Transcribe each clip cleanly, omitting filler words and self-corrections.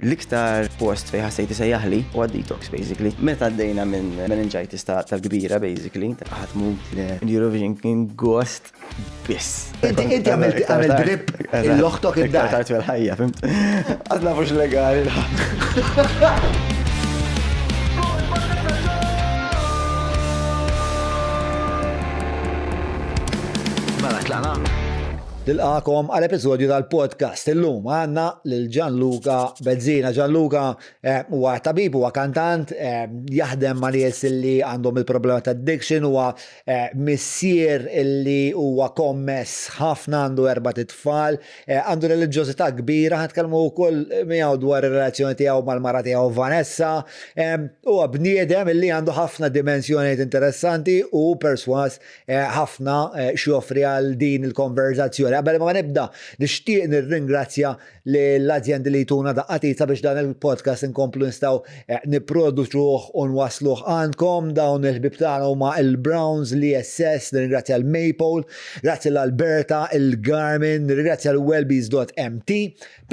L-iktar post fejn ħassejt isejjaħli huwa detox basically. Meta għaddejna minn meningitis tal-kbira basically, ħadd mut li l-Eurovision kien gost biss. Inti inti għamilt għamil drip l-oħtok id-dar. Tard fil-ħajja, fimt? Għad nafux legali. Mela tlaqna. Nilqagħkom għal episodju tal-podcast. Illum għandna lil Gianluca Bezzina. Gianluca eh, huwa tabib, huwa kantant, eh, jaħdem ma' nies li għandhom il-problema ta' addiction, huwa eh, missier illi huwa kommess ħafna għandu erba' tfal, għandu reliġjożità kbira, ħa nitkellmu wkoll miegħu dwar ir-relazzjoni tiegħu mal-mara tiegħu Vanessa. Huwa bniedem illi għandu ħafna dimensjonijiet interessanti u perswas Eh, ħafna eh, x'joffri għal din il-konverzazzjoni. Qabel ma nibda, nixtieq nirringrazzja l-azjendi li jtuna daqqa t'id sabiex dan il-podcast inkomplu nistgħu eh, nipproduċuh u nwasluh għandkom dawn il-ħbib tagħna huma il-Browns, l-ISS, nirringrazzja l-Maple, grazzi l-Alberta, il-Garmin, nirringrazzja l-Wellbees.mt,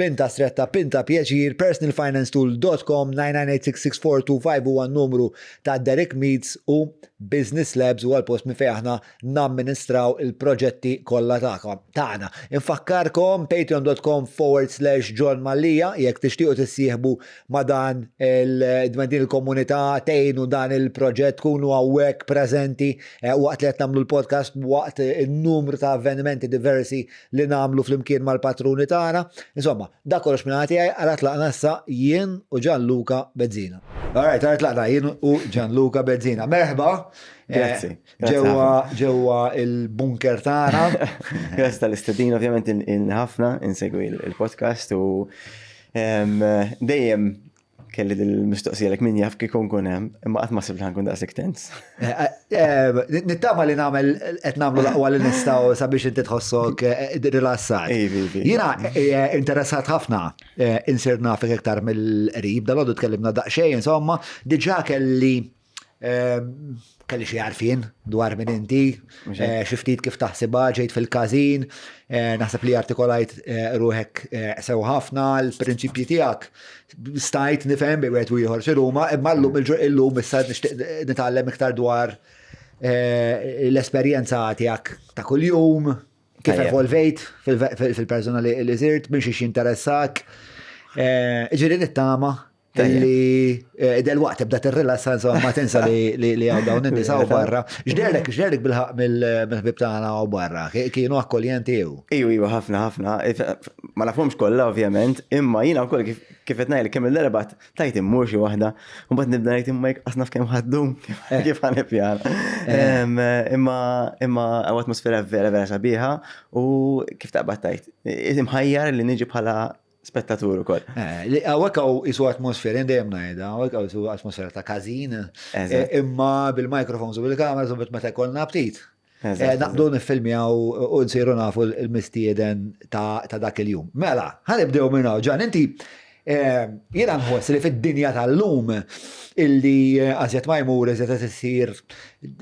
Pinta Stretta, Pinta Pjaċir, personalfinancetool.com, 9986645 huwa n-numru ta' Derek Meads u Business Labs huwa l-post minn fejn aħna namministraw il-proġetti kollha tagħna. Infakkarkom patreon.com forward slash John Mallia jekk tixtiequ tissieħbu ma' dan il din il-komunità tgħinu dan il-proġett tkunu hawnhekk preżenti eh, waqt li qed nagħmlu l-podcast waqt in-numru ta' avvenimenti diversi li nagħmlu flimkien mal-patruni tagħna. Insomma, dak kollox minn tiegħi ara tlaqna issa jien u Gianluca Bezzina. Alright, ara tlaqna jien u Gianluca Bezzina. Merħba. Eh, Grazzi. Ġewwa ġewwa il-bunker tagħna. Grazzi tal-istedin, ovvjament ħafna insegwi il-podcast u dejjem Kelli dil-mistoqsija lek min jaf kieku nkun hemm, imma qatt ma sibt li ħankun daqshekk tens. Eh, eh, nittama li nagħmel qed nagħmlu l-aqwa li nistgħu sabiex inti tħossok eh, rilassat. Jiena interessat ħafna insir nafek iktar mill-qrib, dal-għodu tkellimna daqsxejn, insomma, diġà kelli Ehm, kelli xi għarfien dwar minn inti, eh, xi ftit kif taħsibha ġejt fil-każin, eh, naħseb li artikolajt eh, ruħek sew ħafna l-prinċipji tiegħek. Stajt nifhem bi wieħed u ieħor x'huma, imma llum illum issa nixtieq nitgħallem iktar dwar l-esperjenza tiegħek ta' kuljum, kif evolvejt fil-persuna li sirt, minn xiex jinteressak. Ġieli nittama Li eh, del-waqt tibda tirrilassa insomma ma tinsa li għaw dawn in-nies hawn barra. X'derlek x'derlek bil-ħaq mill-ħbib tagħna hawn barra? Kienu akkoljenti jew? Iju, iju, ħafna, ħafna. Ma nafhomx kollha ovvjament, imma jiena wkoll kif qed ngħidlek kemm il-darba tajt immur xi waħda, u mbagħad nibda ngħid imma jekk naf kemm ħaddum eh. kif ħanipjana. Eh. Imma imma hawn atmosfera vera vera sabiħa u kif taqbad tajt. Imħajjar li niġi bħala spettatur ukoll. Eh, hawnhekk hawn isu atmosfera, dejjem ngħidha, hawnhekk hawn isu atmosfera ta' każin, eh, imma bil-microphones u bil-kameras u meta jkollna ftit. Eh, naqbdu niffilmjaw u nsiru nafu l-mistieden ta' dak il-jum. Mela, ħanibdew minn hawn. Ġan, inti jiena nħoss li fid-dinja tal-lum illi għażjed ma jmur iżjed qed issir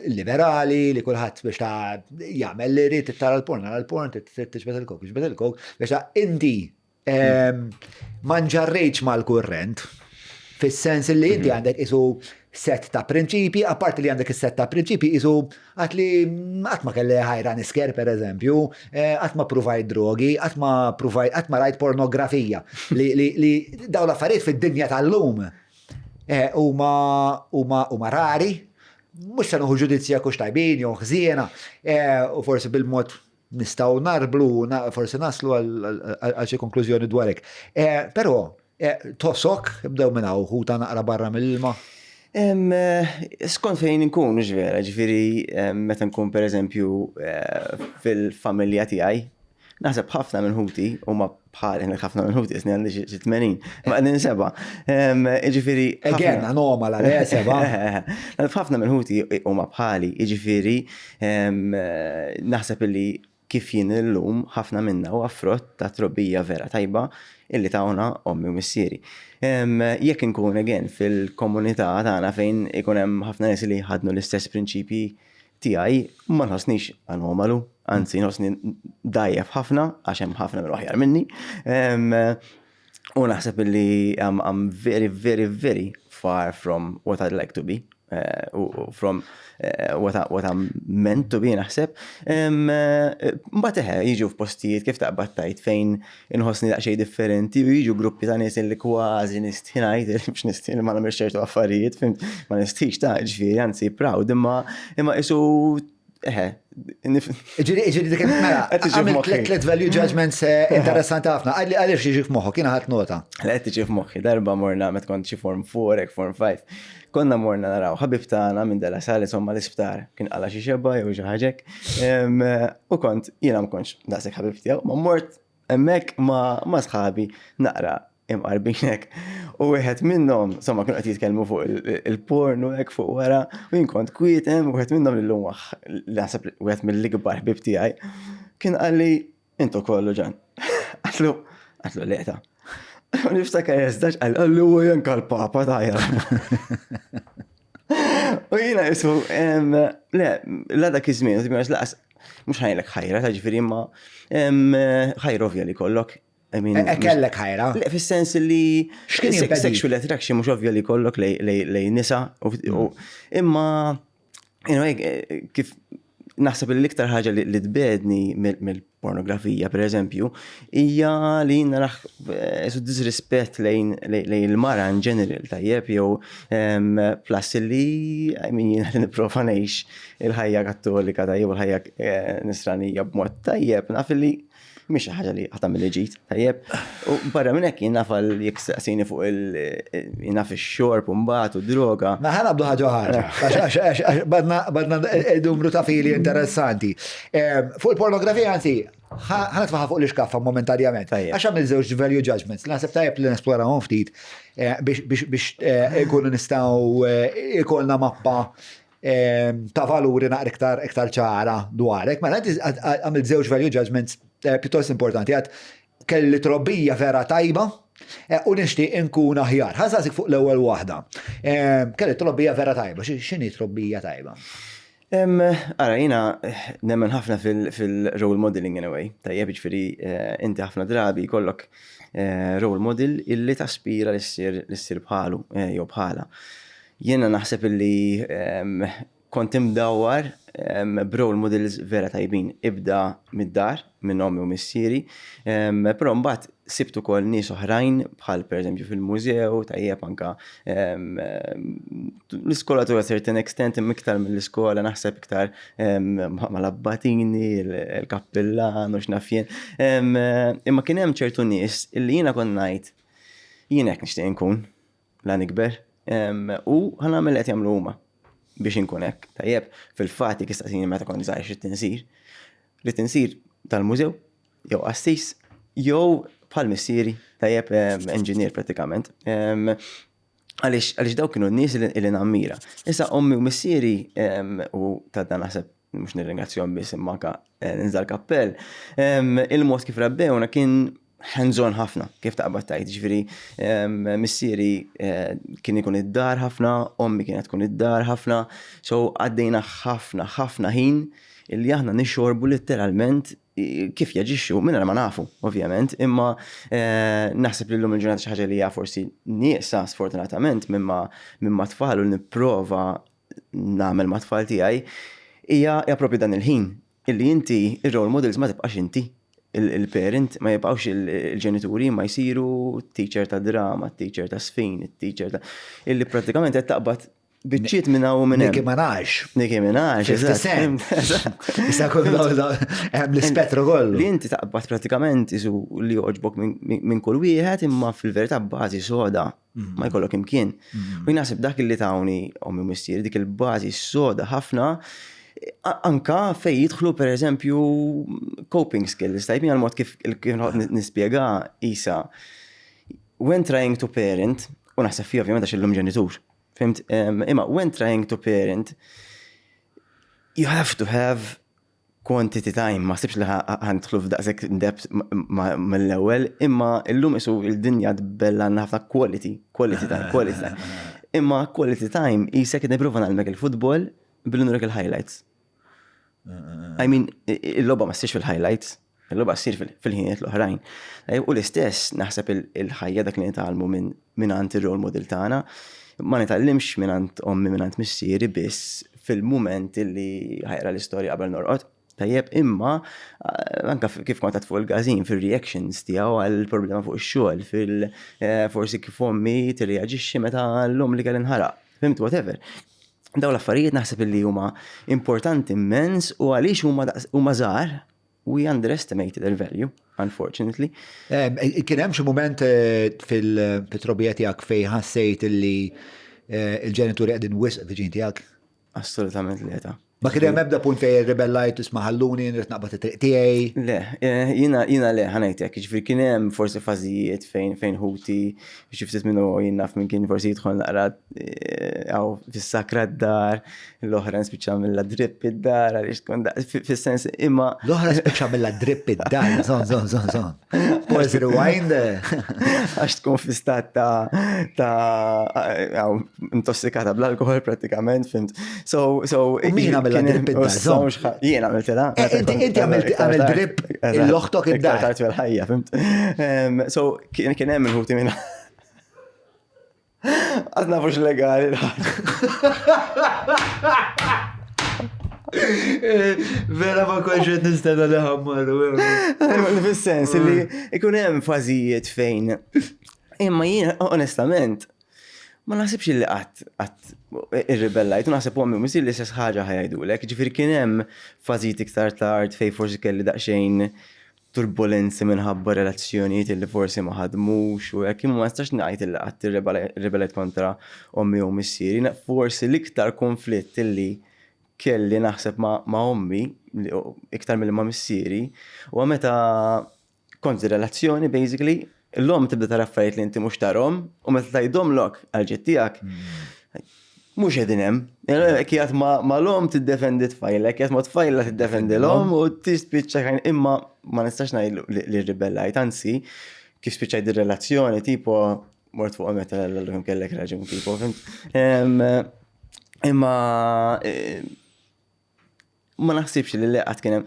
liberali li kulħadd biex ta' jagħmel li jrid tara l-porn, tara l-porn, tiġbed il-kok, tiġbed il-kok, biex ta' inti ehm, ma nġarrejtx mal-kurrent fis-sens li inti mhm. għandek isu set ta' prinċipi, apparti li għandek is-set ta' prinċipi isu għat li qatt ma kelli ħajra nisker per eżempju, eh, qatt ma provajt drogi, qatt ma provajt, qatt ma rajt pornografija li dawn l-affarijiet fid-dinja tal-lum eh, huma huma rari, mhux se nieħu ġudizzja jekk hux tajbin jew ħżiena, eh, u forsi bil-mod nistgħu narblu, forsi naslu għal xi konklużjoni dwar hekk. Eh, però eh, tħossok ibdew minn hawn ħuta naqra barra mill-ilma. Skont fejn inkun, mhux vera, ġifieri meta nkun pereżempju fil-familja tiegħi, Naħseb ħafna minn ħuti huma bħal ħafna minn ħuti isni għandi xi 80, ma qegħdin seba'. Jiġifieri. Again, anomala le seba'. Naħseb ħafna minn ħuti huma bħali, jiġifieri naħseb illi kif jien illum ħafna minna huwa frott ta' trobbija vera tajba illi tawna ommi u missieri. Jekk inkun again fil-komunità tagħna fejn ikun hemm ħafna nies li jħaddnu l-istess prinċipji tiegħi ma nħossnix anomalu, anzi nħossni dgħajjef ħafna għax hemm ħafna minn aħjar minni. U naħseb li I'm, I'm very, very, very far from what I'd like to be. Uh, from uh, what, I, what I'm meant to be naħseb. Eh, mbagħad eħe jiġu f'postijiet kif taqbad tajt fejn inħossni daqsxejn differenti u jiġu gruppi ta' nies li kważi nistħi ngħid biex nistħi ma nagħmilx ċertu affarijiet, fimt, ma nistħix ta' ġifieri anzi proud imma imma isu Eħe. Ġiri, ġiri dik mela, għamil tlet value judgments eh, interessanti ħafna. Għalli għalix jiġi f'moħħok, jiena ħadd nota. Le qed tiġi f'moħħi, darba morna meta kont xi form 4, hekk form 5. Konna morna naraw ħabib tagħna minn Della Sale insomma l-isptar, kien qala xi xebba jew xi ħaġa hekk. U kont jiena ma kontx daqshekk ħabib tiegħu, ma mort hemmhekk ma' sħabi naqra imqarbinek. U wieħed minnhom, insomma, kienu qed jitkellmu fuq il-porn u hekk fuq wara, u jien kont kwiet hemm, wieħed minnhom li llum li naħseb wieħed mill-ikbar ħbieb tiegħi, kien qalli intu kollu ġan. Għatlu, għatlu leta. U niftakar jeżdax qal qalli u jenka l-papa tajja. U jiena jisu, le, la dak iż-żmien, laqas mhux ħajlek ħajra, ta' ġifieri imma ħajra ovvja li kollok. I mean, e, e kellek ħajra. Le, fis-sens li sexual attraction mhux ovvja li kollok lej nisa. Imma, you know, eh, kif naħseb li l-iktar ħaġa li tbedni mill-pornografija, per eżempju, hija li naraħ eh, su disrispett lejn il-mara in general, tajjeb, jew plus li, I mean, jiena li nipprova ngħix il-ħajja kattolika tajjeb u l-ħajja eh, nisranija b'mod tajjeb, naf li Mhix xi ħaġa li ħa tagħmel ġid, tajjeb. U barra minn hekk jien naf għal jekk staqsini fuq il jien naf ix-xorb u mbagħad u droga. Ma ħa nabdu ħaġa ħaġa. Għax badna numru ta' fili interessanti. Fuq il-pornografija anzi, ħa nitfaħa fuq l-iskaffa momentarjament. Għax għamil żewġ value judgments. Naħseb tajjeb li nesplorawhom ftit eh, biex eh, ikunu nistgħu eh, ikollna mappa ta' valuri naqra iktar iktar ċara dwarek. Mela inti għamilt żewġ value judgments eh, pjuttost importanti għad kelli trobbija vera tajba eh, u nixtieq inkun aħjar. Ħażasik fuq l-ewwel waħda. Kelli trobbija vera tajba, x'inhi trobbija tajba? Ara, jina eh, nemmen ħafna fil-role modeling in a way. Tajjeb, ġifiri, inti ħafna drabi kollok role model illi taspira l-issir bħalu, jew bħala. Jiena naħseb illi kont imdawwar b'role models vera tajbin. Ibda mid-dar, minn ommi u missieri, però mbagħad sibt ukoll nies oħrajn bħal pereżempju fil-mużew, tajjeb anka l-iskola to a certain extent imma iktar mill-iskola naħseb iktar mal-abbatini, il-kappillan u x'naf jien. Imma kien hemm ċertu nies illi jiena kont ngħid jien hekk nixtieq inkun. la nikber, u ħa nagħmel li qed jagħmlu huma biex inkun hekk. Tajjeb, fil-fatt jekk istaqsini meta kont żgħir xi tinsir, li tinsir tal-mużew, jew qassis, jew bħal missieri, tajjeb engineer pratikament. Għaliex għaliex dawk kienu n-nies li nammira. Issa ommi u missieri u ta' dan naħseb mhux nirringrazzjahom biss imma anka eh, ninżal kappell, il-mod kif rabbewna kien hands-on ħafna, kif taqbad tajt, ġifieri missieri eh, kien ikun id-dar ħafna, ommi kienet tkun id-dar ħafna, so għaddejna ħafna, ħafna ħin illi aħna nixorbu letteralment kif jaġixxu minn ma nafu, ovvjament, imma eh, naħseb li llum il-ġurnata xi ħaġa li hija forsi nieqsa sfortunatament minn ma tfal u nipprova nagħmel mat-tfal tiegħi hija hija propju dan il-ħin illi inti ir-role models ma tibqax inti il-parent ma jibqgħux il-ġenituri ma jsiru teacher ta' drama, teacher ta' sfin, teacher ta' illi pratikament qed taqbad biċċiet minn hawn minn hemm. Nicki Minaj. Nicki Minaj. 50 Cent. Issa kollu hemm l-ispettru kollu. Li inti taqbad pratikament isu li joġbok minn kull wieħed imma fil-verità bażi soda Mm. Ma jkollok imkien. Mm. U naħseb dak li tawni ommi missieri dik il-bażi soda ħafna anka fej jidħlu per eżempju coping skills, tajbin għal mod kif nispjega isa. When trying to parent, u naħseb fi ovvjament għax illum ġenitur, fimt, imma when trying to parent, you have to have quantity time, ma sibx li ħandħlu f'daqshekk depth mill-ewwel, imma illum isu il-dinja tbella għandna ħafna quality, quality time, quality time. Imma quality time isek qed nipprova nagħlmek il-futbol billi nurek il-highlights. I mean, il-logħba ma ssirx fil-highlights. Il-logħba ssir fil-ħinijiet l-oħrajn. U l-istess naħseb il-ħajja dak li nitgħallmu mingħand ir-role model tagħna, ma nitgħallimx mingħand ommi mingħand missieri biss fil-mument li ħa jaqra l-istorja qabel norqod. Tajjeb, imma eh, anka kif kont fuq il-gazin fil-reactions tiegħu għal problema fuq ix-xogħol, fil-forsi eh, kif ommi tirreaġixxi meta l-lum li kelli nħaraq. Fimt whatever. Daw l-affarijiet naħseb li huma importanti immens u għaliex huma żgħar we underestimated their value, unfortunately. Eh, kien hemm xi mument eh, fil-trobija tiegħek fejn ħassejt li eh, il-ġenituri qegħdin wisq viċin tiegħek? Assolutament le ta'. Ma kien hemm ebda punt fejn ribellajt isma' ħalluni nrid naqbad it-triq tiegħi. Le, eh, jiena jiena le ħa ngħidlek, jiġifieri kien hemm forsi fażijiet fejn fejn ħuti xi ftit minnu jien naf minn kien forsi jidħol naqra eh, fis-sakra d-dar, L-oħra nispiċċa mill drip id-dar għaliex tkun fis-sens imma. L-oħra spiċċa mill drip id-dar, zon, zon, zon, zon. Pause rewind. Għax tkun fi stat ta' ta' intossikata bl-alkohol pratikament, fimt. So, so. U min għamilha drip id-dar? Zon. Jien għamiltilha. Eh, inti għamilt għamil drip l-oħtok id-dar. Tard fil-ħajja, fimt. So, kien hemm il-ħuti minn. Għad nafux legali. Vera ma konx qed nistenna li ħammaru. Fis-sens li ikun hemm fażijiet fejn. Imma jien onestament ma naħsibx li qatt qatt irribellajt, u naħseb ommi u missieri l-istess ħaġa ħajajdulek. Ġifieri kien hemm fażijiet iktar tard fejn forsi kelli daqsxejn turbulenzi minħabba relazzjonijiet illi forsi ma ħadmux u hekk, imma ma nistax ngħid illi qatt irribellajt kontra ommi jew missieri. Forsi l-iktar konflitt illi kelli naħseb ma' ommi, iktar milli ma' missieri, huwa meta kont relazzjoni basically, l-omm tibda tara affarijiet li inti mhux tarhom u meta tgħidhomlok għall-ġid tiegħek, Mhux qegħdin hemm. Qiegħed ma l-omm tiddefendi tfajla, qiegħed ma tfajla tiddefendi l-omm u tispiċċa kajn imma ma nistax ngħid li rribellajt, anzi kif spiċċajt ir-relazzjoni tipo mort fuq meta l-lum kellek raġun tipo, fimt? Imma eh, Ma naħsibx li li qatt kien hemm.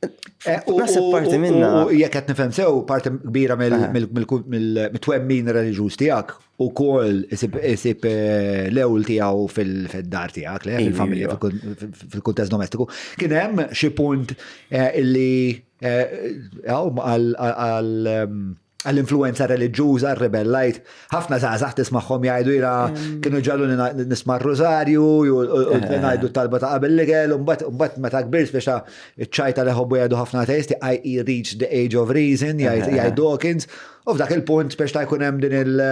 Eh, Naħseb parti minna. U jekk qed nifhem sew, parti kbira mill-twemmin reliġjuż tiegħek ukoll isib eh, l-ewl tiegħu fil-dar tiegħek, le, fil-familja, fil-kuntest domestiku. Kien hemm xi punt eh, illi għal ehm, għall-influenza reliġjuża, rrebellajt. Ħafna żgħażagħ tismagħhom jgħidu jira kienu ġallu nisma' r-rużarju, u ngħidu talba ta' qabel l-ikel, u mbagħad meta kbirt biex iċ-ċajta li ħobbu jgħidu ħafna ateisti, I reached the age of reason, jgħid Dawkins, u f'dak il-punt biex ta' jkun hemm din il-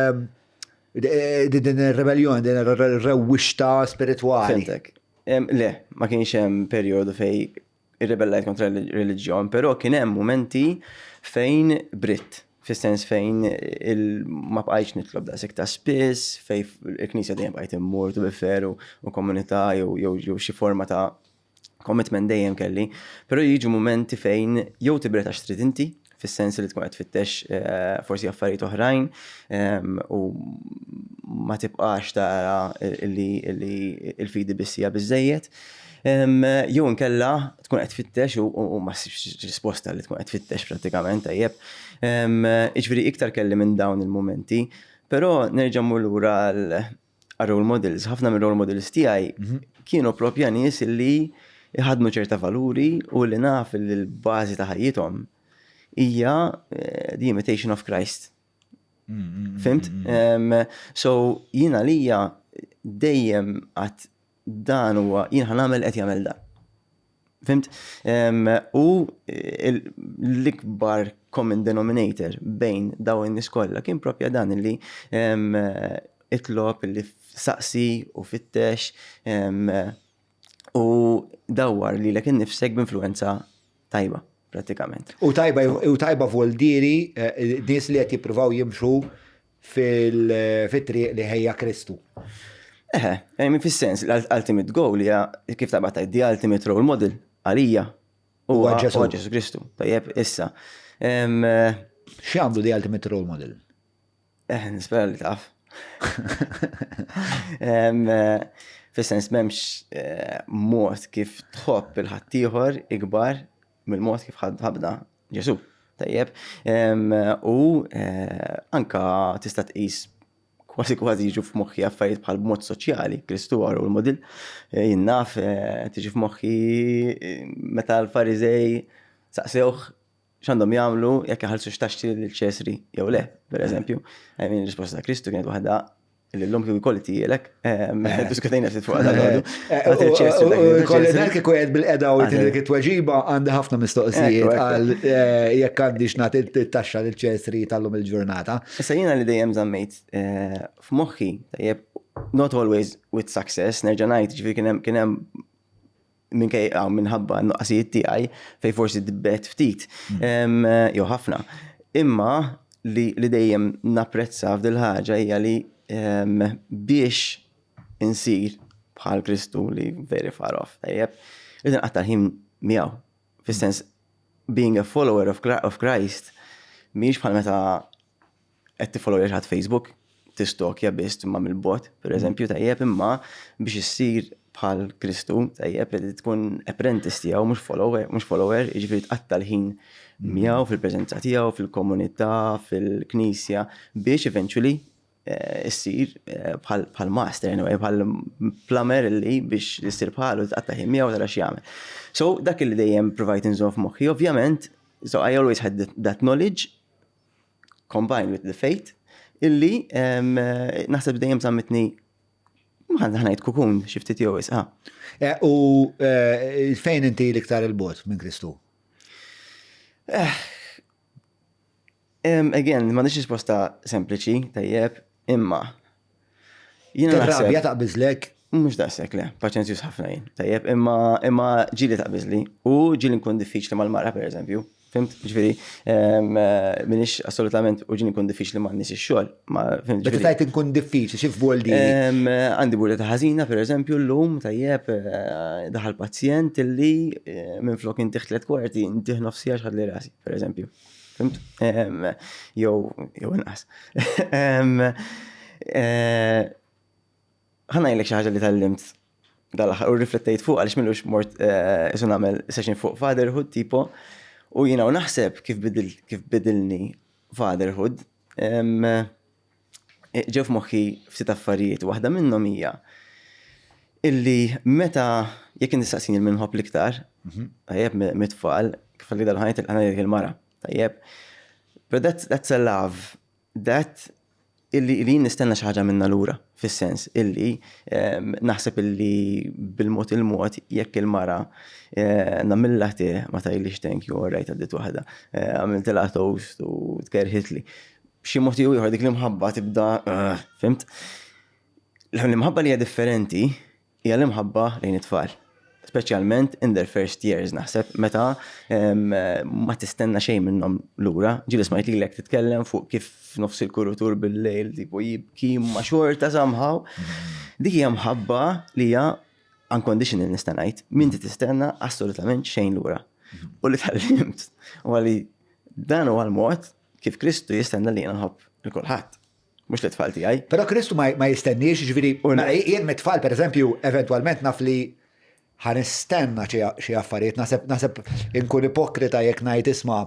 din ir-rebellion, din ir-rewwixta spiritwali. Le, ma kienx hemm perjodu fej irrebellajt kontra r-reliġjon, però kien hemm mumenti fejn britt, fis-sens fejn ma bqajtx nitlob daqshekk ta' spiss, fejn il-knisja dejjem bqajt immur to be fair u komunità jew xi forma ta' commitment dejjem kelli, però jiġu mumenti fejn jew tibret għax trid inti, fis-sens li tkun qed tfittex eh, forsi affarijiet oħrajn ehm, u ma tibqax tara li il-fidi biss hija biżejjed. Ehm, jew inkella tkun qed tfittex u ma ssibx risposta li tkun qed tfittex prattikament tajjeb. Ehm, jiġifieri iktar kelli minn dawn il-mumenti, però nerġa' mmur lura għal role models, ħafna minn role models tiegħi mhm. kienu propja nies li jħadnu ċerta valuri u li naf li l-bażi ta' ħajjithom hija eh, the imitation of Christ. Mm, mm, mm, Fimt? So jiena lija dejjem għat dan huwa jien ħa nagħmel qed jagħmel dan. Fimt? U l-ikbar common denominator bejn daw in-nies kollha kien propja dan li itlob li saqsi u fittex u dawwar lilek innifsek b'influenza tajba prattikament. U tajba u tajba voldieri eh, nies li qed jippruvaw jimxu fil-triq li ħejja Kristu. Eħe, eh, fis-sens l-ultimate goal hija kif taqbad tgħid the ultimate role model għalija huwa Ġesu Kristu. Tajjeb, issa. X'għandu the ultimate role model? Eh, nispera li taf. Fis-sens m'hemmx eh, mod kif tħobb il-ħaddieħor ikbar. mill-mod kif ħabbna Ġesù. Tajjeb. U eh, anka tista' tqis kważi kważi jiġu f'moħħi affarijiet bħal b'mod soċjali, Kristu huwa role model, eh, jien naf eh, tiġi f'moħħi meta l-Fariżej saqsewh x'għandhom jagħmlu jekk iħallsu x'taxxi lil Ċesri jew le, per eżempju. I mean, risposta ta' Kristu kienet waħda li l-lum kieku jkolli tijelek, eh, diskutejna ftit fuq għal Kolli dak kieku qed bil-qeda u dik it-tweġiba għandi ħafna mistoqsijiet għal eh, jekk għandix nagħti t-taxxa lil ċesri tal-lum il-ġurnata. Issa jiena li dejjem żammejt eh, f'moħħi, tajjeb, not always with success, nerġa' ngħid, ġifieri kien hemm minkej minħabba n-nuqqasijiet tiegħi fej forsi dbet ftit hmm. jew ħafna. Imma li, li dejjem napprezza f'dil ħaġa hija li biex insir bħal Kristu li very far off, tajjeb, li nqatta' ħin miegħu. Fis-sens being a follower of Christ mhijiex bħal meta qed tiffollowja xi ħadd Facebook, tistokja biss imma mill-bogħod, pereżempju, tajjeb, imma biex issir bħal Kristu, tajjeb, li tkun apprentice tiegħu mhux follower, mhux follower, jiġifieri tqatta' l-ħin miegħu fil-preżenza tiegħu, fil-komunità, fil-knisja, biex eventually eh, issir eh, bħal master anyway, bħal plumber li biex issir bħalu tqatta' ħin miegħu tara x'jagħmel. So dak li dejjem provajt inżomm f'moħħi, ovvjament, so I always had that knowledge combined with the faith, illi naħseb dejjem żammitni ħanajt kukun xi ftit jew isqa. Eh, u eh, fejn inti l-iktar il-bot minn Kristu? Eh, again, ma nix risposta sempliċi, tajjeb, imma. Jiena Rabja taqbiżlek? Mhux daqshekk le, paċenzjuż ħafna jien. Tajjeb, imma imma ġieli taqbiżli u ġieli nkun diffiċli mal-mara pereżempju. Fimt? Ġifieri, eh, minix assolutament u ġieli nkun diffiċli ma' nies ix-xogħol. Meta tajt nkun diffiċli, xi f'bol di? Għandi burda ta' ħażina pereżempju llum tajjeb eh, daħal pazjent illi eh, minflok intih tliet kwarti intih nofsija x'ħadli rasi, pereżempju. Fimt? Jew jew inqas. Ħa ngħidlek xi ħaġa li tgħallimt dal-aħħar u rriflettejt fuq għaliex m'ilux mort eh, isu nagħmel session fuq fatherhood tipo u jiena u naħseb kif bidil kif bidilni fatherhood eh, ġew f'moħħi ftit affarijiet waħda minnhom hija illi meta jekk inti saqsini min nħobb l-iktar, mhm. tajjeb mit-tfal, kif għalli dal-ħajt il-mara, tajjeb. But that's, that's a love That illi li nistenna xi ħaġa minna lura, fis-sens illi ehm, naħseb illi bil-mod il-mod jekk il-mara eh, nagħmilha te ma tgħidlix thank you all right għaddit waħda, eh, għamiltilha toast u tkerħitli. B'xi mod jew ieħor dik l-imħabba tibda, eh, fimt? L-imħabba li hija differenti hija l-imħabba lejn it-tfal. Speċjalment in their first years naħseb meta ma tistenna xejn minnhom lura. Ġieli smajt lilek titkellem fuq kif f'nofs il-kurutur bil-lejl tipo jibki ma xorta somehow. Dik hija mħabba li hija unconditional nista' ngħid. M'inti tistenna assolutament xejn lura. U li tgħallimt huwa li dan huwa l-mod kif Kristu jistenna li jiena nħobb lil kulħadd. Mhux l-tfal tiegħi. Però Kristu ma jistenniex, ġifieri, mela jien mit-tfal pereżempju, eventwalment naf li ħa nistenna xi affarijiet, naħseb naħseb inkun ipokrita jekk ngħid isma'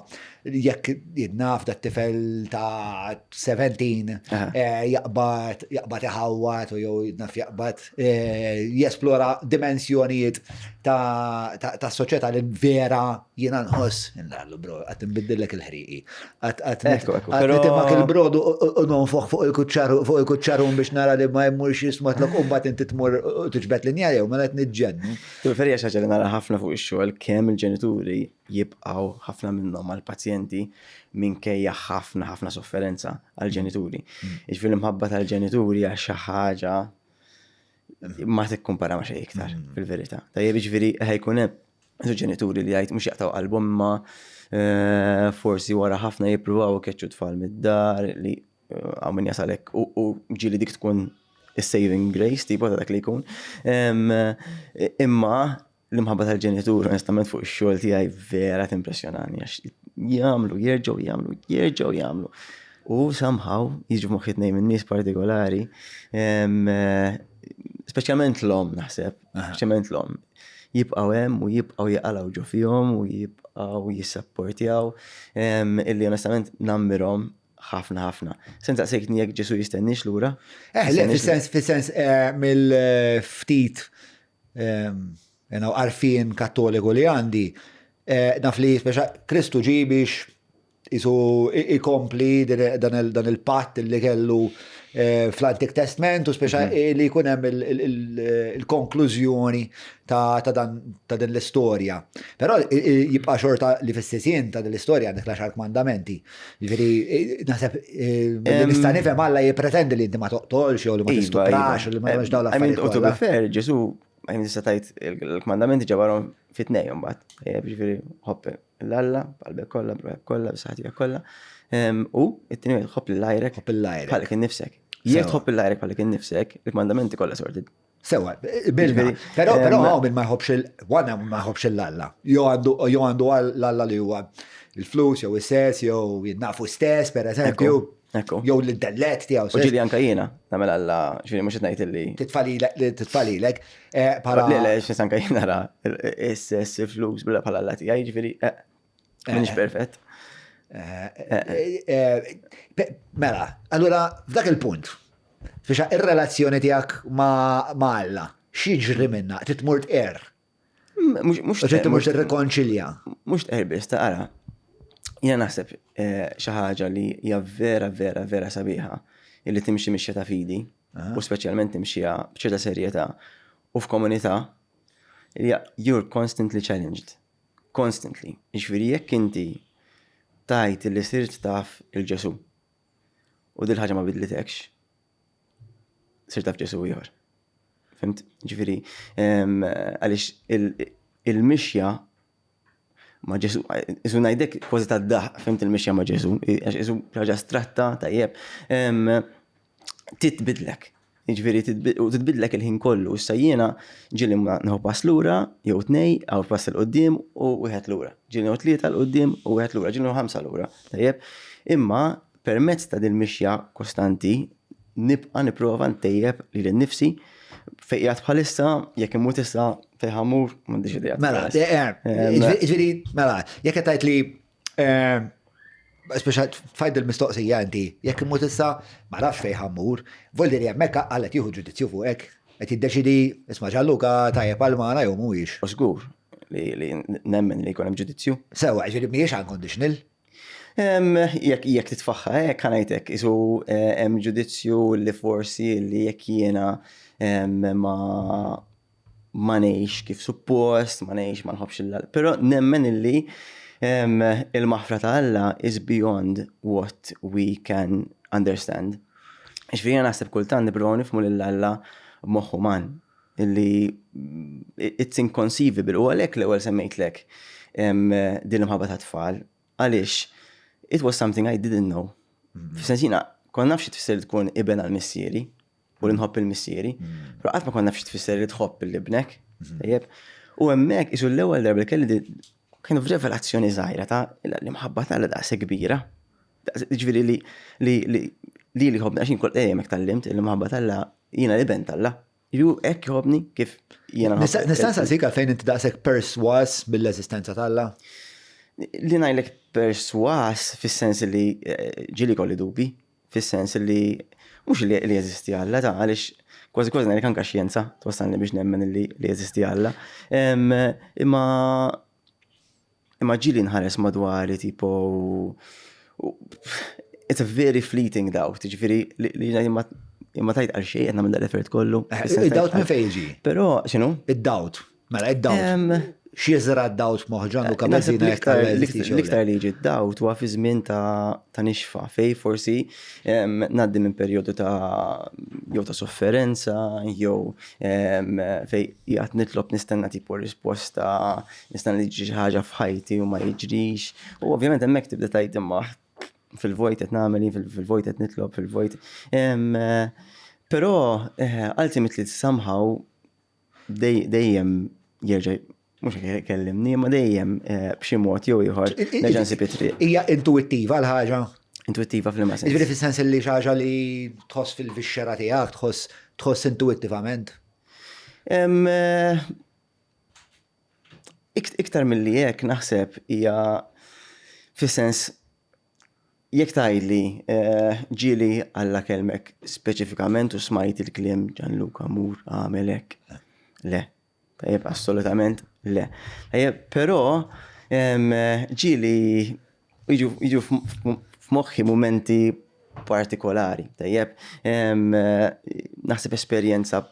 jekk naf dat tifel ta' 17 eh, jaqbad jaqbad iħawwad u jew naf jaqbad eh, jesplora dimensjonijiet ta' soċjetà li vera Jiena nħoss, nallu bro, għat nbiddillek il-ħriqi. Għat nitimak il-brodu u nonfoħ fuq il-kuċċaru fuq il-kuċċarun biex nara li ma jmurx jismatlok u mbagħad inti tmur u tiġbed linja jew mela qed niġġennu. Preferi għax ħaġa li nara ħafna fuq ix-xogħol kemm il-ġenituri jibqgħu ħafna minnhom mal-pazjenti minkejja ħafna ħafna sofferenza għall-ġenituri. Mm. Jiġifieri l-imħabba tal-ġenituri għal xi ħaġa ma tikkumpara ma xejn iktar mm. fil-verità. Tajjeb jiġifieri ħajkun hemm Żewġ ġenituri li jgħid mhux jaqtaw qalbhom imma eh, forsi wara ħafna jippruvaw ikeċċu tfal mid-dar li eh, hawn min jasal hekk u ġieli dik tkun is-saving grace tipo ta' dak li jkun. Eh, imma l-imħabba tal-ġenitur onestament fuq ix-xogħol tiegħi vera timpressjonani għax jagħmlu, jerġgħu jagħmlu, jerġgħu jagħmlu. U somehow jiġu moħħi tnejn minn nies partikolari, speċjalment l-om naħseb, speċjalment l-om. jibqgħu hemm u jibqgħu jaqalgħu ġo fihom u jibqgħu jissapportjaw illi onestament nammirhom ħafna ħafna. Se nsaqsejtni jekk Ġesu jistenniex lura? Eh, le, fis-sens fis-sens eh, mill-ftit għarfien kattoliku li għandi, eh, naf li speċa Kristu ġi biex isu ikompli dan il-patt li kellu eh, fl-Antik Testament u speċa mhm. li jkun hemm il-konklużjoni ta' din l-istorja. Però jibqa' xorta li fis-sisien ta' din l-istorja għandek l-għaxar kmandamenti. Ġifieri naħseb eh, nista' nifhem Alla jippretendi li inti ma toqtolx jew li ma iva, tistuprax iva. li ma tagħmilx dawn l-affarijiet. U to be fair, Ġesu tista' tgħid il-kmandamenti ġabarhom fit-tnejn imbagħad. Ġifieri ħobb l-Alla, b'qalbek kollha, b'ruħek kollha, b'saħħa tiegħek kollha. U it-tieni wieħed ħobb lil għajrek. Ħobb lil għajrek. Bħalek innifsek. Jekk tħobb lil għajrek bħalek innifsek, il-kmandamenti kollha sorted. Sewa, bilna. Però però hawn min ma jħobbx il wana ma jħobbx l-Alla. Jew għandu jew għandu l-Alla li huwa il-flus jew is-sess jew jinnafu stess, per eżempju. Ekku. Jew l-intellet tiegħu. U ġieli anka jiena nagħmel Alla, ġifieri mhux qed ngħid illi. Titfalilek. Eh, bħala. Le, le, xis anka jiena ra is-sess, il-flus, bla bħala Alla tiegħi, ġifieri eh, m'iniex eh. perfett. Mela, allura f'dak il-punt, biex ir-relazzjoni tiegħek ma' Alla, x'jiġri minna? Titmur tqer. Mux tmur tirrikonċilja. Mux tqer biss, ta' ara. Jiena naħseb eh, xi ħaġa li hija vera vera vera sabiħa illi timxi mixja ta' fidi u speċjalment timxija b'ċerta serjetà u f'komunità you're constantly challenged. Constantly. Jiġifieri jekk inti tajt li sirt taf il-Ġesu u dil ħaġa ma bidlitekx, sirt taf Ġesu ieħor. Fimt? Ġifieri, għaliex il-mixja ma' Ġesu, isu ngħidlek kważi ta' daħ, fimt il-mixja ma' Ġesu, għax isu ħaġa astratta, tajjeb, titbidlek. Jiġifieri u titbidlek il-ħin kollu. Issa jiena ġieli nieħu pass lura jew tnej, għaw pass 'il quddiem u wieħed lura. Ġieli nieħu tlieta 'l quddiem u wieħed lura, ġieli nieħu ħamsa lura. Tajjeb? Imma permezz ta' din mixja kostanti nibqa' nipprova ntejjeb lili nnifsi fejn qiegħed bħalissa, jekk immut issa fejn ħa mmur, m'għandix idea. Mela, eh, eh, ġifieri, mela, jekk qed tgħid li eh, speċa tfajd il-mistoqsija inti, jekk immut issa ma nafx fejn ħa mmur, vuol dire hemmhekk Alla qed jieħu ġudizzju fuqek, qed jiddeċidi isma' Ġanluka tajjeb għal magħna jew mhuwiex. U żgur li nemmen li jkun hemm ġudizzju. Sewa, ġifieri mhijiex unconditional. Jekk jekk titfaħħa hekk ħa ngħidlek, isu eh, hemm ġudizzju li forsi li jekk jiena ma ma ngħix kif suppost, ma ngħix ma nħobbx il Però nemmen illi il-maħfra ta' Alla is beyond what we can understand. Ġifieri naħseb kultant nipprovaw nifhmu lil Alla b'moħħ uman. Illi it's inconceivable u għalhekk l-ewwel semmejtlek din l-imħabba ta' tfal għaliex it was something I didn't know. Mm. Fis-sens jiena kont naf xi tfisser li tkun iben għal missieri u li nħobb il-missieri, mm. però qatt ma kont naf xi tfisser li tħobb il-ibnek. Mm. Tajjeb. U hemmhekk isu l-ewwel darba li kelli kienu f'revelazzjoni żgħira ta' l-imħabba ta' daqshekk kbira. Ġifieri li li li li li ħobni għax jien kol dejjem hekk tgħallimt il-imħabba t'Alla jiena l-iben t'Alla. Ju hekk jħobbni kif jiena nħobb. Nista' nsaqsik għalfejn inti daqshekk perswas mill-eżistenza t'Alla? Li ngħidlek perswas fis-sens li eh, ġieli kolli dubi, fis-sens li mhux li jeżisti Alla ta' għaliex kważi kważi ngħidlek anke xjenza twassalni biex nemmen li jeżisti Alla. Imma Imma ġieli nħares madwari tipo it's a very fleeting doubt, ġifieri li imma imma tajt għal xejn qed nagħmel dal-effort kollu. Eh, id-doubt minn fejn jiġi? Però x'inhu? Id-doubt. Mela id-doubt. X'jiżra d-doubt f'moħħ Gianluca Bezzina jekk L-iktar li jiġi d-doubt huwa fi żmien ta' nixfa fej forsi ngħaddi minn perjodu ta' jew ta' sofferenza jew fej qiegħed nitlob nistenna tipo risposta Nistenna li jiġri xi ħaġa f'ħajti u ma jiġrix. U ovvjament hemmhekk tibda tgħid imma fil-vojt qed nagħmel fil-vojt qed nitlob, fil-vojt. Però eh, ultimately somehow dejjem jerġa' mhux kellimni, ma dejjem eh, b'xi mod jew ieħor nerġa' nsib it-triq. Hija intuwittiva l-ħaġa? Intuwittiva fl-imma sens. Jiġifieri fis-sens li xi ħaġa li tħoss fil-vixxera tiegħek, tħoss tħoss intuwittivament. Eh, Iktar milli hekk naħseb hija fis-sens jekk tgħidli eh, ġieli Alla kellmek speċifikament u smajt il-kliem Gianluca mur għamel hekk. Le. Tajjeb, assolutament le. Tajjeb, però ġieli jiġu f'moħħi mumenti partikolari. Tajjeb, naħseb esperjenza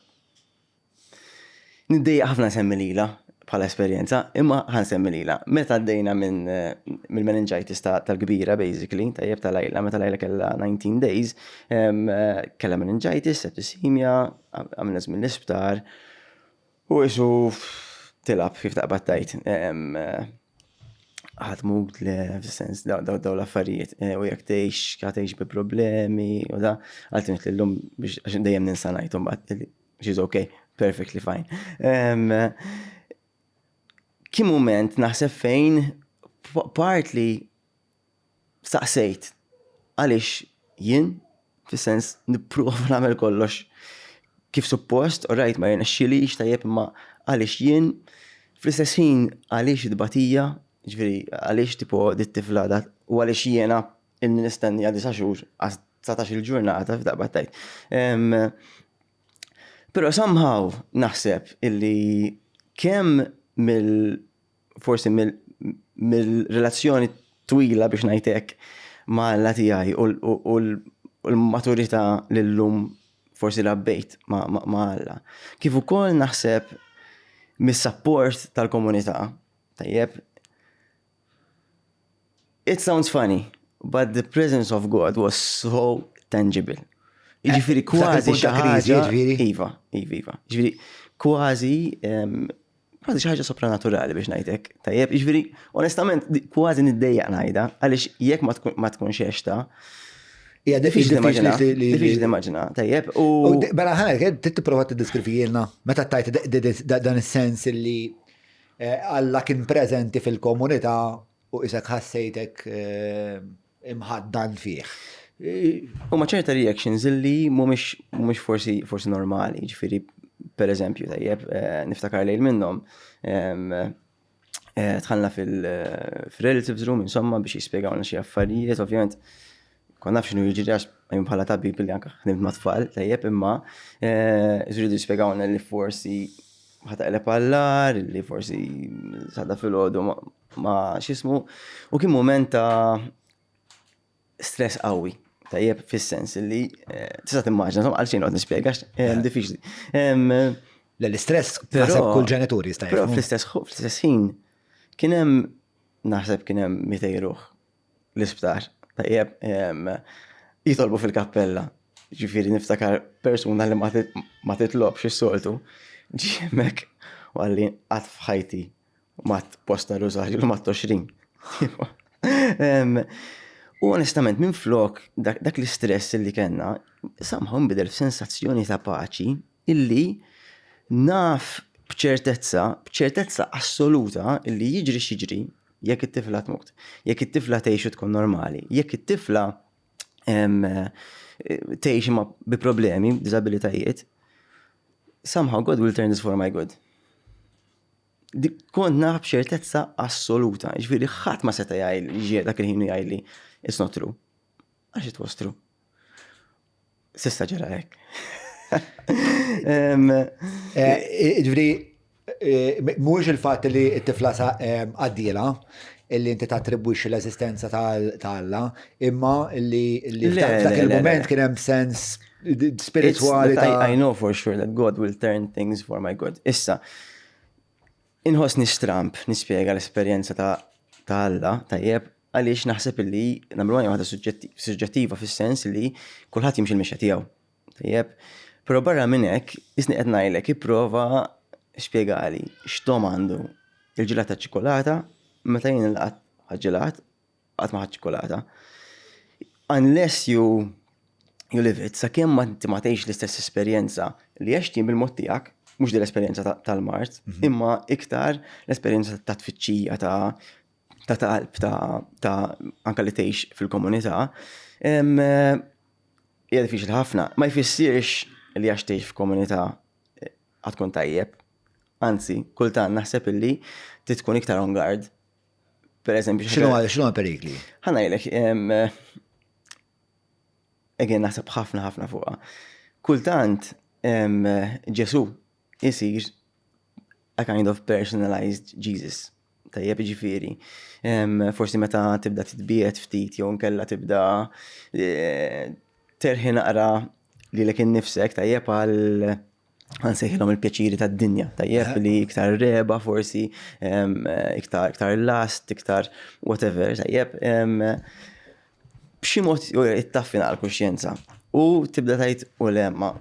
Niddejjaq ħafna nsemmi lilha bħala esperjenza, imma ħa nsemmi lilha. Meta għaddejna minn mill-meningitis tal-kbira basically, tajjeb ta' Lajla, meta Lajla kellha 19 days, kellha meningitis, septicemia, għamilna żmien l-isptar, u qisu tilgħab kif taqbad tgħid. Ħa tmut le, fis-sens daw l-affarijiet. U jekk tgħix, ħa tgħix bi problemi u da, għaltinit li llum biex għax dejjem ninsa ngħid imbagħad she's okay, perfectly fine. Kien moment naħseb fejn partly saqsejt għaliex jien fis-sens nipprova nagħmel kollox kif suppost, u rajt ma jirnexxilix tajjeb imma għaliex jien fl-istess ħin għaliex it-tbatija, ġifieri għaliex tipo dit-tifla dat u għaliex jiena ilni nistenni għal disa' xhur għas 19-il ġurnata f'daqqa tajt. Però somehow naħseb illi kemm mill forsi mill-relazzjoni twila biex ngħid hekk ma' Alla tiegħi u l-maturità li llum forsi rabbejt ma' Alla. Kif ukoll naħseb mis-sapport tal-komunità, tajjeb, It sounds funny, but the presence of God was so tangible. Jiġifieri eh, kważi xi ħaġa. Iva, iva, iva. Jiġifieri kważi kważi xi ħaġa sopranaturali biex ngħidlek. Tajjeb, jiġifieri onestament kważi niddejjaq ngħidha għaliex jekk ma tkunx għexta. Hija diffiċli timmaġina. Diffiċli timmaġina, tajjeb. U mela ħana, tipprova tiddeskrivilna meta tajt dan is-sens li eh, Alla kien preżenti fil-komunità u isek ħassejtek eh, imħaddan fih. U ma ċerta reactions illi mhumiex mhumiex forsi forsi normali, ġifieri per eżempju tajjeb, eh, niftakar lejl minnhom eh, dħalna fil-relatives room insomma biex jispjegawna xi affarijiet, ovvjament kont naf x'inhu jiġri għax jien bħala tabib li anke ħdimt ma' tfal, tajjeb imma jridu jispjegawna li forsi ħa taqleb għall-agħar, li forsi sada filgħodu ma x'ismu, u kien mument ta' stress qawwi. Tajjeb, fis-sens li eh, tista' timmaġina, insomma, għalxejn noqgħod nispjega, eh, diffiċli. Le l-istress naħseb kull ġenitur jista' Però fl-istess fl-istess ħin kien hemm naħseb kien hemm 200 ruħ l-isptar. Tajjeb, jitolbu fil-kappella. Ġifieri niftakar persuna li ma titlobx is-soltu ġie hemmhekk u qalli qatt f'ħajti mat posta rużarju l mat 20. U onestament, minn flok dak l-istress li kellna, somehow nbidel f'sensazzjoni ta' paċi illi naf b'ċertezza, b'ċertezza assoluta illi jiġri x'jiġri jekk it-tifla tmut, jekk it-tifla tgħix u tkun normali, jekk it-tifla tgħix imma bi problemi, b'diżabilitajiet, somehow God will turn this for my good. Kont naf b'ċertezza assoluta, ġifieri ħadd ma seta' jgħid dak il-ħin jgħidli it's not true. Għax it was true. Sissa ġara hekk. Eh, ġifieri, eh, mhuwiex il-fatt li t-tifla eh, għaddiela illi inti tattribwixxi l-eżistenza ta' Alla, imma illi f'dak il-moment kien hemm sens spirituali ta' I know for sure that God will turn things for my good. Issa, inħossni stramp nispjega l-esperjenza ta' ta' Alla, tajjeb, għaliex naħseb illi number one waħda suġġettiva fis-sens li kulħadd jimxi l-mixja tiegħu. Tajjeb, però barra minn hekk, isni qed ngħidlek ipprova spjegali x'tom għandu il-ġelat ta' ċikolata meta jien nilqat ġelat qatt ma ħadt ċikolata. Unless you you live it, sakemm ma inti ma tgħix l-istess esperjenza li għext jien bil-mod tiegħek, mhux din l-esperjenza tal-mard, mhm. imma iktar l-esperjenza ta' tfittxija ta' ta' talb ta' ta' anka li tgħix fil-komunità. Hija diffiċli ħafna. Ma jfissirx li għax tgħix f'komunità eh, għad tkun tajjeb. Anzi, kultant naħseb illi trid tkun iktar on guard. Per eżempju, x'inhu x'inhu perikli? Ħa ngħidlek, again naħseb ħafna ħafna fuqha. Kultant Ġesu isir a kind of personalized Jesus. Tajjeb ġifieri. Forsi meta tibda titbiet ftit jew nkella tibda eh, terħi naqra lilek innifsek tajjeb għal nsejħilhom il-pjaċiri tad-dinja, tajjeb li iktar reba forsi, iktar iktar last, iktar whatever, tajjeb. B'xi mod ittaffi naqra l-kuxjenza u tibda tgħid u le ma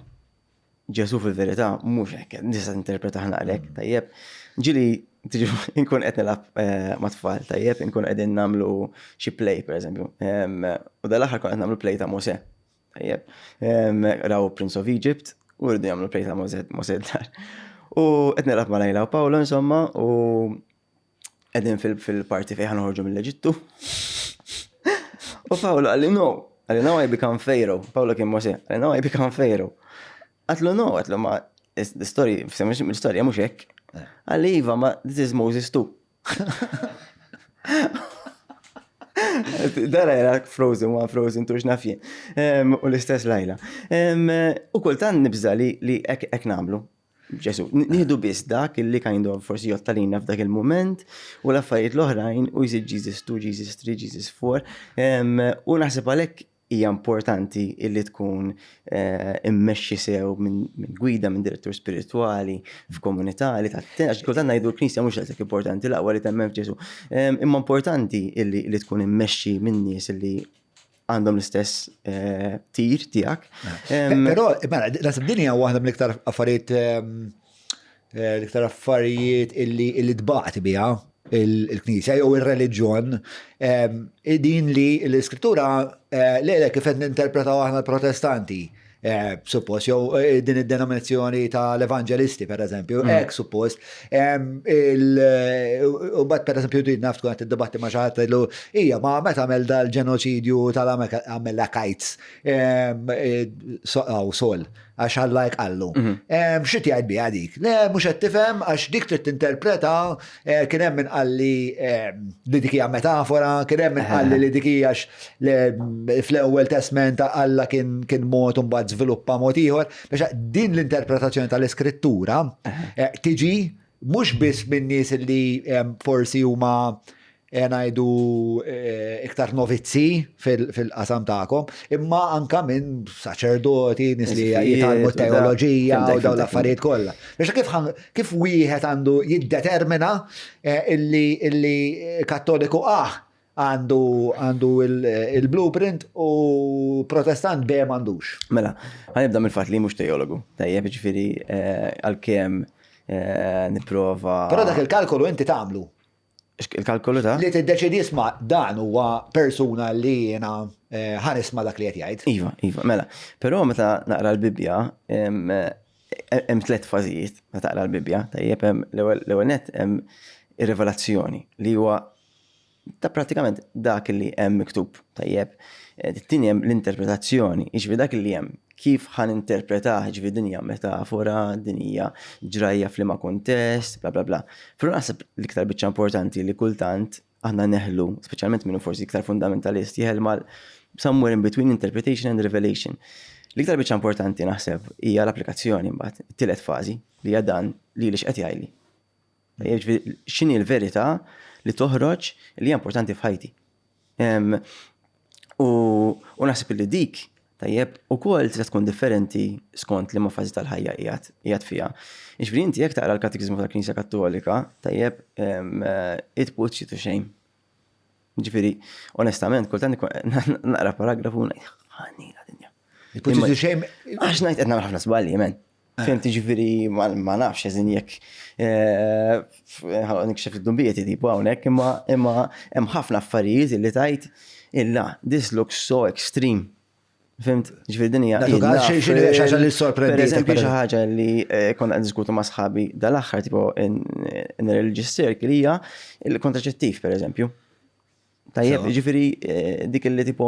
Ġesu fil-verità mhux hekk, nista' tinterpreta naqrek, tajjeb. Ġili tiġi nkun qed nilgħab eh, ma' tfal, tajjeb, nkun qegħdin nagħmlu xi play pereżempju. U dal-aħħar kont qed nagħmlu play ta' Mosè. Tajjeb. Raw Prince of Egypt u rridu jagħmlu play ta' Mosè Mosè dar. U qed nilgħab ma' Lejla u Paolo insomma u qegħdin fil-parti fejn ħanħorġu mill-Eġittu. U Paolo qalli no, qalli no I become Pharaoh. Paolo kien Mosè, qalli no I become Pharaoh. Għatlu no, għatlu ma the story, l-istorja mhux hekk. Eh. Qalli iva, ma this is Moses too. Dara jara Frozen 1, Frozen 2 x'naf jien. U l-istess Lajla. U kultant nibża li hekk nagħmlu. Ġesu, nieħdu biss dak li kind of forsi jottalina f'dak il-moment u l-affarijiet l-oħrajn u jżid Jesus 2, Jesus 3, Jesus 4. U naħseb għalhekk hija importanti illi tkun eh, immexxi sew minn gwida minn direttur spiritwali f'komunità li tatten għax kultant ngħidu l-Knisja mhux daqshekk importanti l-aqwa li temmen f'Ġesu. Imma importanti illi li tkun immexxi minn nies illi għandhom l-istess eh, tir tiegħek. Però, mela, naħseb din hija waħda mill-iktar affarijiet eh, l-iktar affarijiet illi illi tbaqt biha il-Knisja jew ir-reliġjon din li l-iskrittura eh, le le kif qed ninterpretaw aħna l-Protestanti. Eh, suppost, jew eh, din id-denominazzjoni tal-evanġelisti, per eżempju, mm. hekk suppost. U bat per eżempju, din naf tkun qed tiddibatti ma' xi ħadd hija ma meta għamel dal-ġenoċidju tal-Amalekites sol għax Alla hekk qallu. Mhm. Xi tgħid biha dik? Le, mhux qed tifhem għax dik trid tinterpreta eh, kien hemm min qalli li dik hija metafora, kien hemm min qalli li dik hija fl-ewwel testment Alla kien kien mod u mbagħad żviluppa mod ieħor. Biex din l-interpretazzjoni tal-iskrittura eh, tiġi mhux biss minn nies li forsi huma eh, ngħidu eh, iktar novizzi fil-qasam tagħkom, imma anka minn saċerdoti, nies li jitgħallmu teoloġija u dawn l-affarijiet kollha. Biex kif kif wieħed għandu jiddetermina eh, illi illi kattoliku A għandu għandu il-blueprint u protestant B m'għandux. Mela, ħanibda mill-fatt li mhux teologu. Tajjeb, ġifieri għalkemm nipprova. Però dak il-kalkolu inti tagħmlu. Il-kalkolu ta' Li tiddeċidi isma' dan huwa persuna li jiena eh, ħa nisma' dak li qed jgħid. Iva, iva, mela. Però meta naqra l-Bibbja, hemm tliet fażijiet meta taqra l-Bibbja, tajjeb hemm l-ewwel net hemm ir-rivelazzjoni li huwa ta' pratikament dak li hemm miktub, tajjeb. Eh, It-tieni hemm l-interpretazzjoni, jiġifieri dak li hemm kif ħa ninterpretah, jiġifieri din hija metafora, din hija ġrajja f'liema kuntest, bla bla bla. Però naħseb l-iktar biċċa importanti li kultant aħna neħlu, speċjalment minnu forsi iktar fundamentalist, jeħel mal somewhere in between interpretation and revelation. L-iktar biċċa importanti naħseb hija l-applikazzjoni mbagħad, it-tielet fażi li hija dan li li x'qed jgħidli. X'inhi l-verità li toħroġ li hija importanti f'ħajti. U, u naħseb li dik tajjeb ukoll tista' tkun differenti skont liema fażi tal-ħajja qiegħed qiegħed fiha. Jiġifieri inti jekk taqra l-Katekiżmu tal-Knisja Kattolika, tajjeb it puts you to shame. Ġifieri, onestament, kultant naqra paragrafu ngħid ħanina dinja. It puts you to shame. Għax ngħid qed nagħmel ħafna żbalji, men. Fhimt ġifieri ma nafx eżin jekk eh, nikxef id-dumbijiet tipo hawnhekk imma imma hemm ħafna affarijiet li tajt illa this looks so extreme. Fhimt, ġifieri din hija. Xaġa li sorprendi. Per eżempju xi ħaġa li eh, konna diskutu ma' sħabi dal-aħħar tipo in religious circle hija il-kontraċettiv per eżempju. Tajjeb, ġifiri eh, dik li tipo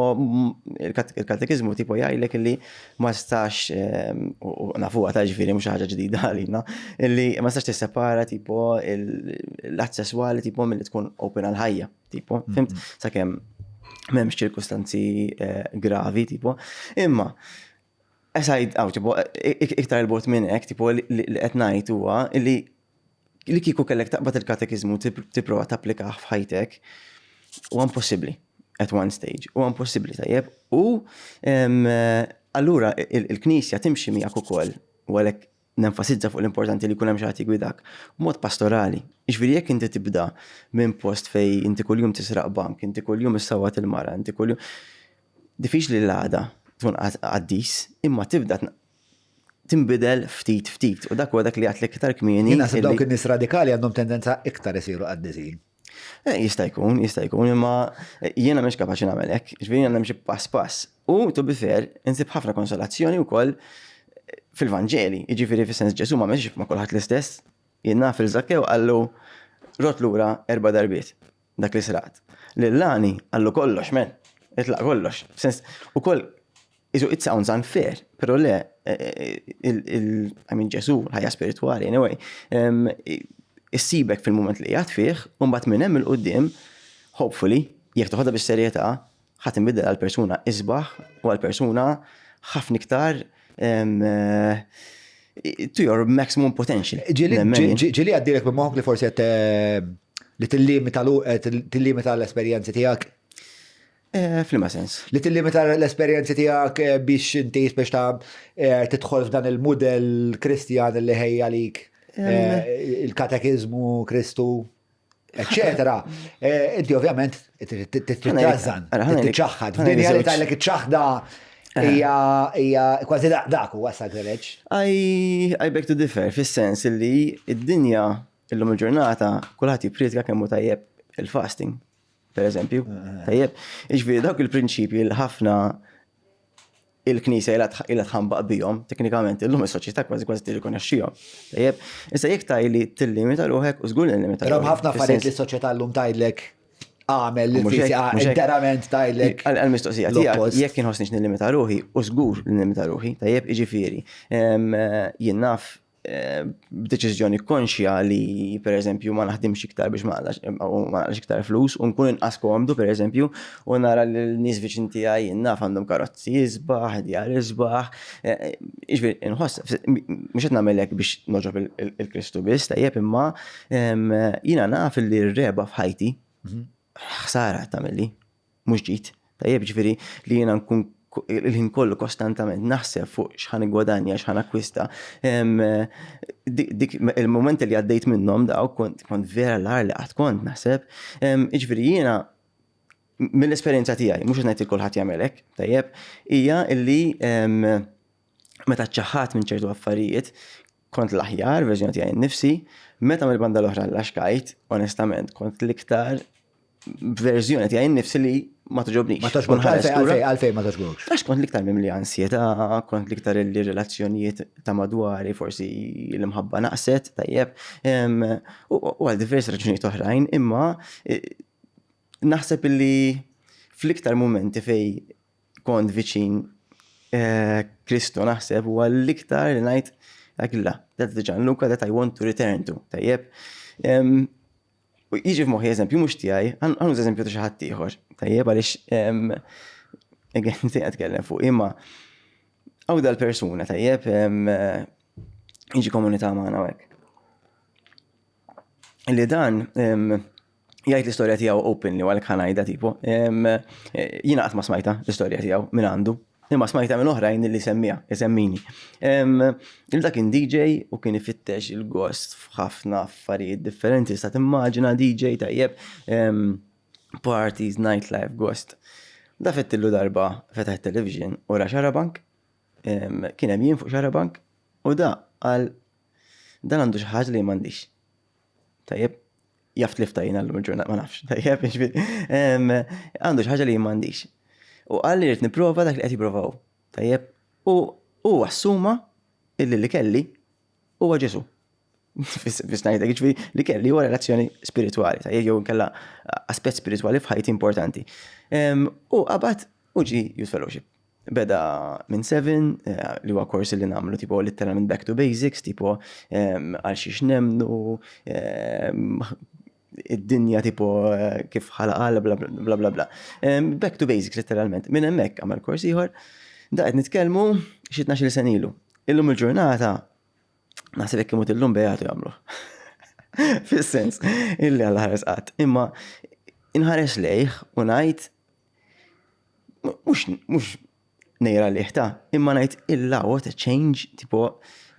il-katekizmu tipo jgħidlek li ma stax eh, u nafuha ta' ġifiri mhux ħaġa ġdida għalina, illi ma stax tissepara tipo l-att sesswali tipo milli tkun open għal ħajja, tipo, fimt? Sakemm m'hemmx ċirkustanzi eh, gravi tipo. Imma aside, għaw, tipo, iktar il-bot minn hekk, tipo, li qed ngħid huwa li li kieku kellek taqbad il-katekiżmu tipprova tapplikah f'ħajtek, huwa impossibbli at one stage, huwa impossibbli tajjeb. U allura il-Knisja timxi miegħek ukoll u għalhekk nenfasizza fuq l-importanti li jkun hemm xi ħadd jiggwidak b'mod pastorali. Jiġifieri jekk inti tibda minn post fejn inti kuljum tisraq bank, inti kuljum issawwat il-mara, inti kuljum diffiċli l-għada tkun qaddis, imma tibda tinbidel ftit ftit u dak huwa dak li għedtlek iktar kmieni. Jien naħseb dawk in-nies radikali għandhom tendenza iktar isiru qaddisin. Eh, jista' jkun, jista' jkun, imma jiena mhix kapaċi nagħmel hekk, ġifieri jiena nimxi pass pass. U to be fair, insib ħafna konsolazzjoni wkoll fil-Vanġeli, jiġifieri fis-sens Ġesù ma mexx ma' kulħadd l-istess. Jien naf il Żakkew qallu rot lura erba' darbiet dak li sraqt. Lil Lani qallu kollox men, itlaq kollox. Sens ukoll Isu it sounds unfair, pero le, I mean Ġesu, l-ħajja spiritwali, anyway, issibek fil-moment li jgħat fih, u mbagħad minn hemm il-qudiem, hopefully, jekk toħodha bis-serjetà, ħa tinbidel għal persuna isbaħ u għal persuna ħafna iktar to your maximum potential. Ġieli għaddilek minn moħħok li forsi qed li tillimita l-esperjenzi tiegħek? Eh, f'liema sens? Li tillimita l-esperjenzi tiegħek eh, biex inti biex ta' eh, tidħol f'dan il-mudell Kristjan li ħejja lik il-katekizmu Kristu, eccetera. Inti ovvjament titrażżan, tiċċaħħad. F'dinja li tgħidlek iċ-ċaħda hija kważi dak huwa sagrileġġ. I beg to differ, fis-sens li id-dinja illum il-ġurnata kulħadd jippriedka kemm hu tajjeb il-fasting. per eżempju. Tajjeb, iġviri dawk il-prinċipji li ħafna il-Knisja ilha tħambaq bihom, teknikament illum is-soċjetà kważi kważi tirrikonoxxihom. Tajjeb, issa jekk tgħidli tillimita ruħek u żgur li nillimita. Però ħafna affarijiet li s-soċjetà llum tgħidlek għamel li l-Knisja interament tgħidlek. Għal-mistoqsija tiegħek jekk inħossniex nillimita ruħi u żgur li nillimita ruħi, tajjeb, jiġifieri jien naf b'deċiżjoni konxja li pereżempju ma naħdimx iktar biex ma naqlax iktar flus u nkun inqas komdu pereżempju u nara li l-nies viċin tiegħi naf għandhom karozzi isbaħ, djar isbaħ. Jiġifieri inħoss mhux qed nagħmel hekk biex nogħġob il-Kristu biss, tajjeb imma jiena naf li r-regħba f'ħajti ħsara tagħmilli. mhux ġid. Tajjeb ġifieri li jiena nkun il-ħin kollu kostantament naħseb fuq x'ħan igwadanja, x'ħan akkwista. Dik il-moment li għaddejt minnhom daw kont kont vera l-għar li qatt kont naħseb. Jiġifieri jiena mill-esperjenza tiegħi, mhux qed ngħid li kulħadd jagħmel hekk, tajjeb, hija illi meta ċaħat minn ċertu affarijiet, kont l-aħjar verżjoni tiegħi nnifsi, meta mill-banda l-oħra laxkajt, onestament, kont l-iktar verżjoni tiegħi nnifsi li ma toġobnix. Ma toġbokx, għalfej, għalfej ma toġbokx. Għax kont l-iktar mimli ansjetà, kont l-iktar li relazzjonijiet ta' madwari forsi l-imħabba naqset, tajjeb, u għal diversi raġunijiet oħrajn, imma eh, naħseb li fl-iktar momenti fej kont viċin eh, Kristu naħseb huwa l-iktar li ngħid dak la, that's the Gianluca that I want to return to. Tajjeb. U jiġi f'moħħi eżempju mhux tiegħi, għandu eżempju ta' xi ħadd ieħor. Tajjeb għaliex again tiegħek fuq imma għaw dal-persuna tajjeb jiġi komunità magħna hekk. Li dan jgħid l-istorja tiegħu openly u għalhekk ħanajda tipo. Jiena qatt ma smajta l-istorja tiegħu minn għandu. Imma smajta minn oħrajn li semmija, isemmini. Il dak kien DJ u kien ifittex il-gost f'ħafna affarijiet differenti, sa timmaġina DJ tajjeb, parties, nightlife, gost. Da fettillu darba fetaħ television u ra xarabank, kien hemm jien fuq xarabank u da qal dan għandu xi ħaġa li m'għandix. Tajjeb, jaf tlifta jiena llum il-ġurnata ma nafx. Tajjeb, jiġifieri, għandu xi ħaġa li jien m'għandix. U qal li rrid nipprova dak li qed jipprova hu. Tajjeb, u hu assuma illi li kelli huwa Ġesù. Biex ngħidlek, jiġifieri li kelli huwa relazzjoni spiritwali, ta' jew kella aspett spiritwali f'ħajti importanti. U qabad u ġi Youth Fellowship. Beda minn 7, eh, li huwa kors li nagħmlu tipo literalment back to basics, tipo għal xiex nemnu, id-dinja tipo eh, kif ħalaqal bla bla bla bla. Back to basics literalment. Minn hemmhekk għamel kors ieħor, da qed nitkellmu xi 12 sena ilu. Illum il-ġurnata naħseb jekk imut illum bejatu jagħmlu. Fis-sens, illi għal ħares qatt. Imma inħares lejh u ngħid mhux mhux nejra lih ta' imma ngħid illa what a change, tipo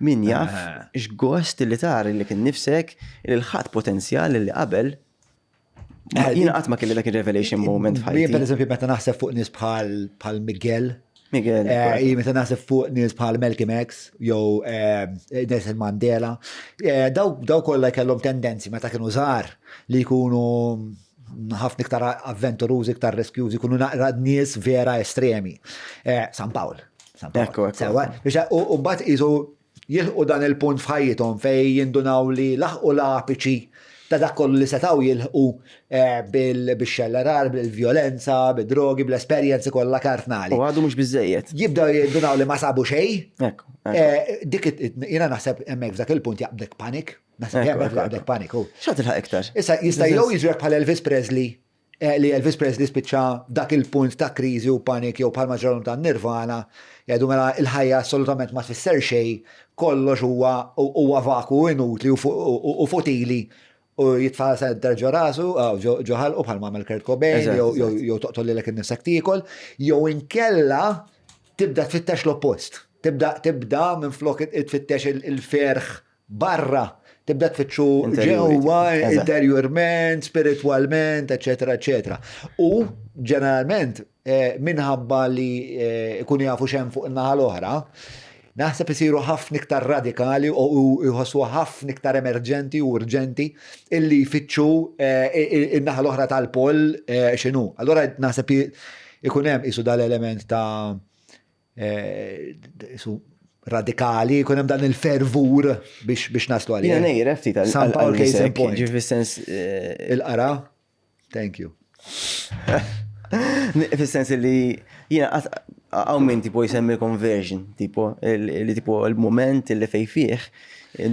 min jaf eh. x'gost li tar li kien nifsek li l-ħadd potenzjal li qabel eh, Jiena qatt ma kelli dak il-revelation moment f'ħajti. Per eżempju, meta naħseb fuq nies bħal bħal Miguel. Miguel. Eh, meta naħseb fuq nies bħal Malcolm X jew Nelson Mandela, daw kollha kellhom tendenzi meta kienu żgħar li jkunu ħafna iktar avventurużi, iktar riskjużi, kunu naqra nies vera estremi. Eh, San Pawl. San Pawl. Ekku, ekku. Sewa, biex u mbagħad isu jilħqu dan il-punt f'ħajjithom fej jindunaw li laħqu l-apiċi ta' dak kollu li setgħu jilħqu eh, bil-xellerar, bil-vjolenza, bil-drogi, bl-esperjenzi kollha karnali. U għadu mhux biżejjed. Jibdew jindunaw li ma sabu xejn. Ekku. Eh, dik jiena naħseb hemmhekk f'dak il-punt jaqbdek panik. Naħseb jaqbdek jaqbdek paniku. Xa tilħaq iktar? Issa jista' jew jiġrek bħal Elvis Presley eh, li Elvis Presley spiċċa dak il-punt ta' kriżi u panik jew bħal ġralhom ta' Nirvana, jgħidu mela il-ħajja assolutament ma tfisser xejn, kollox huwa huwa vaku inutli u futili u jitfa' senter ġo rasu, ġo ħalqu bħal ma għamel Kurt Cobain, jew toqtol lilek innifsek tiekol, jew inkella tibda tfittex l-oppost. Tibda tibda minflok tfittex il-ferħ barra, tibda tfittxu ġewwa, interjurment, spiritwalment, eċetera, eċetera. U ġeneralment eh, minħabba li eh, ikunu jafu xem fuq in-naħa l-oħra, naħseb isiru ħafna iktar radikali u jħossu ħafna iktar emerġenti u urġenti illi jfittxu eh, in-naħa l-oħra tal-pol x'inhu. Allora naħseb ikun hemm isu dal-element ta' Eh, su radikali, jkun hemm dan il-fervur biex biex naslu għalih. Jiena nejra ftit għal San Paul case in point. Ġifi sens eh, il-qara. Thank you. Fis-sens li jiena għaw minn tipo jsemmi conversion, tipo li tipo il-moment li fej fih,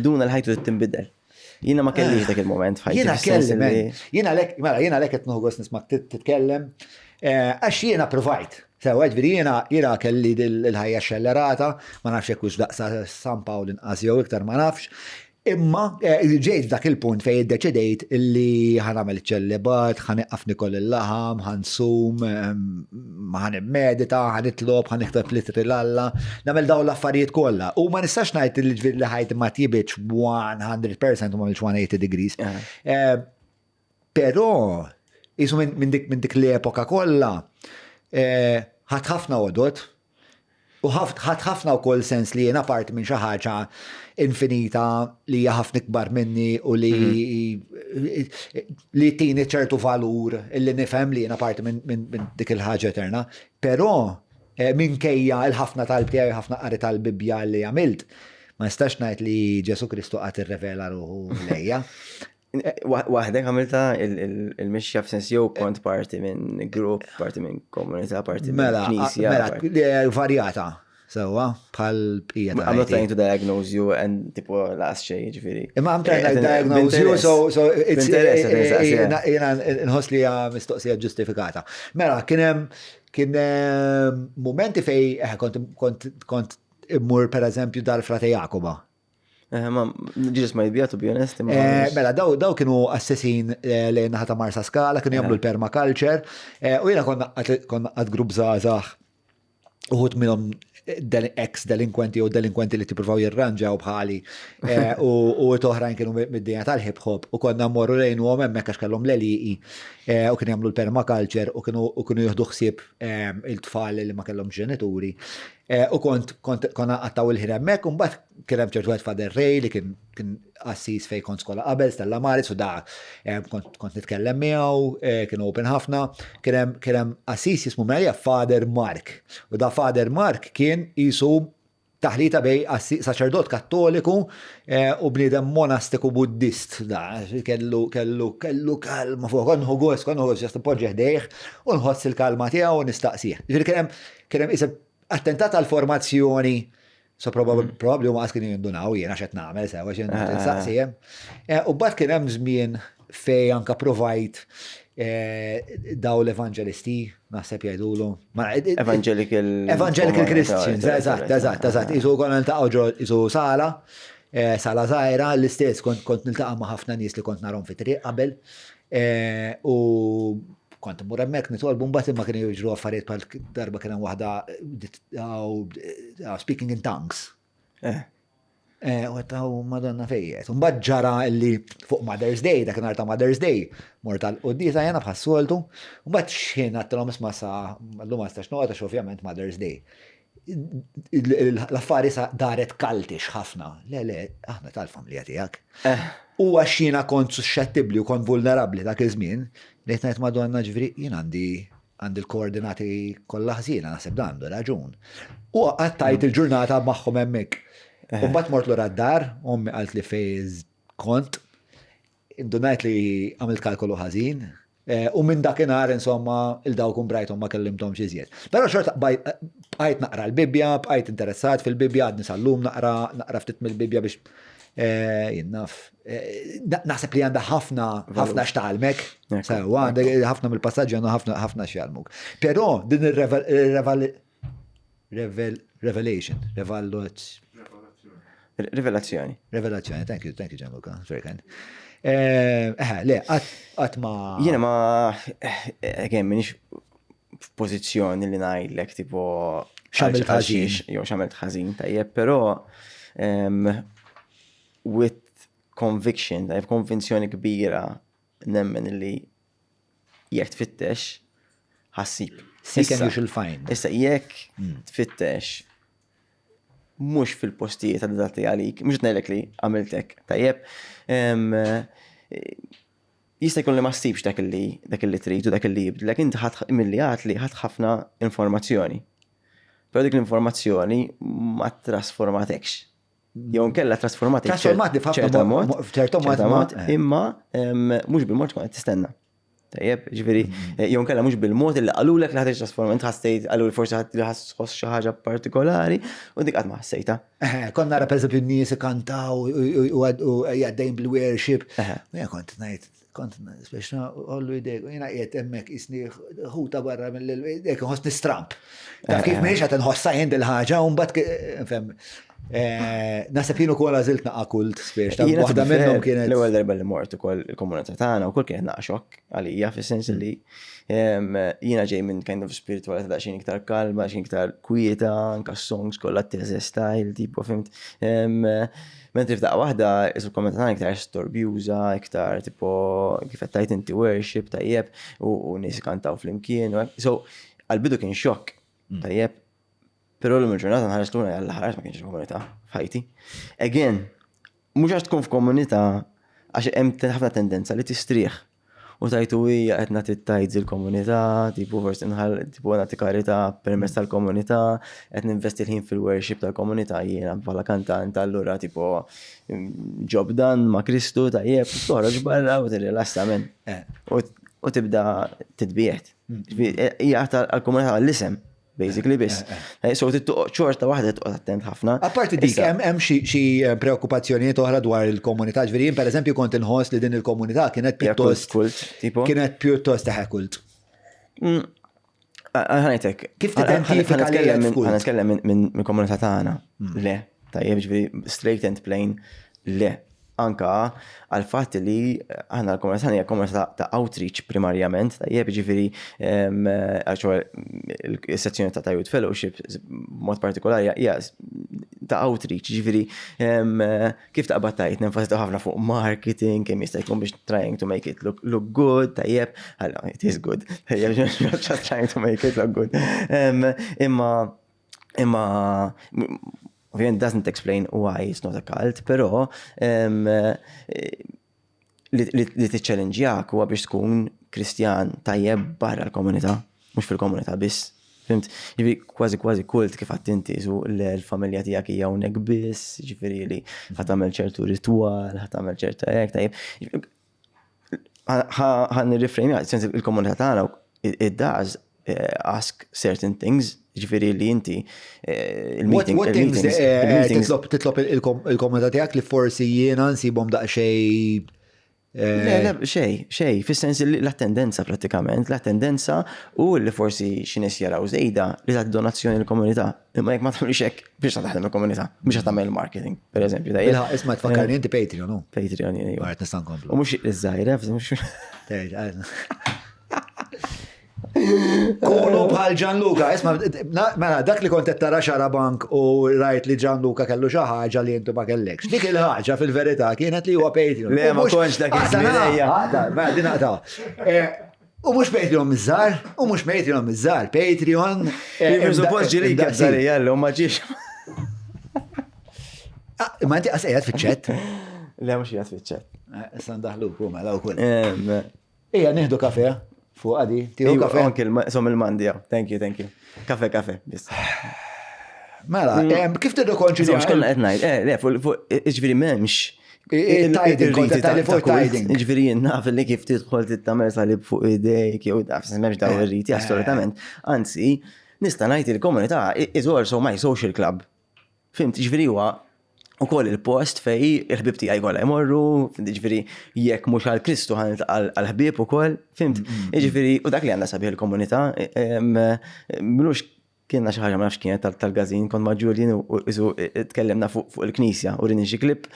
duna l-ħajtu tinbidel. Jiena ma kellix dak il-moment f'ħajti. Jiena kelli, jiena lek, mela jiena lek qed noħgos nismak titkellem, eh, għax jiena provajt. Sewa, ġifieri jiena jiena kelli il-ħajja xellerata, ma nafx jekk hux daqsa San Pawl inqas jew iktar ma nafx. Imma eh, ġejt f'dak il-punt fejn iddeċidejt illi ħa nagħmel iċ-ċellibat, ħa nieqaf nikol il-laħam, ħa nsum, ma ħa nimmedita, ħa nitlob, ħa nikteb litri l-Alla, nagħmel dawn l-affarijiet kollha. U ma nistax ngħid li ġifieri li ħajti ma tjibitx 100% u ma 180 degrees. Eh, però jisu minn dik l-epoka kollha eh, ħadd ħafna għodot U ħadt ħafna wkoll sens li jiena parti minn xi ħaġa infinita li hija ħafna ikbar minni u li mhm. li tini ċertu valur illi nifhem li jiena parti minn dik il-ħaġa eterna. Però eh, minkejja il-ħafna talb tiegħi ħafna qari tal-Bibbja li għamilt, ma nistax ngħid li Ġesu Kristu qatt irrevela ruħu lejja. Waħdek għamilta il-mixja f'sens jew kont parti minn grupp, parti minn komunità, parti minn mela, knisja. Mela, varjata, sewa, bħal bqija. I'm not trying to diagnose you and tipo laqas xej, ġifieri. Imma I'm trying to eh, diagnose you, so, so it's eh, eh, jena nħoss li hija mistoqsija ġustifikata. Mela, kien hemm kien momenti fej kont kont immur per eżempju dar Frate Jakoba. Eh, ma ġiġis ma jibija, to be honest. Eh, mela, daw, daw kienu assessin eh, lejn naħa ta' Marsa Skala, kienu jagħmlu l-permaculture, u jiena konna għad grupp żgħażagħ uħut minnhom ex delinkwenti u delinkwenti li tippruvaw jirranġaw bħali u toħrajn kienu mid-dinja tal-hip hop u konna morru lejn u hemmhekk għax kellhom l-eliqi u kienu jagħmlu l-permaculture u kienu jieħdu ħsieb il-tfal li ma kellhom ġenituri. Eh, u kont kont konna qattaw il-ħin hemmhekk, u mbagħad kien hemm ċertu wieħed Father Ray li kien kien qassis fejn kont skola qabel, Stella Maris, u da eh, kont kont nitkellem miegħu, eh, kien open ħafna, kien hemm kien hemm qassis jismu Marija Father Mark. U da Father Mark kien jisu taħlita bejn saċerdot kattoliku eh, u bniedem monastiku buddist. Da, kellu, kellu, kellu kalma fuq, kont nħu gost, kont nħu gost, just npoġġi ħdejh u nħoss il-kalma tiegħu u nistaqsih. Ġifieri kien hemm kien hemm isem attentat għal formazzjoni So mm. probabli huma qas kienu jindunaw jiena x'qed nagħmel sewa x'in ah. nsaqsi hemm. Eh, u mbagħad kien hemm żmien fej anka provajt eh, daw l-evangelisti, naħseb jgħidulu. Evangelical. Evangelical Christians, eżatt, eżatt, eżatt. Isu konna niltaqgħu ġo isu sala, eh, sala żgħira, l-istess kont kont niltaqa' ma' ħafna nies li kont narhom fit-triq qabel. U kont immur hemmhekk nitolbu mbagħad imma kienu jiġru affarijiet bħal darba kien hemm waħda speaking in tongues. Eh. Eh, u għettaw madonna fejjet. Mbagħad ġara li fuq Mother's Day, dak nhar ta' Mother's Day, mort għal quddisa jena bħas-soltu, mbagħad x'ħin għattilhom isma' sa llum ma nistax noqgħod għax ovvjament Mother's Day. L-affari sa daret kaltix ħafna. Le, le, aħna tal-familja tiegħek. Eh. U għax jiena kont suscettibbli u kont vulnerabbli dak iż-żmien, li ngħid Madonna ġifieri jien għandi għandi l-koordinati kollha ħżiena naħseb dan għandu raġun. U qattajt il-ġurnata magħhom hemmhekk. Eh. U mbagħad mort lura d-dar, ommi qalt li fejn kont, indunajt li għamilt kalkolu ħażin, eh, u minn dakinhar insomma il-dawk Brighton ma kellimthomx iżjed. Però xorta bqajt naqra l-Bibbja, bqajt interessat fil-Bibbja, għadni sal-lum naqra naqra ftit mill-Bibbja biex eh, jinnaf. Eh, naħseb li għandha ħafna ħafna x'tgħallmek. Sewa, ħafna mill-passaġġi għandha ħafna ħafna x'jgħallmuk. Però din ir-revelation, revalot Rivelazzjoni. Rivelazzjoni, thank you, thank you Gianluca, very kind. Eh, eh le, għat ma. Jiena ma, eh, again, minix f'pożizzjoni li ngħidlek tipo. X'għamilt ħażin. Jew x'għamilt ħażin tajjeb, però with conviction, tajjeb konvinzjoni kbira nemmen li jekk tfittex ħassib. Seek and you shall find. Issa jekk hmm. tfittex mhux fil-postijiet adatti għalik, mhux ngħidlek li għamiltek, tajjeb. Jista' jkun li ma ssibx dak li dak li trid u dak li jibdlek, inti ħadd milli għad li ħadd ħafna informazzjoni. Però dik l-informazzjoni ma trasformatekx. Jew nkella trasformatek. Trasformatni f'ċerta mod. F'ċerta mod, eh. imma mhux bil-mod tkun qed tistenna. Tajjeb, ġifieri, mm. eh, jew nkella mhux bil-mod li qalulek li ħadd trasforma, int ħassejt qalu forsi ħadd li ħass xi ħaġa partikolari u dik qatt ma ħassejta. Eh, kont nara pereżempju n-nies ikantaw u jgħaddejn bil-worship. Jien kont ngħid kont speċna għollu jdejk, jena qiegħed hemmhekk isni ħuta barra mill-jdejk nħossni stramp. Taf kif m'iniex qed inħossha jien dil-ħaġa u mbagħad fem. Eh, naħseb jien ukoll għażilt naqa' kult spiex ta' waħda minnhom kienet. L-ewwel darba li mort ukoll il-komunità tagħna wkoll kienet naqa' xokk għalija fis-sens li jiena ġej minn kind of spiritualità daqsxejn iktar kalma, daqsxejn iktar kwieta, anka songs kollha teze style, tipo fimt. Mentri f'daqqa waħda isu komunità tagħna iktar storbjuża, iktar tipo kif qed tgħid inti worship tajjeb u nies ikantaw flimkien. So għall-bidu kien xokk mm. tajjeb. Però l-lum il-ġurnata nħares lura jalla ħares ma kienx komunità f'ħajti. Again, mhux għax tkun f'komunità għax hemm ħafna tendenza li tistrieħ U tajtu hija qed nagħti tithes il-komunità, tipo forsi nħall tipo nagħti karità permezz tal-komunità, qed ninvesti l-ħin fil-worship tal-komunità jiena bħala kantant allura tipo job done ma' Kristu tajjeb, toħroġ barra u tirrilassa men. Eh. U tibda titbiegħed. Mm. Hija għall-komunità għall-isem. Basically biss. Eh, eh. Eh, so xorta waħda toqgħod attent ħafna. Apparti dik hemm xi preokkupazzjonijiet oħra dwar il-komunità, ġifieri jien pereżempju kont inħoss li din il-komunità kienet pjuttost kult, tipo. Kienet pjuttost taħ kult. Mm, Ħanajtek. Kif tidentifika li Ħanitkellem minn komunità tagħna. Mm. Le, tajjeb ġifieri straight and plain, le. anka għall-fatt li aħna l-komunità hija komunità ta' outreach primarjament, tajjeb ġifieri il-sezzjoni ta' Youth Fellowship mod partikolari hija ta' outreach, ġifieri kif taqbad tajt nenfasizzaw ħafna fuq marketing, kemm jista' jkun biex trying to make it look, look good, tajjeb, it is good, tajjeb, just trying to make it look good. Imma Imma ovvijament doesn't explain why it's not a cult, però li tiċċellinġjak huwa biex tkun Kristjan tajjeb barra l-komunità, mhux fil-komunità biss. Fhimt? Ġifieri kważi kważi kult kif għedt inti su l-familja tiegħek hija hawnhekk biss, ġifieri li ħa tagħmel ċertu ritwal, ħa tagħmel ċerta hekk, tajjeb. Ħa nirrifrejmja, sens il-komunità tagħna it does ask certain things, ġifieri li inti il-meeting. What things titlob il-komunità tiegħek li forsi jiena nsibhom daqsxejn Le, le, xej, xej, fis-sens li l-attendenza pratikament, l-attendenza u li forsi xi nies jaraw żejda li tagħti donazzjoni l-komunità. Imma jekk ma tagħmilx hekk biex taħdem il-komunità, biex tagħmel marketing, per eżempju. Isma' tfakkarni inti Patreon, no? Patreon, iva. Għart nista' nkomplu. U mhux iż-żgħira, mhux. Kunu bħal Gianluca, isma, mela, dak li kont qed tara xarabank u rajt li Gianluca kellu xi ħaġa li intu ma kellekx. Dik il-ħaġa fil-verità kienet li huwa Patreon. Le, ma kontx dak iż-żmien. Mela, din naqta. Eh, u mhux Patreon miż-żgħar, u mhux Patreon miż-żgħar, Patreon. Eh, suppost ġili kif jallu ma ġiex. Ah, ma inti qas qiegħed fiċ-ċett. Le mhux qiegħed fiċ-ċett. Eh, issa ndaħluk u mela wkoll. Ejja nieħdu kafe fuq għadi, tieħu kafe. Anke som il-mandija. Thank you, thank you. Kafe, kafe, biss. Mela, mm. kif tirrikonċilja? X'konna qed ngħid? Eh, le, fuq jiġifieri m'hemmx. Tiding, tiding. Ġifieri jien naf li kif tidħol tittamel salib fuq idejk jew taf m'hemmx daw eh. ir-riti assolutament. Anzi, nista' ngħid il-komunità is also my social club. Fhimt, jiġifieri huwa ukoll il-post fej il-ħbieb tiegħi kollha jmorru, jiġifieri jekk mhux għal Kristu ħa niltaqa' għall-ħbieb ukoll, fhimt? Jiġifieri u dak li għandna sabiħ il-komunità, mhux kienna xi ħaġa ma nafx kienet tal-gazin, kont ma' Julian u isu tkellimna fuq il-knisja u rini xi clip.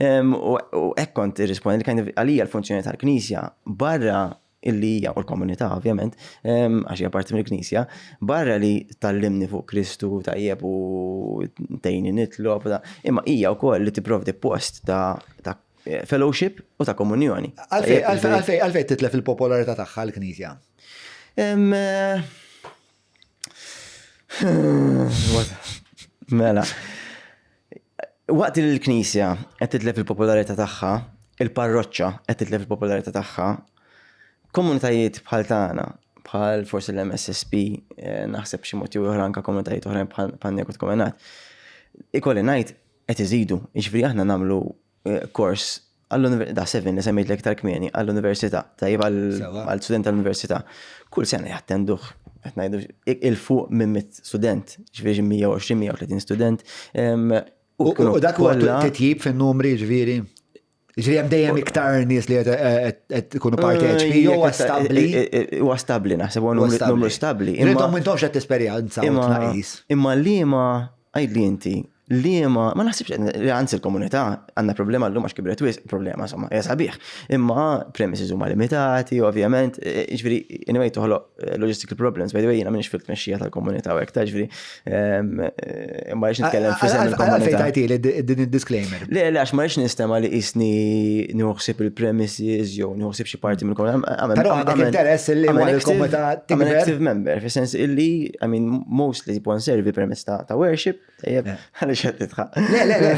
U hekk kont irrispondi li kind of għalija l-funzjoni tal-knisja barra illi hija u l-komunità ovvjament, għax hija parti mill-Knisja, barra li tgħallimni fuq Kristu tajjeb u tgħinni nitlob, imma hija wkoll li tipprovdi post ta' fellowship u ta' komunjoni. Għalfejn għalfejn titlef il-popolarità tagħha l-Knisja? Mela. Waqt li l-Knisja qed titlef il-popolarità tagħha, il-parroċċa qed titlef il-popolarità tagħha, komunitajiet bħal tagħna, bħal forsi l-MSSP, eh, naħseb xi mod jew oħra anke komunitajiet oħrajn bħal Nekot Komenat, ikolli ngħid qed iżidu, jiġifieri aħna nagħmlu eh, kors għall-università, 7 li semmejt l-iktar kmieni, għall-università, tajjeb għall-student tal-università. Kull sena jattenduh, qed ngħidu il-fuq minn mit student, ġifieri 120, 130 student. U dak huwa titjib fin-numri ġifieri? Ġifieri hemm dejjem iktar nies li qed ikunu parteċipi jew huwa stabbli? Huwa stabbli naħseb huwa numru stabbli. Intom m'intomx qed tesperjenza tnaqqis. Imma liema għidli inti Liema, ma naħsibx li anzi l-komunità għandna problema llum għax kibret wisq, problema insomma, hija sabiħ. Imma premises huma limitati, ovvjament, e, e, jiġifieri anyway toħloq eh, logistical problems, by the way jiena m'iniex fil-tmexxija tal-komunità u hekk ta' jiġifieri ehm, eh, ma rridx nitkellem f'isem il-komunità. Għalfejn tajti din id-disclaimer. Le, le, għax ma rridx nistema' li qisni nieħu il-premises jew nieħu xi parti mill-komunità. Però għandek interess li l-komunità tikber. active member, fis-sens illi, I mean, mostly tipo nservi permezz ta' worship, Tajjeb, għaliex qed titħaq. Le, le, le,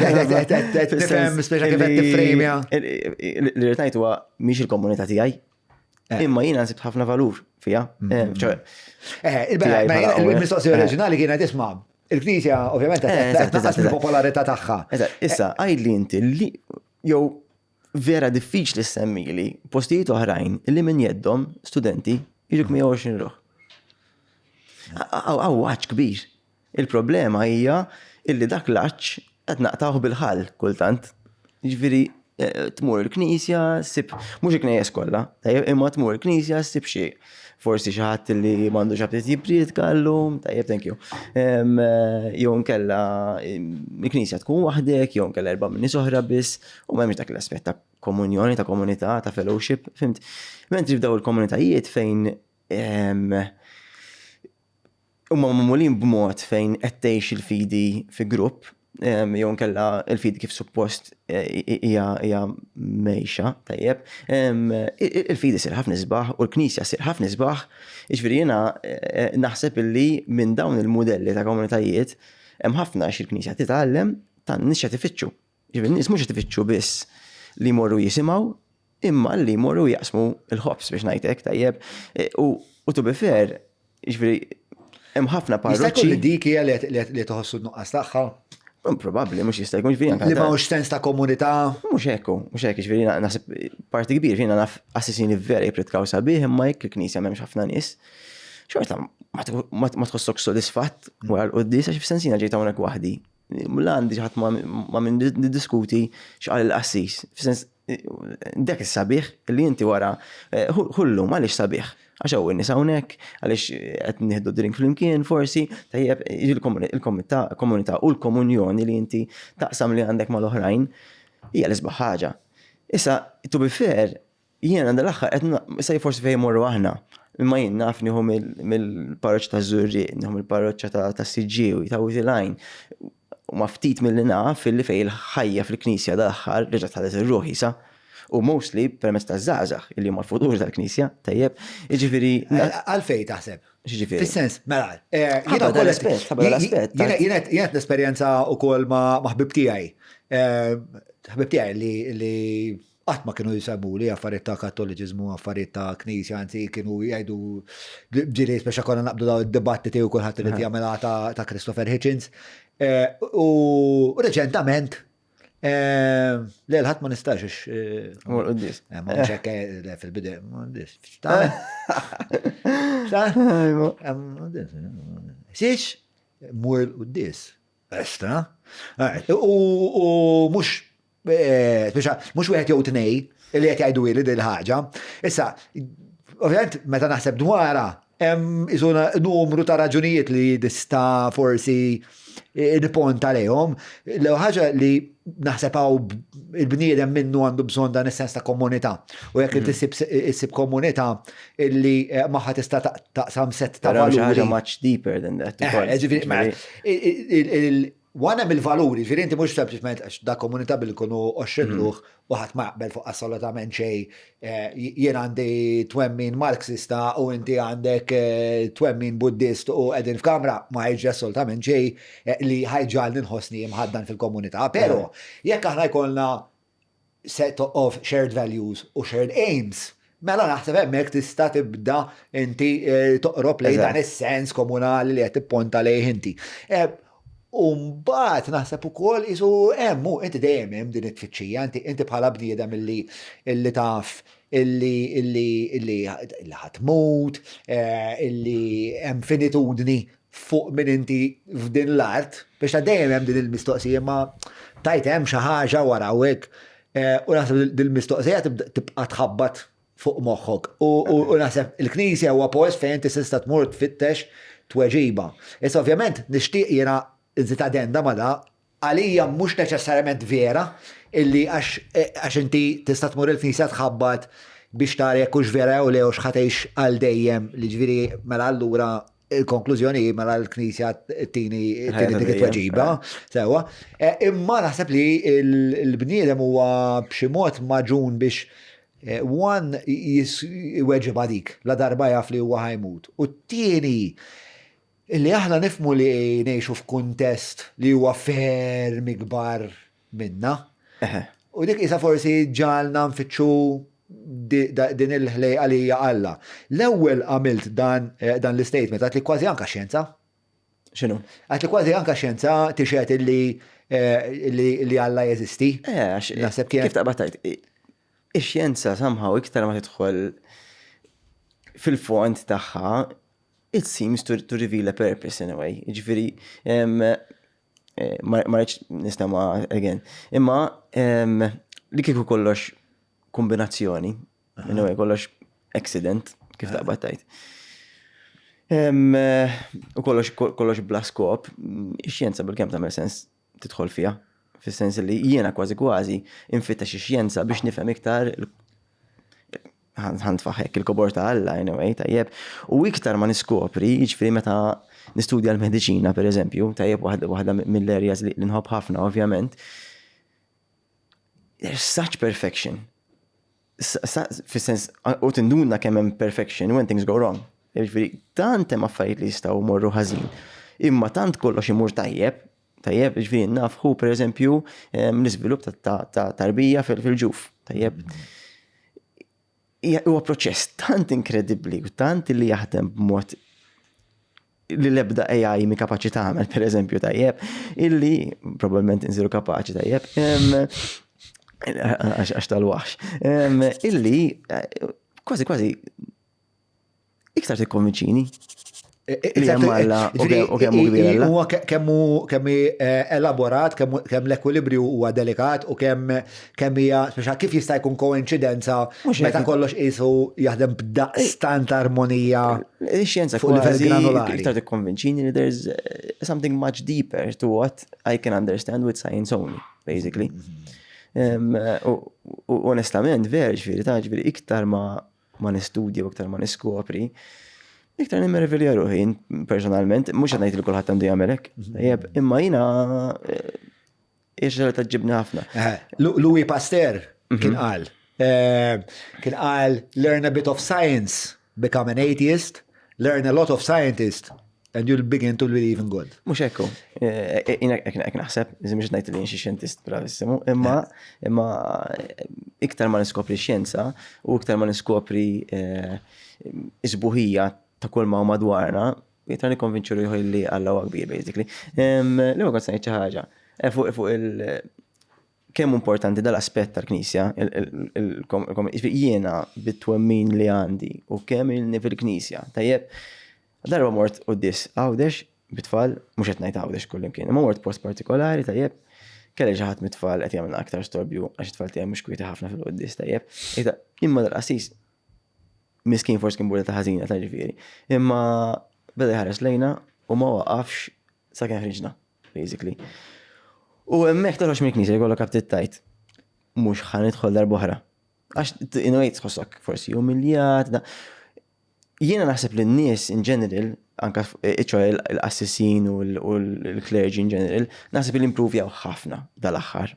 nifhem speċa kif qed tifrejmja. Li rrid ngħid huwa mhix il-komunità tiegħi. Eh. Imma jiena nsib ħafna valur fiha. Mm. Eh, eh, il-mistoqsija oriġinali kienet isma' il-Knisja ovvjament qed tnaqqas mill-popolarità tagħha. Issa, għidli inti li jew vera diffiċli semmili postijiet oħrajn li minn jeddhom studenti jiġuk 120 ruħ. Għaw għax kbir. Il-problema hija illi dak l-għatx qed naqtgħuh bil-ħall kultant. Jiġifieri eh, tmur il-knisja, ssib mhux il-knejjes kollha, tajjeb imma tmur il-knisja ssib xi forsi xi ħadd li m'għandux aptit jipprietka llum, tajjeb thank you. Eh, jew nkella il-knisja tkun waħdek, jew nkella erba' minn nies oħra biss, u m'hemmx dak l-aspett ta' komunjoni, ta' komunità, ta' fellowship, fimt? Mentri f'daw il-komunitajiet fejn huma magħmulin b'mod fejn qed tgħix il-fidi fi grupp, jew nkella il-fidi kif suppost eh, hija mejxa, tajjeb. Il-fidi sir ħafna isbaħ u l-knisja sir ħafna isbaħ. Jiġifieri jiena eh, naħseb illi minn dawn il-mudelli ta' komunitajiet hemm ħafna xi l-knisja titgħallem tan-nies x'qed ifittxu. Ġifieri n-nies mhux qed ifittxu biss li jmorru jisimgħu, imma li jmorru jaqsmu l-ħobż biex ngħid hekk tajjeb. E, u to be fair, ġifieri. Hemm ħafna parroċċi. Jista' jkun li dik hija li tħossu n-nuqqas tagħha? Probabbli, mhux jista' jkun ġifieri anke. Li m'hawnx sens ta' komunità. Mhux hekk, mhux hekk, ġifieri naħseb parti kbir, jiena naf assisini vera jippritkaw sabiħ imma jekk il-knisja m'hemmx ħafna nies. Xorta ma tħossok sodisfatt wara l-quddies għax f'sens jiena ġejt hawnhekk waħdi. La għandi ħadd ma min niddiskuti x'qal il-qassis. F'sens Dak is-sabiħ li inti wara eh, ħullum għaliex sabiħ. Għax hawn in-nies hawnhekk, għaliex qed nieħdu drink flimkien forsi, tajjeb il-komunità u l-komunjoni li inti taqsam li għandek mal-oħrajn hija l-isbaħ ħaġa. Issa, to be fair, jiena dal-aħħar qed issa forsi fejn morru aħna. Imma jien naf nieħu mill-parroċċa ta' Żurrieq, nieħu mill-parroċċa ta' Siġġiewi, ta' Witilajn. U ma ftit milli naf illi fejn il-ħajja fil-Knisja dal-aħħar reġgħet ħadet ir-ruħ qisha. U mostly permezz taż-żgħażagħ illi huma l-futur tal-Knisja, tajjeb. Jiġifieri. Għalfejn taħseb? X'jiġifieri? Fis-sens, mela, eh, jiena wkoll l-aspett, ħabba l-aspett. Jiena qed nesperjenza wkoll ma' ħbib tiegħi. Eh, ħbib tiegħi li Qatt ma kienu jsemmuli affarijiet ta' Kattoliċiżmu, affarijiet ta' Knisja, anzi kienu jgħidu ġieli speċa konna naqbdu daw id-dibattiti u kulħadd irid jagħmilha ta' Christopher Hitchens. Eh, u reċentament eh, le l-ħadd ma nistax ix. Eh, ma mhux hekk fil-bidu. Siex mur l-quddis. Estra. U mhux eh, mhux wieħed jew tnej li qed jgħidu li din ħaġa. Issa, ovvjament meta naħseb dwarha hemm iżuna numru ta' raġunijiet li tista' forsi niponta lejhom. L-ewwel ħaġa li naħseb hawn il-bniedem minnu għandu bżonn dan is-sens ta' komunità. U jekk inti issib komunità illi eh, magħha tista' taqsam set ta' valuri. ħaġa much deeper than that. Eh, eh, ġifieri, Wana mill-valuri, ġifieri inti mhux sempliċement għax da komunità bil kunu 20 ruħ u ħadd ma jaqbel fuq assolutament xejn eh, jien għandi twemmin Marxista u inti għandek eh, twemmin Buddist u qegħdin f'kamra ma jiġri assolutament xejn eh, li ħajġalni nħossni imħaddan fil-komunità. Però jekk aħna jkollna set of shared values u shared aims, mela naħseb hemmhekk tista' tibda inti toqrob lejn dan is-sens komunali li qed tipponta lejh inti. U mbagħad naħseb ukoll isu hemm hu inti dejjem hemm din it-tfittxija, inti inti bħala bniedem illi illi taf illi illi illi illi ħa tmut, eh, illi hemm finitudni fuq min inti f'din l-art, biex ta' dejjem hemm din il-mistoqsija ma tajt hemm xi ħaġa wara u hekk. Eh, u naħseb din il-mistoqsija tibqa' tħabbat fuq moħħok. U naħseb il-Knisja huwa post fejn inti tista' tmur tfittex tweġiba. Issa ovvjament nixtieq jiena nżid addenda ma' da, għalija mhux neċessarjament vera illi għax inti tista' tmur il-Knisja tħabbat biex tara jekk hux vera jew le u x'ħa tgħix għal dejjem li ġifieri mela allura il-konklużjoni hi mela l-Knisja tini dik it-tweġiba. Sewa. Eh, imma naħseb li l-bniedem huwa b'xi mod maġun biex eh, one jweġiba dik la darba jaf li huwa ħajmut. U t-tieni illi aħna nifmu li ngħixu f'kuntest li huwa ferm ikbar minna. U dik isa forsi ġalna nfittxu din il-ħlejqa li hija Alla. L-ewwel għamilt dan, eh, dan l-istatement għat li kważi anka xjenza. X'inhu? Għat li kważi anka xjenza tixhed illi eh, li Alla jeżisti. Eh, għax naħseb kif taqbad tajt. Ix-xjenza somehow iktar ma tidħol fil-fond tagħha, it seems to, to reveal a purpose in a way. Ġifieri, Eh, ma rridx nistema again. Imma li kieku kollox kombinazzjoni, anyway, kollox accident, kif taqbad tajt. Eh, u kollox kollox bla skop, ix-xjenza bil-kemm tagħmel sens tidħol fiha. Fis-sens li jiena kważi kważi infittex ix-xjenza biex nifhem iktar ħantfaħek il-kobor ta' Alla, anyway, tajjeb. U iktar ma niskopri, jiġifieri meta nistudja l-mediċina, per eżempju, tajjeb waħda mill-areas li nħobb ħafna, ovvjament, there's such perfection. Fis-sens, u tinduna kemm hemm perfection when things go wrong. Jiġifieri, tant hemm affarijiet li jistgħu jmorru ħażin. Imma tant kollox imur tajjeb, Tajjeb, ġifieri naf hu pereżempju l-iżvilupp ta' tarbija fil-ġuf. Tajjeb. Huwa proċess tant inkredibbli u tant li jaħdem b'mod li l-ebda AI mi kapaċi tagħmel, per eżempju, tajjeb, illi probabbilment insiru kapaċi tajjeb, għax tal-waħx, illi eh, kważi kważi iktar tikkonvinċini. Li hemm Alla u kemm hu kbir Alla. Huwa kemm hu kemm eh, elaborat, kemm l-ekwilibrju huwa delikat u kemm kemm hija speċa kif jista' jkun koinċidenza meta kollox qisu jaħdem b'daqstant armonija. Ix-xjenza fuq livell granulari. Iktar tikkonvinċini li there's eh, something much deeper to what I can understand with science only, basically. Mm-hmm. U onestament, ver, ġifieri, ta' ġifieri, iktar ma ma nistudja u iktar ma niskopri, iktar nimmervilja ruħi personalment, mhux qed ngħid li kulħadd għandu jagħmel hekk, mhm. tajjeb, imma jiena eh, hija xi ġibni ħafna. Eh, Louis Pasteur mhm. kien qal, eh, kien qal learn a bit of science, become an atheist, learn a lot of scientist, And you'll begin to believe in God. Mux ekku, eh, eh, ek naħseb, mux najt li xi xjentist bravissimu, imma imma eh, iktar ma niskopri xjenza u iktar ma niskopri isbuħija ta' kull ma madwarna, iktar nikkonvinċu ruħi li Alla huwa kbir basically. Li ma kont xi ħaġa fuq il- kemm importanti dal-aspett tal-Knisja, jiena bit-twemmin li għandi u kemm ilni fil-Knisja, tajjeb, darba mort quddies Għawdex bit-tfal, mhux qed ngħid Għawdex kullimkien, imma mort post partikolari, tajjeb, kelli xi ħadd mit-tfal qed jagħmilna aktar storbju għax it-tfal tiegħi mhux kwieti ħafna fil-quddies, tajjeb. Imma dal-qassis miskin forsi kien burda ta' ħażina ta' ġifieri, imma beda jħares lejna u ma waqafx sakemm ħriġna. Basically. U hemmhekk toħroġ mill-knisja jkollok aptit tajt. Mhux ħa nidħol darb'oħra. Għax in a way tħossok forsi umiljat. Jiena naħseb li n-nies in general, anka iċo il-qassisin u l-clergy in general, naħseb li improvjaw ħafna dal-aħħar.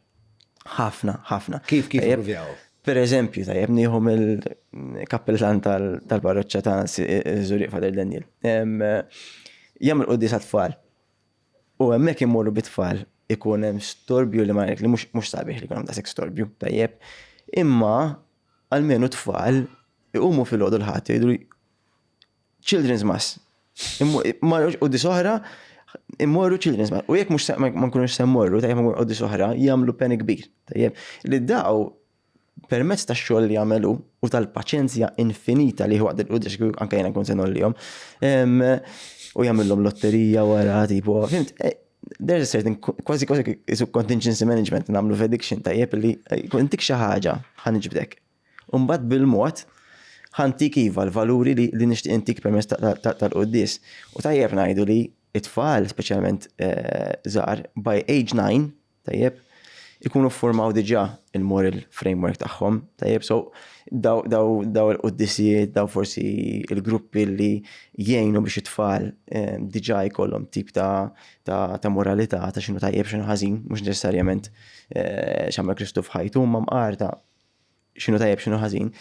Ħafna, ħafna. Kif kif improvjaw? Per eżempju, tajjeb nieħu mill-kappellan tal-parroċċa ta' Zuriq Father Daniel. Jagħmel quddiesa tfal. U hemmhekk immorru bit-tfal ikun hemm storbju li ma li mhux sabiħ li jkun hemm daqshekk storbju, tajjeb. Imma almenu tfal iqumu filgħodu l-Ħadd jgħidu Children's Mass. U dis oħra immorru Children's Mass. U jekk mhux ma nkunux se mmorru, tajjeb u dis oħra jagħmlu peni kbir, tajjeb. Li daw permezz tax-xogħol li jagħmel hu u tal-paċenzja infinita li waqt il-qudiex kieku anke jiena nkun se nollihom u jagħmilhom lotterija wara tipo, fimt, eh, there's a certain kważi kważi isu contingency management nagħmlu prediction tajjeb li eh, intik xi ħaġa ħa niġbdek. U mbagħad bil-mod ħantik iva l-valuri li nixtieq intik permezz tal-quddies. U tajjeb ngħidu li it-tfal, speċjalment eh, żgħar, by age 9, tajjeb, ikunu ffurmaw diġà il-moral framework tagħhom, tajjeb, so daw, daw, daw il-quddisijiet, daw forsi il-gruppi li jgħinu biex it-tfal eh, diġà jkollhom tip ta', ta, ta moralità, ta' x'inhu tajjeb, x'inhu ħażin, mhux neċessarjament eh, x'għamel Kristu f'ħajtu, imma mqar ta' x'inhu tajjeb x'inhu ħażin.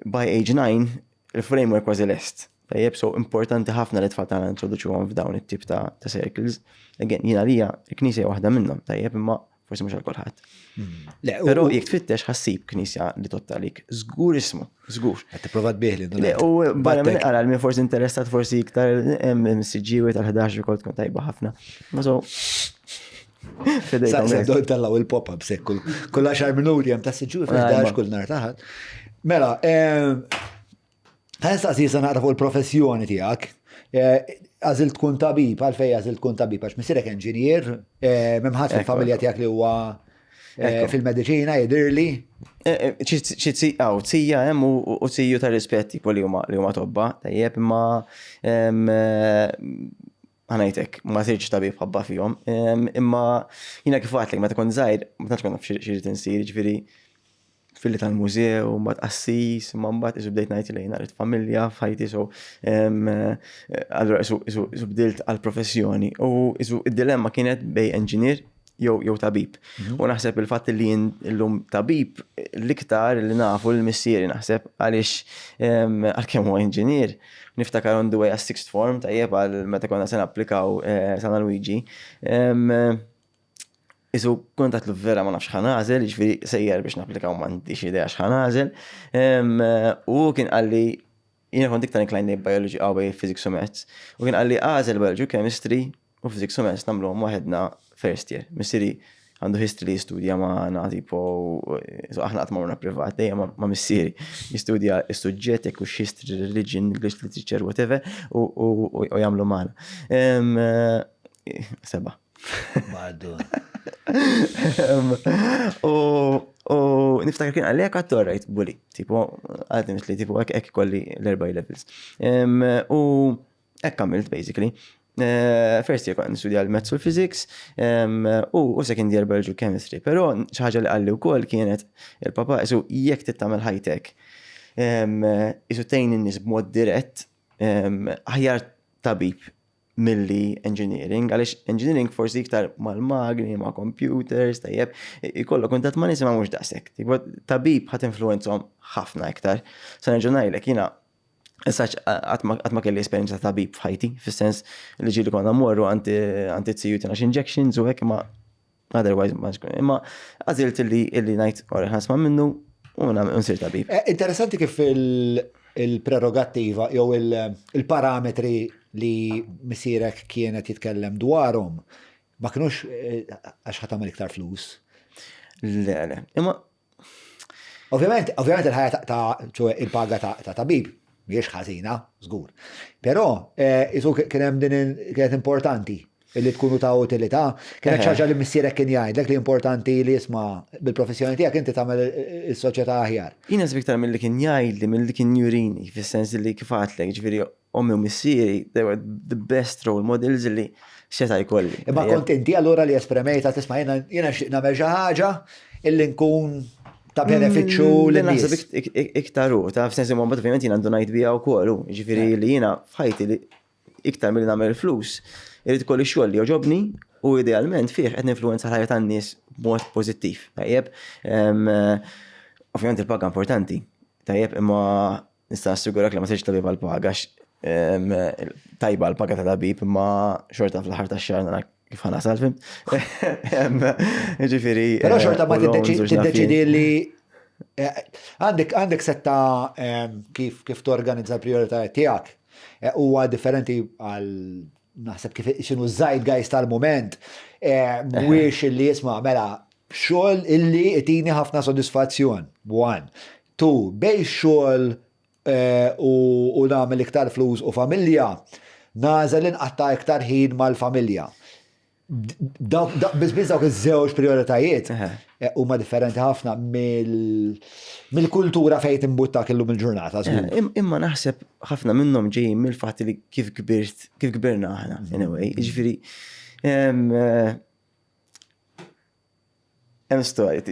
By age 9, il-framework kważi lest. Tajjeb, so importanti ħafna li tfal tagħna introduċuhom f'dawn it-tip ta', ta circles. Again, jiena lija, il-knisja waħda minnhom, tajjeb, imma forsi mhux għal kulħadd. Hmm. Però jekk tfittex ħassib knisja li tottalik, żgur ismu, żgur. Qed tipprova tbieħli. U barra minn qara minn forsi interessat forsi iktar hemm siġġiewi tal-11 ukoll tkun tajba ħafna. Ma so Sa' tellaw il-pop-up se kull 10 minuti hemm ta' siġġiewi fil-11 kull nar taħat. Mela, Ħa nistaqsi issa naqra fuq il-professjoni tiegħek. Eh, għażilt tkun tabib, għalfej għażilt tkun tabib, għax missierek enġinier, eh, m'hemm ħadd fil-familja tiegħek li huwa eh, fil-mediċina jidhirli. Xi tija hemm u tiju ta' rispett tipo li huma li huma tobba, tajjeb, imma ħanajtek, ma sirtx tabib ħabba fihom. Imma jiena kif għedtlek meta kont żgħir, ma tantx kont naf xi rrid insir, jiġifieri filli tal-mużew, mbagħad qassis, imma mbagħad isu bdejt ngħid li jiena rrid familja f'ħajti, so allura isu isu isu bdilt għal professjoni u isu id-dilemma kienet bej engineer jew jew tabib. Mhm. U naħseb il-fatt li jien illum tabib l-iktar li nafu lil missieri naħseb għaliex għalkemm huwa engineer niftakar on the way għas sixth form tajjeb għal meta konna se napplikaw eh, San Luigi. Isu kont għatlu vera ma nafx ħanażel, jiġifieri sejjer biex napplika u m'għandix idea x'ħanażel. U kien qalli Jiena kont iktar inclined lejn biology qawwi physics u maths. U kien qalli għażel biology u chemistry u physics u maths nagħmluhom waħedna first year. Missieri għandu history li jistudja magħna tipo so aħna qatt ma morna privat dejjem ma' missieri jistudja s-suġġett jekk hux history, religion, English literature, whatever u jagħmlu magħna. Seba'. Madonna. U niftakar kien għalli għak għattu bully. Tipo, għadni mitli, tipo, hekk kolli l-erba' levels. U hekk għamilt, basically. Eh, first year kont nistudja l-Maths u l-Physics u second year Biology Chemistry. Però xi ħaġa li qalli wkoll kienet il-papa isu jekk tittamel high-tech isu tgħin in-nies b'mod dirett aħjar tabib milli engineering, għaliex engineering forsi iktar mal-magni, ma' computers, tajjeb, ikollok kuntatt ma' nies ma mhux daqshekk. Tipo tabib ħadd influenzhom ħafna iktar. Sa nerġa' ngħidlek jiena Issa qatt ma kelli esperjenza ta' tabib f'ħajti, fis-sens li ġieli konna mmorru għand it-CU tina injections u hekk imma otherwise ma imma għażilt illi illi ngħid ora ħasma minnu u nsir tabib. Eh, interessanti kif il-prerogattiva jew il-parametri li missierek kienet jitkellem dwarhom ma kinux eh, għax ħa tagħmel iktar flus. Le, le. Imma Ovvjament, ovvjament il-ħajja ta' ċoe il-paga ta' tabib mhijiex ħażina, żgur. Però eh, isu kien hemm din kienet importanti illi tkunu ta' utilità. Kienet xi ħaġa li missierek kien jgħidlek li importanti li jisma' bil-professjoni tiegħek inti tagħmel is-soċjetà aħjar. Jien naħseb iktar milli kien jgħidli, milli kien jurini, fis-sens li kif għedtlek, ġifieri ommi u missieri, they were the best role models li seta' jkolli. Imma kont inti allura li esprimejta tisma' jiena jiena nixtieq nagħmel xi ħaġa illi nkun ta' benefiċċju mm, lin Naħseb iktar hu, ta' f'sens imma mbagħad ovvjament jiena ndunajt biha wkoll, ġifieri li jiena f'ħajti li iktar milli nagħmel flus, irid ikolli xogħol li jogħġobni u idealment fih qed ninfluwenza l-ħajja tan-nies b'mod pożittiv. Tajjeb, ovvjament il-paga importanti, tajjeb, imma nista' nassigurak li ma sirx tabib għall-paga għax tajba l-paga ta' tabib imma xorta fl-aħħar tax-xahar nara kif ħa nasal, fhimt? Ġifieri. Però xorta ma tiddeċidi li eh, għandek għandek setta kif kif torganizza l-prijoritajiet tiegħek. Eh, huwa differenti għal naħseb kif xinu zeitgeist tal-moment, eh, mhuwiex illi jisma' mela xogħol illi itini ħafna sodisfazzjon. One. Two, bej xogħol eh, u nagħmel iktar flus u familja, nagħżel inqatta' iktar ħin mal-familja. Biss biss dawk iż-żewġ prioritajiet eh, huma differenti ħafna mill-kultura fejn timbuttak illum il-ġurnata. Imma naħseb ħafna minnhom ġejjin mill-fatt li kif kbirt, kif kbirna aħna, mm. anyway, jiġifieri eh, hemm storja,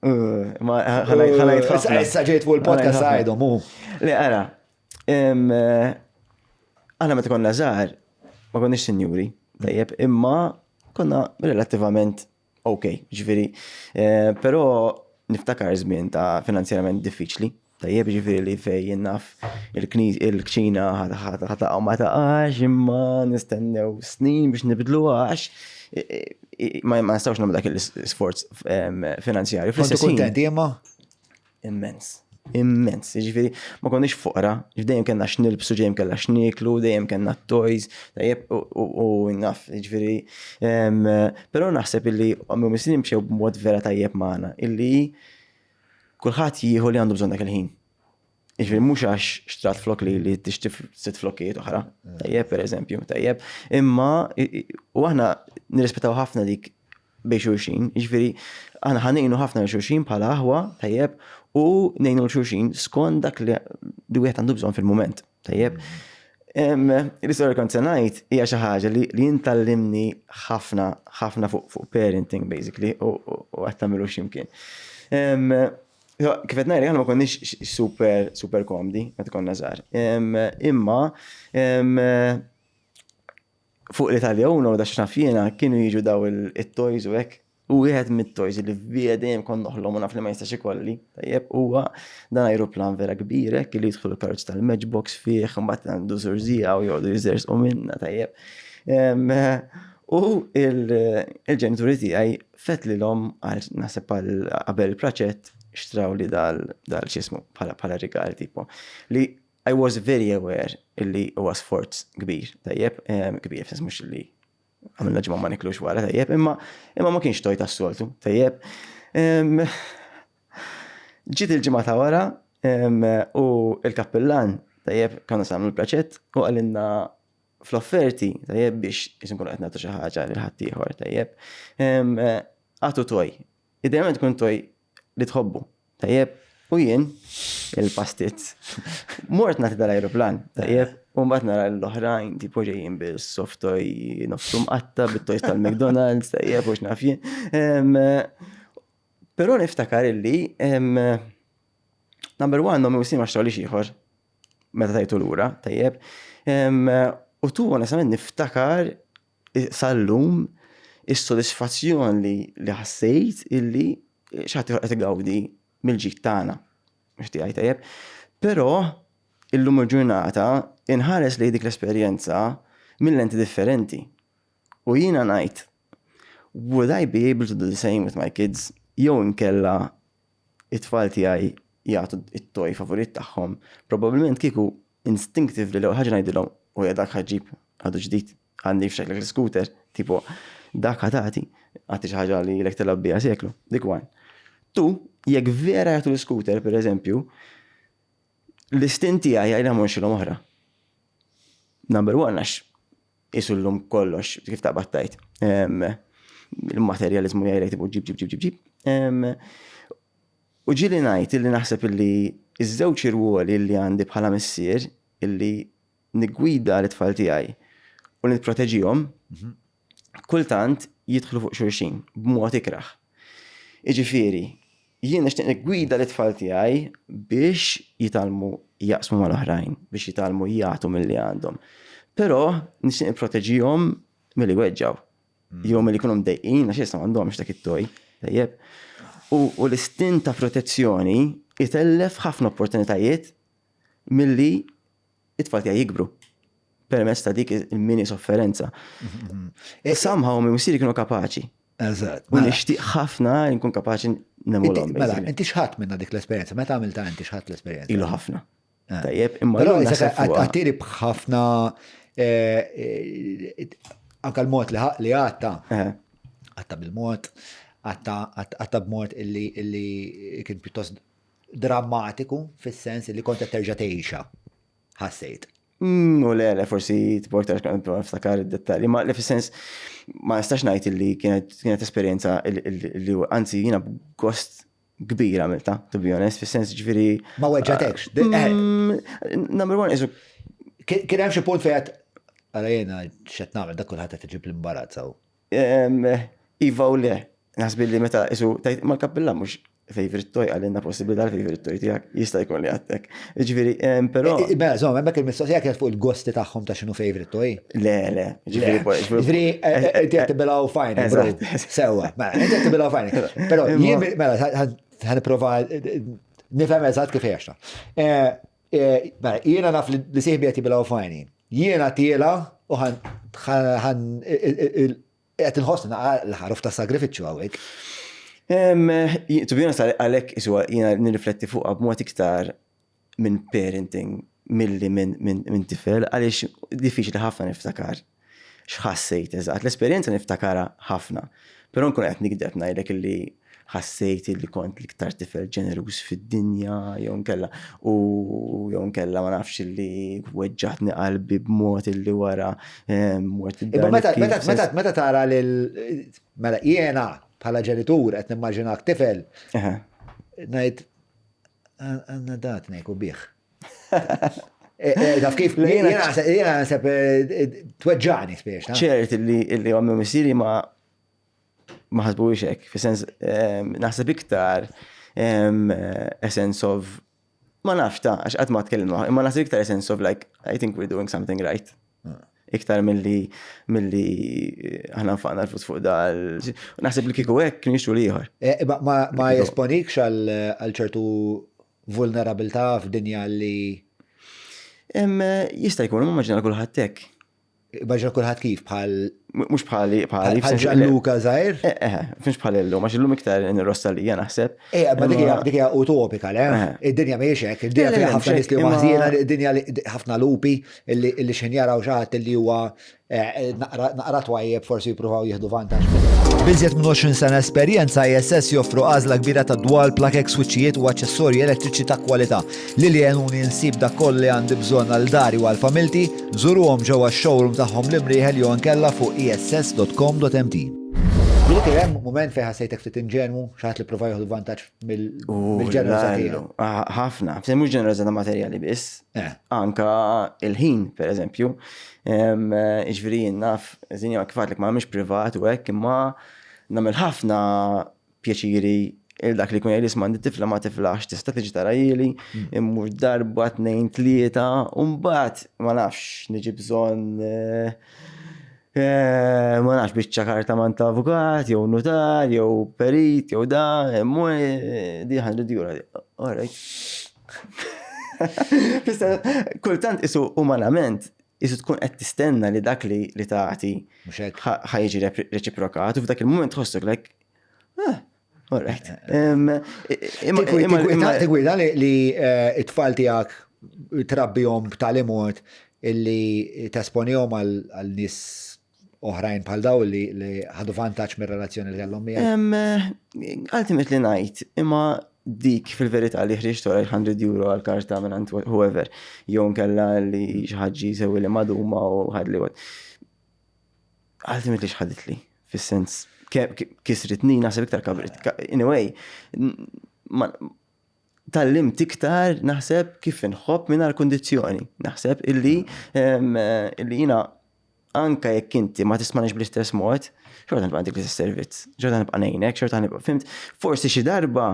uh, ma ħanajt ħanajt ħafna. Issa ġejt fuq il-podcast għajdhom hu. Le ara, eh, aħna meta konna żgħar ma konniex sinjuri, tajjeb, imma konna relattivament ok, ġifieri, eh, però niftakar żmien ta' finanzjarament diffiċli. Tajjeb ġifieri li fej jien naf il-kċina ħataqa' ma taqax imma nistennew snin biex nibdluha għax ma nistgħux nagħmlu dak l-isforz finanzjarju. Kontu kuntenti imma? Immens. Immens. Ġifieri ma konniex foqra, dejjem kellna x'nilbsu, dejjem kellna x'nieklu, dejjem kellna t-toys, tajjeb u naf, ġifieri. Però naħseb illi ommi u missieri mxew b'mod vera tajjeb magħna, illi Kulħadd jieħu li għandu bżonn dak il-ħin. Jiġifieri mhux għax xtrat flok li li tixtri sitt flokkijiet oħra. Mm. Tajjeb, pereżempju, tajjeb. Imma u aħna nirrispettaw ħafna dik bej xulxin, jiġifieri aħna ħanejnu ħafna lil xulxin bħala aħwa, tajjeb, u ngħinu l xulxin skont dak li wieħed għandu bżonn fil-mument. Tajjeb. L-istorja kont se ngħid hija xi ħaġa li jintallimni ħafna ħafna fuq parenting basically u qed tagħmilu x'imkien. Kif qed ngħidlek aħna ma konniex super super komdi meta konna żgħar. Imma Fuq l-Italia Uno, da x'naf jiena, kienu jiġu daw it-toys u hekk. U wieħed mit-toys li bija dejjem kont noħlom u naf li ma jistax ikolli, tajjeb, huwa dan ajruplan vera kbir hekk li jidħlu l-karozzi tal-matchbox fih, imbagħad għandu żurżija u joqogħdu jiżersqu minnha, tajjeb. U il-ġenituri tiegħi fetlilhom għal naħseb għal qabel il-praċett xtrawli dal x'ismu bħala rigal tipo. Li I was very aware illi huwa sforz kbir, tajjeb, kbir, f'sens mhux illi għamilna ġimgħa ma niklux wara, tajjeb, imma imma ma kienx toj tas-soltu, tajjeb. Ġiet il-ġimgħa ta' wara u il-kappillan, tajjeb, konna samlu l-plaċett u qalilna fl-offerti, tajjeb, biex jisim kunu qed nagħtu xi ħaġa lil ħaddieħor, tajjeb. Għatu toj. Idealment tkun toj li tħobbu, tajjeb. U jien, il-pastizz, mort nagħti dal-ajruplan, tajjeb, u mbagħad nara l-oħrajn tipo ġejjin bil-soft toy nofsu mqatta, bit-toys tal-McDonald's, tajjeb, u x'naf jien. Però niftakar illi number one, nommi u ma xtawlix ieħor meta tajtu lura, tajjeb. U tu onestament niftakar sal-lum is-sodisfazzjon li li ħassejt illi xi ħadd ieħor qed igawdi mill-ġid tagħna. Mhux tiegħi tajjeb. Però illum il-ġurnata inħares lejn dik l-esperjenza minn lenti differenti. U jiena ngħid, would I be able to do the same with my kids? Jew inkella it-tfal tiegħi jagħtu it-toy favorit tagħhom, probabbilment kieku instinctively l-ewwel ħaġa ngħidilhom u ja dak ħa ġġib għadu ġdid, għandi f'xeklek l-scooter, tipo dak ħa tagħti, agħti xi ħaġa li ilek tilgħab biha seklu, dik one. Tu, jekk vera jagħtu l-scooter, per eżempju, l-istint tiegħi jgħidilha mmorxilhom oħra. Number one, għax isu llum kollox, kif taqbad tajt. Il-materjalizmu jgħidlek tipo ġib, ġib, ġib, ġib, ġib. U ġieli ngħid illi naħseb illi iż-żewġ irwoli li għandi bħala missier illi niggwida l-tfal tiegħi u nipproteġihom, kultant jidħlu fuq xulxin b'mod ikrah. Iġifieri, jien nixtieq niggwida l-tfal tiegħi biex jitgħallmu jaqsmu mal-oħrajn, biex jitgħallmu jagħtu milli għandhom. Però nixtieq nipproteġihom milli weġġaw. Jew milli jkunu mdejqin għax issa m'għandhomx dak it-toj. Tajjeb. U l-istint ta' protezzjoni itellef ħafna opportunitajiet milli it-tfal tiegħi jikbru permezz ta' dik il-mini sofferenza. E somehow mi missieri kienu kapaċi. Eżatt. U nixtieq ħafna nkun kapaċi nemulhom. Mela, inti x'ħadd minna dik l-esperjenza, meta għamilta inti x'ħadd l-esperjenza? Ilu ħafna. Eh. Tajjeb, imma Però għattiri b'ħafna eh, eh, anka l-mod li għatta. Għatta bil-mod, għatta b'mod illi kien pjuttost drammatiku fis-sens li kont qed terġa' tgħixha. Ħassejt. Mm, u le, le, forsi tipo iktar kont niftakar id-dettalji, ma le fis-sens ma nistax ngħid illi kienet kienet esperjenza li anzi jiena b'gost kbir għamilta, to be honest, fis-sens ġifieri. Ma weġġatekx. Eh. Number one, isu. Kien hemm xi punt fejn għara jiena x'qed nagħmel dak kulħadd qed iġib l-imbarazz hawn. Iva u le. Naħseb li meta isu tajt mal-kappilla mhux favorite toy għalinna possibbli dal-favorite toy tiegħek jista' jkun li għattek. Ġifieri, però. Mela, żomm, hemmhekk il-mistoqsija kienet fuq il-gosti tagħhom ta' x'inhu favorite toy. Le, le. Ġifieri, ġifieri, eh, eh, inti qed tibilgħu fajn, bro. Sewwa, mela, inti qed tibilgħu fajn. Però jien mela ħa nipprova nifhem eżatt kif għexta. Mela, jiena naf li sieħbi qed jibilgħu fajni. Jiena tiela u ħan qed inħoss l-ħaruf ta' sagrifiċċju hawnhekk. To be honest, għalhekk iswa jiena nirrifletti fuqha b'mod iktar minn parenting milli minn tifel għaliex diffiċli ħafna niftakar x'ħassejt eżatt. L-esperjenza niftakarha ħafna, però nkun qed nikdeb ngħidlek illi ħassejt li kont l-iktar tifel ġeneruż fid-dinja jew nkella u jew nkella ma nafx li weġġaħtni qalbi b'mod illi wara eh, mort id Meta meta meta tara lil mela jiena bħala ġenitur qed nimmaġinak tifel. Ngħid għandna dat ngħidu bih. Eh, eh, taf kif, jiena naħseb tweġġani spiex. ċert li għamlu missieri ma ma ħasbuhiex hekk, fis-sens naħseb iktar a sense of ma nafx ta' għax qatt ma tkellimna, imma naħseb iktar a sense of like I think we're doing something right. Ah. Iktar milli milli aħna nfaqna l-flus fuq dal. Naħseb li kieku hekk kienu jixtru ieħor. Eh, ma jesponikx għal ċertu vulnerabilità f'dinja li Jista' jkun, imma maġina kulħadd hekk. Immaġina kulħadd kif bħal. Mhux bħali bħali. Bħal Gianluca żgħir. Eh, eh, mhux bħal illum, għax illum iktar nirrosta li naħseb. Eh, ma dik hija dik hija utopika, le? Id-dinja mhijiex hekk, id-dinja fiha ħafna nies li huma ħżiena, id-dinja ħafna lupi illi x'ħin jaraw xi ħadd illi huwa eh, naqra twajjeb forsi jippruvaw jieħdu vantaġġ. B'iżjed minn 20 sena esperjenza, ISS joffru għażla kbira ta' dwal, plakek, switchijiet u aċċessorji elettriċi ta' kwalità. Lili għenuni nsib dak kollu li għandi bżonn għal dari u għal familti, żuruhom ġewwa x-showroom tagħhom l-Imrieħel jew inkella fuq iss.com.mt. Ġieli kien hemm mument fejn ħassejtek ftit inġenwu, xi ħadd li pprova jieħu vantaġġ mill-ġenerożità tiegħek? Ħafna, mhux ġenerożità materjali biss, eh. anka il-ħin, pereżempju. Jiġifieri jien naf, zinja kif għadlek ma nagħmilx privat u hekk, imma nagħmel ħafna pjaċiri il dak li kun jgħid isma' tifla ma tiflax tista' tiġi tarajili, mm. immur darba tnejn tlieta, u mbagħad ma nafx niġi bżonn eh, eh, ma nafx biċċa karta man ta' avukat, jew nutar, jew perit, jew da, immur eh, di 100 euro. All right. Kultant isu umanament Isu tkun qed tistenna li dak li li tagħti ħa jiġi reċiprokat u f'dak il-mument tħossok like ah, all right. Tigwida li eh, it-tfal tiegħek trabbihom b'tali mod illi tesponihom għal nies oħrajn bħal daw li ħadu vantaġġ mir-relazzjoni li kellhom miegħek? Ultimately ngħid, imma dik fil-verità li ħriġt wara 100 euro għal karta minn whoever, jew nkella li xi ħadd sewi li maduma u ħad li Ultimately x'ħadit li, fis-sens kisritni naħseb iktar kabrit. In a way, tgħallimt iktar naħseb kif inħobb mingħajr kundizzjoni. Naħseb illi illi jiena anka jekk inti ma tismanix bl-istess mod, xorta nibqa' għandek l-istess servizz, xorta nibqa' ngħinek, xorta nibqa' fimt, forsi xi darba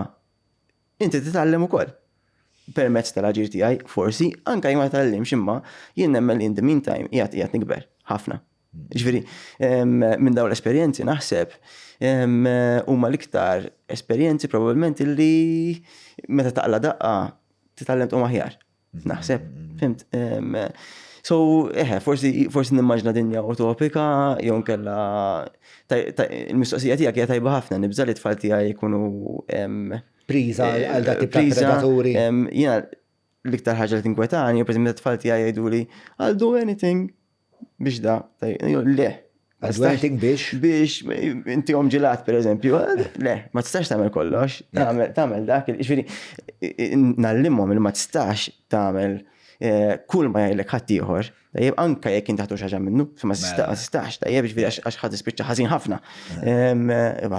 inti titgħallem ukoll. Permezz tal-aġir tiegħi, forsi anka jekk ma titgħallimx imma jien nemmen li in the meantime qiegħed qiegħed nikber ħafna. Ġifieri, minn dawn l-esperjenzi naħseb huma l-iktar esperjenzi probabbilment illi meta taqla daqqa titgħallem tqum aħjar. Naħseb, fimt. So, eħe, forsi forsi nimmaġna dinja utopika, jew nkella il-mistoqsija tiegħek hija tajba ħafna, nibża' li tfal tiegħi jkunu priża għal dak tip ta' predaturi. Jiena l-iktar ħaġa li tinkwetani, per eżempju, tfal tiegħi jgħiduli I'll do anything biex da, le. I'll do anything biex? Biex inti għom ġilat, per eżempju, le, ma tistax tagħmel kollox, tagħmel dak, ġifieri nallimhom li ma tistax tagħmel eh, kull ma jgħidlek ħadd ieħor, tajjeb anka jekk inti ħadd ħaġa minnu, ma tistax, tajjeb ġifieri għax ħadd ispiċċa ħażin ħafna.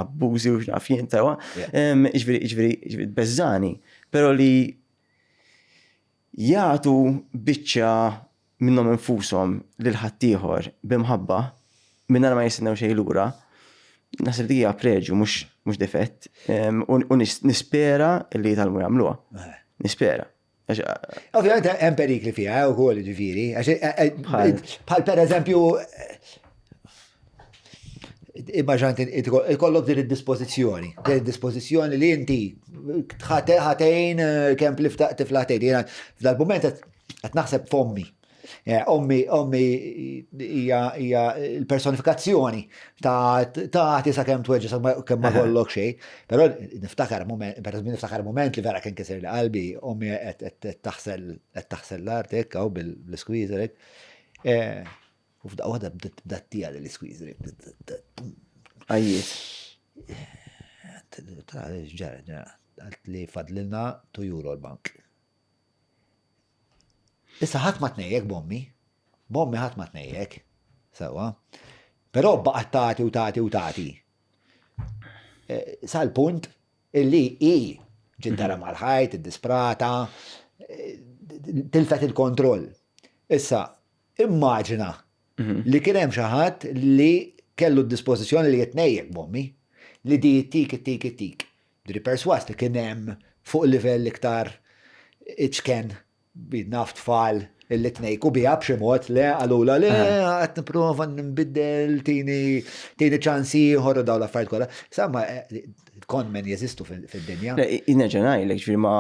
Abbużi u x'naf jien tawa. Ġifieri ġifieri beżżani, però li jagħtu biċċa minnhom infushom lil ħaddieħor bi mħabba mingħajr ma jistennew xejn lura, naħseb dik hija preġju mhux mhux difett. U nispera li jitgħallmu jagħmluha. Nispera. Ovvjament hemm perikli fiha eh, ukoll ġifieri. Eh, eh, bħal pereżempju immaġant ikollok din id-dispożizzjoni, din id-dispożizzjoni li inti ħatejn eh, kemm tiflaħtejn. Jiena f'dal-mument qed naħseb f'ommi. Eh, ommi, ommi hija l-personifikazzjoni ta' tagħti sakemm tweġġa kemm ma kollok xejn. Però niftakar moment, per niftakar moment li vera kien kiser li qalbi, ommi qed taħsel qed taħsel l-art hekk hawn bil-squeezer hekk. Eh, U f'daqqa waħda bdiet bdiet tiegħi l-isqueezer. Għajjiet. Tra ġara, ġara, għalt li fadlilna 2 euro l-bank. Issa ħadd ma tnejjek bommi. Bommi ħadd ma tnejjek. Sewa. Però baqgħet tagħti u tagħti u tagħti. Eh, sal-punt illi hi ġiet dara mal-ħajt, iddisprata, eh, tilfet il-kontroll. Issa, Immaġina li kien hemm xi ħadd li kellu d-dispożizzjoni li jitnejjek b'ommi, li di ittik, ittik, ittik. Ġifieri persważ li kien hemm fuq livell iktar iċken naf tfal illi tnejku biha b'xi mod le qalulha le qed nipprova nbiddel tini tini ċans ieħor u dawn l-affarijiet kollha. Samma con men jeżistu fid-dinja. Le, nerġa' ngħidlek ġifieri ma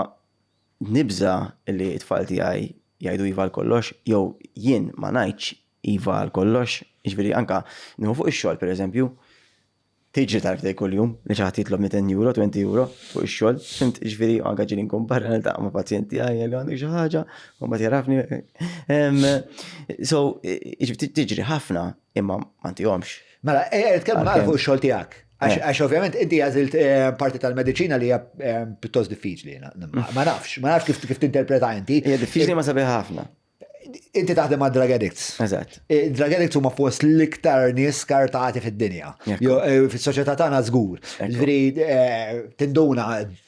Nibża' li t-tfal tiegħi jgħidu iva għal kollox, jew jien ma ngħidx iva għal kollox, jiġifieri anka nieħu fuq ix-xogħol pereżempju, tiġri darbtejn kuljum li xi ħadd jitlob 200 euro, 20 euro fuq ix-xogħol, fimt jiġifieri anke ġieli nkun barra niltaqa' ma' pazjent tiegħi li għandek xi ħaġa u mbagħad jarafni. So, jiġifieri tiġri ħafna imma ma ntihomx. Mela, nitkellmu naqra fuq ix-xogħol tiegħek. Għax ovvjament inti għażilt parti tal-mediċina li hija pjuttost diffiċli. Ma nafx, ma nafx kif tinterpreta inti. Hija diffiċli ma sabiħa ħafna. Inti taħdem ma' drug addicts. Eżatt. Drug addicts huma fost l-iktar nies skartati fid-dinja. Fis-soċjetà tagħna żgur. Ġifieri tinduna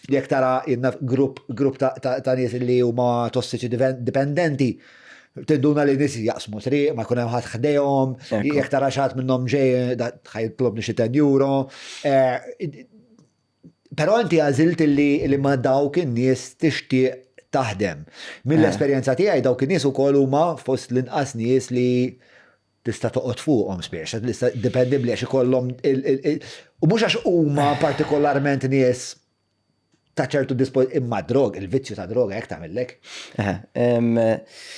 jekk tara grupp grupp ta' nies li huma tossiċi dipendenti, tinduna li nies jaqsmu triq, ma jkun hemm ħadd ħdejhom, jekk tara xi ħadd minnhom ġej ħajtlobni xi 10 euro. Però inti għażilt li ma' dawk in-nies tixtieq taħdem. Mill-esperjenza tiegħi dawk in-nies ukoll huma fost l-inqas nies li tista' toqgħod fuqhom spiex, tista' dipendibbli għax ikollhom u mhux għax huma partikolarment nies ta' ċertu dispo imma drog, il-vizzju ta' droga jekk tagħmillek.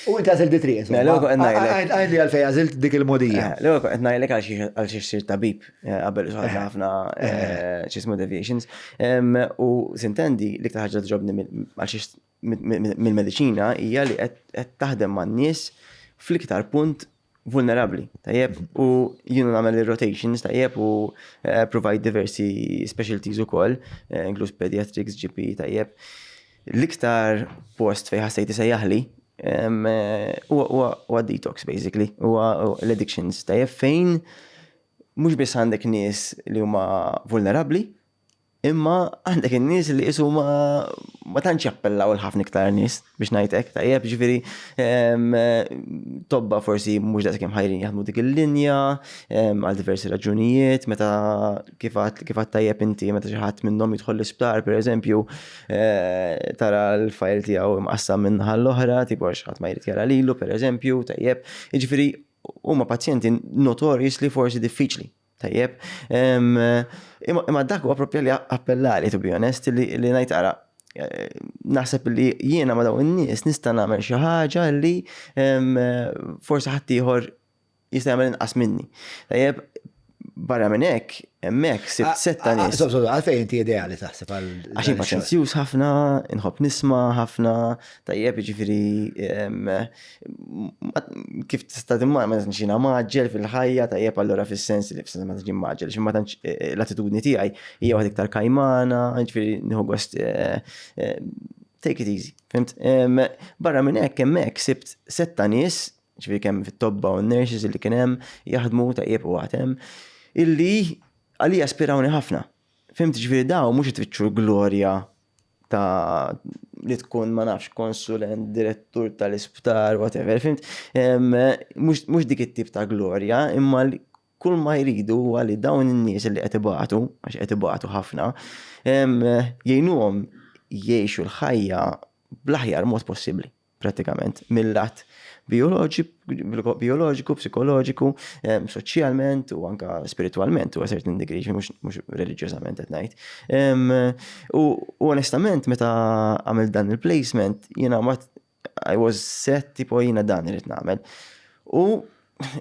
U inti għażilt di triq, mela, Għajli għalfej għażilt dik il-modija. L-ewwel qed ngħidlek għal xi ssir tabib qabel ħadna ħafna x'ismu deviations. U sintendi l-iktar ħaġa tġobni għal xi mill-mediċina hija li qed taħdem man-nies fl-iktar punt vulnerabbli, tajjeb, u jiena nagħmel ir-rotations, tajjeb, u eh, provide diversi specialties ukoll, eh, inkluż pediatrics, GP, tajjeb. L-iktar post fejn ħassejt isejjaħli eh, huwa detox basically, huwa l-addictions, tajjeb, fejn mhux biss għandek nies li huma vulnerabbli, Imma għandek in-nies li qisu ma ma tantx jappellaw il ħafna iktar nies biex ngħid hekk, tajjeb, ġifieri tobba forsi mhux daqskemm ħajrin jaħdmu dik il-linja għal diversi raġunijiet, meta kif għadt tajjeb inti meta xi ħadd minnhom jidħol l-isptar pereżempju, eh, tara l-fajl tiegħu imqassam minn naħa l-oħra, tipo għax ħadd ma jrid jara lilu pereżempju, tajjeb. Jiġifieri huma pazjenti notoriously forsi diffiċli. Tajjeb. Imma dak huwa propju li appellali, to be honest, li ngħid ara, eh, naħseb li jiena ma dawn in-nies nista' nagħmel xi ħaġa li forsi ħaddieħor jista' jagħmel inqas minni. Tajjeb, barra minn hekk, hemmhekk sibt ah, setta ah, nies. Sob, sob, għalfejn inti ideali taħseb għal. Għax jien paċenzjuż ħafna, inħobb nisma' ħafna, tajjeb jiġifieri kif tista' timma ma tantx jiena maġġel fil-ħajja tajjeb allura fis-sens li fis-sens ma tantx maġġel, ma tantx eh, l-attitudni tiegħi hija waħda iktar kajmana, ġifieri nieħu gost eh, eh, take it easy, fimt? Barra minn hekk hemmhekk sibt setta nies, ġifieri kemm fit-tobba u n-nurses li kien hemm jaħdmu tajjeb u għatem, illi għalija aspirawni ħafna. Fimt ġifieri daw mhux itfittxu l-glorja ta' li tkun ma nafx konsulent, direttur tal-isptar, whatever, fimt? Mhux dik it-tip ta' glorja, imma kull ma jridu huwa li dawn in-nies li qed ibatu, għax qed ibatu ħafna, jgħinuhom jgħixu l-ħajja bl-aħjar mod possibbli prattikament mill-lat bioloġiku, psikoloġiku, soċjalment u anka spiritwalment u a certain degree, mhux reliġjożament qed ngħid. U onestament meta għamilt dan il-placement jiena I was set tipo jiena dan irid nagħmel. U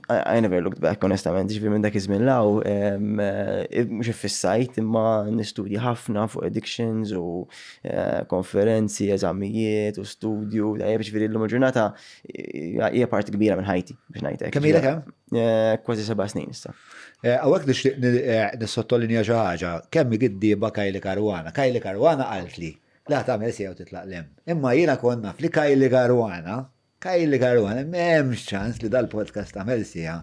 I never looked back, onestament, ġifi minn dak iż-żmien law, eh, mhux iffissajt imma nistudja ħafna fuq addictions u eh, konferenzi, eżamijiet u studju, tajjeb ġifieri llum il-ġurnata eh, hija parti kbira minn ħajti biex ngħidlek. Kemm ilek hemm? Kważi seba' snin issa. Hawnhekk nixtieq nissottolinja xi ħaġa, kemm giddieba Kylie Caruana. Kylie Caruana qaltli la tagħmel sew titlaq lem. Imma jiena konna fli Kylie Caruana Kylie Caruana, m'hemmx ċans li dal-podcast tagħmel siegħa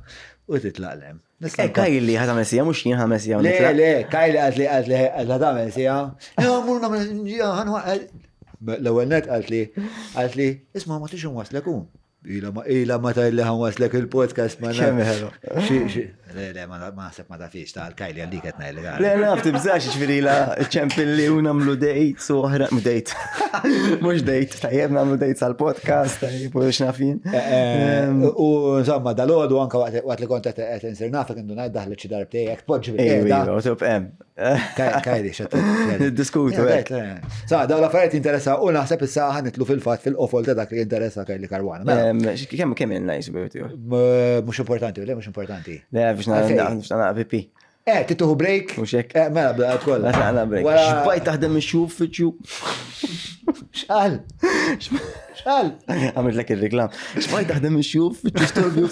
u titlaq lem. Eh, Kylie ħa tagħmel siegħa mhux jien ħamel siegħa. Le, le, Kylie qalt li qalt li ħa tagħmel siegħa. Ja, mur nagħmel L-ewwel net qalt li qalt li isma' ma tix inwaslek hu. Ila ma ila ma tajli ħan waslek il-podcast ma nafx. Le, le, ma naħseb ma tafix ta' Kylie għalik qed ngħidlek. Le, naf tibżax ġifieri la ċempilli u nagħmlu dates u oħra, date. Mhux date, tajjeb nagħmlu dates għall-podcast, tajjeb u x'naf jien. Eh, eh, u insomma, dal-għodu anka waqt li kont qed insir nafek indu ngħid daħlet xi darbtej jekk tpoġġi bil-qiegħda. Ejwa, hemm. Kylie, xed. Niddiskutu. Sa, dawn l-affarijiet jinteressa u naħseb issa ħanitlu fil-fatt fil-qofol ta' dak li jinteressa Kylie Caruana. Mela. Kemm kemm ilna jisu bejtu? Mhux importanti, le mhux importanti. Le, biex nagħlaq pipi. Eh, tituħu break? Mhux hekk. Eh, mela, bla kollha. Mela, break. Xbajt taħdem ix-xuf fiċċju. X'qal? X'qal? Għamilt ir-reklam. Xbajt taħdem ix-xuf fiċċju storbju.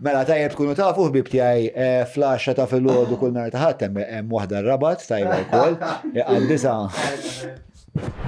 Mela tajjeb tkunu tafu ħbib tiegħi eh, fl-għaxra ta' filgħodu kull nhar ta' ħadd hemm waħda r-rabat tajba wkoll eh, għad-disa.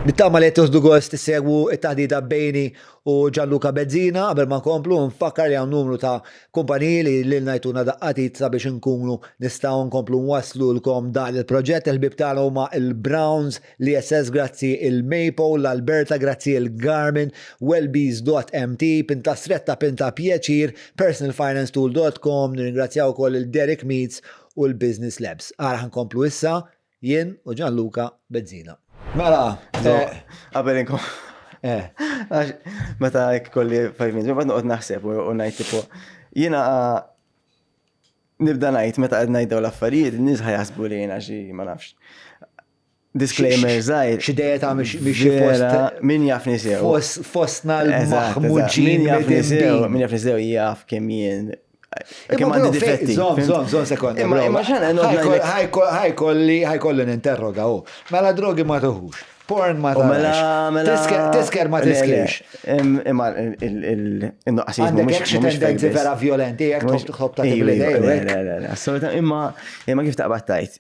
Nittama li qed gost tissegwu t-taħdita bejni u Gianluca Bezzina qabel ma nkomplu nfakkar li hawn numru ta' kumpaniji li lilna jtuna daqqa t'id sabiex inkunu nistgħu nkomplu nwasslulkom dan il-proġett. Il-ħbieb tagħna huma l-Browns, l-ISS grazzi il-Maple, l-Alberta grazzi il-Garmin, Wellbees.mt, Pinta Stretta Pinta Pjaċir, PersonalFinanceTool.com, nirringrazzjaw ukoll lil Derek Meats u l-Business Labs. Ara ħa nkomplu issa jien u Gianluca Bezzina. Mela, eh, qabel inkom. Eh. Meta kolli 5 minutes, ma noqgħod naħseb u ngħid tipo jiena nibda ngħid meta qed ngħid dawn l-affarijiet, in-nies ħajaħsbu li jiena xi ma nafx. Disclaimer żgħir. Xi dejja mhix xi fost. Min jafni sew. Fostna l-maħmuġin. Min jafni sew, min jafni sew jaf kemm jien Kemm għandi difetti. Zon, zon, zon sekonda. Imma imma xan Ħajkolli ħajkolli ninterroga u. Mela drogi ma tuħux. Porn ma tarax. Mela, mela. Tisker ma tiskirx. Imma il-nuqqasijiet. Għandek hekk xi tendenzi vera violenti, jekk tħobb tħobb ta' tibli Le, le, le, assolutament. Imma imma kif taqbad tajt.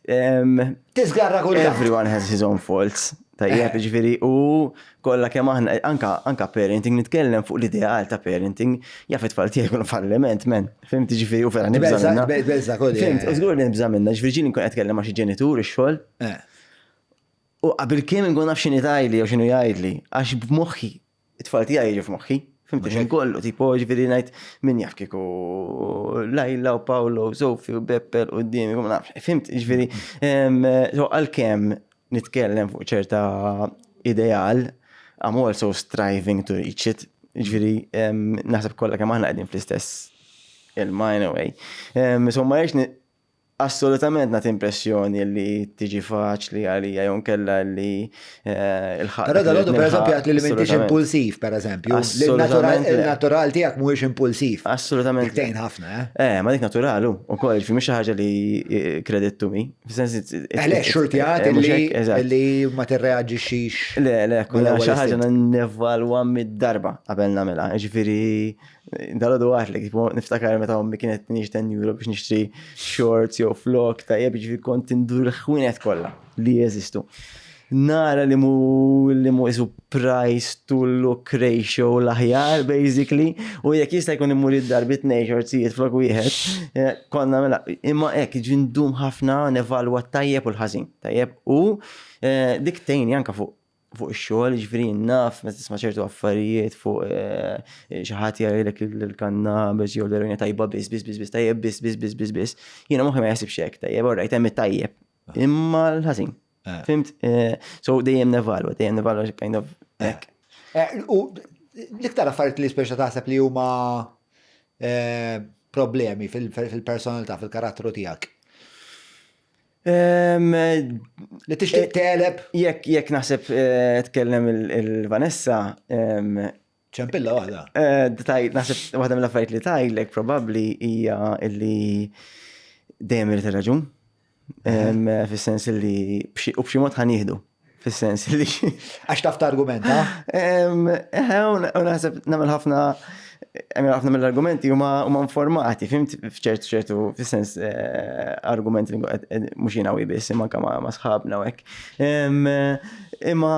Tisgarra kull. Everyone has his own faults. Tajjeb, eh. ġifieri, u kollha kemm aħna, anka, anka parenting, nitkellem fuq l-ideal ta' parenting, jaf it-tfal tiegħi jkunu falliment, men. Fimt, ġifieri, u vera nibża' minna. Belza kolli. Fimt, u żgur li nibża' minna, ġifieri ġieli nkun qed tkellem ma' xi ġenitur ix-xogħol. Eh. U qabel kemm inkun naf x'inhi tgħidli jew x'inhu jgħidli, għax b'moħħi, it-tfal tiegħi jiġu f'moħħi. Fimt xejn kollu, tipo ġifieri ngħid min jaf kieku Lajla u Paolo u Sofi u Beppe l-qudiem, ma nafx. Fimt, ġifieri, għalkemm nitkellem fuq ċerta ideal, I'm also striving to reach it. Ġifieri, naħseb kollha kemm aħna qegħdin fl-istess ilma anyway. So ma Assolutament nagħti impressjoni li tiġi faċli għalija jew nkella li eh, il-ħaq. Però dal-għodu per eżempju għat li m'intix impulsiv per eżempju. Il-natural tiegħek mhuwiex impulsiv. Assolutament. Dik tgħin ħafna, eh? Eh, ma dik naturalu ukoll, ġifieri mhux xi ħaġa li eh, credit to me. Eh, le, xorti għat li ma tirreaġixxix. Le, le, kull xi ħaġa nevalwa mid-darba qabel nagħmilha. Ġifieri Dal-għodu għatlek, tipo, niftakar meta ommi kienet tinix 10 euro biex nixtri shorts jew flok, tajjeb ġifieri kont indur il-ħwienet kollha li jeżistu. Nara li mu li mu isu price to look ratio l-aħjar, basically, u jekk jista' jkun immur id-dar bi tnejn shortsijiet flok wieħed, eh, konna mela, imma hekk ġi ndum ħafna nevalwa t-tajjeb u l-ħażin, tajjeb, u eh, dik tgħinni anke fuq fuq ix-xogħol, jiġifieri naf meta tisma' ċertu affarijiet fuq eh, xi ħadd jgħidlek il-kannabis jew l-eroina tajba biss, biss, biss, biss, tajjeb biss, biss, biss, biss, biss. Jiena moħħi ma jaħsibx hekk, tajjeb, alright, hemm it-tajjeb. Ah. Imma l-ħażin. Eh. Fimt? Eh, so dejjem nevalwa, dejjem nevalwa kind of hekk. U l-iktar affarijiet li speċa taħseb li huma problemi fil-personalità, fil-karattru tiegħek? Li tixtieq eh, teleb? Jekk jekk naħseb eh, tkellem il-Vanessa. Ċempilla waħda. Eh, naħseb waħda mill-affarijiet li tajlek probabbli hija li dejjem irid raġun. Fis-sens li u b'xi mod ħanieħdu. Fis-sens li. Għax taf targumenta? Eh, u naħseb nagħmel ħafna ħafna mill-argumenti huma huma informati, fimt f'ċertu ċertu fis-sens eh, argumenti li mhux jiena biss imma anke ma' sħabna u hekk. Imma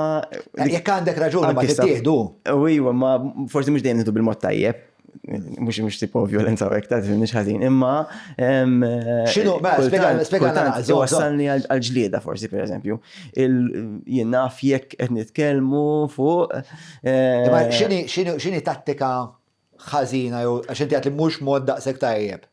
jekk għandek raġuni ma tittieħdu. U iva, ma forsi mhux dejjem nieħdu bil-mod tajjeb mux mux tipo violenza u ektar, nix ħazin, imma. Xinu, ma, spiega, spiega, Wassalni għal-ġlieda forsi, per eżempju. Jien naf jekk qed nitkellmu fuq. Eh, imma xini, xini tattika ħażina jew għax inti għat li mhux mod daqshekk tajjeb.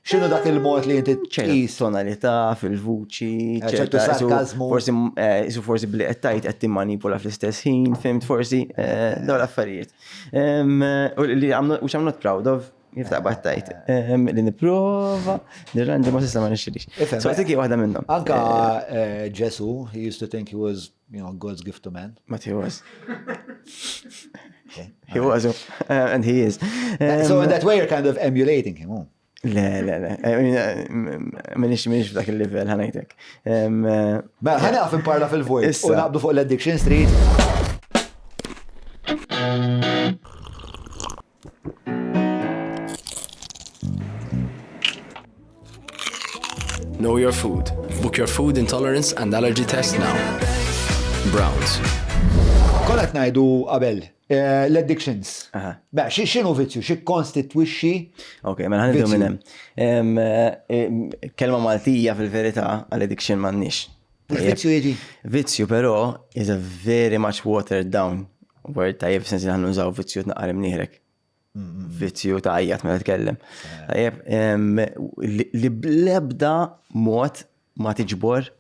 X'inhu dak il-mod li inti tqis? Tonalità fil-vuċi, eh, ċertu sarkazmu. Forsi eh, forsi bli qed tajt qed timmanipula fl-istess ħin, fimt forsi dawn l-affarijiet. Li which I'm not proud of, kif taqbad tajt. Li niprova, nirranġa ma sissa ma nixxilix. So dik waħda minnhom. Anka eh, Ġesu, he used to think he was, you know, God's gift to man. But he was. He was, and he is. So in that way you're kind of emulating him. Oh. Le, le, le. Minix, minix f'dak il-level ħa ngħidlek. Mela, ħa naqaf imparla fil-vojt u naqbdu fuq l-Addiction Street. Know your food. Book your food intolerance and allergy test now. Browns. Konna qed ngħidu qabel eh, l-addictions. Beh, x'inhu vizzju, xi konstitwixxi? Ok, mela ħanibdew minn hemm. Eh, kelma Maltija fil-verità għal addiction m'għandniex. Vizzju jiġi? Vizzju però is a very much watered down word tajjeb sens li nużaw vizzju tnaqqar imnieħrek. Vizzju ta' għajjat meta tkellem. Tajjeb, li bl-ebda mod ma tiġbor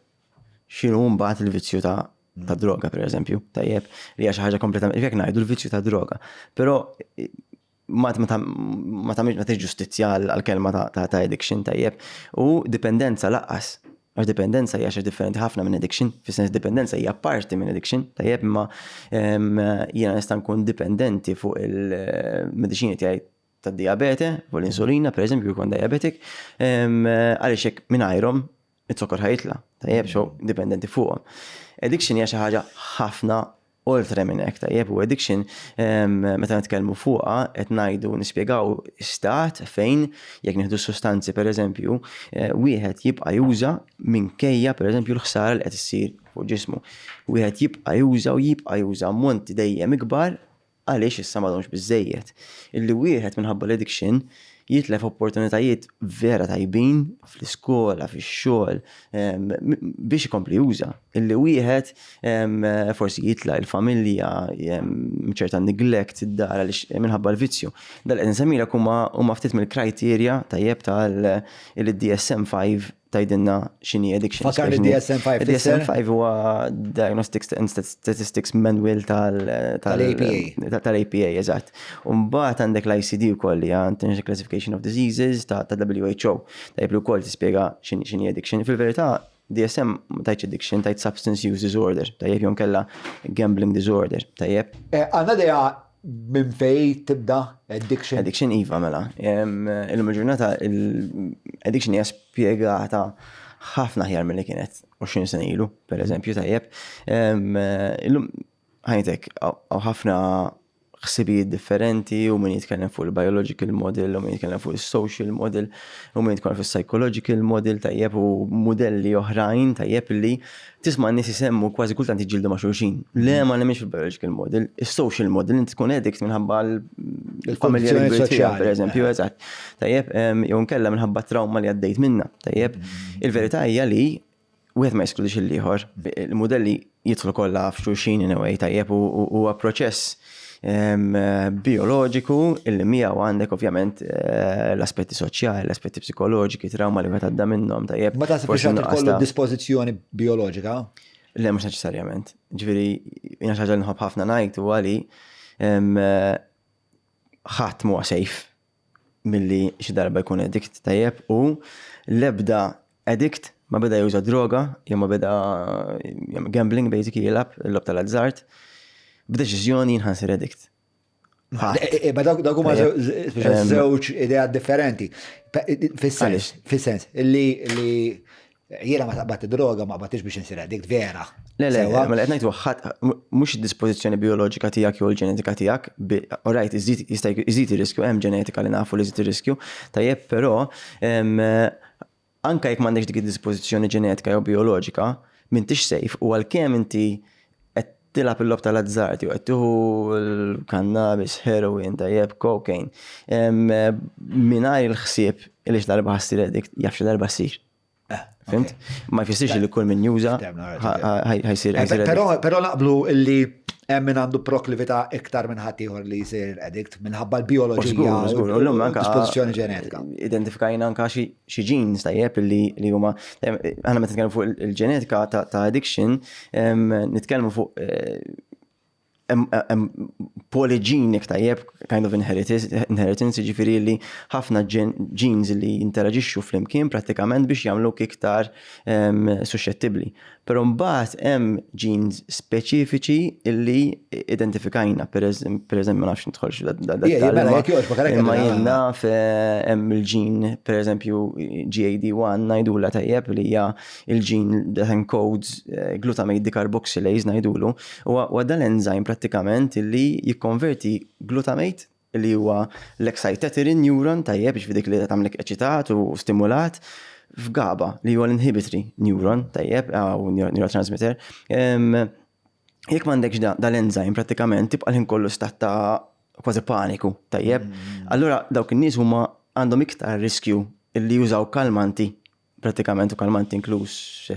x'inhu mbagħad il-vizzju ta' ta' droga per eżempju, tajjeb, li hija xi ħaġa kompletament, jekk ngħidu l-vizzju ta' droga. Però ma ma ma tagħmilx ma ġustizzja għall-kelma ta' addiction tajjeb. U dipendenza laqqas. Għax dipendenza hija xi differenti ħafna minn addiction, fis-sens dipendenza hija parti minn addiction, tajjeb imma jiena nista' nkun dipendenti fuq il-mediċini tiegħi tad-diabete, fuq l-insulina, pereżempju, jkun diabetic, għaliex hekk mingħajrhom it-zokkor ħa jitla', tajjeb, so dipendenti fuqhom. Addiction hija xi ħaġa ħafna Oltre minn hekk, tajjeb, u addiction meta nitkellmu fuqha qed ngħidu nispjegaw stat fejn jekk nieħdu sustanzi pereżempju, eh, wieħed jibqa' juża minkejja pereżempju l-ħsara li qed issir fuq ġismu. Wieħed jibqa' juża u jibqa' juża ammonti dejjem ikbar għaliex issa m'għadhomx biżżejjed. Illi wieħed minħabba l-addiction jitlef opportunitajiet vera tajbin fl-iskola, fix-xogħol, biex ikompli juża. Illi wieħed forsi jitla' il-familja, ċerta neglect id-dar għaliex minħabba l-vizzju. Dal qed insemmilek huma ftit mill-criteria tajjeb tal-DSM-5 tgħidilna x'inhi addiction. Fakkarni DSM-5. DSM-5 huwa Diagnostics and Statistics Manual tal-APA. Tal-APA, eżatt. U mbagħad għandek l-ICD wkoll li hija International Classification of Diseases ta' WHO. Tajjeb li wkoll tispjega x'inhi addiction. Fil-verità, DSM ma tgħidx addiction, tgħid substance use disorder, tajjeb jew nkella gambling disorder, tajjeb. Eh, għandna idea minn fej tibda addiction? Addiction iva mela. Illum il-ġurnata addiction hija spjegata ħafna aħjar milli kienet 20 sena ilu, per eżempju, tajjeb. Illum ħajtek, hawn ħafna ħsibijiet differenti u min jitkellem fuq il-biological model u min jitkellem fuq il-social model u min jitkellem fuq il-psychological model tajjeb u modelli oħrajn tajjeb li tisma' n-nies isemmu kważi kultant jiġġieldu ma' xulxin. Le ma nemminx fil-biological model, il-social model inti tkun addict minħabba l-familja li kbirt fiha, per eżempju, eżatt. Tajjeb, jew nkella minħabba trauma li għaddejt minna. Tajjeb, il-verità hija li wieħed ma jeskludix il-ieħor. Il-mudelli jidħlu kollha f'xulxin in a way tajjeb u huwa proċess bioloġiku illi miegħu għandek ovvjament eh, l-aspetti soċjali, l-aspetti psikoloġiki, trauma li wieħed għadda minnhom tajjeb. Ma taħseb li xi kollu dispożizzjoni bioloġika? Le mhux neċessarjament. Ġifieri jiena xi ħaġa li nħobb ħafna ngħid huwa li ħadd mhuwa safe milli xi darba jkun addict tajjeb u l-ebda addict ma beda juża droga jew ma beda gambling basically jilgħab il-logħob tal-azzard b'deċiżjoni jien ħansir addict. Eh, eh, ma dawk huma żewġ idea differenti. Fis-sens, fis-sens li Jiena ma taqbad droga ma qbadtix biex insir addict, vera. Le, le, mela qed ngħidu ħadd mhux id-dispożizzjoni bioloġika tiegħek jew il-ġenetika tiegħek, alright, jista' jżid ir-riskju, hemm ġenetika li nafu li żid ir-riskju, tajjeb, però anke jekk m'għandekx dik id-dispożizzjoni ġenetika jew bioloġika, m'intix safe u għalkemm inti qed tilgħab il-logħob tal-azzard jew qed tieħu l-cannabis, heroin, tajjeb, cocaine, mingħajr il-ħsieb li xi darba ħa ssir addict, jaf xi darba ssir. Eh, Fimt? Ma jfissirx li kull min juża ħajsir. Eh, però naqblu illi hemm min għandu proklività iktar minn ħadd ieħor li jsir addict minħabba l-bioloġija u l-dispożizzjoni ġenetika. Identifikajna anka xi genes tajjeb li li huma aħna meta nitkellmu fuq il-ġenetika ta' addiction nitkellmu fuq eh, hemm polygenic tajjeb, kind of inheritance, jiġifieri li ħafna genes li jinteraġixxu flimkien prattikament biex jagħmluk iktar suxxettibbli. Però mbagħad hemm genes speċifiċi illi identifikajna, per eżempju, ma nafx nidħolx mela, imma jien naf eh, hemm il-ġin, per eżempju, GAD1 ngħidula tajjeb li hija il-ġin that encodes eh, glutamate decarboxylase ngħidulu, huwa dan l-enzyme prattikament illi jikkonverti glutamate li huwa l-excitatory neuron tajjeb jiġifieri dik li tagħmlek eċitat u stimulat f'GABA li huwa l-inhibitory neuron tajjeb u neurotransmitter. Jekk m'għandekx dal-enzyme prattikament tibqa' l-ħin kollu stat ta' kważi paniku tajjeb. Mm. Allura dawk in-nies huma għandhom iktar riskju li jużaw kalmanti pratikament u kalmanti inkluż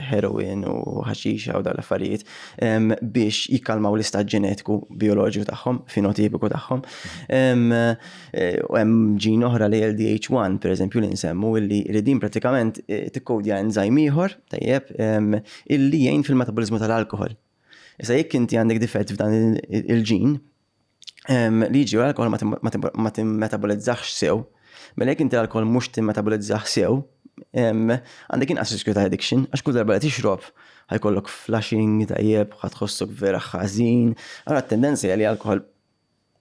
heroin u ħaxixa u dawn l-affarijiet biex jikkalmaw l-istat ġenetiku bioloġiku tagħhom, fenotipiku tagħhom. Eh, u hemm ġin oħra li LDH1 pereżempju li nsemmu illi li din pratikament eh, tikkodja enzajm ieħor tajjeb illi jgħin fil-metabolizmu tal-alkohol. Issa jekk inti għandek difett f'dan il-ġin, li jiġi l-alkohol ma timmetabolizzax sew, mela jekk inti l-alkohol mhux timmetabolizzah sew, għandek inqas riskju ta' addiction, għax kull darba li tixrob ħajkollok flushing tajjeb, ħatħossok vera ħażin. Allora t-tendenza hija li alkohol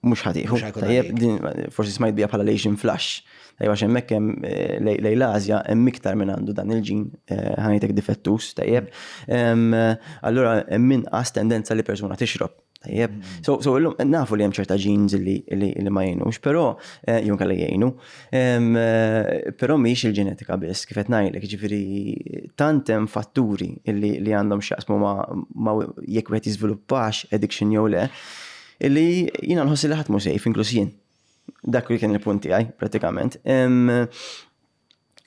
mhux ħatiħu. Tajjeb, din forsi smajt bija bħala l-Asian flush. Tajjeb għax hemmhekk hemm eh, lejn l-Asja hemm iktar minn għandu dan il-ġin eh, ħanajtek difettus, tajjeb. Allura hemm inqas tendenza li persuna tixrob. Tajjeb. Mm. So, so illum nafu li hemm ċerta genes li, li, li ma jgħinux, però eh, jew kellha jgħinu. Eh, però mhix il-ġenetika biss, kif qed ngħidlek, jiġifieri tant hemm fatturi li, li għandhom x'jaqsmu ma, ma jekk wieħed jiżviluppax addiction jew le, illi jiena nħossi li ħadd mhu safe, inkluż jien. Dak li kien il-punt tiegħi pratikament.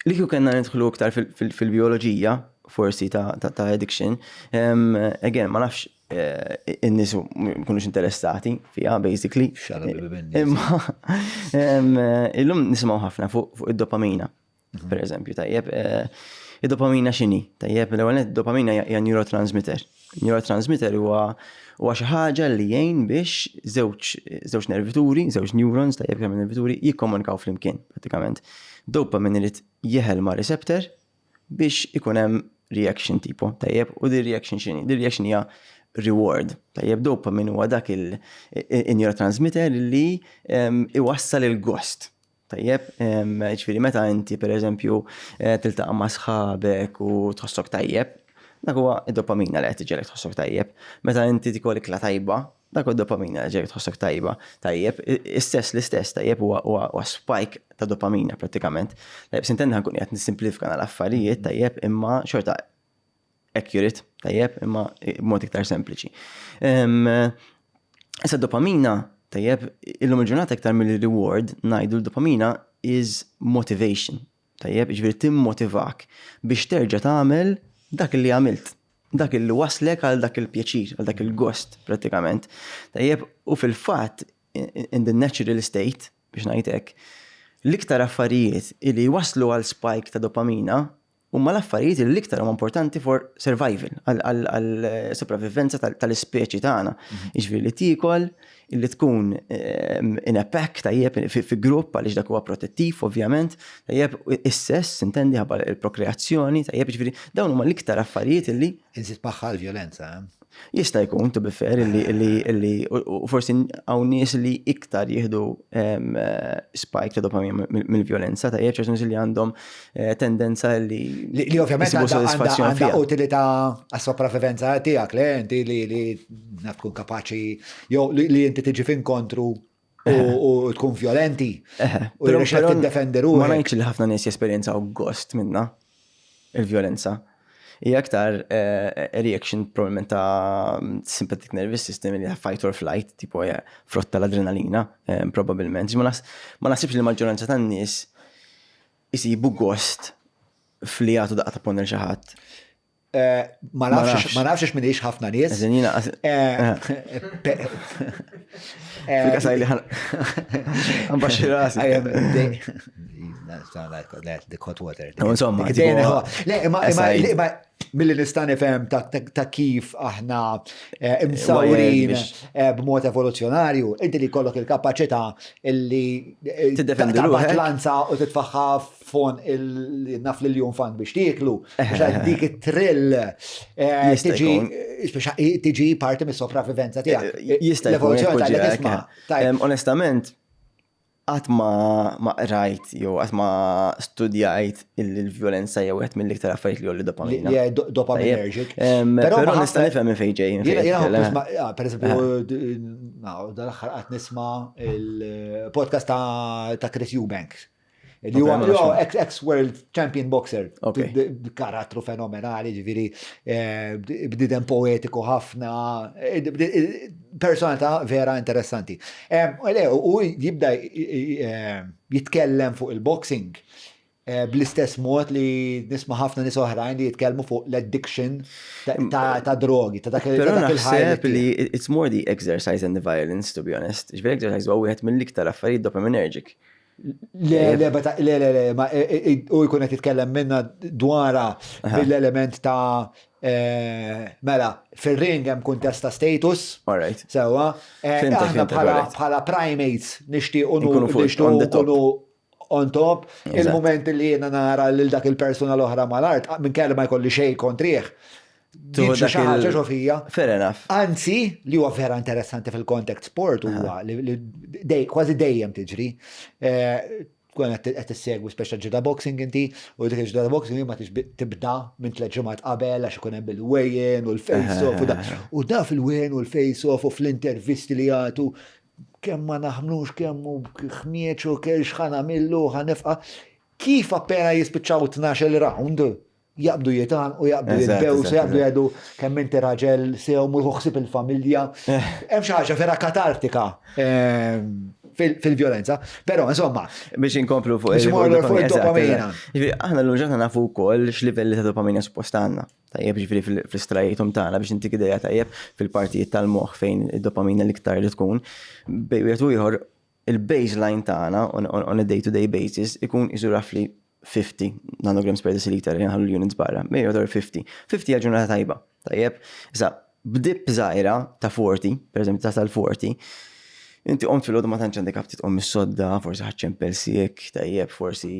Li kieku kellna nidħlu iktar fil-bioloġija, forsi ta' addiction, again, ma nafx eh, in-nies mkunux interessati fiha, basically. Imma illum nisimgħu ħafna fuq id-dopamina, mhm. per eżempju, tajjeb. Eh, id-dopamina x'inhi? Tajjeb, l-ewwel id-dopamina hija neurotransmitter. Neurotransmitter huwa huwa xi ħaġa li jgħin biex żewġ żewġ nervituri, żewġ neurons tajjeb kemm nervituri jikkomunikaw flimkien pratikament. Dopamine irid jeħel ma' receptor biex ikun hemm reaction tipo tajjeb u di reaction x'inhi? Di reaction hija reward. Tajjeb dopamine huwa dak il-neurotransmitter li ehm, iwassal il-gost. Tajjeb, ġifieri meta inti pereżempju eh, tiltaqa' ma' sħabek u tħossok tajjeb, dak huwa id-dopamina li qed tiġelek tħossok tajjeb. Meta inti tikol ikla tajba, dak huwa dopamina li ġelek tħossok tajba. Tajjeb, istess l-istess tajjeb huwa spike ta' dopamina prattikament. Tajjeb, sintendi ħankun qed nissimplifika l-affarijiet tajjeb imma xorta accurate, tajjeb, imma b'mod iktar sempliċi. Issa dopamina, tajjeb, illum il-ġurnata iktar mill-reward, ngħidu l-dopamina is motivation. Tajjeb, ġifieri timmotivak biex terġa' tagħmel dak li għamilt. Dak li waslek għal dak il-pjaċir, għal dak il-gost pratikament. Tajjeb, u fil-fatt, in the natural state, biex ngħid hekk, l-iktar affarijiet li waslu għal spike ta' dopamina huma l-affarijiet li l-iktar huma importanti for survival, għal sopravivenza tal-ispeċi tagħna. Mhm. Jiġifieri li tiekol, li tkun ehm, in a pack tajjeb fi grupp għaliex dak huwa protettiv ovvjament, tajjeb is-sess intendi ħabba il-prokreazzjoni, tajjeb jiġifieri dawn huma l-iktar affarijiet li Inżid magħha l-vjolenza. Eh? Jista' jkun, to be fair, illi illi illi u forsi hawn nies li iktar jieħdu spike ta' dopamina mill-vjolenza, ta' ċertu nies li għandhom eh, tendenza li li ovvjament għandha utilità għas-sopravivenza tiegħek le inti li li naf tkun kapaċi jew li inti tiġi f'inkontru u tkun violenti. U jirnexxek tiddefendi ruħek. Ma ngħidx li ħafna nies jesperjenzaw gost minna il-vjolenza. Hija aktar eh, reaction probablement ta' sympathetic nervous system li fight or flight, tipo frott tal-adrenalina, eh, probabbilment. Ma naħsibx li l-maġġoranza tan-nies isibu gost fli jagħtu daqqa ta' ponn lil xi ħadd. Eh, ma nafx ma nafx minix ħafna nies. Eh, Fil-kasaj li għan rasi. The hot water. Insomma. Le, ma milli nista' nifhem ta' kif aħna eh, imsawrin eh, b'mod evoluzzjonarju, inti li jkollok il-kapaċità illi eh, Tiddefendi taqbad ruħek. lanza u titfaħħa fon il-naf li l-jum fan biex tieklu, biex dik it-trill eh, Jista' tiġi jkun. biex tiġi parti mis-sopravivenza tiegħek. Jista' jkun L-evoluzzjoni jekk tgħidlek poġġiha isma' hekk. tajb, Onestament, qatt ma qrajt jew qatt ma studjajt il-vjolenza jew wieħed mill-iktar affarijiet li jolli li dopamina. li hija dopaminergic. Però Però ma nista' ħafna- nifhem minn fejn ġej. minn Jiena fejn jiena jitkellem. nisma', ah, per eżempju, dal-aħħar qatt nisma' il-podcast ta' Chris Eubanks. Li huwa ma li huwa nafx. ex-world champion boxer. Karattru fenomenali, ġifieri eh, bniedem poetiku ħafna, eh, eh, personalità vera interessanti. Le, U jibda jitkellem fuq il-boxing bl-istess mod li nisma' ħafna nies oħrajn li jitkellmu fuq l-addiction ta' drogi, ta' dak Però ta' dak naħseb il-ħajja. li it's more the exercise and the violence, to be honest. Ġifieri exercise huwa wieħed mill-iktar affarijiet dopaminergic. Le, le, le, le, le, ma u jkun qed jitkellem minna dwara mill-element ta' mela, fir-ring hemm kuntest ta' status. All right. Sewa, Fimtek, aħna fimtek, bħala all right. bħala primates nixtiequ Nkunu fuq, nixtiequ on the top. nkunu on top. Eżatt. Il-moment li jiena nara lil dak il-persuna l-oħra mal-art, minn kelli ma jkolli xejn kontrih. Tuħu Jiġri dak xi ħaġa il- ġo fija. Fair enough. Anzi, li huwa vera interessanti fil-contact sport huwa li kważi dejjem tiġri. Tkun qed tissegwi speċa ġida boxing inti, u dik il-ġida boxing ma tibda minn 3 ġimgħat qabel għax ikun hemm il-weigh-in u l-face-off u da. U da fil-weigh-in u l-face-off u fl-intervisti li jagħtu kemm ma naħmlux, kemm hu ħmieġ u kemm x'ħa nagħmillu, ħa nifqa'. Kif appena jispiċċaw 12 round, jaqbdu jitan u jaqbdu jitbewsu, jaqbdu jgħidu kemm inti raġel sew mur ħsib il-familja. Hemm xi ħaġa vera katartika fil-vjolenza. Però insomma, Biex inkomplu fuq Biex imorru fuq eżatt, il-dopamina. eżatt. Ġifieri, aħna l-ġurnata nafu wkoll x'livelli ta' dopamina suppost għandna. Tajjeb, ġifieri fl-istrajitum tagħna biex intik idea tajjeb fil-partijiet tal-moħħ fejn id-dopamina l-iktar li tkun. Bejn wieħed u ieħor il-baseline tagħna on a day-to-day basis ikun isu roughly 50 nanograms per deciliter, nħallu l-units barra, bejn wieħed 50. 50 hija ġurnata tajba. Tajjeb, issa b'dip żgħira ta' 40, per eżempju ta' tal-40, inti qomt filgħodu ma tantx għandek aptit tqum mis-sodda, forsi ħa ċċempel siek, tajjeb, forsi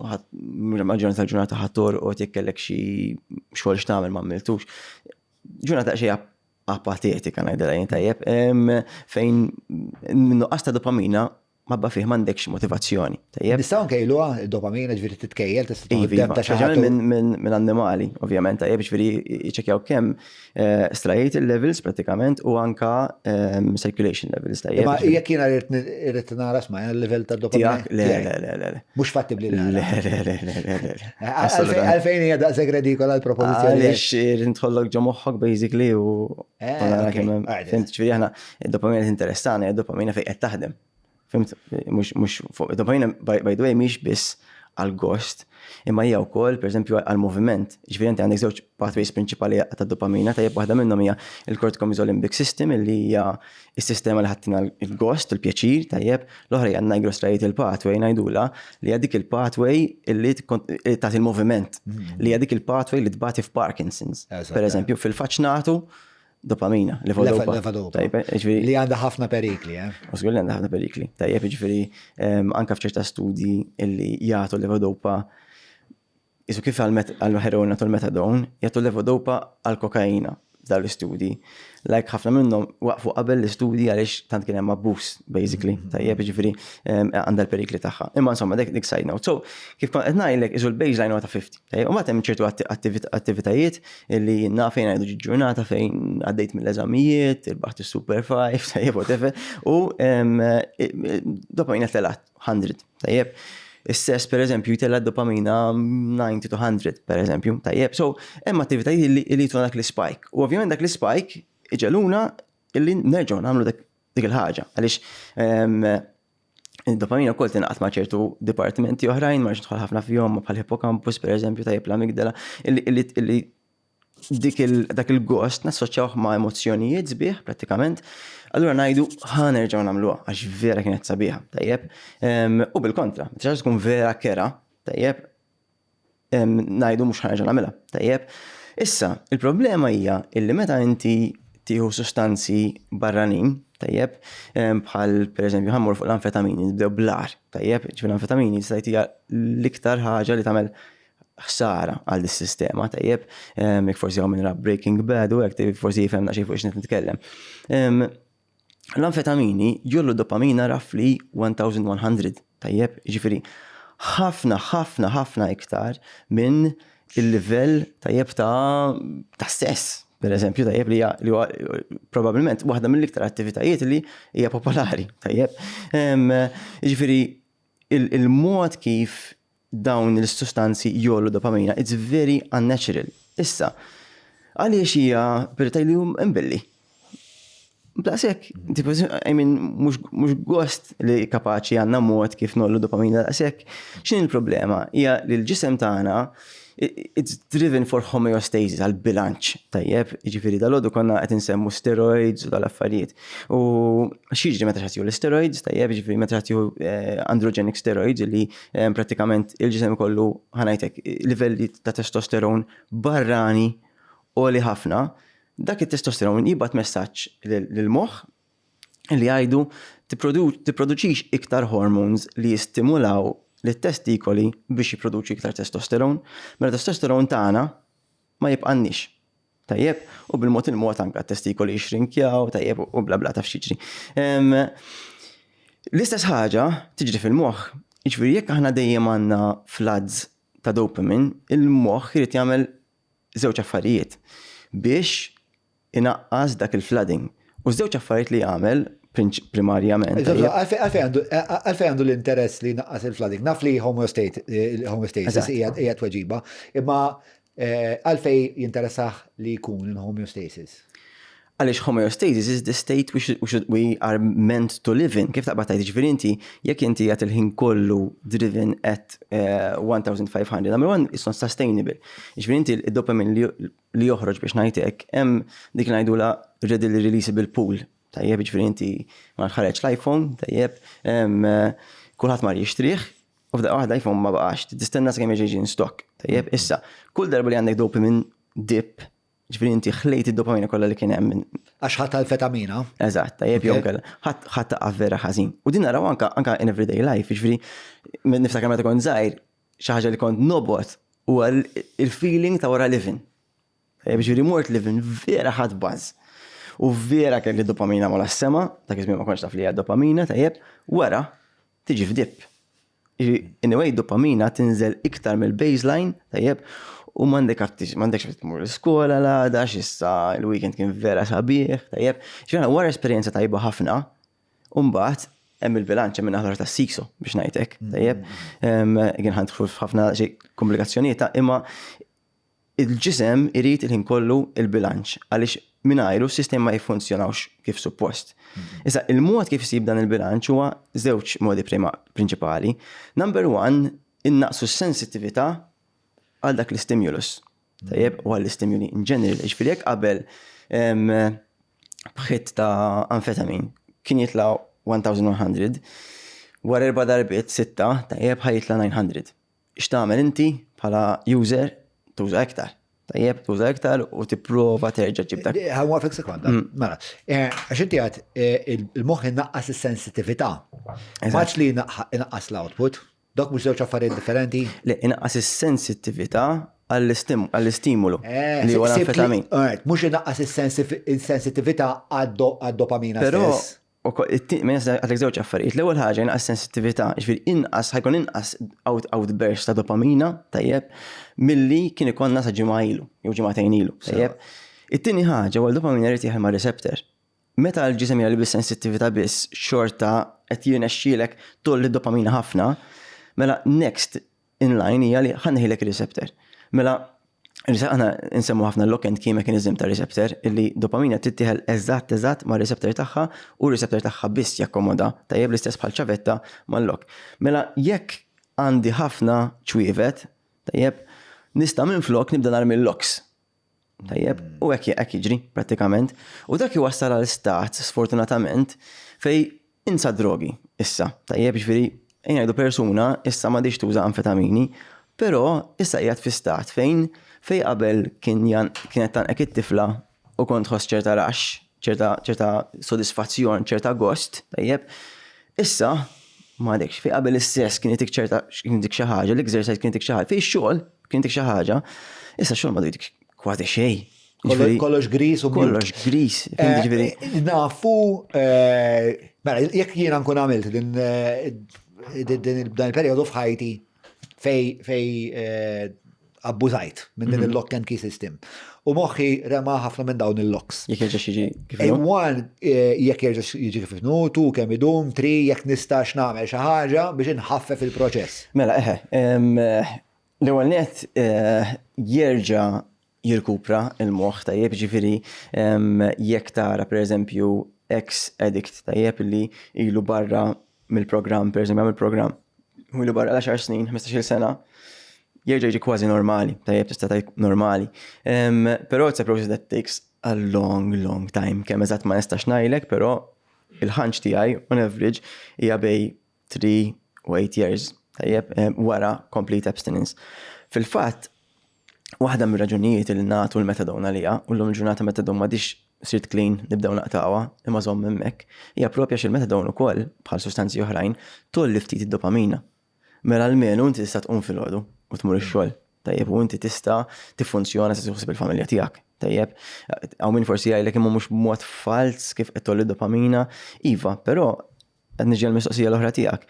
maġġoranza tal-ġurnata ħa torqod jekk kellek xi xogħol x'tagħmel ma għamiltux. Ġurnata xejn apatetika ngħidilha jien tajjeb, fejn nuqqas ta' dopamina mabba fih m'għandekx motivazzjoni. Tajjeb. Nistgħu nkejluha id-dopamina ġifieri titkejjel tista' Iva, tieħu dem iva. ta' xi Speċjalment ħadd. minn annimali, ovvjament, tajjeb, ġifieri jiċċekkjaw kemm striatal levels pratikament u anka circulation levels, tajjeb. Ma ġifieri- jekk jiena irrid nara sma' il-livell ta' dopamina. Tiegħek, le, le, le, le, le. Mhux fattibbli li Le, nara. le, le, le, le, le. Għalfejn hija daqshekk redikola l-propożizzjoni. Għaliex irrid nidħollok ġo moħħok basically u u nara kemm hemm. Fhimt, ġifieri aħna id-dopamina tinteressana, id-dopamina fejn qed taħdem. Fhimt, mhux fuq id-dopamina by the way mhix biss għal-gost, imma hija wkoll pereżempju għal-moviment. Ġifieri inti għandek żewġ pathways prinċipali ta' dopamina, tajjeb waħda minnhom hija il-corticomesolimbic system illi hija s-sistema li ħa ttina il-gost, il-pjaċir, tajjeb, l-oħra hija nigrostriatal pathway ngħidula li hija dik il-pathway illi tagħti il-moviment, li hija dik il-pathway li tbati f'Parkinson's. Per eżempju, fil-faċ nagħtu dopamina, levodopa. Levodopa. Tajjeb, ġifieri Li għandha ħafna perikli, eh? U żgur li għandha ħafna perikli. Tajjeb, ġifieri anka f'ċerta studji illi jagħtu levodopa isu kif għal-heroin għatu l-metadon, jagħtu levodopa għal-kokaina f'dawn l-istudji. Like ħafna minnhom waqfu qabel l-istudji għaliex tant kien hemm abbuż, basically. Tajjeb, ġifieri għandha l-perikli tagħha. Imma insomma, dik side note. So, kif kont qed ngħidlek isu l-baseline huwa ta' 50. Tajjeb, u mbagħad hemm ċertu attivitajiet illi naf fejn ngħidu ġurnata fejn għaddejt mill-eżamijiet, irbaħt is-Super 5, tajjeb, whatever, u dopamina telgħet 100, tajjeb. Is-sess, per eżempju, jtella dopamina 90 to 100, per eżempju, tajjeb. So, hemm attivitajiet li jtuna dak l-spike. U ovvjament dak l-spike iġegħluna illi nerġgħu nagħmlu dik il-ħaġa. Għaliex id-dopamina wkoll tingħaqad ma' ċertu dipartimenti oħrajn, ma nidħol ħafna fihom, ma bħal hippocampus, per eżempju, tajjeb l-amigdala, illi dak il-gost nassoċjawh ma' emozzjonijiet sbieħ prattikament. Allura ngħidu ħa nerġgħu nagħmluha għax vera kienet sabiħa, tajjeb. U bil-kontra, meta tkun vera kerha, tajjeb, ngħidu mhux ħa nerġa' nagħmilha. Tajjeb. Issa, il-problema hija illi meta inti tieħu sustanzi barranin, tajjeb, bħal pereżempju ħa mmur fuq l-amfetamini, nibdew bl-agħar, tajjeb, ġifieri l-amfetamini tista' tgħid hija l-iktar ħaġa li tagħmel ħsara għal dis-sistema, tajjeb, jekk forsi hawn min ra Breaking Bad u hekk forsi jifhem daqsxejn fuq x'qed nitkellem. L-amfetamini jollu dopamina roughly 1100, tajjeb, ġifieri ħafna, ħafna, ħafna iktar minn il-livell tajjeb ta' ta' sess, per eżempju, tajjeb li li huwa probabbilment waħda mill-iktar attivitajiet li hija popolari, tajjeb. Ġifieri il-mod kif dawn il-sustanzi jollu dopamina, it's very unnatural. Issa, għaliex hija per li hum imbilli? Daqshekk, tipo, I mean, mhux gost li kapaċi għandna mod kif nollu dopamina daqshekk. X'inhi l-problema? Hija li l-ġisem tagħna it's driven for homeostasis, għal bilanċ, tajjeb, ġifiri dal-għodu konna qed insemmu steroids u dal-affarijiet. U x'jiġri meta xi l-steroids, tajjeb, ġifiri meta xi eh, androgenic steroids li eh, pratikament il-ġisem kollu ħa ngħidlek livelli ta' testosteron barrani u li ħafna, dak it-testosteron jibgħat messaġġ lill-moħħ li jgħidu tipproduċix iktar hormones li jistimulaw lit-testikoli biex jipproduċi iktar testosteron. Mela testosteron tagħna ma jibqanniex. Tajjeb, u bil-mod il-mod anka t-testikoli jixrinkjaw, tajjeb, u bla bla taf x'jiġri. L-istess ħaġa tiġri fil-moħħ. Jiġifieri jekk aħna dejjem għandna floods ta' dopamine, il-moħħ irid jagħmel żewġ affarijiet biex inaqqas dak il-flooding. U żewġ affarijiet li jagħmel primarjament. Għalfejn għandu l-interess li jnaqqas il-flooding? Naf li homeostasis hija tweġiba, imma eh, għalfejn jinteressah li jkun in homeostasis? Għaliex homeostasis is the state we, should, we, should, we are meant to live in. Kif taqbad tgħid ġifieri inti jekk inti qed il-ħin kollu driven at 1500, eh, number one, it's not sustainable. Ġifieri inti id-dopamine li li joħroġ biex ngħid hekk, hemm dik ngħidula readily releasable pool. Tajjeb, ġifieri inti ma ħareġ l-iPhone, tajjeb, kulħadd mar jixtrih, u f'daqqa waħda iPhone ma baqax, tistenna sakemm jiġi in stock. Tajjeb, issa, kull darba li għandek dopamine dip, ġifieri inti ħlejt id-dopamina kollha li kien hemm. Għax ħadd tal-fetamina. Eżatt, tajjeb jew kellha. Ħadd taqa' vera ħażin. U din naraw anka anka in everyday life, ġifieri niftakar meta kont żgħir, xi ħaġa li kont nobgħod huwa il-feeling ta' wara living. Ġifieri mort living vera ħadd buzz. U vera kelli dopamina ma sema, dak iż-żmien ma kontx taf li hija dopamina, tajjeb, wara tiġi f'dip. In a way dopamina tinżel iktar mill-baseline, tajjeb, u m'għandek m'għandekx tmur l-iskola l-għada, x'issa il-weekend kien vera sabiħ, tajjeb. Ġifieri wara esperjenza tajba ħafna, U mbagħad hemm il-bilanċ hemm in-naħa tas-siso biex ngħidlek, tajjeb. Kien ħandħlu f'ħafna xi komplikazzjonijiet imma il-ġisem irid il-ħin kollu il-bilanċ għaliex mingħajru s-sistema ma jiffunzjonawx kif suppost. Issa il-mod kif isib dan il-bilanċ huwa żewġ modi prinċipali. Number one, innaqsu s-sensittività għal dak l-istimulus. Tajjeb, u għall-istimuli in general. Ġifieri jekk qabel b'hit ta' amfetamin kien jitla' 1100, wara erba' darbiet sitta, tajjeb ħa jitla' 900. X'tagħmel inti bħala user tuża iktar. Tajjeb, tuża iktar u tipprova terġa' ġib dak. Ħa nwaqfek sekonda. Mela, eh, għax inti għad eh, il-moħħ innaqqas is-sensitività. Maċ li inaqqas l-output, Dawk mhux żewġ affarijiet differenti? Le, inaqqas is-sensittività għall-istimulu eh, li huwa l-amfetamin. Mhux inaqqas is-sensittività għad-dopamina stess. Però għandek żewġ affarijiet. L-ewwel ħaġa inqas sensittività, ġifieri inqas ħajkun inqas outburst ta' dopamina, tajjeb, milli kien ikollna sa ġimgħa ilu, jew ġimgħatejn ilu, tajjeb. It-tieni ħaġa huwa l-dopamina jrid jaħdem ma' receptor. Meta l-ġisem jara li bis-sensittività biss xorta qed jirnexxielek tgħolli d-dopamina ħafna, mela next in line hija li ħa neħilek ir-receptor. Mela aħna nsemmu ħafna lock and key mechanism ta' receptor illi dopamina trid tieħel eżatt eżatt ma' receptor tagħha u receptor tagħha biss jakkomoda tajjeb l-istess bħal ċavetta mal-lock. Mela jekk għandi ħafna ċwievet, tajjeb, nista' minflok nibda narmi l-locks. Tajjeb, u hekk hekk jiġri prattikament. U dak iwassal għal stat, sfortunatament, fej insa drogi issa. Tajjeb, ġifieri, ngħidu persuna issa m'għadix tuża amfetamini, Però issa qiegħed fi stat fejn fejn qabel kien kienet tgħannqek it-tifla u kont tħoss ċerta rush, ċerta ċerta sodisfazzjon, ċerta gost, tajjeb, issa m'għadekx. Fejn qabel is-sess kien itik ċerta kien itik xi ħaġa, l-exercise kien itik xi ħaġa, fejn ix-xogħol kien itik xi ħaġa, issa x-xogħol m'għadu jtik kważi xejn. Kollox gris u Kollox gris. Eh, nafu, eh, mela, jekk jiena nkun għamilt din eh, dan il-periodu f'ħajti fej fej abbużajt minn din mhm. il-lock and key system. U moħħi rema ħafna minn dawn il-locks. Jekk jerġa' jiġi kif One, jekk jerġa' jiġi kif inhu, two kemm idum, three jekk nistax nagħmel xi ħaġa biex inħaffef il-proċess. Mela, eħe, l-ewwel net jerġa' jirkupra il-moħħ tajjeb, ġifieri jekk tara pereżempju ex addict tajjeb li ilu barra mill-programm, pereżempju għamel programm u ilu barra 10 snin, 15-il sena, jerġa' jiġi kważi normali, tajjeb tista' tgħid normali. Però it's a process that takes a long, long time. Kemm eżatt ma nistax ngħidlek, però il-ħanċ tiegħi on average hija bej 3 u 8 years, tajjeb, wara complete abstinence. Fil-fatt, waħda mir-raġunijiet li nagħtu l-methadone għaliha, u llum il-ġurnata methadone m'għadix sirt clean nibdew naqtgħuha, imma żomm hemmhekk, hija propja għax il-methadone ukoll, bħal sustanzi oħrajn, tgħolli ftit id-dopamina. Mela almenu inti tista' tqum filgħodu u tmur ix-xogħol, tajjeb, u inti tista' tiffunzjona tista' tieħu ħsieb il-familja tiegħek, tajjeb. Hawn min forsi jgħidlek imma mhux b'mod falz kif qed tgħolli d-dopamina, iva, però Qed niġi għall-mistoqsija l-oħra tiegħek.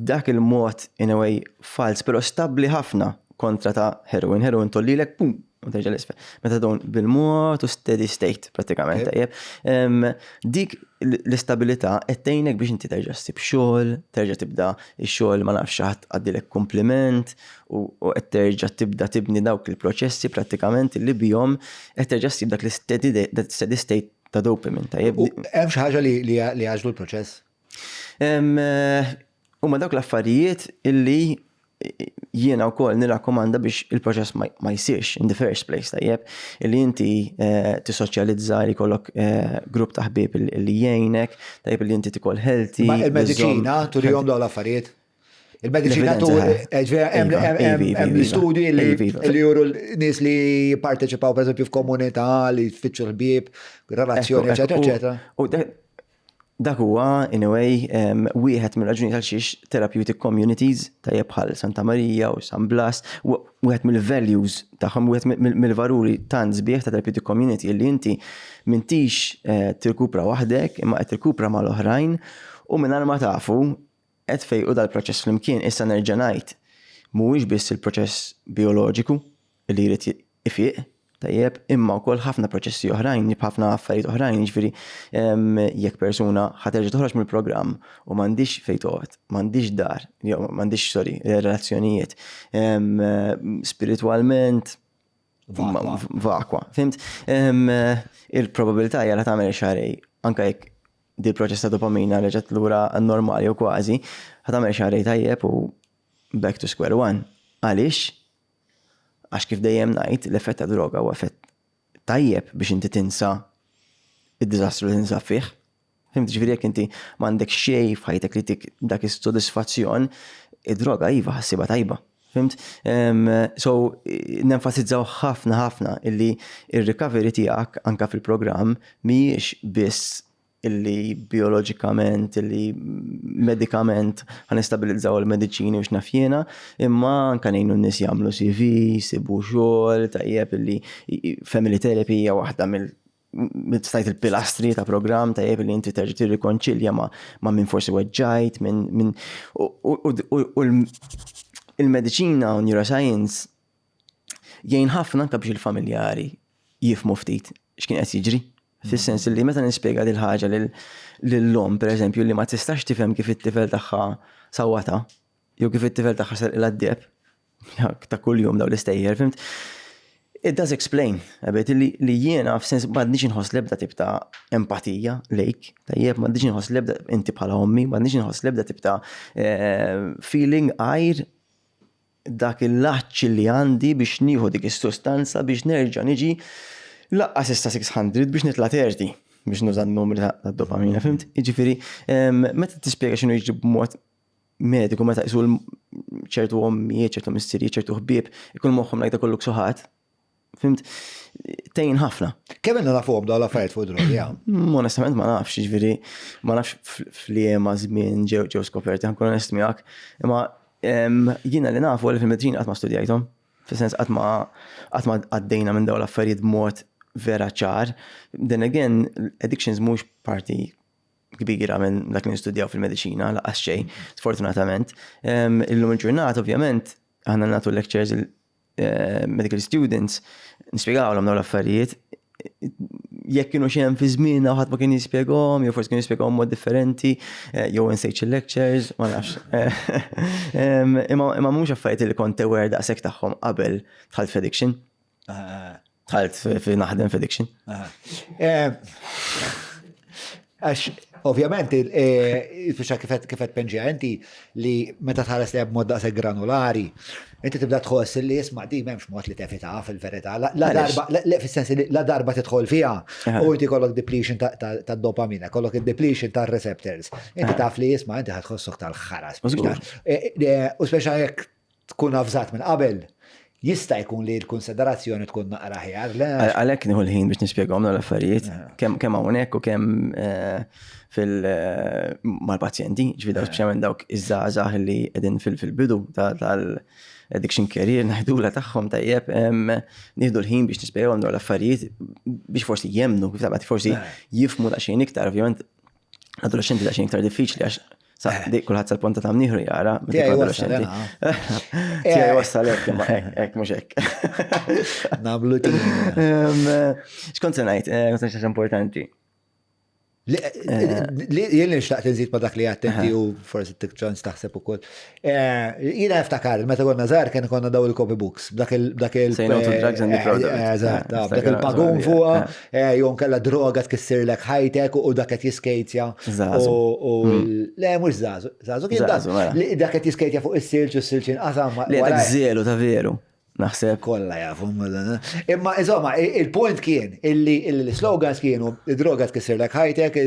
Dak il-mod in a way falz, però stabbli ħafna kontra ta' heroin. Heroin tollilek, pum, u terġa' l-isfel. Meta dawn bil-mod u steady state pratikament tajjeb. Dik l-istabilità qed tgħinek biex inti terġa' ssib xogħol, terġa' tibda x-xogħol ma nafx ħadd għaddilek kompliment u qed terġa' tibda tibni dawk il-proċessi prattikament li bihom qed terġa' ssib dak l-steady state ta' dopamine, tajjeb. Hemm xi ħaġa li jgħaġlu l-proċess? Eh, huma dawk l-affarijiet illi jiena wkoll nirrakkomanda biex il-proċess ma jsirx in the first place, tajjeb, illi inti eh, tissoċjalizza li jkollok eh, grupp ta' ħbieb li jgħinek, tajjeb li inti tikol healthy. Ma il-mediċina turihom dawn l-affarijiet? Il-medicina tu, eh, hemm l-istudji li juru nies li jipparteċipaw per eżempju f'komunità li jfittxu l-ħbieb, relazzjoni, eċetera, eċetera. U dak huwa in a way wieħed mill-raġuni tal xiex therapeutic communities tajjeb bħal Santa Marija u San Blas, wieħed mill-values tagħhom, wieħed mill-valuri tant sbieħ ta' therapeutic community li inti m'intix eh, tirkupra waħdek imma qed tirkupra mal-oħrajn u mingħajr ma tafu Qed tfejqu dal-proċess flimkien, issa nerġa' ngħid, mhuwiex biss il-proċess bijoloġiku li jrid ifiq, tajjeb, imma wkoll ħafna proċessi oħrajn, ħafna affarijiet oħrajn, jiġifieri jekk persuna ħa terġa' toħroġ mill-programm u m'għandhiex fejn toqgħod, m'għandhiex dar, jew m'għandhiex sorry, relazzjonijiet, spiritwalment vakwa, fimt? Il-probabilità hija li tagħmel xarej anke jekk di proċess ta' dopamina reġgħet lura għan-normali u kważi, ħa tagħmel xahrejn tajjeb u back to square one. Għaliex? Għax kif dejjem ngħid, l-effett ta' droga huwa effett tajjeb biex inti tinsa id-diżastru li tinsab fih. Fimt ġifieri jekk inti m'għandek xejn f'ħajtek li tik dak is-sodisfazzjon, id-droga iva ħassiba tajba. Fimt? So, nenfasizzaw ħafna ħafna illi il-recovery tiegħek anka fil-programm mhijiex biss illi bioloġikament, illi medikament ħa nistabilizzaw il-mediċini u x'naf jiena, imma anka ngħinu n-nies jagħmlu CV, jsibu xogħol, tajjeb illi family therapy hija waħda mill stajt il-pilastri ta' programm tajjeb li inti terġa' tirrikonċilja ma' ma' min forsi weġġajt, minn min u l-mediċina u neuroscience jgħin ħafna anke biex il-familjari jifmu ftit x'kien qed jiġri. Fis-sens li meta nispjega dil ħaġa lil-lom, pereżempju, li ma tistax tifhem kif it-tifel tagħha sawwata, jew kif it-tifel tagħha serqilha d-deheb, ta' kuljum daw l-istejjer, fimt? It does explain a bit li, li jiena f'sens m'għadniex inħoss l-ebda tip ta' empatija lejk, tajjeb, m'għadniex inħoss l-ebda inti bħala ommi, m'għadniex inħoss l-ebda tip ta' eh, feeling għajr dak il-laċ li għandi biex nieħu dik is-sustanza biex nerġa' niġi laqqas issa 600 biex nitla' 30 biex nuża n-numri ta' dopamina, fimt? Jiġifieri, meta tispjega x'inhu jiġri b'mod mediku meta qisu ċertu ommijiet, ċertu missirijiet, ċertu ħbieb, ikun moħħhom like kollu ksuħat. Fhimt? Tgħin ħafna. Kemm ilna nafuhom dawn l-affarijiet fuq drogi hawn? Onestament ma nafx, jiġifieri ma nafx f'liema żmien ġew ġew skoperti, ħa nkun onest miegħek. Imma jiena li nafu li fil-mediċina qatt ma studjajthom. Fis-sens qatt ma qatt ma għaddejna minn dawn l-affarijiet b'mod vera ċar. Then again, addictions mhux parti kbira minn dak li nistudjaw fil-mediċina, lanqas xejn, sfortunatament. Illum il-ġurnata, ovvjament, aħna nagħtu lectures il-medical students, nispjegawlhom dawn l-affarijiet. Jekk kienu xi hemm fi żmienna u ħadd ma kien jispjegahom, jew forsi kienu jispjegahom mod differenti, jew insejt xi lectures, ma nafx. Imma mhux affarijiet li kont aware daqshekk tagħhom qabel dħalt f'addiction. Dħalt fi naħdem f'addiction. Għax, ovvjament, il-fixa kifet penġija inti li meta tħares li b'mod daqshekk granulari, inti tibda tħoss li jisma' di m'hemmx mod li tevita fil-verità. La darba, fis-sens li la darba tidħol fiha u inti kollok depletion ta' dopamina, kollok il-depletion ta' receptors. Inti taf li jisma' inti ħa tħossok tal-ħaras. U speċa jekk tkun avżat minn qabel, jista' jkun li l-konsiderazzjoni tkun naqra aħjar. Għalhekk nieħu l-ħin biex nispjegahom dawn l-affarijiet, kemm hawnhekk u kemm fil mal-pazjenti, ġifieri dawk speċjalment dawk iż-żgħażagħ li qegħdin fil-bidu tal-addiction career ngħidulha tagħhom tajjeb, nieħdu l-ħin biex nispjegahom dawn l-affarijiet biex forsi jemmnu, kif taqbad forsi jifhmu daqsxejn iktar, ovvjament adolescenti daqsxejn iktar diffiċli għax sa dik kulħadd sal-ponta ta' mnieħru jara, meta Tiegħi jkun wassal, adolescenti. Tiegħi wassal hekk, imma hekk, hekk mhux hekk. Nagħmlu tim. X'kont se ngħid, kont se ngħid importanti. Li jien li xtaqt nżid ma dak li għattenti u forsi tik ċans taħseb ukoll. Jiena niftakar meta konna żgħar kien konna daw il-copy books, b'dak il b'dak il Say no to drugs and be proud of it. Eżatt, b'dak il-pagun fuqha, jew nkella droga tkissirlek ħajtek u dak qed jiskejtja. Żagħżu. U le mhux żagħżu, żagħżu kien dak. Mela. Dak qed jiskejtja fuq is-silġ u s-silġ inqasam. Le dak żelu ta' veru. Naħseb. Kollha jafu. Imma insomma, il-point kien illi l-slogans kienu id-droga tkissirlek ħajtek,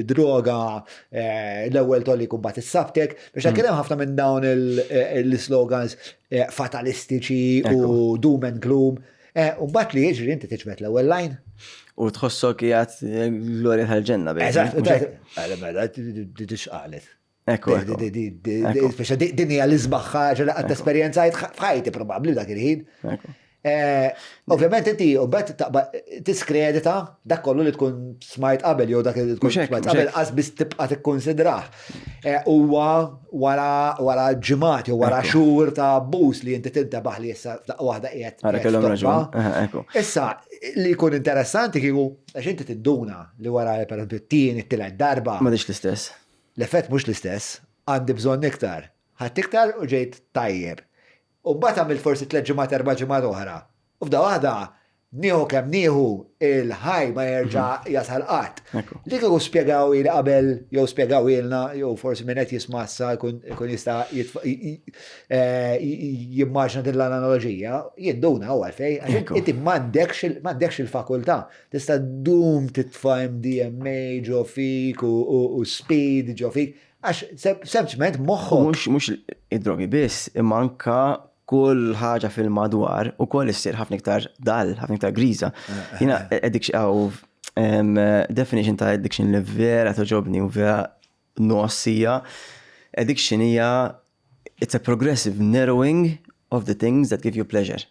id-droga l-ewwel tolli jkun bat issabtek, biex kien hemm ħafna minn dawn l-slogans fatalistiċi u doom and gloom. U mbagħad li jiġri inti tiġbed l-ewwel line. U tħossok qiegħed glorja tal-ġenna. Eżatt, mela, qalet. Ekku. Speċa din hija l-isbaħ ħaġa li qatt esperjenzajt f'ħajti probabbli dak il-ħin. Ovvjament inti u bet tiskredita dak kollu li tkun smajt qabel jew dak li tkun smajt qabel qas biss tibqa' tikkonsidrah. Huwa wara ġimgħat jew wara xhur ta' abbuż li inti tintebaħ li issa f'daqqa waħda qiegħed. Ara kellhom raġun. Issa li jkun interessanti kieku għax inti tinduna li wara pereżempju t-tieni t-tielet darba. M'għadix l-istess. L-effett mhux l-istess, għandi bżonn iktar. Ħadt iktar u ġejt tajjeb. U mbagħad għamilt forsi 3 ġimgħat 4 ġimgħat oħra. U f'daqqa waħda nieħu kemm nieħu il-high ma jerġa' jasal qatt. Li kieku spjegaw ili qabel jew spjegaw ilna jew forsi min qed jisma' issa jkun jista' jimmaġina din l-analogija, jinduna u għalfejn, għax inti m'għandekx il-fakultà. Tista' ddum titfa' MDMA ġo fik u speed ġo fik, għax sempliċement moħħok. Mhux id-drogi biss, imma anka kull ħaġa fil-madwar u koll issir ħafna iktar dull, ħafna iktar griża. Jiena addiction għaw definition ta' addiction li vera togħġobni u vera nossija. Addiction hija it's a progressive narrowing of the things that give you pleasure.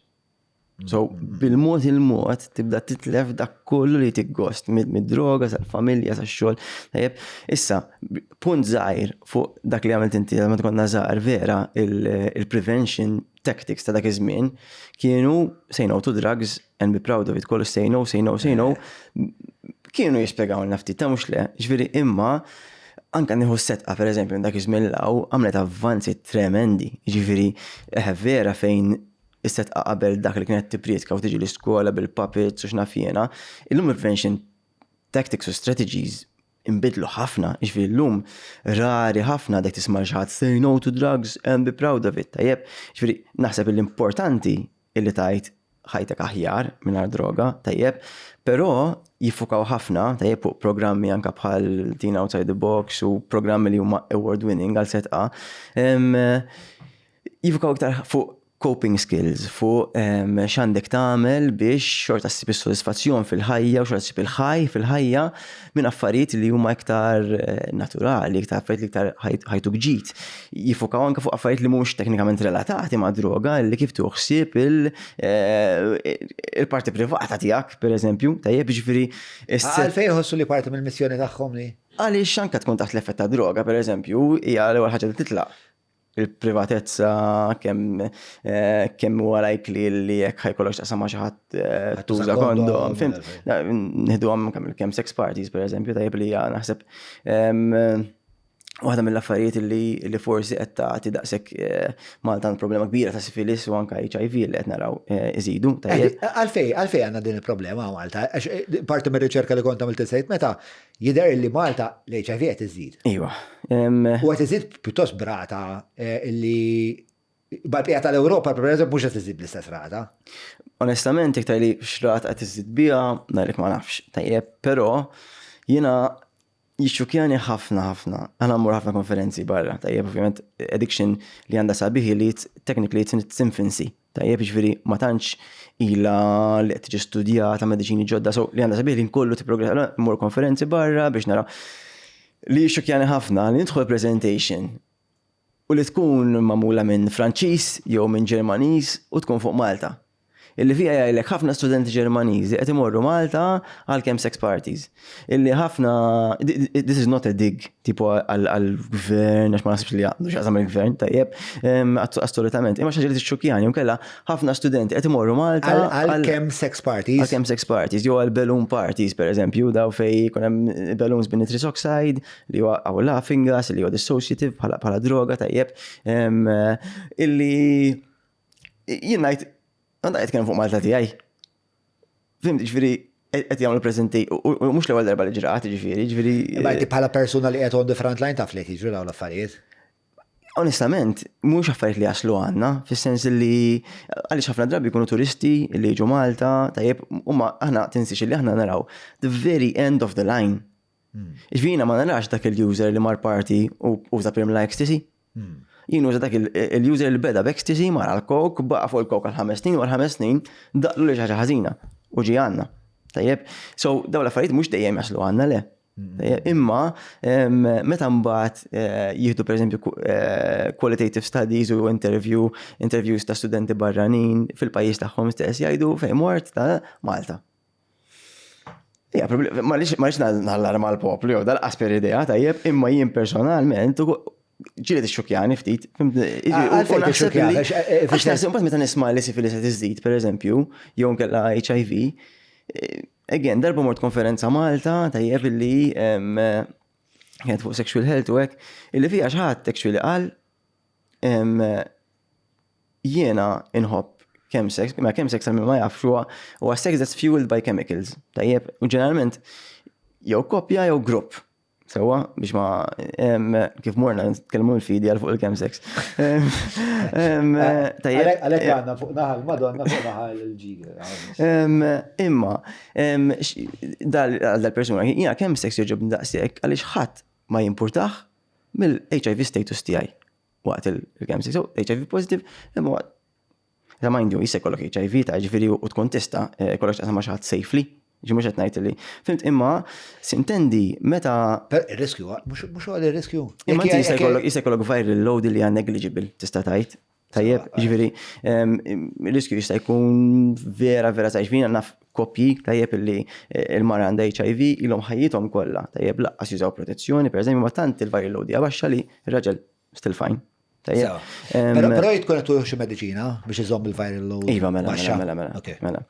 So, bil-mod il-mod tibda titlef dak kollu li jtik gost, mid-droga, sal-familja, sax-xogħol. Tajjeb, issa, punt żgħir fuq dak li għamilt inti meta konna żgħar vera il-prevention tactics ta' dak iż-żmien kienu say no to drugs and be proud of it, kollu say no, say no, say no. Kienu jispjegaw ftit ta' mhux le, ġifieri imma anka nieħu Sedqa per eżempju dak iż-żmien 'l hawn għamlet avvanzi tremendi, ġifieri vera fejn is-Sedqa qabel dak li kienet tipprietka u tiġi l-iskola bil-puppets u x'naf jiena, illum il-prevention tactics u strategies imbidlu ħafna, ġifieri llum rari ħafna dak tisma' xi ħadd say no to drugs and be proud of it, tajjeb, ġifieri naħseb l-importanti illi tajt ħajtek aħjar mingħajr droga, tajjeb, però jiffukaw ħafna, tajjeb, fuq programmi anka bħal Teen Outside the Box u programmi li huma award winning għal setqa. Jiffukaw iktar fuq coping skills, fuq x'għandek tagħmel biex xorta ssib is-sodisfazzjon fil-ħajja u xorta ssib il-ħaj fil-ħajja minn affarijiet li huma iktar naturali, iktar affarijiet li iktar ħajtuk ġid. Jiffukaw anke fuq affarijiet li mhumiex teknikament relatati ma' droga, li kif tieħu ħsieb il-parti privata tiegħek, pereżempju, tajjeb, jiġifieri. Għalfejn jħossu li parti mill-missjoni tagħhom li? Għaliex anke tkun taħt l-effett ta' droga, pereżempju, hija l-ewwel ħaġa li titlaq. Il-privatezza, kemm eh, kemm huwa likely li jekk ħajkollok x'taqsam ma' xi ħadd eh, tuża kondom, fimt? Nieħdu kemm kemm sex parties pereżempju, tajjeb li hija naħseb waħda mill-affarijiet li, li forsi qed tagħti daqshekk eh, Malta għand problema kbira ta' sifilis u anke HIV li qed naraw iżidu. Għalfej, għalfej għandna din il-problema Malta, parti mir-riċerka li kont għamilt sejt meta Jidher li Malta l-HIV qed iżid. Iva. U qed iżid pjuttost brata eh, li bal-bqija tal-Ewropa, per eżempju, mhux qed iżid bl-istess rata. Onestament, iktar li x'rata qed iżid biha, ngħidlek ma nafx. Tajjeb, però jiena jixxukjani ħafna ħafna. Għana mmur ħafna konferenzi barra, tajjeb, ovvjament, addiction li għandha sabiħi li technically it's in its infancy. Tajjeb, jiġifieri ma tantx ilha li qed tiġi studjata mediċini ġodda, so li għandha sabiħ li nkollu tipprogressa. Allura mmur konferenzi barra biex nara li xokjani ħafna li nidħol presentation u li tkun magħmula minn Franċiż jew minn Ġermaniż u tkun fuq Malta. Illi fiha jgħidlek ħafna studenti Ġermaniżi qed imorru Malta għal chemsex parties. Illi ħafna, this is not a dig, tipo għal-gvern, għax ma nasibx li għandu xaqsam il-gvern, tajjeb, assolutament. Imma xaġa li t-xukjani, unkella ħafna studenti qed imorru Malta. Għal chemsex parties. Għal chemsex parties, jew għal balloon parties, per eżempju, daw fej kun hemm balloons bin nitrous oxide, li huwa għaw laughing gas, li huwa dissociative bħala droga, tajjeb, illi jien ngħid, għandha qed fuq Malta tiegħi. Fimt, ġifieri qed jagħmlu preżenti u mhux l-ewwel darba li ġrat, ġifieri, ġifieri. Imma inti bħala persuna li qed on the front line taf li qed jiġru dawn l-affarijiet. Onestament, mhux affarijiet li jaslu għandna, fis-sens li għaliex ħafna drabi jkunu turisti li jiġu Malta, tajjeb, huma aħna tinsiex li aħna naraw the very end of the line. Ġifieri jiena ma narax dak il-user li mar party u uża pirmla ecstasy. Jien uża dak il-user li beda b'ecstasy mar għal coke, baqa' fuq il-coke għal 5 snin, wara 5 snin daqlu li xi ħaġa ħażina u ġie għandna. Tajjeb, so dawn l-affarijiet mhux dejjem jaslu għandna le. Imma meta mbagħad eh, jieħdu pereżempju eh, qualitative studies u interview interviews ta' studenti barranin fil-pajjiż tagħhom stess jgħidu fejn mort ta' Malta. Ja, ma rridx nallarma l-poplu, jew dal-qas per idea, tajjeb, imma jien personalment, ġieli tixxukjani ftit. Għalfejn tixxukjani? Eh, għax naħseb mbagħad meta nisma' li sifilis qed iżid, pereżempju, jew nkella HIV, eh, again, darba mort konferenza Malta, tajjeb illi kienet fuq sexual health u hekk, illi fiha xi ħadd actually qal Jiena inħobb chemsex, ma chemsex għal min ma jafx huwa huwa sex that's fueled by chemicals. Tajjeb, u ġeneralment jew koppja jew grupp. Sewwa biex ma kif morna nitkellmu l-fidi għal fuq il-chemsex. Tajjeb. Għalhekk għandna fuq naħal Madonna fuq naħal il-ġiga. Imma dal-persuna jiena chemsex jogħġobni daqshekk għaliex ħadd ma jimpurtah mill-HIV status tiegħi. Waqt il-chemsex, so HIV positive, imma waqt Ta' mind you, jista' jkollok HIV ta' ġifieri u tkun tista' eh, jkollok x'taqsam ma' xi ħadd safely. Ġi mhux qed ngħid li. Fimt imma sintendi meta. Per ir-riskju, mhux għal ir-riskju. Imma inti jista' jkollok jista' jkollok viral load li hija negligible tista' tgħid. Tajjeb, ġifieri, il-riskju jista' jkun vera vera żgħir. Ġifieri naf koppji tajjeb illi eh, il-mara għandha HIV ilhom ħajjithom kollha, tajjeb laqqas jużaw protezzjoni, pereżempju, ma tant il-viral load hija baxxa li r-raġel still fine. Tajjeb. Però però jitkun qed xi mediċina biex iżomm il-viral load. Iva, mela, mela, mela, mela.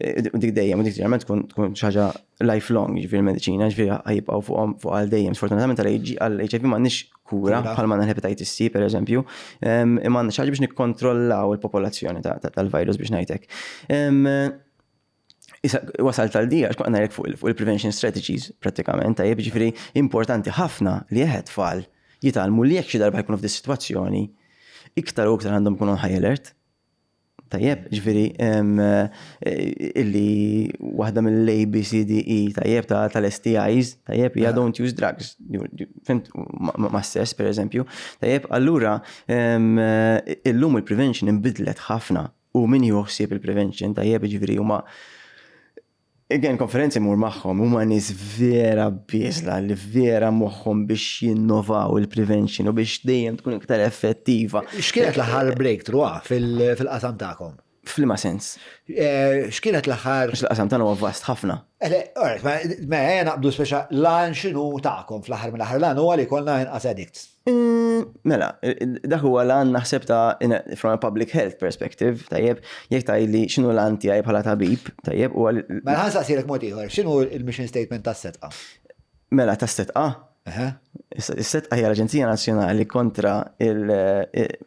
Eh, dik dejjem, dik ġeneralment tkun tkun xi ħaġa lifelong, ġifieri mediċina, ġifieri ħajibqgħu fuqhom fuq għal dejjem. Sfortunatament għal HIV m'għandniex kura bħalma għandna l-hepatitis C pereżempju, imma għandna xi ħaġa biex nikkontrollaw il-popolazzjoni tal-virus biex ngħidlek. Issa wasalt għal dija, xkont ngħidlek fuq il-prevention strategies prattikament, tajjeb ġifieri importanti ħafna li eħed tfal jitgħallmu li jekk xi darba jkunu f'di sitwazzjoni, iktar u iktar għandhom ikunu high alert. Tajjeb, ġifieri illi waħda mill-A, B, C, D, E, tajjeb, tal-STIs, tajjeb, hija don't use drugs. Fhimt, ma' sess, per eżempju. Tajjeb, allura, illum il-prevention inbidlet ħafna u min jieħu ħsieb il-prevention, tajjeb, ġifieri huma. Again, konferenzi mur magħhom, huma nies vera bieżla li vera moħħhom biex jinnovaw il-prevention u biex dejjem tkun iktar effettiva. X'kienet l-aħħar breakthrough ah, fil-qasam tagħkom? F'liema sens? Eh, x'kienet l-aħħar? Għax l-qasam tagħna huwa vast ħafna. Eh, ma eh, naqbdu speċa lan x'inhu tagħkom fl-aħħar mill-aħħar lan huwa li jkollna inqas addicts. Mela, dak huwa l-għan naħseb ta' from a public health perspective, tajjeb, jekk tgħidli x'inhu l-għan tiegħi bħala tabib, tajjeb, huwa. Mela ħa nsaqsilek mod ieħor, x'inhu l-mission statement tas-Sedqa? Mela tas-Sedqa? Is-Sedqa hija l-Aġenzija Nazzjonali kontra il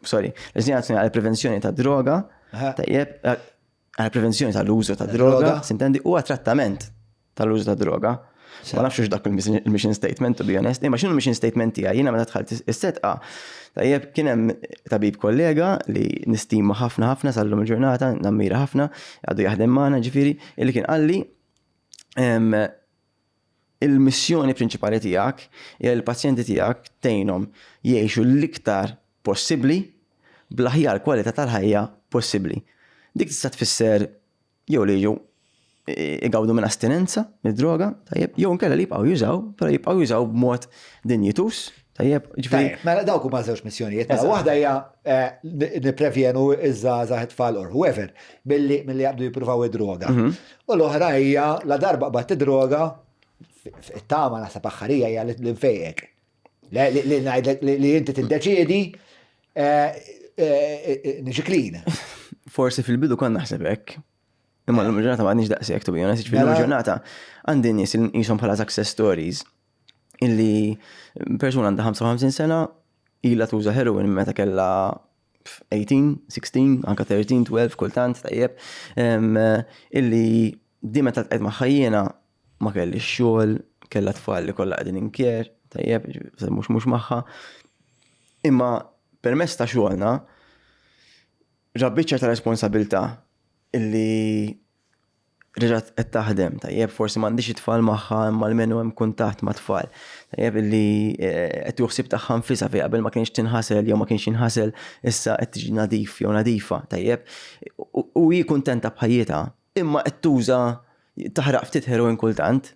sorry, l-Aġenzija Nazzjonali għall-Prevenzjoni tad-Droga, tajjeb, għall-prevenzjoni tal-użu ta' droga, sintendi, u għat-trattament tal-użu ta' droga. Ma nafx dak il-mission statement, to be honest, imma x'inhu l-mission statement tiegħi, jiena meta dħalt is-Sedqa, tajjeb kien hemm tabib kollega li nistima ħafna ħafna sal-lum il-ġurnata, nammira ħafna, għadu jaħdem magħna ġifieri, illi kien qalli il-missjoni prinċipali tiegħek hija li l-pazjenti tiegħek tgħinhom jgħixu l-iktar possibbli bl-aħjar kwalità tal-ħajja possibbli. Dik tista' tfisser jew li jiġu igawdu minn astinenza mid-droga, tajjeb, jew inkella li jibqgħu jużaw, però jibqgħu jużaw b'mod dinjituż, tajjeb, ġifieri. Mela dawk huma żewġ missjonijiet. Mela waħda hija eh, nipprevjenu iż-żgħażagħ it-tfal or whoever milli milli jaqbdu jippruvaw id-droga. Mhm. U l-oħra hija la darba qbadt id-droga, it-tama naħseb aħħarija hija li nfejqek. Li ngħidlek li inti tiddeċiedi eh, eh, niġi clean. Forsi fil-bidu kont naħseb hekk. Imma l-lum ġurnata ma għandix daqshekk, to be honest, ġifieri l-lum mela- ġurnata għandi nies li nqishom bħala success stories illi persuna għandha 55 sena ilha tuża heroin meta kellha 18, 16, anka 13, 12, kultant, tajjeb, illi di meta tqed magħha jiena ma kelli xogħol, kellha tfal li kollha qegħdin inker, tajjeb, mhux mhux magħha. Imma permezz ta' xogħolna rabbiet ċerta responsabilità illi reġgħet qed taħdem, tajjeb, forsi m'għandix it-tfal magħha imma almenu hemm kuntatt mat-tfal. Tajjeb illi eh, qed tieħu ħsieb tagħha nfisha fejn qabel ma kienx tinħasel jew ma kienx jinħasel issa qed tiġi nadif jew nadifa, tajjeb. U hi kuntenta b'ħajjitha, imma qed tuża taħraq ftit heroin kultant.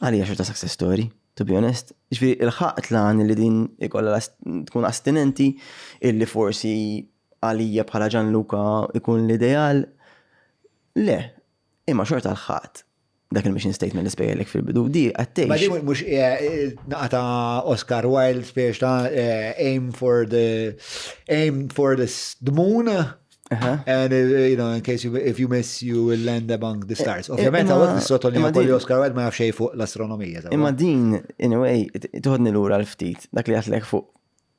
Għalija xorta success story, to be honest. Ġifieri il-ħaqt lan li din ikollha tkun astinenti illi forsi għalija bħala Gianluca ikun l-ideal. Le, imma xorta l-ħadd dak il-mission statement li spjegalek fil-bidu, di għattejx. Ma di mux eh, eh, naqata Oscar Wilde spiex ta' eh, aim for the aim for the, the moon. And you know, in case you, if you miss, you will land among the stars. Ovvjament, għawek nissottolinja kolli Oscar Wilde ma jafxej fuq l-astronomija. Imma din, in a way, toħodni lura l-ftit, dak li għatlek fuq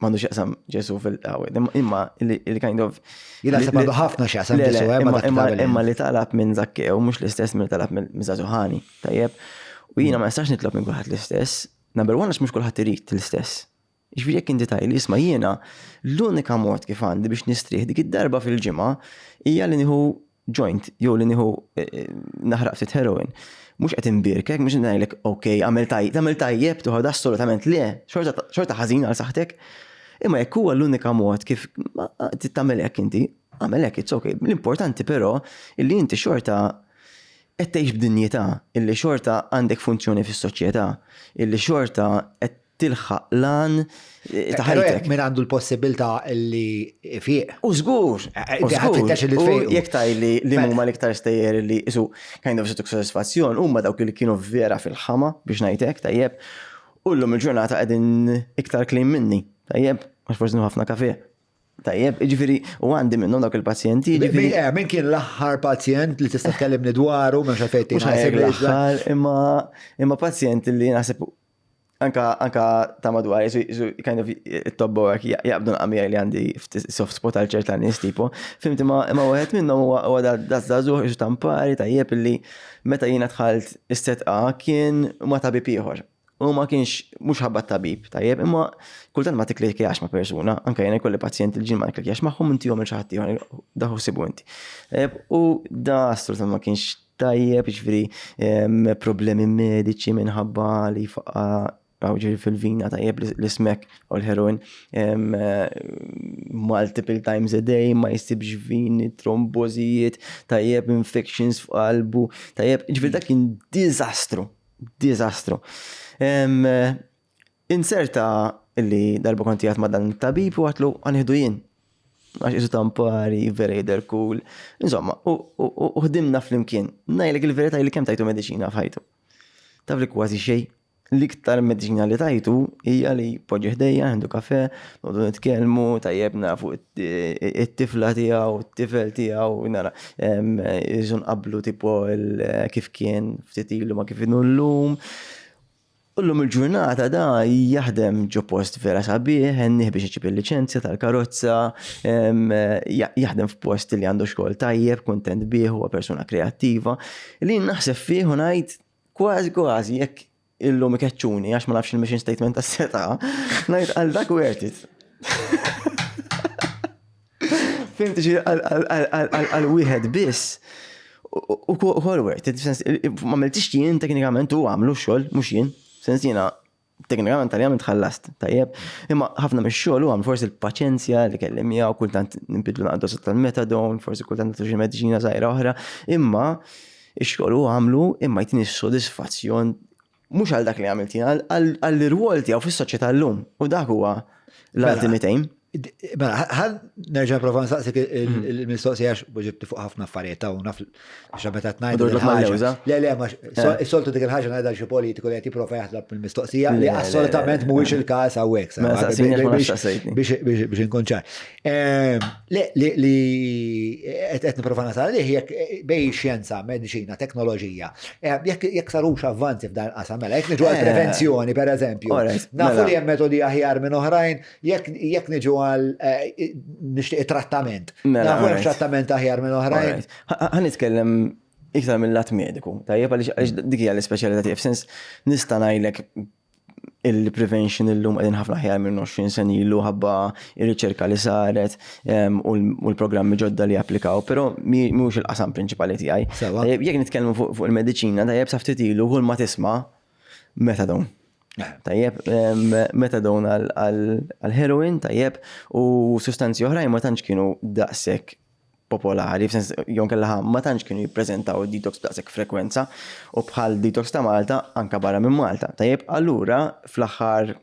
M'għandu x'jaqsam Ġesu fil-qawwi, imma li kind of. Jien naħseb għandu ħafna x'jaqsam Ġesu, eh, imma li talab minn Zakkew mhux l-istess minn talab minn Żagħżugħani, tajjeb. U jiena ma nistax nitlob minn kulħadd l-istess. Number one għax mhux kulħadd irid l-istess. Ġifieri jekk inti tgħidli isma' jiena l-unika mod kif għandi biex nistrieħ dik id-darba fil-ġimgħa hija li nieħu joint jew li nieħu eh, eh, naħraq ftit heroin. Mhux qed imbierkek, mhux ngħidlek ok, għamel tajjeb, tagħmel tajjeb tuħod assolutament le, xorta ħażin għal saħħtek. Imma jekk huwa l-unika mod kif tagħmel hekk inti, għamel hekk, it's okay. L-importanti però illi inti xorta qed tgħix b'dinjità, illi xorta għandek funzjoni fis-soċjetà, illi xorta qed tilħaq l-għan eh, ta' ħajtek. Min għandu l-possibilità li fiq. U żgur, eh, eh, u jekk taj li li mela. huma l-iktar stejjer li isu kind of situk sodisfazzjon huma dawk li kienu vera fil-ħama biex ngħidlek tajjeb. U llum il-ġurnata qegħdin iktar clean minni, tajjeb, għax forsi ħafna kafe. Tajjeb, ġifiri, u għandi minnhom dawk il-pazjenti. Ġifiri. Eh, min kien l-aħħar pazjent li tista' tkellimni dwaru, m'hemmx għalfejn tingħaseb l-aħħar, imma imma pazjent li naħseb anka anka ta' madwar, kind of it-tobbo għak jaqbdu naqmija li għandi soft spot għal ċerta nies tipo. Fimti ma imma wieħed minnhom huwa da żagħżugħ isu tampari tajjeb li meta jiena dħalt is-setqa kien ma' tabib ieħor. U ma kienx mhux ħabba tabib, tajjeb, imma kultant ma tikklikjax ma' persuna, anke jiena jkolli pazjenti li ġien ma nikklikjax magħhom intihom il xi ħadd ieħor, daħu sibu inti. Tajjeb, u da assolutament ma kienx tajjeb, jiġifieri problemi mediċi minħabba li faqqa ġifieri fil-vina tajjeb l-ismek u l-heroin multiple times a day, ma jsibx vini, trombożijiet, tajjeb infections f'qalbu, tajjeb, ġifieri dak kien diżastru. Diżastru. Inserta illi darba kont qiegħed ma' dan it-tabib u għatlu għanħidu jien. Għax isu tampari, vera jidher cool. Insomma, u ħdimna flimkien. Ngħidlek il-verità li kemm tajtu mediċina f'ħajtu. Taf li kważi xejn. L-iktar mediċina li tajtu hija li poġġi ħdejja, għandu kafe, noqogħdu nitkellmu, tajjeb nara fuq it-tifla tiegħu, it-tifel tiegħu, nara iżu nqabblu tipo kif kien ftit ilu ma kif inhu llum. U llum il-ġurnata da jaħdem ġo post vera sabiħ, għennih biex iġib il-liċenzja tal-karozza, jaħdem f'post li għandu xogħol tajjeb, kuntent bih, huwa persuna kreattiva, li naħseb fih u ngħid kważi kważi jekk illum ikeċċuni għax ma nafx il-mission statement tas-seta, ngħid għal dak worth it. Fimti xi għal wieħed biss. U kol worth it, ma għamiltix jien teknikament u għamlu xogħol, mhux jien. Sens jiena teknikament tal għamilt ħallast, tajjeb. Imma ħafna mix-xogħol u għam forsi l-paċenzja li kelli miegħu kultant nbidlu naqdu tal-metadone, forsi kultant nagħtu xi mediċina żgħira oħra, imma ix-xogħol u għamlu imma jtini s-sodisfazzjon mhux għal dak li għamilt jien, għall-irwol tiegħu fis-soċjetà llum. U dak huwa l-ultimate aim. Mela, ħal nerġa' prova nsaqsik mhm. il-mistoqsija għax ġibti fuq ħafna affarijiet ta' naf għax meta tngħidu ħaġa. Le, le, ma eh. soltu dik il-ħaġa ngħidha xi politiku li qed jipprova jaħdem mill-mistoqsija li assolutament mhuwiex il-każ hawnhekk. Mela, biex inkun ċar. Ehm, le, li qed nipprova nasal għalih jekk eh, bej xjenza, mediċina, teknoloġija, eh, jekk sarux avvanzi f'dan il-qasam, mela jekk niġu għal eh, prevenzjoni pereżempju. Nafu mela. li hemm metodi aħjar minn oħrajn, jekk niġu għal nixtieq trattament. Mela, nafu hemm trattament aħjar minn oħrajn. Ħa nitkellem iktar mill-lat mediku, tajjeb għaliex dik hija l-ispeċjalità tiegħi, f'sens nista' ngħidlek il-prevention illum qegħdin ħafna aħjar minn 20 sen ilu ħabba ir-riċerka li saret u l-programmi ġodda li applikaw, però mhux il-qasam prinċipali tiegħi. Jekk nitkellmu fuq il-mediċina, tajjeb sa ftit ilu kull ma tisma' methadone. Eh. Tajjeb, methadone għal-heroin, tajjeb, u sustanzi oħrajn ma tantx kienu daqshekk popolari, f'sens jew inkella ma tantx kienu jippreżentaw id-detox b'daqshekk frekwenza u bħal detox ta' Malta anka barra minn Malta. Tajjeb, allura fl-aħħar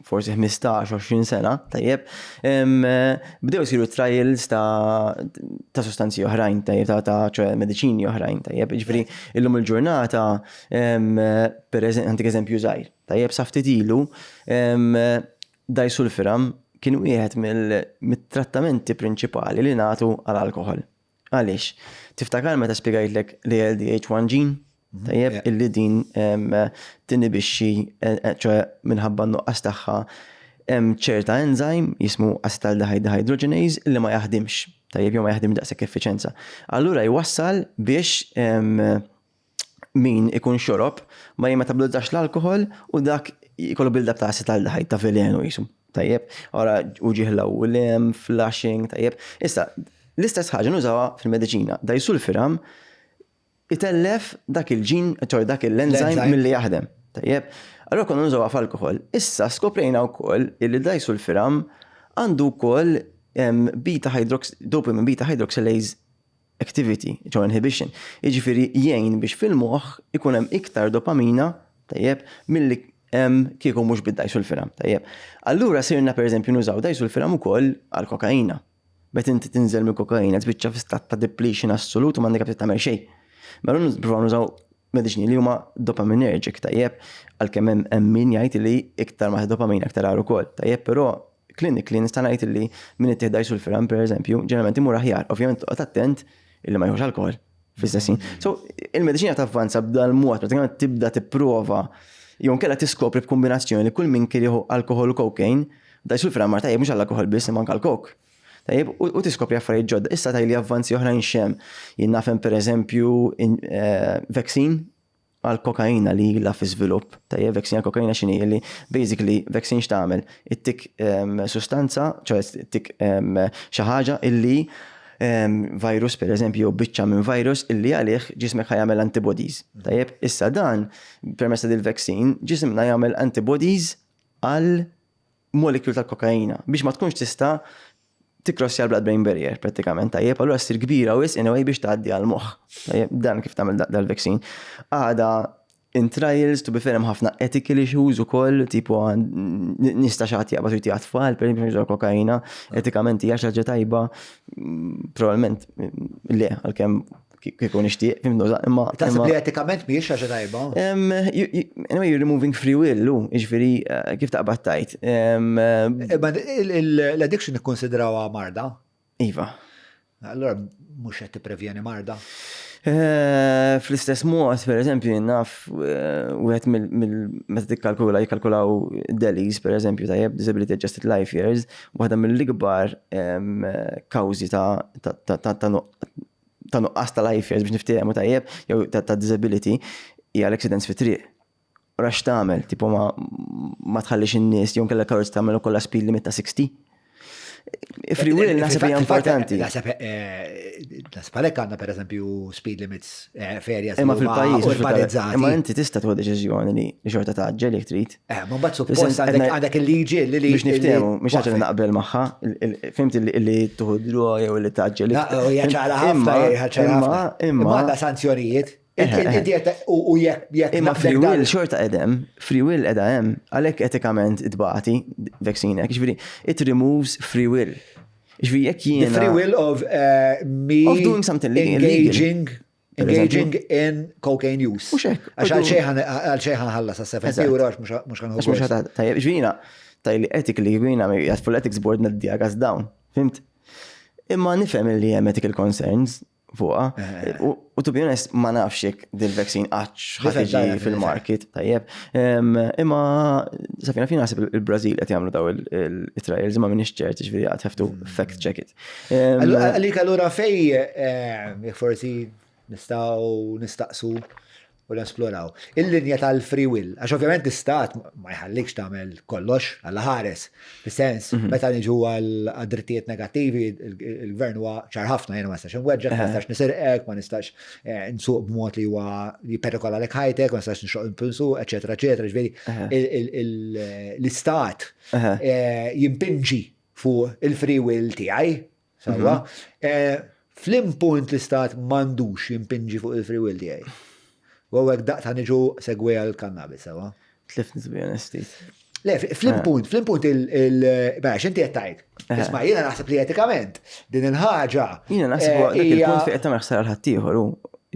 forsi 15-20 sena, tajjeb, bdew isiru trials ta' ta' sostanzi oħrajn, tajjeb, ta' ta' ċoe mediċini oħrajn, tajjeb, ġifieri illum il-ġurnata, per eżempju, eżempju żgħir, tajjeb, sa ftit ilu, Disulfiram kien wieħed mit-trattamenti prinċipali li nagħtu għal alkoħol. Għaliex? Tiftakar meta spjegajtlek l-ALDH1 gene? Mhm. Tajjeb, illi din tinibixxi, eh, eh, ċoe minħabba n-nuqqas tagħha hemm ċerta enzyme jismu acetaldehyde dehydrogenase li ma jaħdimx. Tajjeb, jew ma jaħdimx daqshekk effiċenza. Allura jwassal biex min ikun xorob ma jimetabolizzax l-alkoħol u dak jkollu build-up ta' acetaldehyde ta' velenu jisu. Tajjeb, ora uġigħ l-ewwel flushing, tajjeb. Issa, l-istess ħaġa nużawha fil-mediċina. Disulfiram itellef dak il-ġin, ċoj dak l-enzyme milli jaħdem. Tajjeb, allora konna nużawha f'alkoħol. Issa skoprejna wkoll li disulfiram għandu wkoll beta hydrox, dopamine beta hydroxylase activity, ġo inhibition. Jiġifieri jgħin biex fil-moħħ ikun hemm iktar dopamina, tajjeb, milli hemm kieku mhux bid-disulfiram, tajjeb. Allura sirna pereżempju nużaw disulfiram ukoll għall-kokaina. Meta inti tinżel mill-kokaina tbiċċa fi stat ta' depletion assolut u m'għandek aptit tagħmel xejn. Mela nippruvaw nużaw mediċini li huma dopaminergic, tajjeb, għalkemm hemm min jgħid li iktar ma dopamina iktar agħar ukoll, tajjeb, però clinically nista' ngħid li min ittieħ disulfiram pereżempju, ġeneralment imur aħjar, ovvjament toqgħod attent illi ma jieħux alkoħol fl-istess ħin. So, il-mediċina tavvanza b'dal-mod, pratikament tibda tipprova jew inkella tiskopri b'kombinazzjoni li kull min kien jieħu alkoħol u cocaine, disulfiram mar tajjeb mhux għall-alkoħol biss imma anke għall-coke. Tajjeb, u tiskopri affarijiet ġodda. Issa tgħidli avvanzi oħrajn x'hemm. Jien naf hemm pereżempju eh, vaccine. għal kokaina li ilha fi żvilupp. Tajjeb, vaccine għal kokaina x'inhi li basically vaccine x'tagħmel? Ittik sustanza, ċoħe ittik xi ħaġa illi virus per eżempju, jew biċċa minn virus illi għalih ġismek ħa jagħmel antibodies. Tajjeb, issa dan permezz ta' dil-vaccine ġisimna jagħmel antibodies għal molecule tal-kokaina biex ma tkunx tista' tikkrossja l-blood brain barrier prattikament tajjeb, allura ssir kbira wisq in a way biex tgħaddi għall-moħħ. Tajjeb, dan kif tagħmel dal-vaccine. Għada in trials to be fair hemm ħafna ethical issues ukoll, tipo nista' xi ħadd jaqbad u jti tfal, per eżempju kokaina, etikament hija xi ħaġa tajba, probabbilment le, għalkemm kieku nixtieq, fim nuża, imma. Taħseb li etikament mhijiex ħaġa tajba? Anyway, you're removing free will, lu, jiġifieri eh, kif taqbad tajt. Imma l-addiction ikkonsidrawha marda? Iva. Allora mhux qed tipprevjeni marda? Eh, fl-istess mod, per eżempju, naf eh, wieħed mill meta tikkalkula jikkalkulaw delis, per eżempju, tajjeb, disability adjusted life years, waħda mill-ikbar kawżi ta' ta' nuqqas ta' life years biex niftehmu tajjeb, jew ta' disability, hija l-accidents fi triq. Ora x'tagħmel, tipo ma, ma tħallix in-nies jew kellha karozza tagħmel ukoll speed limit ta' 60. Free will naħseb hija importanti. Naħseb eh, naħseb għalhekk għandna pereżempju speed limits eh, ferja Imma fil-pajjiż urbanizzati. Imma inti tista' tieħu deċiżjoni li xorta tgħaġġel jekk trid. Eh, ma mbagħad suppost għandek il-liġi li li. Biex niftehmu, mhix ħaġa li naqbel magħha, fimt li tuħu droga jew li tgħaġġel. Hija ċara ħafna, hija ċara ħafna. Imma għandha sanzjonijiet. U jekk. Imma free will xorta qedem, free will qiegħda hemm, għalhekk etikament itbati vaccine hekk, jiġifieri it removes free will. Jiġifieri jekk jiena. The free will of eh, me. Of doing something engaging. Engaging in cocaine use. Mhux hekk. Għax għal xejn ħanħallas għas 70 euro għax mhux ħanħu. Mhux ħadd tajjeb, ġvina, tajli ethically jiena jgħat full ethics board naddi għas down. Fimt? Imma nifhem li hemm ethical concerns fuqha. Eh. U to be honest, ma nafx jekk dil-vaccine qattx ħa fil-market, tajjeb. Imma safina fina naħseb il-Brażil qed jagħmlu daw il-trials imma m'iniex ċert, ġifieri għad have to mm. fact check it. Għalik allura fej, eh, forsi nistaw nistaqsu u nesploraw. Il-linja tal-free will, għax ovvjament l-istat ma jħallikx tagħmel kollox għalla ħares. Fis-sens, mhm. meta niġu għal drittijiet negattivi, il-gvern huwa ċar ħafna jiena ma nistax inweġġek, ma nistax nisirqek, ma nistax eh, nsuq b'mod li huwa jiperikola lek ħajtek, ma nistax nxoq impulsu, eċetera, eċetera. Ġifieri l-istat eh, jimpinġi fuq il-free will tiegħi, sewwa. Mhm. Eh, flim punt l-istat m'għandux jimpinġi fuq il-free will tiegħi. U għek daqta niġu segwi għal-kannabis, sewwa. Tlifni to be honest. Le, flim eh. punt, flim punt il-, beh, xinti għettajt. Eh. Isma, jena naħseb li etikament, din il-ħagġa. Jena naħseb dak il-punt fi qed ħsara l-ħaddieħor, u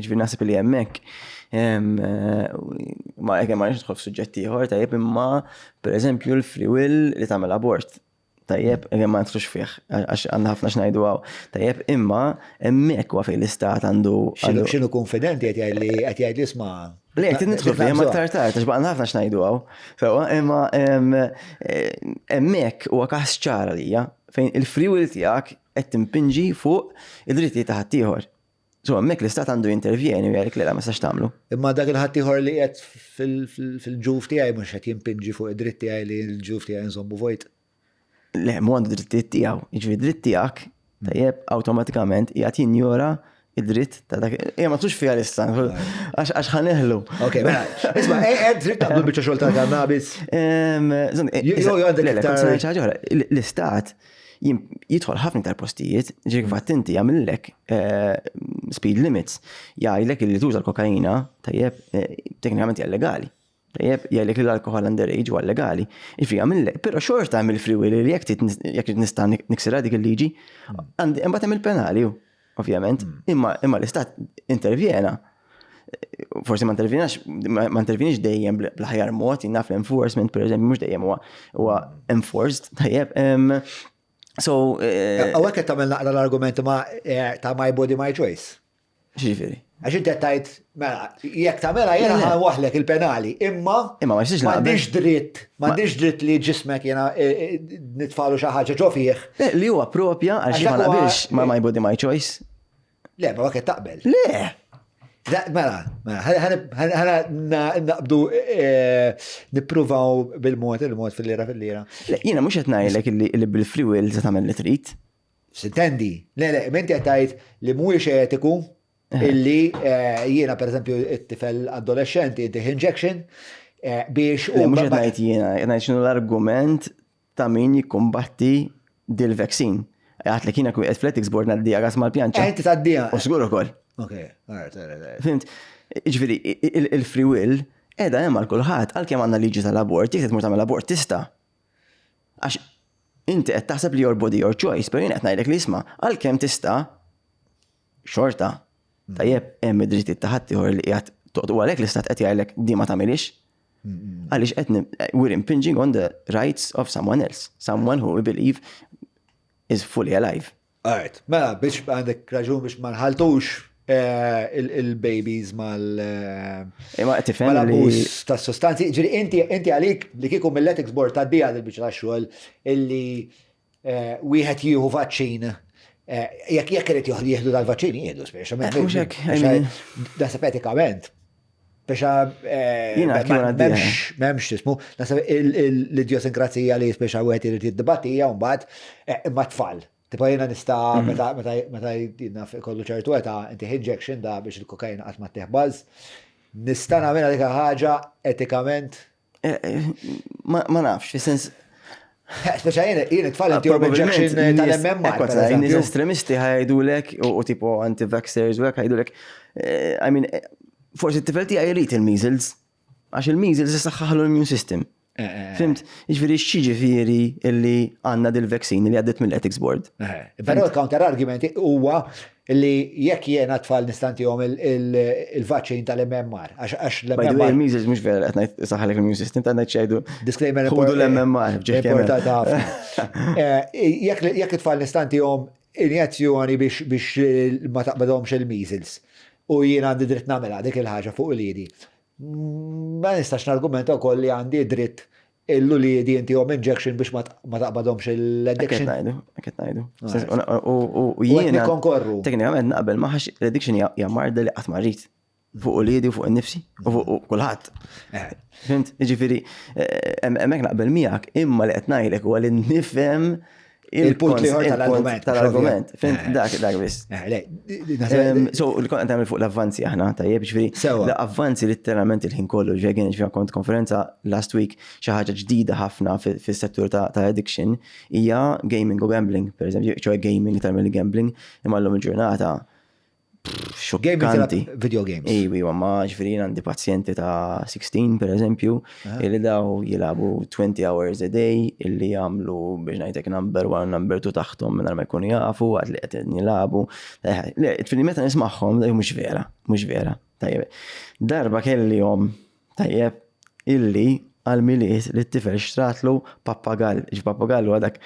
ġifieri naħseb li hemmhekk ma jekk ma nidħol f'suġġett ieħor tajjeb imma pereżempju l-free will li tagħmel abort. Tajjeb, mm. ma nidħlux fih, għax għandna ħafna x'ngħidu hawn. Tajjeb, imma hemmhekk huwa fejn l-istat għandu. X'inhu konfidenti qed jgħid li qed jgħid li isma' Le, qed nidħlu fih ma aktar tard, għax baqgħna ħafna x'ngħidu hawn. Sewwa, imma hemmhekk huwa każ ċar għalija fejn il-free will tiegħek qed timpinġi fuq id-drittijiet ta' ħaddieħor. So hemmhekk l-istat għandu jintervjeni u jgħidlek le ma nistax tagħmlu. Imma dak il-ħaddieħor li qed fil-ġuf tiegħi mhux qed jimpinġi fuq id-dritt tiegħi li l-ġuf tiegħi nżommu vojt. Le, mhu għandu drittijiet tiegħu. Jiġifieri dritt tiegħek tajjeb awtomatikament qiegħed jinjora id-dritt ta' dak. Ejja ma tux fiha issa, għax ħaneħlu. Ok, mela. Isma' eh, eh, dritt taqblu biċċa xogħol ta' kannabis. Jew għandek L-istat jidħol ħafna iktar postijiet, ġifieri fatt inti jagħmillek eh, speed limits, jgħidlek li tuża l-kokaina, tajjeb, eh, teknikament hija legali. Tajjeb, jgħidlek li l-alkohol underage huwa legali. Ġifieri jagħmillek, però xorta hemm il-free will li jekk jekk nista' niksirha dik il-liġi, imbagħad hemm il-penali, ovvjament, mm. imma imma l-istat intervjena forsi ma intervjenax, ma intervjenix dejjem bl-aħjar mod, naf l-enforcement, per eżempju, mhux dejjem huwa huwa enforced, tajjeb. So. Eh, Għawek qed tagħmel naqra l-argument ma eh, ta' my body, my choice. Ġifieri. Għax inti qed tgħid, mela, jekk tagħmilha jiena ħa waħlek il-penali, imma Imma ma jistax m'għandix dritt, m'għandix dritt li ġismek jiena eh, nitfalu xi ħaġa ġo fih. Li huwa propja għax ma naqbilx ma my body my choice. Le, ma qed taqbel. Le! Mela, mela, ħana naqbdu eh, nippruvaw bil-mod il-mod fil-lira fil-lira. Jiena mhux qed ngħidlek li bil-free will se tagħmel li trid. Sintendi, le, le, menti qed tgħid li mhuwiex etiku eh. illi eh, jiena pereżempju it-tifel adolescenti intih injection biex. Le, mhux qed ngħid jiena, qed ngħid x'inhu l-argument ta' min jikkumbatti dil-vaccine. Għat li kiena qed fl-ethics board ngħaddija gas mal-pjanċa. Eh, inti tgħaddija. U żgur ukoll. Ok, alright, alright. Fimt, ġifieri il-free will qiegħda hemm għal kulħadd, għalkemm għandna liġi tal-abort, jekk tmur tagħmel abort tista'. Għax inti qed taħseb li your body your choice, pero jien qed ngħidlek li isma' għalkemm tista' xorta. Tajjeb, hemm id-drittijiet ta' ħaddieħor li qiegħed toqgħod u għalhekk l-istat qed jgħidlek di ma tagħmilix. Għaliex qed we're impinging on the rights of someone else, someone who we believe is fully alive. Alright, mela biex għandek raġun biex ma nħaltux eh, il-babies mal eh, Imma tifhem mal-abbuż ta' sostanzi. Ġifieri inti inti għalik li kieku mill-ethics board tgħaddiha lil biċċa tax-xogħol illi eh, wieħed jieħu vaċċin eh, jekk jekk irid jieħdu dal-vaċċin jieħdu speċa. Eh, mhux hekk, I mean- Naħseb etikament. Speċa Jiena kieku ngħaddiha. m'hemmx tismu, naħseb l-idjosinkrazzija li speċa wieħed irid jiddibattija u mbagħad imma tfal. Tipo jiena nista' meta meta meta jiena kollu ċertu età inti injection da biex il-kokaina qatt ma ttih buzz. Nista' nagħmilha dik ħaġa etikament. Ma nafx, fis-sens. Speċa jien jien it-tfal inti injection tal-MMR. Nies estremisti ħajdulek u tipo anti-vaxxers u hekk ħajdulek. I mean, forsi t-tifel tiegħi jrid il-measles. Għax il-measles isaħħaħlu l-immune system. Fimt, jiġifieri x'jiġifieri illi għandna dil-vaccine li għaddiet mill-ethics board. Però l-counter argument huwa li jekk jiena tfal nistantihom il-vaċċin tal-MMR. Għax l-MMR. By the way, il-measles mhux vera qed ngħid saħħalek l-immune system ta' ngħid xejdu. Disclaimer Ħudu l-MMR. Importanti ħafna. Jekk it-tfal nistantihom injezzjoni biex ma taqbadhomx il-measles u jiena għandi dritt nagħmilha dik il-ħaġa fuq uliedi. Ma nistax nargumenta wkoll li għandi dritt l-uliedi intihom injection biex ma taqbadhomx l-addiction. Hekk qed ngħidu, hekk qed ngħidu. U jiena nikkonkorru. Teknikament naqbel ma ħax l-addiction hija marda li qatt ma rrid. Fuq uliedi u fuq innifsi u fuq kulħadd. Eh. Fimt? Jiġifieri eh, hemmhekk naqbel miegħek imma li qed ngħidlek huwa li nifhem Il-punt liħor tal-argument. Tal-argument, fint eh. dak dak biss. Eh, so, li kont tagħmel fuq l-avvanzi aħna, tajjeb, ġifieri. L-avvanzi letteralment il-ħin kollu, ġejgin ġifieri kont konferenza last week xi ħaġa ġdida ħafna fis-settur ta' addiction hija gaming u gambling, per eżempju, ċoħe gaming, termini gambling, imma l-lum il-ġurnata Xokkanti. Video games. Ejwi, ma ġifieri għandi pazjenti ta' 16 per eżempju, illi daw jilabu 20 hours a day, illi jagħmlu biex ngħidlek number one, number two taħtom mingħajr ma jkunu jafu għad li qed jilabu. Eh, le, ġifieri meta nismagħhom, mhux vera, mhux vera. Tajjeb. Darba kellihom Tajjeb, illi għal-Milied li t-tifel xtratlu pappagall, ġi pappagall huwa dak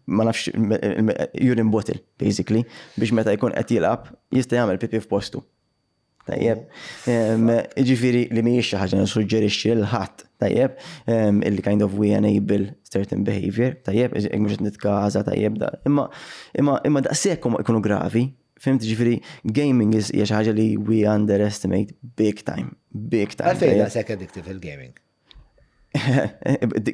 ma nafx urine bottle basically biex meta jkun qed jilgħab jista' jagħmel pipi f'postu. Tajjeb, ġifieri li mhijiex xi ħaġa nissuġġerixxi lil ħadd, tajjeb, illi kind of we enable certain behavior, tajjeb, mhux qed nitkaża, tajjeb, imma imma imma daqshekk huma jkunu gravi, Fimt ġifiri, gaming is hija xi ħaġa li we underestimate big time. Big time. Għalfejn daqshekk addictive il-gaming?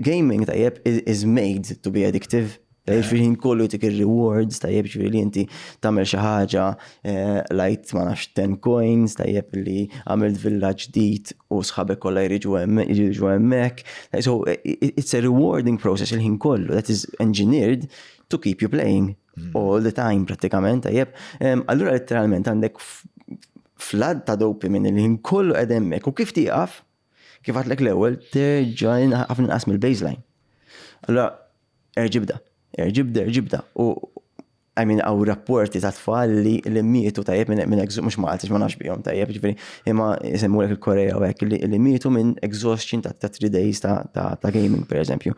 Gaming tajjeb is made to be addictive. Tajjeb ġifieri ħin kollu jtik ir-rewards, tajjeb ġifieri li inti tagħmel xi ħaġa eh, lajt ma nafx 10 coins, tajjeb li għamilt villa ġdid u sħabek kollha jriġu hemmhekk. So it's a rewarding process il-ħin kollu that is engineered to keep you playing. Mm. All the time prattikament, tajjeb. Allura letteralment għandek flood ta' dopamine li kollu qed hemmhekk u kif tieqaf, kif għatlek l-ewwel, terġa' ħafna inqas mill-baseline. Allura erġibda, erġibda, erġibda. U I mean, għaw rapporti ta' tfal li li mietu tajjeb minn minn mhux Malti, ma nafx bihom tajjeb, ġifieri, imma jsemmu il-Korea u hekk li mietu minn exhaustion ta' 3 days ta' ta' gaming, per eżempju.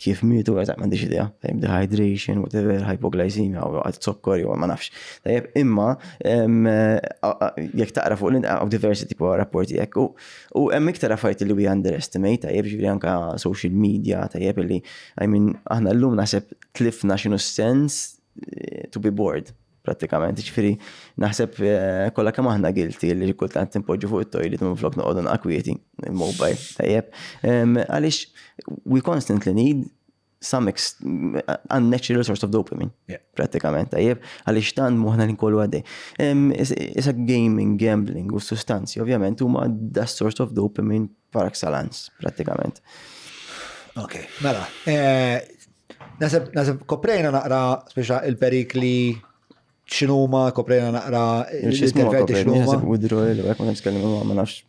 Kif mietu, eżatt m'għandix idea, tajjeb dehydration, whatever, hypoglycemia, u għad zokkor, jew ma nafx. Tajjeb, imma jekk taqra fuq l diversi tipo rapporti jekk, u hemm iktar affarijiet li we underestimate, tajjeb, ġifieri anka social media, tajjeb, li, I mean, aħna llum naħseb tlifna x'inhu sens eh, to be bored. prattikament. Ġifieri naħseb kollha kemm aħna guilty li kultant impoġġu fuq it-toilet u flok noqogħdu naqkwieti il-mobile, tajjeb. Għaliex we constantly need some unnatural source of dopamine, prattikament, tajjeb, għaliex tant moħħna li nkollu għaddej. Issa gaming, gambling u sustanzi, ovvjament, huma da source of dopamine par excellence, prattikament. Ok, mela, naħseb koprejna naqra speċa il-perikli x'inhuma, koprejna naqra l-interventi x'inhuma. Withdrawal, u hekk ma nitkellem ma nafx.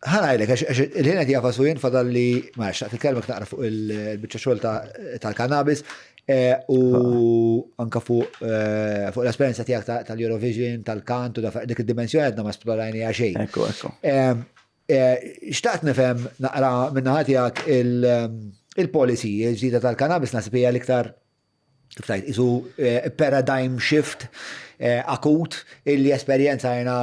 Ħa ngħidlek, għax il-ħin qed jagħfas u jien fadal li ma xtaqt nitkellmek naqra fuq il-biċċa xogħol tal-cannabis u anka fuq l-esperjenza tiegħek tal-Eurovision, tal-kant u dik id-dimensjoni għadna ma esplorajniha xejn. Ekku, ekku. Xtaqt nifhem naqra min-naħa tiegħek il-policy il-ġdida tal-cannabis naħseb hija l-iktar kif tgħid isu paradigm shift akut illi esperjenzajna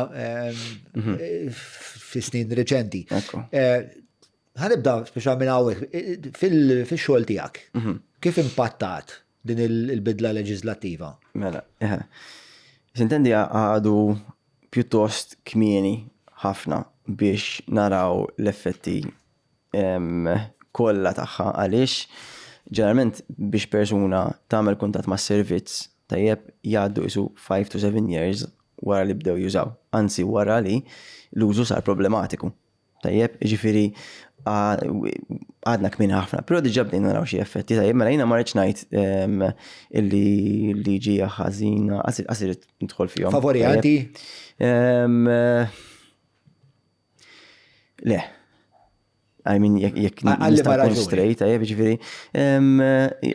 fi snin reċenti. Ħa nibda speċa minn hawnhekk fil-xogħol tiegħek. Kif impattat din il-bidla leġislattiva? Mela, Sintendi għadu pjuttost kmieni ħafna biex naraw l-effetti kollha tagħha għaliex ġeneralment biex persuna tagħmel kuntatt mas-servizz tajjeb jgħaddu isu 5 to 7 years wara li bdew jużaw, anzi wara li l-użu sar problematiku. Tajjeb, ġifieri għadna kmieni ħafna, però diġà bdejna naraw xi effetti. Tajjeb, mela jiena ma rridx ngħid illi liġi hija ħażina, qas irrid nidħol fihom. Favori anti? Le. I mean, jekk nista' nkun straight, tajjeb, ġifieri,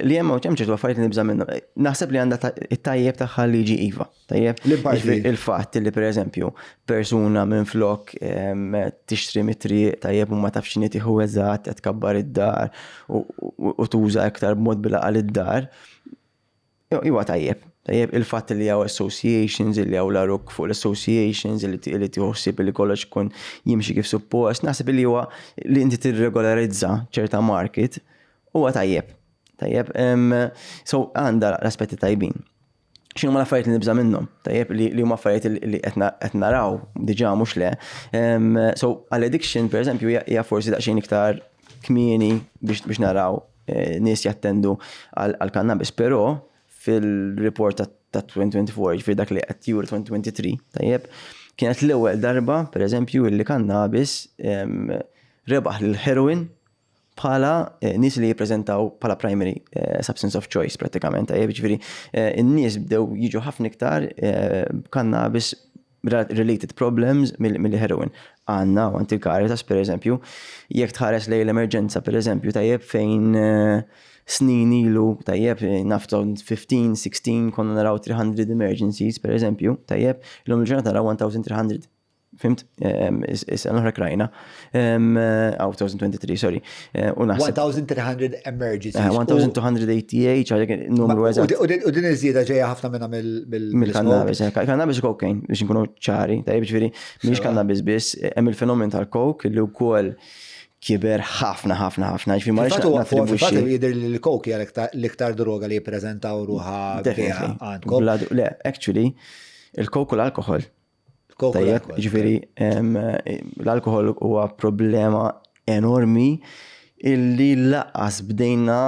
li hemm hemm ċertu affarijiet li nibża' minnhom. Naħseb li għandha it-tajjeb tagħha liġi iva, tajjeb. Il-fatt li pereżempju persuna minn flok tixtri mit-triq, tajjeb, u ma tafx x'inhi tieħu eżatt, qed tkabbar id-dar u tuża iktar b'mod bil-għaqal id-dar. Iwa tajjeb. Tajjeb, il-fatt li hawn associations, li hawn l-aruk fuq l-associations, li tieħu ħsieb li kollox ikun jimxi kif suppost, naħseb li huwa li inti tirregolarizza ċerta market huwa tajjeb. Tajjeb, so għandha l-aspetti tajbin. X'inhu ma l-affarijiet li nibża' minnhom? Tajjeb, li huma affarijiet li qed naraw diġà mhux le. So għall-addiction pereżempju hija forsi daqsxejn iktar kmieni biex naraw nies jattendu għal-cannabis, però fil-report ta' 2024, ġifieri dak li qed juri 2023, tajjeb, kienet l-ewwel darba, per eżempju, li cannabis rebaħ l-heroin bħala nies li jippreżentaw bħala primary substance of choice prattikament, tajjeb, ġifieri n-nies bdew jiġu ħafna iktar cannabis related problems mill-heroin. Għandna u għand il-Caritas per eżempju, jekk tħares lejn l-emerġenza per eżempju, tajjeb fejn snin ilu, tajjeb, naf 15, 16, konna naraw 300 emergencies per eżempju, tajjeb, l-lum il-ġurnata naraw 1300. Fhimt? Issa l-oħra krajna. Aw 2023, sorry. U naħseb. 1300 emergencies. 1288, ċaġek numru eżatt. U din iż-żieda ġejja ħafna minna mill-cannabis. Cannabis u cocaine, biex nkunu ċari, tajjeb ġifieri, mhix cannabis biss, hemm il-fenomen tal-coke li wkoll kiber ħafna ħafna ħafna, ġifieri ma rridx nattribwixxi. Jidher li l-coke hija l-iktar droga li jippreżentaw ruħha għandkom. Le, actually, il-coke u l-alkohol. Tajjeb, ġifieri l-alkohol huwa problema enormi illi laqas bdejna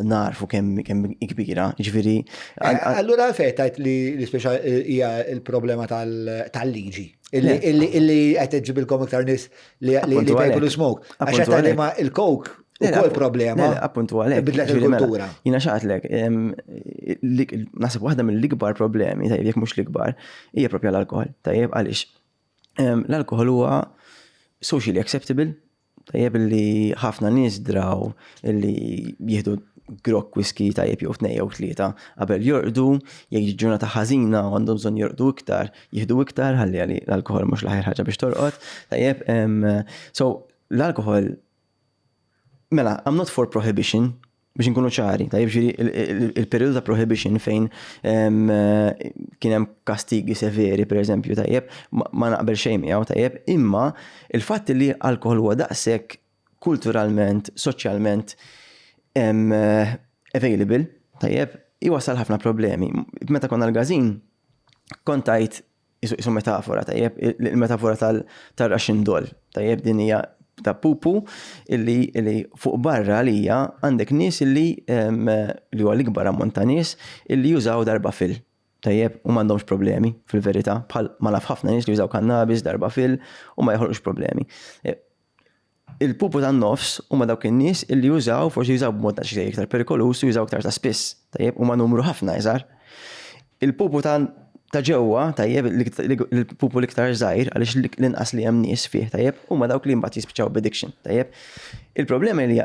narfu kemm kemm kbira, ġifieri. Allura għalfejn tajt li speċa hija l-problema tal-liġi. Illi qed iġibilkom iktar nies li jpejpu smoke. Għax qed ma il-coke ukoll problema. Appuntu għalhekk. Bidlet mela, il-kultura. Jiena xaqtlek, naħseb waħda mill-ikbar problemi, tajjeb jekk mhux l-ikbar, hija propja l-alkohol. Tajjeb għaliex. L-alkohol huwa socially acceptable, tajjeb li ħafna nies draw li jieħdu grokk whisky tajjeb jew tnej jew tlieta qabel jorqdu, jekk ġurnata ħażina u għandhom bżonn jorqdu iktar, jieħdu iktar ħalli għali l-alkohol mhux l-aħjar ħaġa biex torqod. Tajjeb, so l-alkohol mela, I'm not for prohibition, biex nkunu ċari, tajjeb ġifieri il-periodu ta' prohibition fejn kien hemm kastigi severi, per eżempju, tajjeb, ma naqbel xejn miegħu, tajjeb, imma il-fatt li alkohol huwa daqshekk kulturalment, soċjalment available, tajjeb, Iwassal ħafna problemi. Meta konna l-gazin, kont tajt isu metafora, tajjeb, il-metafora tal-Russian doll, tajjeb, din hija ta' pupu illi, illi fuq barra li hija għandek nies illi li huwa l-ikbar ammont ta' nies illi jużaw darba fil. Tajjeb, u m'għandhomx problemi fil-verità, bħal ma naf ħafna nies li jużaw kannabis darba fil u ma joħolqux problemi. E, il-pupu tan-nofs huma dawk in-nies illi jużaw, forsi jużaw b'mod xi iktar perikoluż u jużaw iktar ta' spiss, tajjeb, huma numru ħafna iżgħar. Il-pupu ta' ta' ġewwa, tajjeb, il-pupu l-iktar żgħir, għaliex l-inqas li hemm nies fih, tajjeb, huma dawk li mbagħad jispiċċaw b'addiction, tajjeb. Il-problema li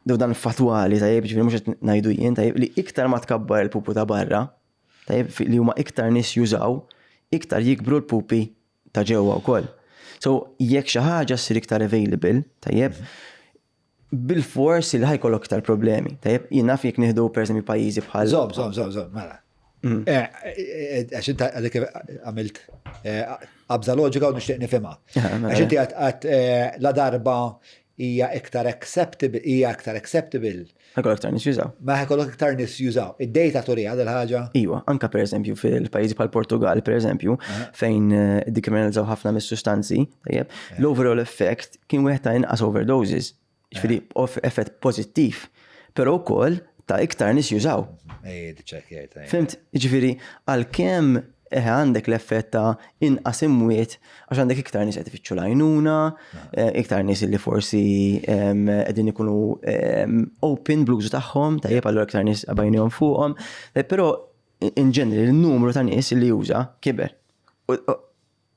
daw dan fatwali, tajjeb, ġifieri mhux qed ngħidu jien, tajjeb, li iktar ma tkabbar il-pupu ta' barra, tajjeb, li huma iktar nies jużaw, iktar jikbru l-pupi ta' ġewwa wkoll. So, jekk xi ħaġa ssir iktar available, tajjeb, bil-fors li ħa jkollok iktar problemi. Tajjeb, jien naf jekk nieħdu pereżempju pajjiżi bħal. Żomm, żomm, żomm, żomm, mela. Mm. Eh, eh, eh, għax inta għadek għamilt qabża loġika u nixtieq nifhimha. Mela. Għax inti għad la darba hija iktar acceptable, hija iktar acceptable. Ħa jkollok iktar nies jużaw. Ma ħa jkollok iktar nies jużaw. Id-data turiha dil ħaġa? Iwa, anka per eżempju fil-pajjiżi bħal Portugal, per eżempju, fejn dikriminalizzaw ħafna mis-sustanzi, tajjeb, l-overall effect kien wieħed ta' inqas overdoses. Ġifieri effett pożittiv, però wkoll ta' iktar nies jużaw. Fhimt? Ġifieri għalkemm eh, għandek l-effett ta' inqas imwiet għax għandek iktar nies qed ifittxu l-għajnuna, eh, iktar nies li forsi qegħdin ikunu open bl-użu tagħhom, tajjeb allura iktar nies għabajnihom fuqhom, eh, però in ġeneri il-numru ta' nies li juża kiber.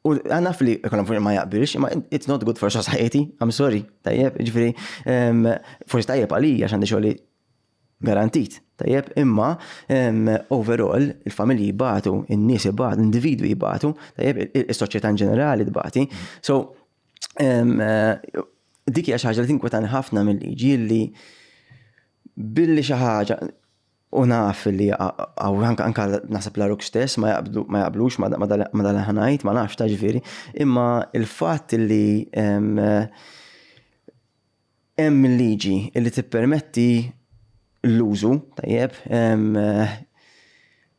U naf li ekonom ma jaqbilx, ma it's not good for society, I'm sorry, tajjeb, ġifiri, forsi tajjeb għalija x'għandi xogħli garantit, tajjeb, imma overall il-familji jibatu, in-nies jibatu, l-individwi jibatu, tajjeb, is-soċjetà in ġenerali tbati. So, dik hija xi ħaġa li tinkwetani ħafna mill-liġi li billi xi ħaġa U naf li għaw anka naħseb l-aruk stess ma jaqblux ma dal ħanajt, ma nafx ta' ġifieri, imma il-fatt li hemm liġi li tippermetti l-użu, tajjeb,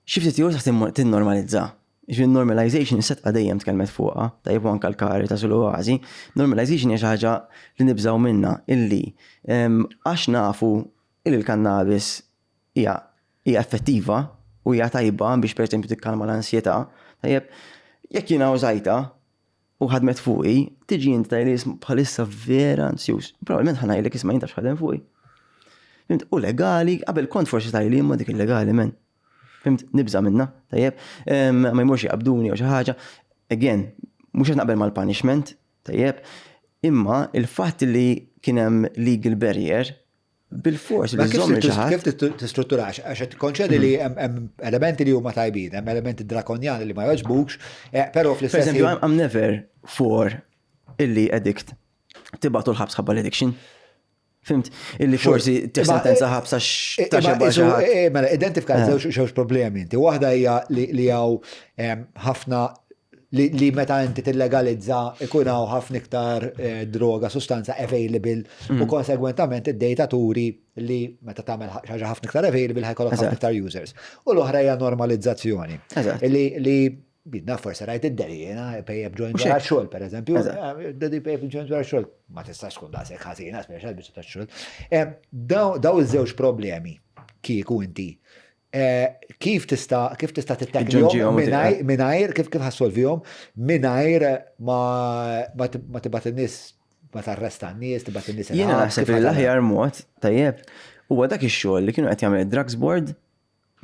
xi ftit jew taħt tinnormalizza. Ġifieri normalization setqa dejjem tkellmet fuqha, tajjeb u anka l-Caritas u l-Oasi. Normalization hija xi ħaġa li nibżgħu minnha illi għax nafu Illi l-kannabis hija hija effettiva u hija tajba biex pereżempju tikkalma l-ansjetà, tajjeb, jekk jiena użajtha u ħadmet fuqi, tiġi inti tgħidli bħalissa vera ansjuż. Probabbilment ħa ngħidlek isma' jien taf x'ħadem fuqi. Fimt? U legali, qabel kont forsi tgħidli imma dik illegali men. Fimt? Nibża' minnha, tajjeb, ma jmurx jaqbduni jew xi ħaġa. Again, mhux qed naqbel mal-punishment, tajjeb, imma il-fatt li kien hemm legal barrier bil-fors li żomm Kif tistruttura għax qed tikkonċedi li hemm elementi li huma tajbin, hemm elementi drakonjani li ma jogħġbukx, eh, però fl-istess. Per eżempju, I'm never for illi addict tibgħatu l-ħabs ħabba l-addiction. Fimt, illi forsi sentenza ħabs għax ta' xebba xi ħadd. Eh, mela, identifika eh. żewġ problemi inti. Waħda hija li hawn ħafna li meta inti tillegalizza ikun hawn ħafna iktar eh, droga, sustanza available u mm. konsegwentament id-data turi li meta tagħmel ħaġa ħafna iktar available ħa jkollok ħafna iktar users. U l-oħra hija normalizzazzjoni. Li li bidna forse rajt id-deri, jena pejjeb joint wara xogħol, per eżempju, eh, daddy pejjeb joint wara xogħol, ma tistax tkun daqshekk ħażina, speċjal biex ta' xogħol. Eh, daw iż-żewġ problemi kieku inti Eh, kif tista' kif tista' tittakilhom mingħajr kif kif ħassolvihom mingħajr ma ma tibgħat in-nies ma tarresta n-nies, tibgħat in-nies. Jiena naħseb li l-aħjar mod tajjeb huwa dak ix-xogħol li kienu qed jagħmel id-drugs board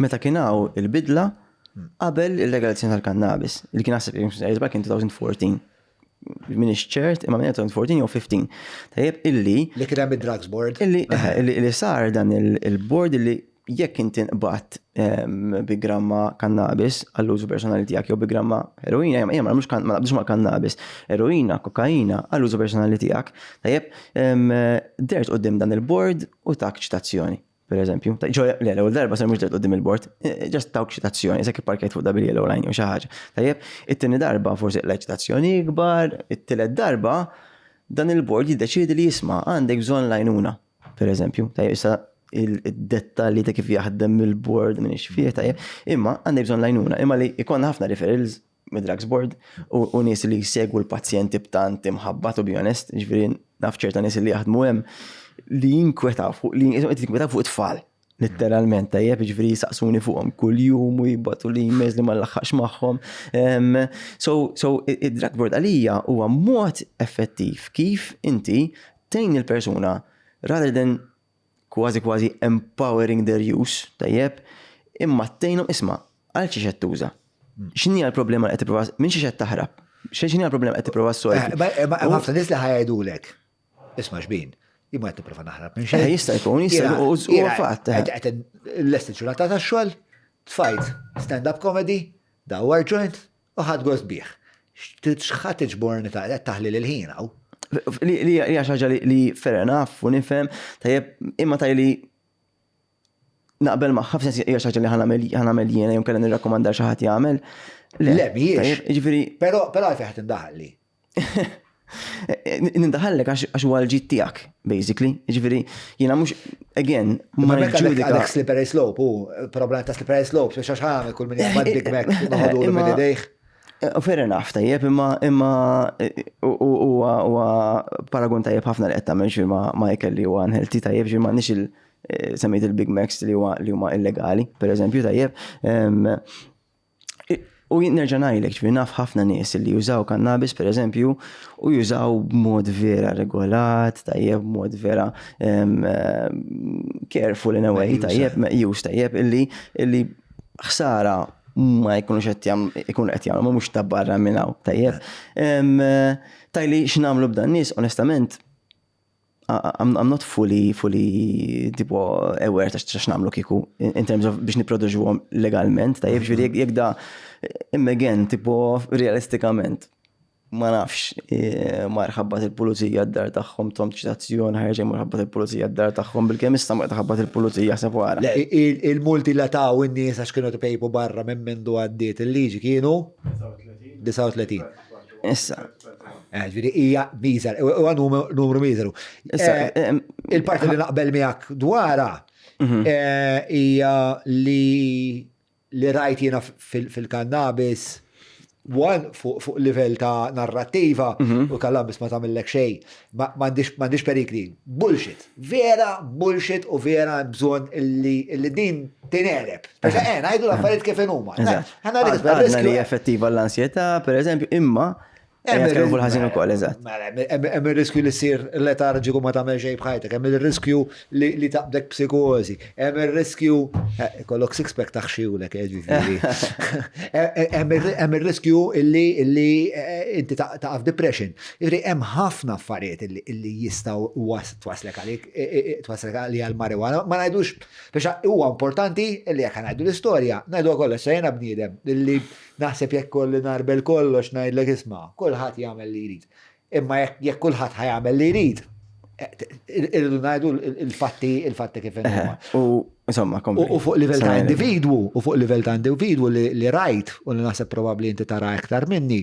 meta kien hawn il-bidla qabel il-legalizzazzjoni tal-kannabis, li kien naħseb kien 2014. Minix ċert, imma minn 2014 jew 15. Tajjeb illi. Li kien hemm id-drugs board. Illi, eh, illi sar dan il-board illi jekk inti nqbatt ehm, bi gramma kannabis għall-użu personali tiegħek jew bi gramma eroina, jema ma naqbdux ma' kannabis, eroina, kokaina għall-użu personali tiegħek. Tajjeb, ehm, dert qudiem dan il-board u tak ċitazzjoni. Per eżempju, ġo, le, l-ewwel darba ser mhux dert qudiem il-bord, eh, ġast tawk ċitazzjoni, se parkejt fuq double yellow line jew xi ħaġa. Tajjeb, it-tieni darba forsi qlajt ċitazzjoni ikbar, it-tielet darba dan il-bord jiddeċiedi li jisma' għandek bżonn l-għajnuna, per eżempju. Tajjeb, issa id-dettalji ta' kif jaħdem il-board m'iniex fih tajjeb, imma għandi bżonn l-għajnuna, imma li jkollna ħafna referrals mid-drugs board u nies li jsegwu l-pazjenti b'tant imħabba, to be honest, ġifieri naf ċerta nies li jaħdmu hemm li jinkwetaw fuq li jinkwetaw fuq it-tfal. Literalment, tajjeb, ġifieri jisaqsuni fuqhom kull-jum u jibagħtu li emails li ma nlaħħaqx magħhom. So id-drug board għalija huwa mod effettiv kif inti tgħin il-persuna rather than kważi kważi empowering their use, tajjeb, imma tgħinhom, isma', għal xiex qed tuża. X'inhi l-problema li qed tipprova, minn xiex qed taħrab? X'inhi l-problema qed tipprova ssolvi? Ma ħafna nies li ħa jgħidulek. Isma' xbin, jien ma qed nipprova naħrab minn xejn. Jista' jkun, jista' jkun, u fatt. Qed lest il-ġurnata tax-xogħol, tfajt stand-up comedy, dawar joint u ħadt gost bih. X'ħa tiġborni ta' taħli l-ħin hawn? Li hija xi ħaġa li fair enough u nifhem, tajjeb, imma taj li naqbel ma' ħafna hija xi ħaġa li ħa nagħmel jiena jew kellha nirrakkomanda xi ħadd jagħmel. Le, mhijiex. Ġifieri. Però għalfejn ħadd indaħalli. Nindaħallek għax huwa l-ġid tiegħek, basically. Ġifieri, jiena mhux, again, ma niġġudika. Għandek slippery slope, u problema ta' slippery slope, biex għax ħa kull min jaqbad Big Mac noħodu minn idejh. Fair enough, tajjeb, imma huwa paragun tajjeb ħafna li qed tagħmel xi ma ikel li huwa unhealthy tajjeb, ġifieri m'għandniex il semmejt il-Big Macs li huma illegali, per eżempju, tajjeb. U nerġa' ngħidlek, ġifieri naf ħafna nies li jużaw cannabis, per eżempju, u jużaw b'mod vera regolat, tajjeb, b'mod vera careful in a way, tajjeb, meqjus tajjeb, illi ħsara ma jkunux qed ikunu qed jagħmlu, ma mhux ta' barra minn hawn, tajjeb. Tajli x'nagħmlu b'dan nies, onestament, I'm not fully tipo aware ta' x'nagħmlu kieku in terms of biex nipproduġuhom legalment, tajjeb, ġifieri jekk da imma again, tipo realistikament, ma nafx, mar ħabbat il-pulizija d-dar tagħhom, tom ċitazzjoni, ħarġa mar ħabbat il-pulizija d-dar tagħhom, bil-kemm issa ma ħabbat il-pulizija sepp wara. Il-multi la taw in-nies għax kienu tpejpu barra minn mindu għaddiet il-liġi kienu 39. Issa. Ġifieri hija miżer, huwa numru miżeru. Issa, Il-parti li naqbel miegħek dwarha hija li rajt jiena fil-cannabis one fuq livell ta' narrattiva u cannabis ma tagħmillek xejn, m'għandix perikli. Bullshit. Vera bullshit u vera bżonn illi din tinqeleb. Biex ngħidu l-affarijiet kif huma. Ħa Għadna li effettiva l-ansjetà, per eżempju, imma Nitkellmu fuq il-ħażin ukoll, eżatt. Mela, hemm ir-riskju li ssir letarġiku ma tagħmel xejn b'ħajtek, hemm ir-riskju li taqbdek psikożi, hemm ir-riskju ikollok six pack taħxiulek, ġifieri. Hemm ir-riskju illi inti taqaf depression. Jiġifieri hemm ħafna affarijiet illi jistgħu twaslek għalik, twaslek għalija l-marijuana. Ma ngħidux, biex huwa importanti illi jekk ngħidu l-istorja, ngħidu kollox, se jiena bniedem illi naħseb jekk kolli narbel kollox ngħidlek isma', kulħadd jagħmel li jrid. Imma jekk kulħadd ħa jagħmel li jrid, irridu ngħidu il-fatti kif huma. U insomma, kompli. U fuq livell ta' individwu, u fuq livell ta' individwu li rajt, u li naħseb probabbli inti tara iktar minni,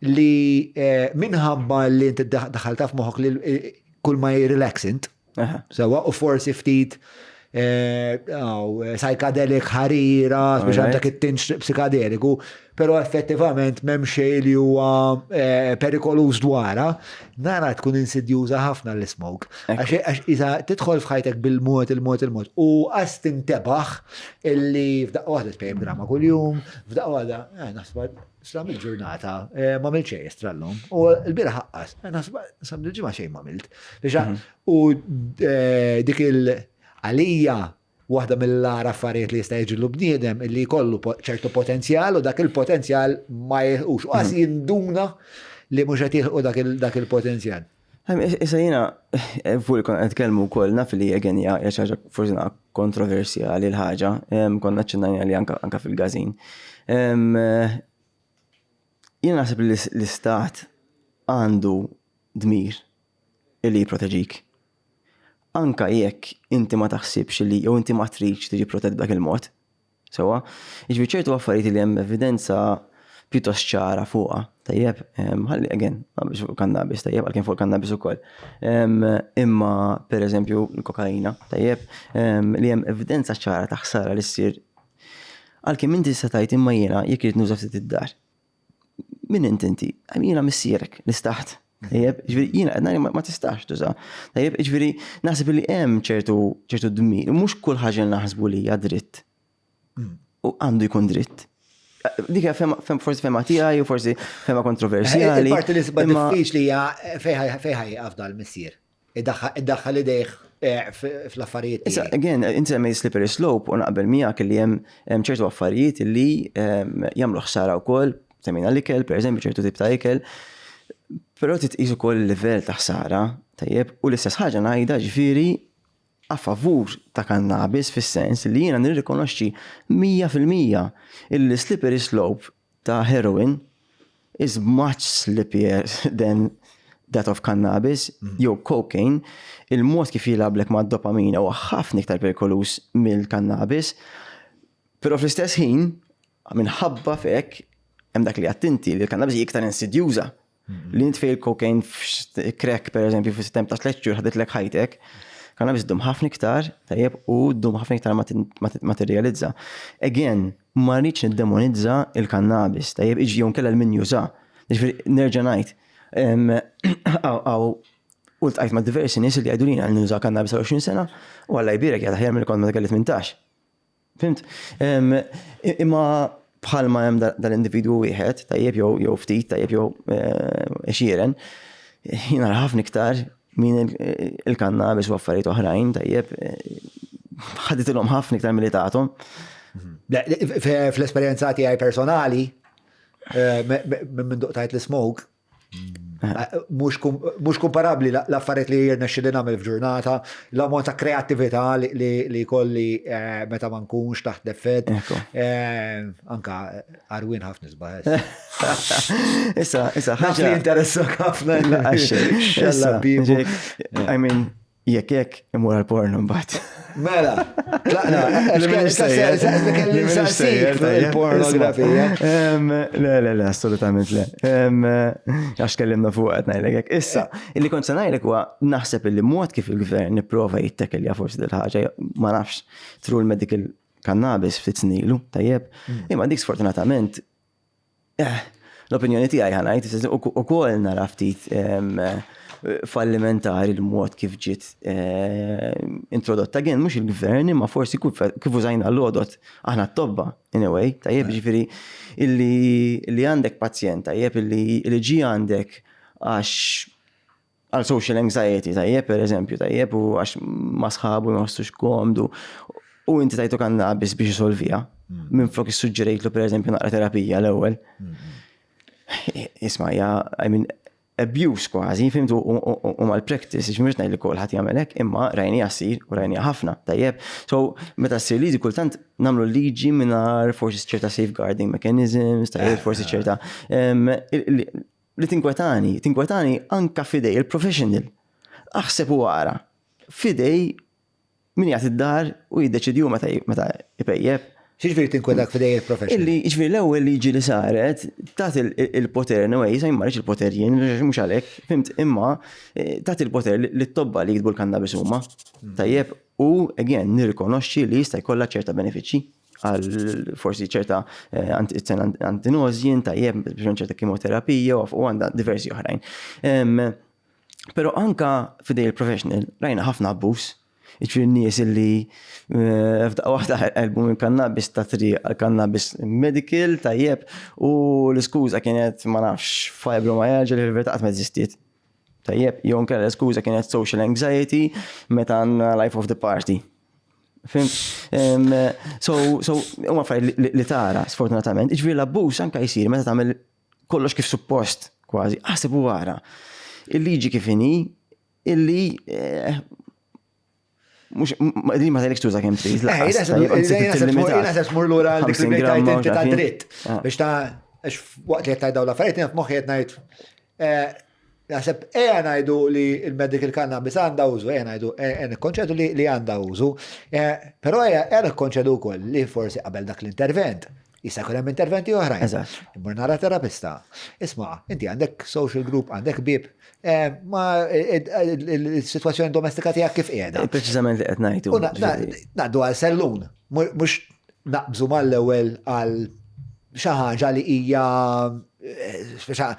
li minħabba li inti daħalta f'moħħok li kull ma relaxant, sewa, u forsi ftit psychedelic ħarira, biex għandek it-tinġ psikadeliku, pero effettivament m'hemm xejn li huwa perikoluż dwarha, nara tkun insidjuża ħafna l-smoke. Għax iża tidħol f'ħajtek bil-mod, il-mod, il-mod, u għas tintebaħ illi f'daqqa waħda tpejjep gramma kuljum, f'daqqa waħda, naħseb slam il-ġurnata, ma għamilt xejn extra llum. U l-bieraħ ħaqqas, naħseb slam il-ġimgħa xejn ma għamilt. Biex u dik il-għalija waħda mill-agħar affarijiet li jista' jiġri bniedem illi jkollu ċertu potenzjal u dak il-potenzjal ma jilħqux. U qas jinduna li mhux qed jilħqu dak il-potenzjal. Issa jiena, fuq li konna qed nitkellmu wkoll naf li again hija xi ħaġa forsi naqra kontroversjali l-ħaġa, konna ċċennajna li anka fil-gazin. Jiena naħseb li l-istat għandu dmir illi jipproteġik. Anka jekk inti ma taħsibx li jew inti ma tridx tiġi protett b'dak il-mod. Sewa, jiġifieri ċertu affarijiet li hemm evidenza pjuttost ċara fuqha, tajjeb, ħalli again, biex fuq kannabis, tajjeb, għalkemm fuq kannabis ukoll. Imma pereżempju l-kokaina, tajjeb, li hemm evidenza ċara ta' ħsara li ssir għalkemm inti tista' tgħid imma jiena jekk irid nuża ftit id-dar. Min int inti? Jiena missierek li staħt. Tajjeb, ġifieri jiena qed ngħid ma tistax tuża. Tajjeb, ġifieri naħseb li hemm ċertu ċertu dmir, mhux kull ħaġa li naħsbu li hija dritt. U għandu jkun dritt. Dik hija forsi fema tiegħi u forsi fema kontroversjali. Il-parti li sibha diffiċli hija fejn ħa jieqaf dal-missier. Iddaħħal idejh eh, fl-affarijiet. Issa, again, inti semmej slippery slope u naqbel miegħek li hemm ċertu affarijiet li jagħmlu ħsara wkoll, semmejna l-ikel, pereżempju ċertu tip ta' ikel, però titqis ukoll il-livell ta' ħsara, tajjeb, u l-istess ħaġa ngħidha ġifieri a favur ta' kannabis fis-sens li jiena nirrikonoxxi 100% illi slippery slope ta' heroin is much slippier than that of cannabis mm. jew cocaine, il-mod kif jilgħablek ma' dopamina huwa ħafna iktar perikoluż mill-cannabis. Però fl-istess ħin, minħabba fek, hemm dak li għattinti li l-cannabis hija iktar insidjuża. Li int fej il-cocaine crack per eżempju fi sistem ta' tliet xhur ħaditlek ħajtek, cannabis dum ħafna iktar, tajjeb, u dum ħafna iktar ma tirrealizza. Again, ma rridx niddemonizza il-cannabis, tajjeb, iġi jew nkella l-min juża. Ġifieri nerġa' ngħid, għaw u ltqajt ma' diversi nies li jgħidu li jiena nuża cannabis għal 20 sena u Alla jbierek jgħid aħjar milli kont meta kelli 18. Fimt? Imma bħalma hemm dal-individwu wieħed, tajjeb jew jew ftit, tajjeb jew eh, xieren, jiena ħafna iktar min il-kannabis u affarijiet oħrajn, tajjeb, eh, ħaditilhom ħafna iktar milli tagħthom. Fl-esperjenza tiegħi personali, eh, minn duqtajt l-smoke, Mhux kumparabbli l-affarijiet li jirnexxi li nagħmel f'ġurnata, l-ammont ta' kreattività li jkolli eh, meta ma nkunx taħt effett. Eh, anka arwin ħafna isbaħ. Issa, issa, ħaġa. Li interessak ħafna. I mean, Jekk jekk imur għal porno mbagħad. Mela, tlaqna, kelli nsaqsik il-pornografija. Le, le, le, assolutament le. Għax kellimna fuq qed ngħidlek hekk. Issa, illi kont se ngħidlek huwa naħseb illi mod kif il-gvern nipprova jittekelja forsi dil ħaġa ma nafx through l-medical cannabis ftit snilu, tajjeb. Mm. Imma dik sfortunatament Eh, l-opinjoni tiegħi ħanajt, ukoll nara ftit fallimentari l-mod kif ġiet eh, introdotta. Gen, mhux il-gvern, imma forsi kif użajna l-għodot aħna t-tobba, in a way, tajjeb eh. ġifieri illi għandek pazjent, tajjeb illi ġi għandek għax għal social anxiety, tajjeb, per eżempju, tajjeb, u għax ma sħabu ma jħossux komdu, u inti tajtu kannabis biex jisolvija, mm. minn flok issuġġerejtlu per eżempju naqra terapija l-ewwel. Mm. Isma' ja, I mean, abuse kważi, fimtu, u mal-practice, ġimux ngħid li kulħadd jagħmel hekk, imma rajni jasir u rajni ħafna, tajjeb. So, meta ssir liġi kultant nagħmlu liġi mingħajr forsi ċerta safeguarding mechanisms, tajjeb, forsi ċerta li tinkwetani, tinkwetani anka fidej il-professional. Aħseb u ara, fidej min jgħat id-dar u jiddeċidju meta meta ipejjeb. X'jiġifieri tinkwetak fidej il-professional? Illi jiġifieri l-ewwel liġi li saret tat il-poter anyway, sa jien il-poter jien, mhux għalhekk, fimt, imma eh, tat il-poter li t-tobba li jiktbu l-kannabis huma. Hmm. Tajjeb, u again nirrikonoxxi li jista' jkollha ċerta benefiċċji għal forsi ċerta eh, antinozjin, tajjeb, biex ċerta kimoterapija u għandha diversi oħrajn. Pero anka fidej il-professional rajna ħafna abbuż, ġifieri nies illi eh, f'daqqa waħda qalbu minn kannabis ta' triq għal kannabis medical tajjeb u l-iskuża kienet ma nafx fibromyalgia li fil-verità qatt ma eżistiet. Tajjeb, jew nkella l-iskuża kienet social anxiety meta għandna life of the party. Fim? So, so, huma affarijiet li tara, sfortunatament. Iġifieri l-abbuż anka jsir meta tagħmel kollox kif suppost, kważi. Aħseb u ara. Il-liġi kif inhi, illi eh, mux, li ma tajlek tuża kemm trid. Eh, naħseb tmur lura għal dik li tajt inti ta' dritt. Ah. Biex ta' għax waqt li qed dawn l-affarijiet jien f'moħħi qed ngħid eh, Naħseb eja ngħidu li l-medical cannabis għandha użu, eja ngħidu eja nikkonċedu li għandha użu, eh, però eja nikkonċedu wkoll li forsi qabel dak l-intervent. Jista' jkun hemm interventi oħrajn. Eżatt. Immur nara terapista. Isma', inti għandek social group, għandek ħbieb, eh, ma il-sitwazzjoni domestika tiegħek kif qiegħda. Preċiżament li qed ngħidu. U ngħaddu għal sellun, mhux naqbżu mal-ewwel għal xi ħaġa li hija eh, speċa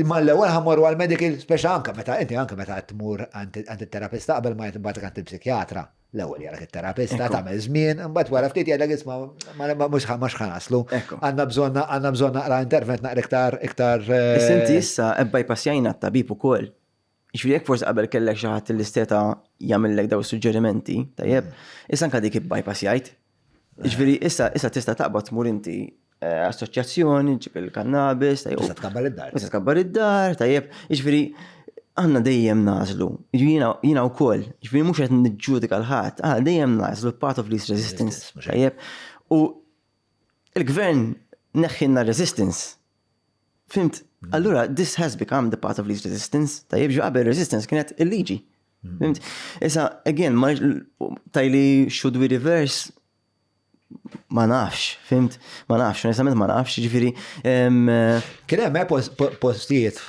mal-ewwel ħammorru għal medical speċa anke meta inti anke meta tmur għand it-terapista qabel ma jtibgħatek għand il-psikjatra. L-ewwel jarak it-terapista tagħmel żmien, imbagħad wara ftit jgħidlek isma' mhux mhux ħanaslu. Għandna bżonn għandna bżonn naqra intervent naqra iktar iktar. Eh, Issa inti issa bypassjajna t-tabib ukoll. Jiġifieri jekk forsi qabel kellek xi ħadd li seta' jagħmillek daw is-suġġerimenti, tajjeb, mm. issa anke dik bypassjajt. Jiġifieri issa issa tista' taqbad tmur inti eh, assoċjazzjoni, ġib il-kannabis, tajjeb. Tista' tkabbar id-dar. Tista' tkabbar id-dar, tajjeb. Jiġifieri għandna dejjem nażlu, jiena wkoll, jiġifieri mhux qed niġġudika l-ħadd, aħna dejjem nażlu path of least resistance, tajjeb. U il-gvern neħħinna resistance. Fimt? Mm. Allura, this has become the path of least resistance. Tajjeb, ġo qabel resistance kienet il-liġi. Mm. Fimt? Issa, again, ma tajli should we reverse? Ma nafx, fimt? Ma nafx, onestament ma nafx, ġifiri. Kien hemm eh, postijiet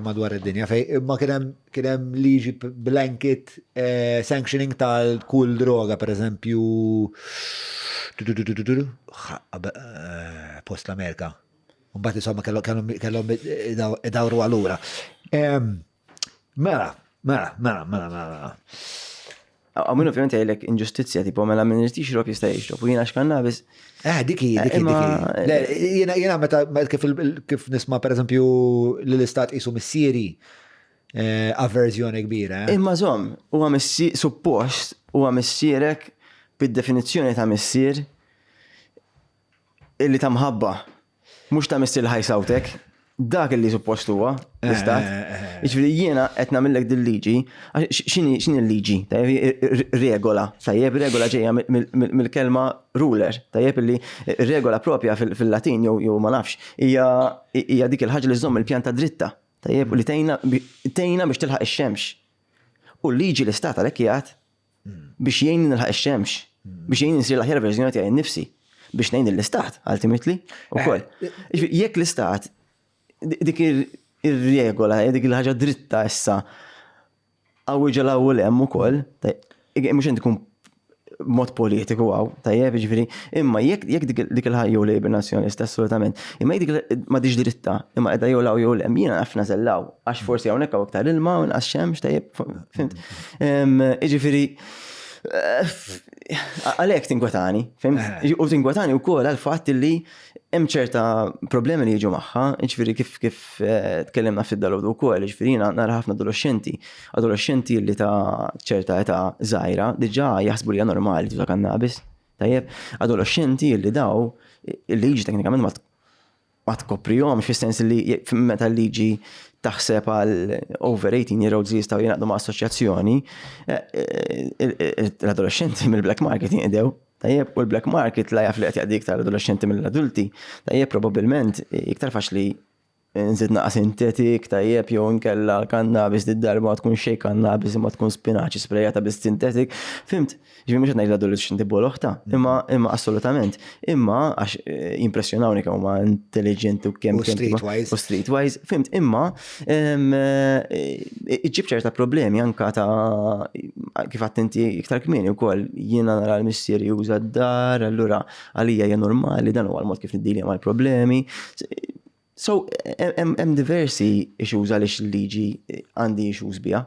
madwar id-dinja fej imma kien hemm liġi blanket eh, sanctioning tal-kull droga, per eżempju, eh, post l-Amerika. Mbagħad insomma kellhom idawru għalura. Mela, mela, mela, mela, mela. Għaw minn ovvjament jgħidlek inġustizzja, tipo mela minn irid jixrob jista' jixrob u jiena x'kannabis. Eh, diki, eh, diki, diki. Jiena jiena meta kif kif nisma' pereżempju li l-istat qisu missieri eh, avverżjoni kbira. Eh. Imma żomm, huwa missier suppost huwa missierek bid-definizzjoni ta' missier Illi ta' mħabba, mhux ta' missier li ħajsawtek. Dak illi suppost huwa l-istat. Eh, eh, eh, Jiġifieri jiena qed nagħmellek dil-liġi, x'inhi l-liġi? Tajjeb regola, tajjeb regola ġejja mill-kelma ruler, tajjeb illi regola propja fil-Latin jew ma nafx, hija dik il-ħaġa li żomm il-pjanta dritta, tajjeb li tgħinna biex tilħaq ix-xemx. U l-liġi l-istat għalhekk jgħid biex jgħinni nilħaq ix-xemx, biex jgħinni nsir l-aħjar verżjoni tiegħi nnifsi, biex ngħin l-istat ultimately ukoll. Eh. Jekk l-istat dik ir-regola, dik il-ħaġa dritta issa għawġa l-ewwel hemm ukoll, mhux inti tkun mod politiku għaw, tajjeb, ġifiri, imma jekk jekk dik il-ħajja jew Labor Nazzjonalista assolutament, imma jekk dik ma diġ dritta, imma qiegħda jew law jew lem, jiena naf nażellaw, għax forsi hawnhekk hawn iktar ilma u inqas xemx, tajjeb, fimt. Jiġifieri, eh, għalhekk tinkwetani, fimt? Eh. U tinkwetani wkoll għall-fatt li hemm ċerta problemi li jiġu magħha, jiġifieri kif kif eh, tkellimna ftit dalodu wkoll, jiġifieri jiena nara ħafna adolescenti, adolescenti li ta' ċerta età żgħira diġà jaħsbu li hija normali tuża kannabis. Tajjeb, adolescenti li daw il-liġi teknikament ma ma tkoprihomx fis-sens li meta l-liġi taħseb għal over 18 year olds li jistgħu jingħaqdu ma' assoċjazzjoni, eh, eh, l-adolescenti mill-black market jinqdew. Tajjeb, u l-black market la jaf li qed jaqdi iktar adolescenti mill-adulti, tajjeb probabbilment iktar faċli nżid naqa sintetik, tajjeb, jew inkella l-kannabis di darba ma tkun xejn kannabis imma tkun spinaċi sprejata bis sintetik. Fimt? Ġifieri mhux qed ngħid l-adolescenti boloħta, imma imma assolutament. Imma għax eh, jimpressjonawni kemm huma intelligenti u kemm U streetwise. U streetwise, fimt, imma eh, iġġib ċerta problemi anka ta' kif għadt inti iktar kmieni wkoll jiena nara l-missier juża d-dar, allura għalija hija normali dan huwa l-mod kif niddilja mal-problemi. So, hemm diversi issues għaliex il-liġi għandi issues biha.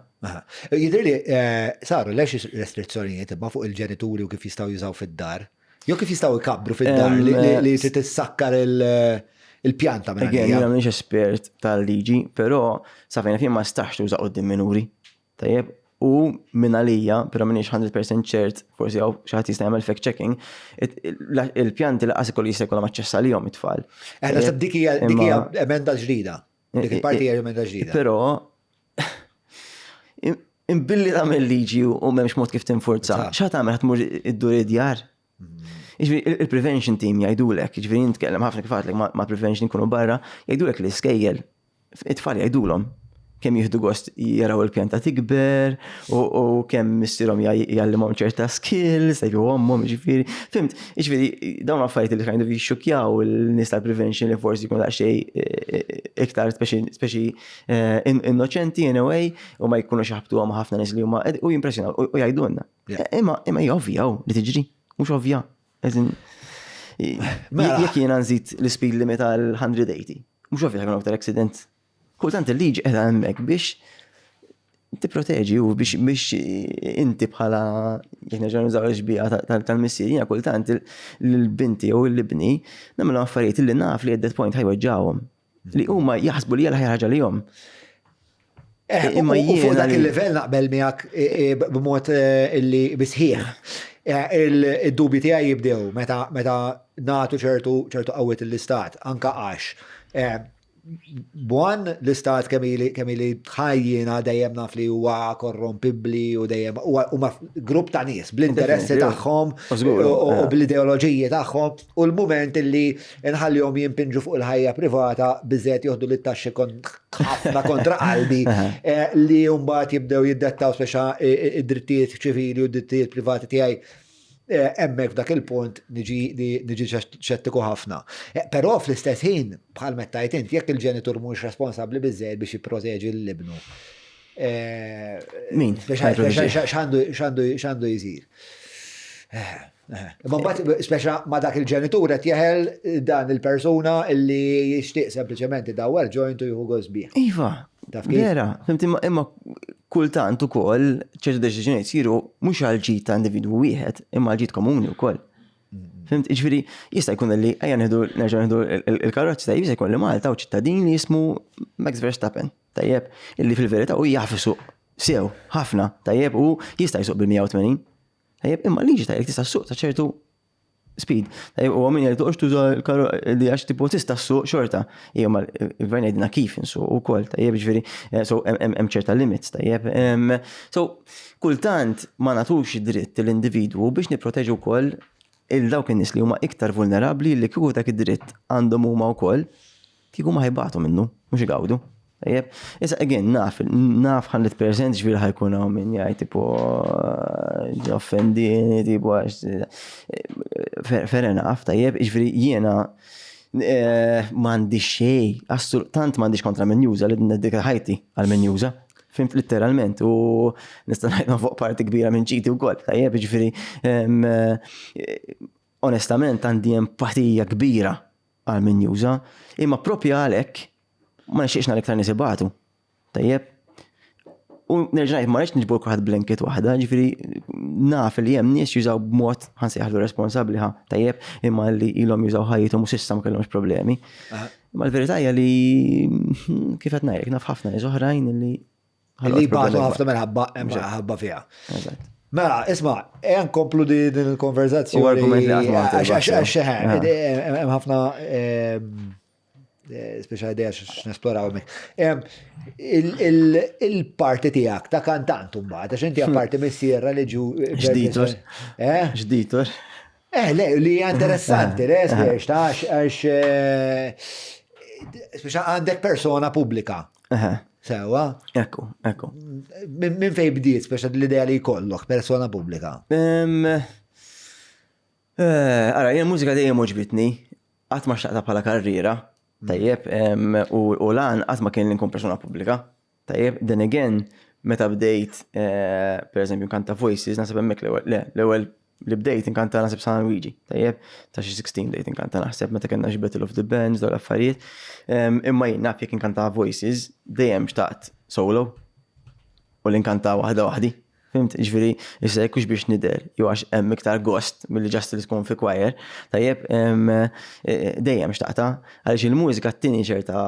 Jidher li eh, saru lex restrizzjonijiet imma fuq il-ġenituri u kif jistgħu jużaw fid-dar. Jew kif jistgħu jkabbru fid-dar li trid tissakkar il-pjanta minn. Again, jiena m'iniex espert tal-liġi, però sa fejn ma stax tuża quddiem minuri. Tajjeb, u minn għalija, però m'iniex 100% ċert, forsi hawn xi ħadd jista' jagħmel fact checking, il-pjanti laqas ikollu jista' jkollhom aċċess għalihom it-tfal. Eh, naħseb dik hija dik hija emenda ġdida. Dik il-parti hija emenda ġdida. Però imbilli tagħmel liġi u m'hemmx mod kif tinfurza, x'ħa tagħmel ħa tmur iddur id-djar? Jiġifieri il-prevention team jgħidulek, jiġifieri nitkellem ħafna kif għadlek ma' prevention ikunu barra, jgħidulek li skejjel, it-tfal jgħidulhom. Kemm jieħdu gost jaraw il-pjanta tikber u kemm missierhom jgħallimhom ċerta skills, jew ommhom, jiġifieri. Fhimt, jiġifieri dawn affarijiet li kind of jixxukkjaw il-nies tal-prevention li forsi jkunu daqsxejn iktar speċi innoċenti in a way u ma jkunux jaħbtuhom ħafna nies li huma u jimpressjonaw u jgħidulna. Imma imma hija ovvja li tiġri, mhux ovvja. Mela. Jekk jiena nżid l-speed limit għal 180, mhux ovvja jkun aktar accident. Kultant il-liġi qiegħda hemmhekk biex tipproteġi u biex biex inti bħala jekk nerġa' nużaw l-xbieha tal-missier jiena kultant l-binti jew l-ibni nagħmlu affarijiet li naf li at that point ħa jweġġgħuhom. Li huma jaħsbu li hija l-aħjar ħaġa lihom. Eh, imma jien fuq dak il-livell naqbel miegħek eh, eh, b'mod illi bisħieħ. Il-dubji tiegħi jibdew meta meta nagħtu ċertu ċertu qawwiet l-istat, anka għax Bwan l-istat kemm ili kemm ili ħajjina dejjem naf li huwa korrompibbli u dejjem huma grupp ta' nies bl-interessi tagħhom u bl-ideoloġiji tagħhom u l-mument illi nħallihom jimpinġu fuq il-ħajja privata biżżejjed joħdu li taxxi ħafna kontra qalbi eh, li mbagħad jibdew jiddettaw speċa eh, eh, id-drittijiet ċivili u d-drittijiet privati tiegħi Eh, hemmhekk f'dak il-punt niġi xettiku ħafna. Eh, però fl-istess ħin, bħal meta int, jekk il-ġenitur mhux responsabbli biżżejjed biex jipproteġi l-ibnu. Eh, Min? X'għandu jsir? Ma mbagħad speċa ma dak il-ġenitur qed jeħel dan il-persuna illi jixtieq sempliċement idawwar joint u jieħu gost bih. Iva, vera, fhimt imma Kultant ukoll ċertu deċiżjonijiet isiru mhux għal ġid ta' individwu wieħed, imma għal ġid komuni wkoll. Fhimt? Jiġifieri jista' jkun li ejja nieħdu nerġa' nieħdu il-karozzi tajjeb jista' jkun li Malta u ċittadin li jismu Max Verstappen, tajjeb, illi fil-verità hu jaf isuq sew ħafna, tajjeb, u jista' jsuq bil-180. Tajjeb, imma liġi tajjeb tista' ssuq ta' ċertu speed. U għamin jgħid toqgħodx tuża l-karru li għax tipo tista' ssuq xorta. Ija ma l-gvern jgħidilna kif insuq ukoll, tajjeb ġifieri, eh, so hemm ċerta limits, tajjeb. So kultant ma nagħtux id-dritt l-individwu biex nipproteġu wkoll il dawk in-nies li huma iktar vulnerabbli li kieku dak id-dritt għandhom huma wkoll Kieku ma ħajbatu minnu, mhux igawdu. Tajjeb, issa again naf, naf 100% ġifieri ħajkun hawn min jgħid tipo offendini, tipo għax fair enough, tajjeb, ġifieri jiena eh, m'għandi xejn, tant m'għandix kontra min juża li dik ħajti għal min juża. Fimt literalment u nista' ngħid fuq parti kbira minn ċiti wkoll, tajjeb, ġifieri eh, onestament għandi empatija kbira għal min juża, imma propja għalhekk ma nixtieqx nara iktar nies ibatu. Tajjeb? U nerġa' ngħid ma rridx niġbor kulħadd blanket waħda, ġifieri naf li hemm nies jużaw b'mod ħansejħlu responsabbli ħa, tajjeb, imma li ilhom jużaw ħajjithom u s'issa ma kellhomx problemi. Imma l-verità hija li kif qed ngħidlek naf ħafna nies oħrajn li Li batu ħafna minħabba ħabba fiha. Mela, isma, ejja nkomplu din il-konverzazzjoni. Argument li għax hemm ħafna ehm, eh, speċa idea x'nesploraw hemmhekk. Ehm, il-parti tiegħek ta' kantant imbagħad, għax inti apparti mis-sierra li ġu. Ġditur. Eh? Ġditur. Eh, le, li hija interessanti, le, spiex, ta' għax eh, speċa għandek persona pubblika. Sewa. Ekku, ekku. Minn fej bdiet, speċa l-idea li jkollok persona pubblika? Eh, ara, jien mużika dejjem uġbitni, qatt ma xtaqta bħala karriera, tajjeb, u lan qatt ma kien li nkun persona pubblika. Tajjeb, then again, meta bdejt, eh, per eżempju, nkanta Voices, naħseb hemmhekk l-ewwel, le, l-ewwel li bdejt inkanta naħseb San Luigi, tajjeb, ta' xi 16 bdejt inkanta naħseb meta kellna xi Battle of the Bands dawn l-affarijiet. Imma jien naf jekk inkanta Voices, dejjem xtaqt solo u li nkanta waħda waħdi. Fimt, ġifieri, issa jekk hux biex nidher, jew għax hemm iktar gost milli ġast li tkun fi choir, tajjeb, eh, dejjem xtaqta, għaliex il-mużika tini ċerta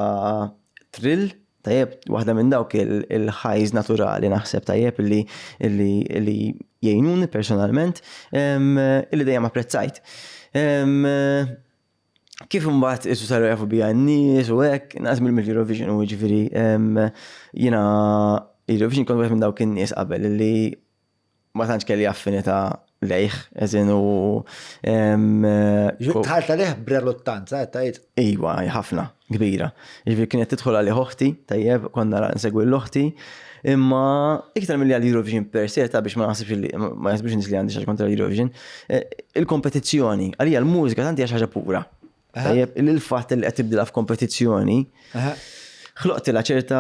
thrill Tajjeb, waħda minn dawk il-highs naturali naħseb tajjeb li li jgħinuni personalment illi dejjem apprezzajt. Kif imbagħad isu saru jafu bija n-nies u hekk, naqas mill-Eurovision u ġifieri jiena Eurovision kont wieħed minn dawk in-nies qabel li ma tantx kelli affinità lejh, eżin u. Dħalt għalih b'reluttanza, qed tgħid? Iwa, ħafna, kbira. Ġifieri kienet tidħol għalih oħti, tajjeb, konna nsegwi l-oħti, imma iktar milli għal Eurovision per se, ta' biex ma naħsibx li ma jaħsbux nies li għandi xi kontra l-Eurovision, eh, il-kompetizzjoni, għalija l-mużika tant hija xi ħaġa pura. Tajjeb, il-fatt li qed tibdilha f'kompetizzjoni, ħloqtilha ċerta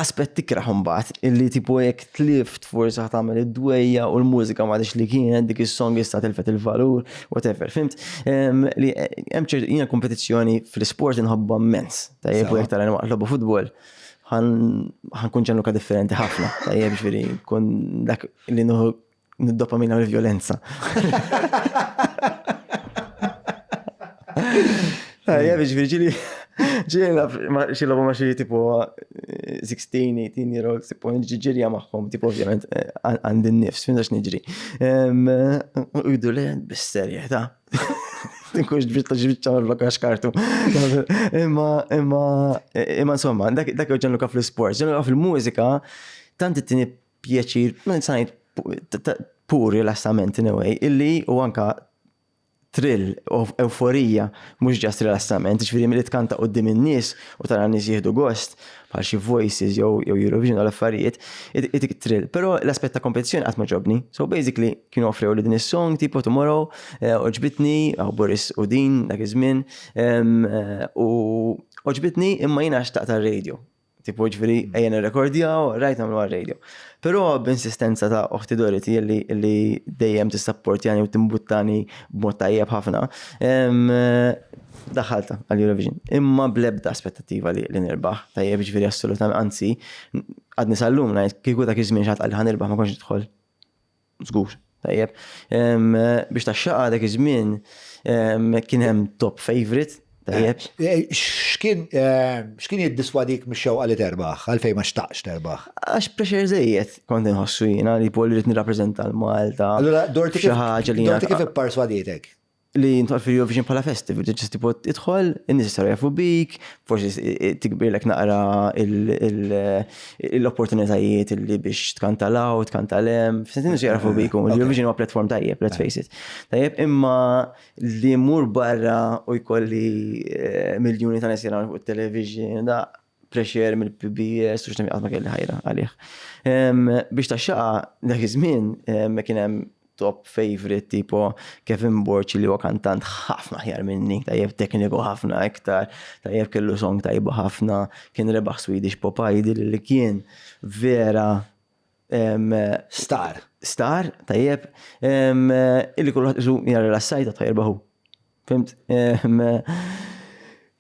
aspett tikraħ imbagħad illi tipo jekk tlift forsi ħa tagħmel id-dwejja u l-mużika m'għadix li kienet dik is-song issa tilfet il-valur, whatever. Fimt? Li hemm ċert jiena kompetizzjoni fl-isport inħobbha immens. Tajjeb u jekk tara waqt logħba futbol ħankun ġanluka differenti ħafna. Tajjeb ġifieri kun dak li nuħu Nid-dopamina mill-vjolenza. Ejja, biex ġili, ġili xi logħba ma' xi tipo 16, 18 year olds, tipo ġirja magħhom, tipo ovvjament eh, għandi n-nifs, fin niġri. U jgħidu li bis-serjetà. Tinkunx ġbit ġbit ċamel blokka xkartu. Imma, imma, imma insomma, dak ġanluka fl-sport, ġanluka fil-mużika, tant it-tini pjaċir, ma nista' ngħid pur rilassament in a way, illi u anka thrill, euforija, mhux ġast rilassament, ġifieri milli tkanta quddiem in-nies u tara n-nies jieħdu gost bħal xi voices jew Eurovision għal affarijiet, itik thrill. Però l-aspett ta' kompetizzjoni qatt ma ġobni. So basically kienu offrew li din is-song tipo Tomorrow, eh, oġbitni, għaw Boris u din dak iż-żmien, eh, u oġbitni imma jiena xtaqt għar-radio. Tipo ġifieri ejja nirrekordjaw, rajt nagħmlu għar-radio. Però b'insistenza ta' oħti Dorothy li, li dejjem tissapportjani u timbuttani b'mod tajjeb ħafna, daħalta għall-Eurovision. Imma bl-ebda aspettattiva li, li nirbaħ, tajjeb ġifieri assolutament, anzi, għadni sal-lum ngħid kieku dak iż-żmien xi ħadd qalli ħa nirbaħ ma kontx nidħol. Żgur, tajjeb. Biex tax-xaqa dak iż-żmien kien hemm top favorite, tajjeb. Eh, eh, x'kien eh, x'kien jiddiswadik mix-xewqa li terbaħ, għalfejn ma xtaqx terbaħ? Għax pressure żejjed kont inħossu jiena li pol rrid nirrappreżenta l-Malta. Allura Dorti kif ħaġa li Dorti kif ipparswadietek? li jintqal fil-Eurovision bħala festival, ġest tipo idħol, in-nies jistgħu jafu bik, forsi tikbirlek naqra l-opportunitajiet li biex tkanta law, tkanta lem, f'sens in-nies jarafu bik, u l-Eurovision huwa platform tajjeb, let's face it. Tajjeb, imma li mur barra u jkolli eh, miljuni ta' nies jaraw fuq it-television, da pressure mill-PBS u x'naf qatt ma kelli ħajra għalih. Biex tax-xaqa dak iż-żmien kien hemm top favorite tipo Kevin Borg li huwa kantant ħafna aħjar minni, tajjeb tekniku ħafna iktar, tajjeb kellu song tajba ħafna, kien rebaħ Swedish Pop Idol li kien vera Star. Star, tajjeb, illi kulħadd isu jara rilassajt għad ħajrbaħu. Fimt?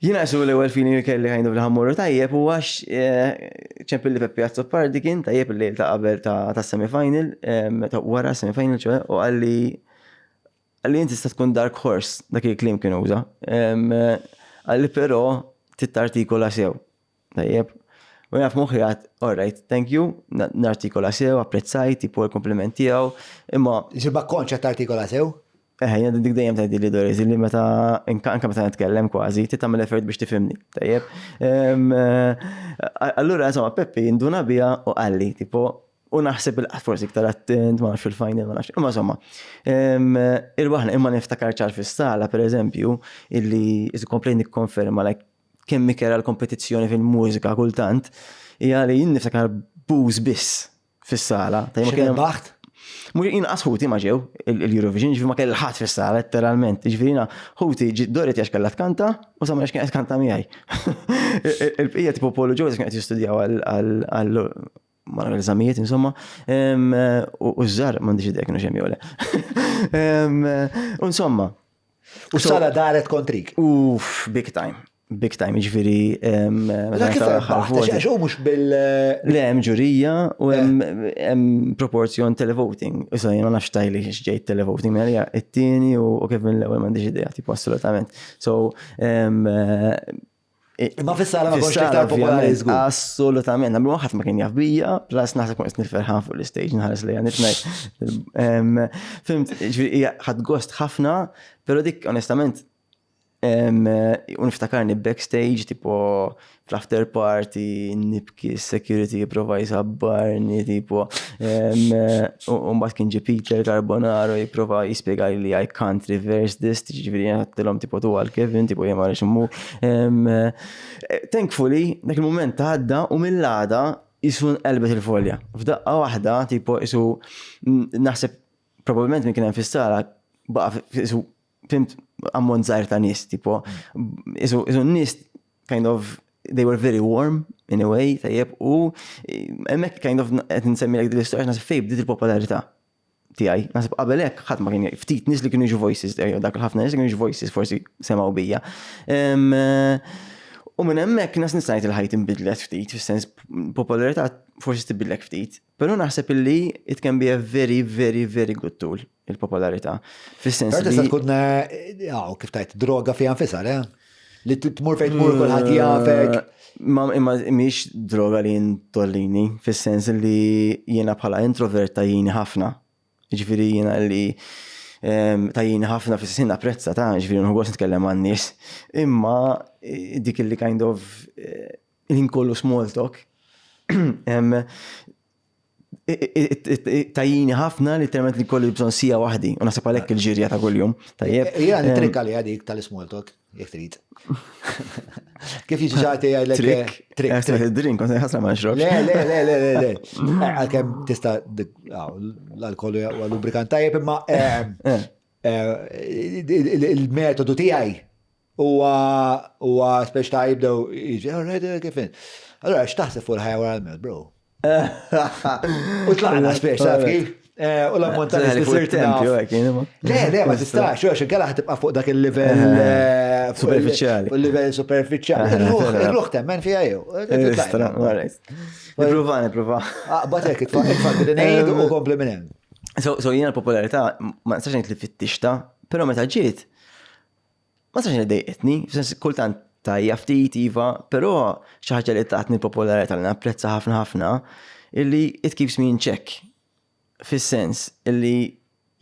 Jina su l-ewwel feeling li kelli kind of li ħammurru tajjeb u għax eh, ċempil li Peppi Azzopardi kien tajjeb li ta' qabel ta' semifinal, ta' wara semifinal ċoħe, u għalli għalli inti tista' tkun dark horse dak il-klim kien uża. Għalli però tittartikola sew. Tajjeb. U jaf moħħi għad, all right, thank you, nartikola sew, apprezzajt, tipo l-kompliment tiegħu, imma. Ġiba konċa tartikola sew? Eh, jena dik dejjem tgħidli li Doris, li meta anke meta nitkellem kważi, trid tagħmel effort biex tifhimni, tajjeb. Eh, allura insomma Peppi induna bija u qalli, tipo, u naħseb il forsi iktar attent, ma nafx fil-final, ma nafx, imma insomma. Irbaħna imma niftakar ċar fis-sala, per eżempju, illi isu komplejt nikkonferma like kemm ikera l-kompetizzjoni fil-mużika kultant, hija li jien niftakar buż biss fis-sala. Xi baħt? Mux inqas ħuti ma ġew il-Eurovision, ġifi ma kelli ħadd fis-sala, letteralment. Ġifieri jiena ħuti Dorothy għax kellha tkanta u Samuel għax kien qed tkanta miegħi. Il-bqija tipo Paul u Joseph kien qed jistudjaw għal ma l-eżamijiet insomma, u ż-żar m'għandix idea kienu xemm jew le. Insomma. U sala daret kontrik. Uff, big time. Big time, ġifiri. Għax u mux bil. Le, hemm ġurija u hemm proporzjon televoting. Issa jena nafx tajli xġejt televoting, mela it-tieni u kif minn l-ewwel m'għandix idea, tipo assolutament. So, Imma fis-sala ma kontx iktar popolari żgur. Assolutament, nagħmlu ħadd ma kien jaf bija, plus naħseb kont nifferħan fuq l-istage nħares lejha nitnajt. Fimt, ġifieri hija ħadd gost ħafna, però dik onestament U niftakarni backstage, tipo fl-after party, nibki security jipprova jisabbarni, tipo. U mbagħad kien ġie Peter Carbonaro jipprova jispjega li I can't reverse this, ġifieri għedtilhom tipo tu għal Kevin, tipo jien ma rridx immur. Thankfully, dak il-mument għadda u mill-għada jisu nqelbet il-folja. F'daqqa waħda, tipo, jisu naħseb probabbilment minn kien hemm fis-sala baqa' jisu fimt ammont żgħir ta' nies, tipo, isu n-nies kind of they were very warm in a way, tajjeb, u hemmhekk kind of qed nsemmi l istorja naħseb fejn bdiet il-popolarità tiegħi. Naħseb qabel hekk ħadd ma kien ftit nies li kienu jiġu voices, eh, dak il-ħafna nies li kienu jiġu voices forsi semgħu bija. U minn hemmhekk nas nista' ngħid il-ħajt inbidlet ftit, fis-sens popolarità forsi tibidlek ftit, però naħseb illi it can be a very, very, very good tool. il-popolarità. Fis-sens li. Tista' tkun eh, kif tajt droga fiha nfisha, le? Li tmur fejn tmur kulħadd eh, jafek. Ma imma mhix droga li ntollini, fis-sens li jiena bħala introvert tajjini ħafna. Ġifieri jiena li ehm, tajjini ħafna fis-sens napprezza ta' ġifieri nħu gost nitkellem man-nies. Imma eh, dik li kind of il kollu small talk. Tajjini ħafna li termet li kolli bżon sija waħdi, u nasib għalhekk il-ġirja ta' kuljum. Tajjeb. Ija nitrikka li għadik tal-small talk, jek trid. Kif jiġi ġati għajlek. Trik. Trik. Drink, kont ħasra ma nxrobx. Le, le, le, le, le, le. Eh, għalkemm tista' l-alkohol huwa lubrikant tajjeb, imma eh, eh. il-metodu tiegħi huwa huwa speċ ta' jibdew jiġi, alright, kif Allora, x'taħseb fuq il-ħajja wara l-mewt, bro? U tlaqna speċ, taf kif? Eh, u l-ammont ta' nies li sirt Le, le, ma tistax, għax inkella ħatibqa' fuq dak il-livell eh, eh, superfiċjali. Fuq il-livell superfiċjali. Ir-ruħ temmen fiha jew. Nipprova, nipprova. Aqbad hekk, itfa' grenade u kompli minn hemm. So, jiena l-popolarità ma nistax ngħid li fittixta, però meta ġiet, ma nistax ngħid dejqitni, f'sens kultant tajja ftit iva, però xi ħaġa li tatni l-popolarità li napprezza ħafna ħafna, illi it keeps me in check. Fis-sens illi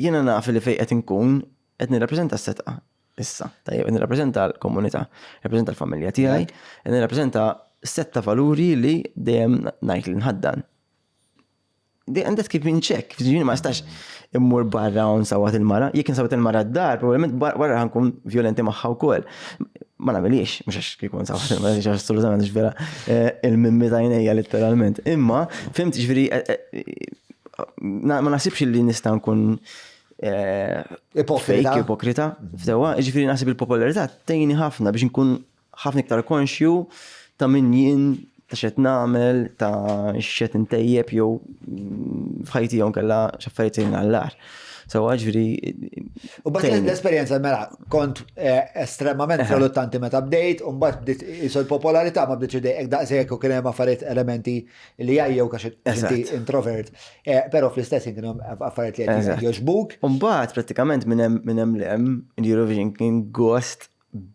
jiena naf li fejn qed inkun qed nirrappreżenta s-setqa issa. Tajjeb, qed nirrappreżenta l-komunità, nirrappreżenta l-familja tiegħi, qed nirrappreżenta sett ta' valuri li dejjem ngħid li nħaddan. And that keep me in check. Ġifieri ma nistax immur barra u nsawat il-mara. Jekk insawat il-mara d-dar, probabbilment barra ħankun violenti magħha wkoll. Ma nagħmilix, mhux għax kieku nsawat il-mara, għax assolutament mhux vera eh, il-mimmi tajnejja letteralment. Imma, fimt ġifieri eh, eh, ma naħsibx li nista' nkun ipokrita. Ipokrita, f'dewa, ġifieri naħseb il-popolarità tgħinni ħafna biex nkun ħafna iktar konxju ta' min jien, ta' x'qed nagħmel, ta' x'qed intejjeb jew f'ħajti jew nkella x'affarijiet sejrin għall-agħar. Sewwa ġifieri. U mbagħad l-esperjenza mela kont eh, estremament reluttanti meta bdejt, u mbagħad bdiet isu l-popolarità ma bdietx idejqek daqshekk u kien hemm affarijiet elementi li jgħajjew għax inti introvert. Eh, però fl-istess kien hemm affarijiet li qed jogħġbuk. U mbagħad prattikament minn hemm l-hemm l-Eurovision kien gost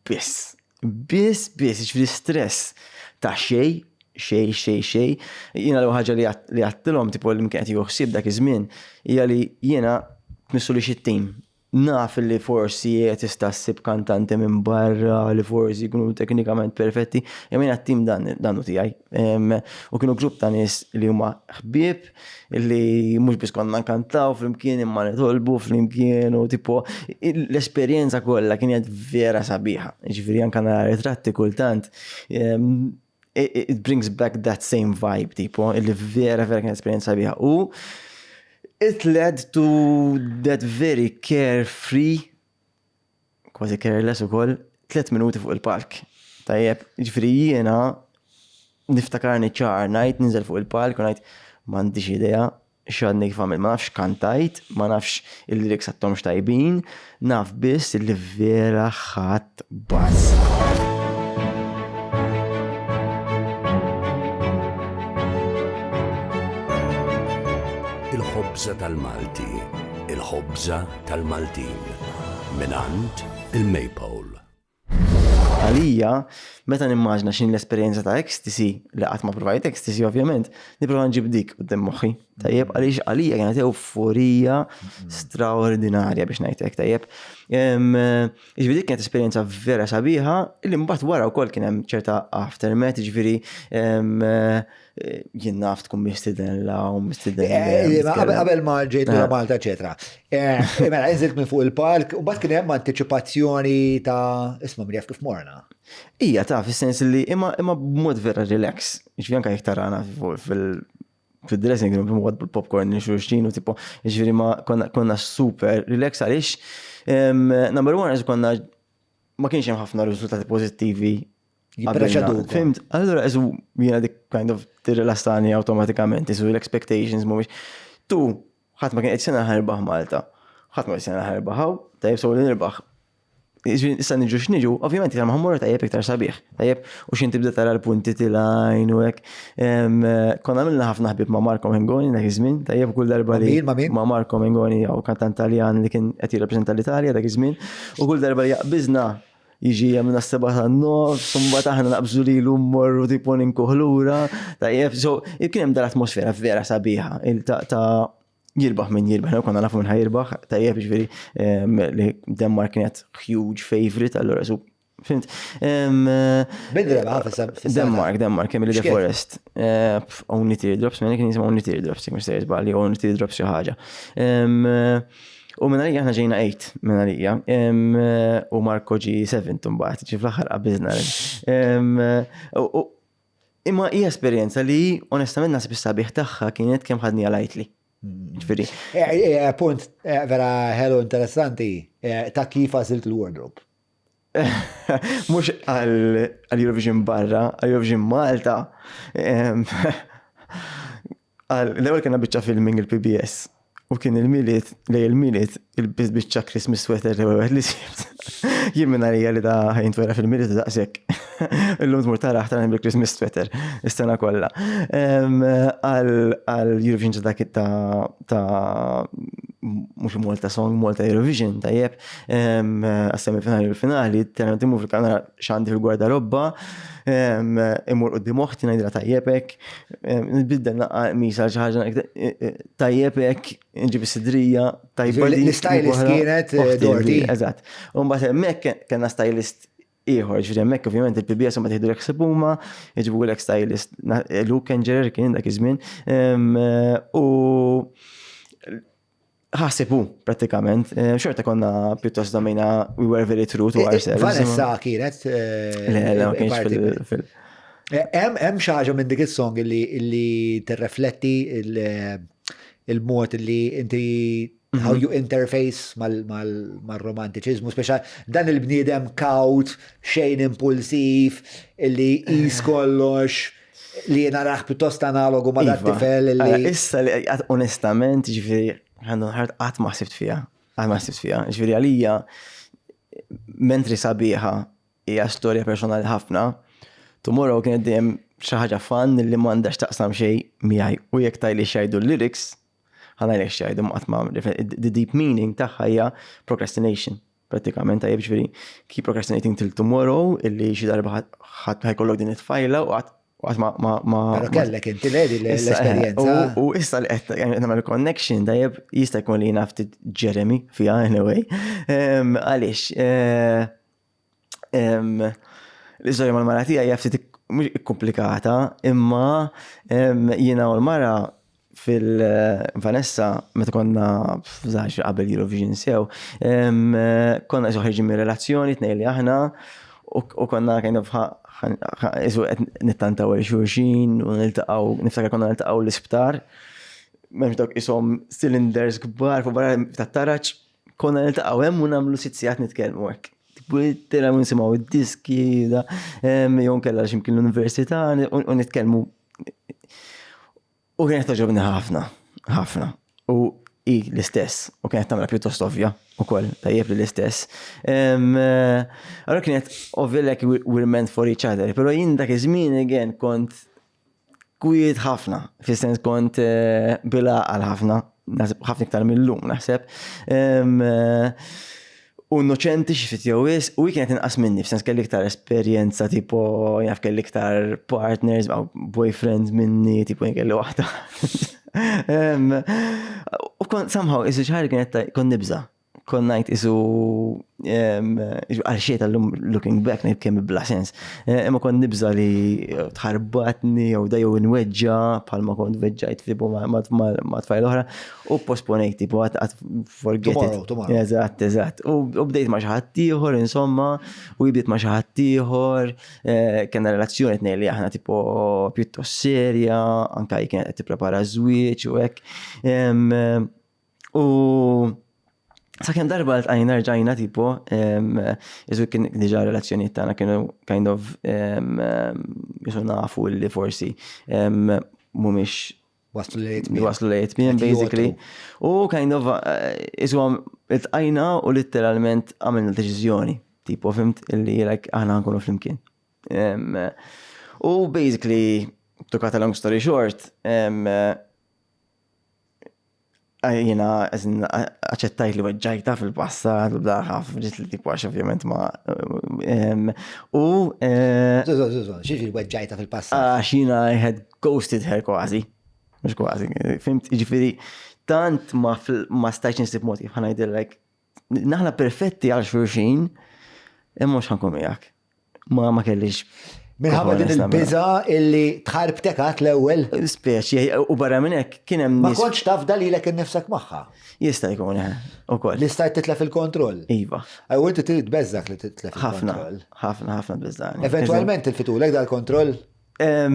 Biss. Biss, biss, ġifieri stress ta' xejn, xejn, xejn, xejn. Jiena l-ewwel ħaġa li għadtilhom tipo li kien qed jieħu ħsieb dak iż-żmien hija li jiena tmissulix it-tim. Naf li forsi tista' ssib kantanti minn barra li forsi jkunu teknikament perfetti, imma jiena t-tim dan dan hu tiegħi. U kienu grupp ta' nies li huma ħbieb, li mhux biss konna nkantaw flimkien imma nitolbu flimkien u tipo l-esperjenza kollha kienet vera sabiħa. Ġifieri anke nara ritratti kultant it brings back that same vibe tipo illi vera vera kienet esperjenza sabiħa. U it led to that very carefree kważi careless ukoll, tlet minuti fuq il-palk. Tajjeb, ġifieri jiena niftakarni ċar ngħid ninżel fuq il-palk u ngħid m'għandix idea x'għadni kif għamilt, ma nafx kantajt, ma nafx il-lyrics għadthomx tajbin, naf biss li vera ħadt buzz. Il-ħobża tal-Malti, il-ħobża tal-Maltin, mingħand il-Maypole. għalija, meta nimmaġna x'inhi l-esperjenza ta' ecstasy, li qatt ma provajt ecstasy ovvjament, nipprova nġib dik quddiem moħħi. Tajjeb, għaliex għalija kienet euforija straordinarja biex ngħidlek, tajjeb. Jiġifieri dik kienet esperjenza vera sabiħa li mbagħad wara wkoll kien hemm ċerta aftermath, jiġifieri jien naf tkun mistiden la u mistiden. Eh, eh, qabel ma ġejt lura Malta, eċetera. Eh, mela, inżilt minn fuq il-palk u mbagħad kien hemm antiċipazzjoni ta' isma' min jaf kif morna. Ija ta' fis-sens li imma imma b'mod vera relax. Ġifieri anke jekk tarana fil fil-dressing room b'mod bil-popcorn li xulxin u tipo, ġifieri ma konna super relax għaliex number one konna ma kienx hemm ħafna riżultati pożittivi Jippreċedu. Fimt, allura eżu jiena dik kind of tirrilassani awtomatikament, isu l-expectations mhumiex. Tu, ħadd ma kien qed sena ħarbaħ Malta. Ħadd ma sena ħarbaħ hawn, tajjeb so li nirbaħ. Issa niġu x'niġu, ovvjament iktar ma tajjeb iktar sabiħ, tajjeb u x'in tibda tara l-punti tilajn u hekk. Konna għamilna ħafna ħbieb ma' Marco Mengoni dak iż-żmien, tajjeb kull darba li ma' Marco Mengoni jew kantant Taljan li kien qed jirrappreżenta l-Italja dak iż-żmien, u kull darba li jaqbiżna jiġi jagħmilna s-seba' tan-nofs, u mbagħad aħna naqbżu lilu mmorru tipo ninkuh lura. Tajjeb, so kien hemm dal-atmosfera vera sabiħa ta' jirbaħ min jirbaħ, konna nafu minn ħajirbaħ, tajjeb ġifieri li Denmark kienet huge favorite, allura su Fint. Min rebaħ Denmark, Denmark, Emily the Forest. Eh, only Teardrops, minn kien jisimha Only Teardrops, jekk mhux żballi, Only Teardrops xi ħaġa. U minn għalija aħna ġejna 8 minn għalija. U Marko ġi 7 mbagħad, ġi fl-aħħar qabiżna. Imma hija esperjenza li onestament naħseb is-sabiħ tagħha kienet kemm ħadni lightly. Ġifieri. Eh, eh, punt eh, vera ħelu interessanti ta' kif għażilt il-wardrobe. Mhux għal Eurovision barra, għal Eurovision Malta. L-ewwel kena biċċa filming il-PBS u kien il-Milied, lej il-Milied, il-biċċa Christmas sweater li għed li sibt. Jien minn għalija li da ħajntwera fil-Milied u daqshekk. Illum tmur tara ħtar bil-Christmas sweater is-sena kollha. Għal Eurovision ta' dak ta' mhux Malta Song, Malta Eurovision, tajjeb, għas-semifinali u l-finali, tena timur fil-kamera x'għandi fil-gwardarobba, imur quddiem oħti ngħidilha tajjebek, nbiddel naqqa misa xi ħaġa tajjebek, nġib is-sidrija, tajba. L-stylist kienet Dorothy. Eżatt. U mbagħad hemmhekk kellna stylist ieħor, ġifieri hemmhekk ovvjament il-PBS ma tieħdu l huma, jġibu l stylist Luke Kengerer kien dak iż-żmien. U ħasibu prattikament. Xorta konna pjuttost domina, we were very true to ourselves. Vanessa kienet. Le, le, ma kienx fil. Hemm xi ħaġa minn dik is-song li tirrefletti il-mod li inti how you interface mal-romantiċizmu, speċa dan il-bniedem kawt, xejn impulsiv, illi jqis kollox, li jena raħ pjuttost analogu ma dat Iva. tifel illi. Issa li għad onestament, ġifieri, għandu ħart qatt ma ħsibt fija. Qatt ma ħsibt fija. Ġifieri għalija, mentri sabiħa hija storja personali ħafna, Tomorrow kienet dejjem xi ħaġa fun li m'għandax taqsam xejn miegħi u jekk tgħidli x'jgħidu l-lyrics, ħa ngħidlek x'jgħidu qatt ma the deep meaning tagħha hija procrastination. Pratikament tajjeb ġifieri keep procrastinating till tomorrow illi xi darba ħadd ħajkollok din it-tfajla u qatt u qatt ma ma ma Pero kellek inti ledi Issa, l-esperjenza. U issa li qed nagħmel connection tajjeb jista' jkun li jiena ftit Jeremy fiha anyway. Għaliex l-istorja mal-mara tiegħi hija ftit mhux komplikata, imma jiena u l-mara fil-Vanessa meta konna żgħar qabel Eurovision sew, konna qisu ħarġin minn relazzjoni tnejn li aħna u konna kind of qisu qed nittantaw għal xulxin u niltaqgħu niftakar konna niltaqgħu l-isptar. M'hemmx dawk ishom cylinders kbar fuq barra tat-taraġ, konna niltaqgħu hemm u nagħmlu sitt sigħat nitkellmu hekk. Tipo literalment nisimgħu id-diski, da, jew nkella x'imkien l-università u nitkellmu. U kienet togħġobni ħafna, ħafna. U i l-istess, u kienet tagħmilha pjuttost ovvja ukoll, tajjeb li l-istess. Allora kienet ovvja like we're meant for each other, però jien dak iż-żmien again kont kwiet ħafna, fis-sens kont bila għal ħafna, naħseb ħafna iktar mill-lum naħseb. U innoċenti xi ftit jew wisq, u hi kienet inqas minni, f'sens kelli iktar esperjenza tipo jaf kelli iktar partners, boyfriends minni, tipo jien kelli waħda. U kont somehow, isu xi ħaġa kienet kont nibża'. Kont ngħid isu għal xejn tal-lum looking back ngħid kemm bla sens. Eh, imma kont nibża li tħarbatni jew da jew nweġġa bħalma kont weġġajt tipo ma' tfajl oħra u posponejt tipo għad forget it. Eżatt, eżatt. U bdejt ma' xi ħadd ieħor insomma, u bdiet ma' xi ħadd ieħor, eh, kellna relazzjoni tnejn li aħna tipo pjuttost serja, anka hi kienet qed tipprepara żwieġ u hekk. U sakemm darba ltqajna rġajna tipo, isu kien diġà relazzjonijiet tagħna kienu kind of isu nafu li forsi mhumiex waslu lejn tmiem. Waslu lejn tmiem basically. U kind of isu ltqajna u litteralment għamilna deċiżjoni tipo fimt illi like aħna nkunu flimkien. U basically to cut a long story short, Jiena aċċettajt li weġġajta fil-passat, bla ħaf, ġiet li tipo għax ovvjament ma. U. Xiex weġġajta fil-passat? Għax jiena I had ghosted her kważi. Mhux kważi, fimt, jiġifieri tant ma stajtx insib mod kif ħa ngħidilek Naħna perfetti għal xulxin, imma mhux ħankun miegħek. Ma ma kellix. Minħabba din il-biża illi tħarbtek għat l-ewwel. Speċi, u barra minn hekk kien hemm. Ma kontx taf dalilek innifsek magħha. Jista' jkun, eh, ukoll. Li stajt titlef il-kontroll. Iva. U inti trid tbeżżak li titlef il-kontroll. Ħafna, ħafna tbeżżani. Eventwalment il-fitulek dal-kontroll? Eh,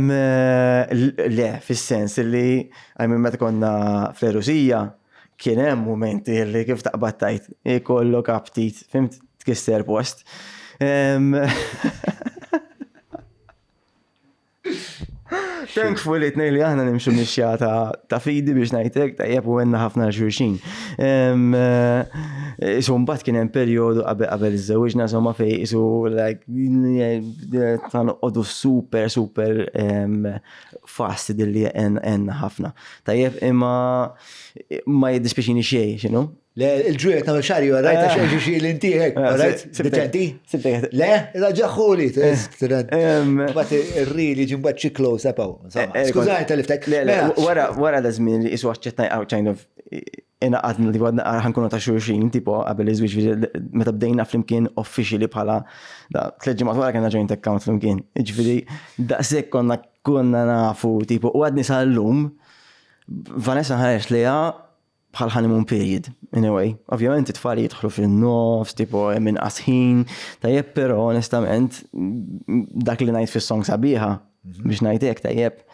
le, fis-sens li għajmin meta konna fl-Erusija, kien hemm momenti li kif taqbad tajt ikollok aptit, fimt tkisser post. Thankfully tnej li aħna nimxu mixja ta' fidi biex ngħidlek tajjeb u għenna ħafna xulxin. Eh, isu mbagħad kien hemm perjodu qabel qabel iżżewġna insomma fej isu like ta' noqogħdu super super fast dilli għenna ħafna. Tajjeb imma ma jiddispjaċini xejn, x'inhu? Le, il-ġujet nagħmel xari, rajt għax xi xi l-intieħek, eh, rajt? Deċenti? Le, raġaħuli, Mbagħad ir-rili ġi mbagħad xi close up hawn. Eh, Skużani tal-iftek. Le, le, mela. wara wara da żmien li isu aċċettaj out kind of inaqadna li għadna ħankunu ta' xulxin, tipo qabel iż-żwieġ meta bdejna flimkien officially bħala tliet ġimgħat wara kellna joint account flimkien. Jiġifieri daqshekk konna konna nafu tipo u għadni sal-lum Vanessa ħares liha bħal honeymoon period, in a way. Ovvjament it-tfal jidħlu fin-nofs, tipo hemm inqas ħin, tajjeb però onestament dak li ngħid fis-song sabiħa mhm. biex ngħid hekk tajjeb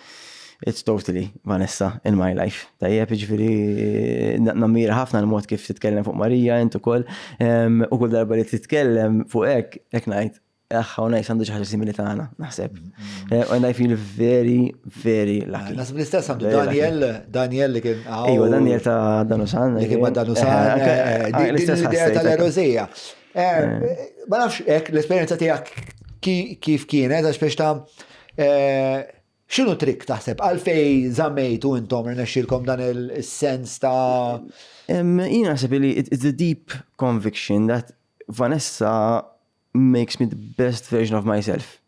it's totally Vanessa in my life. Tajjeb, ġifiri, nammira ħafna l-mod kif titkellem fuq Marija, int ukoll, u kull darba li titkellem fuq hekk, hekk ngħid, Ah, how nice, għandu xi ħaġa simili tagħna, naħseb. Mm-hmm. Eh, and I feel very, very lucky. Naħseb l-istess għandu Daniel, Daniel li kien. Ejwa, Daniel ta' Danusan. Li kien ma' Danusan. Eh, eh, l-istess idea tal-erozija. Ma nafx, hekk l-esperjenza tiegħek kif kienet, għax biex ta' x'inhu trik taħseb? Għalfej żammejtu intom irnexxielkom dan il-sens ta' Jien naħseb li it's a deep conviction that Vanessa makes me the best version of myself.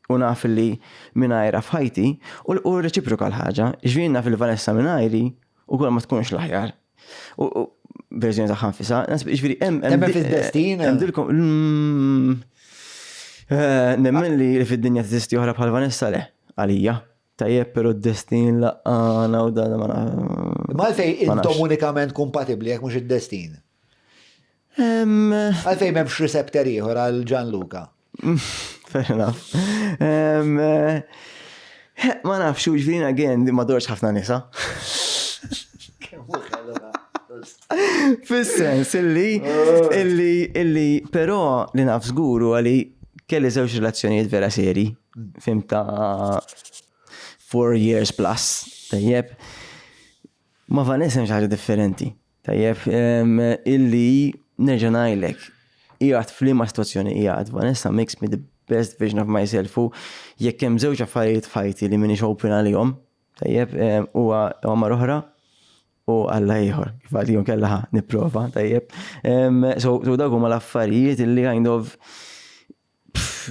U naf li mingħajrha f'ħajti, u reċiproka l-ħaġa, ġifieri naf li Vanessa mingħajri u kol ma tkunx l-aħjar. U verżjoni tagħha nfisha, ġifieri hemm Nemmen fid-destin. Hemm dilkom mm, eh, nemmen li fid-dinja teżisti oħra bħal Vanessa le, għalija. Tajjeb, pero d-destin laqqana u dan ma Ma għalfej intom unikament kompatibbli jekk mhux id-destin. Għalfej m'hemmx receptor ieħor għal Gianluca. Fair enough. Eh, ma nafx, u ġvina again, ma dorx ħafna nisa. Fis-sens illi, illi, illi, però li naf żguru għali kelli żewġ relazzjonijiet vera seri, fim ta' four years plus, tajjeb. Ma Vanessa hemm xi ħaġa differenti. Tajjeb, illi nerġa' ngħidlek, qiegħed f'liema sitwazzjoni qiegħed, Vanessa makes me the best version of myself u jekk hemm żewġ affarijiet f'ħajti li m'iniex open għalihom, tajjeb, huwa mara oħra. u Alla ieħor. Kif għad jum kella nipprova, tajjeb. So, so dawk huma l-affarijiet illi kind of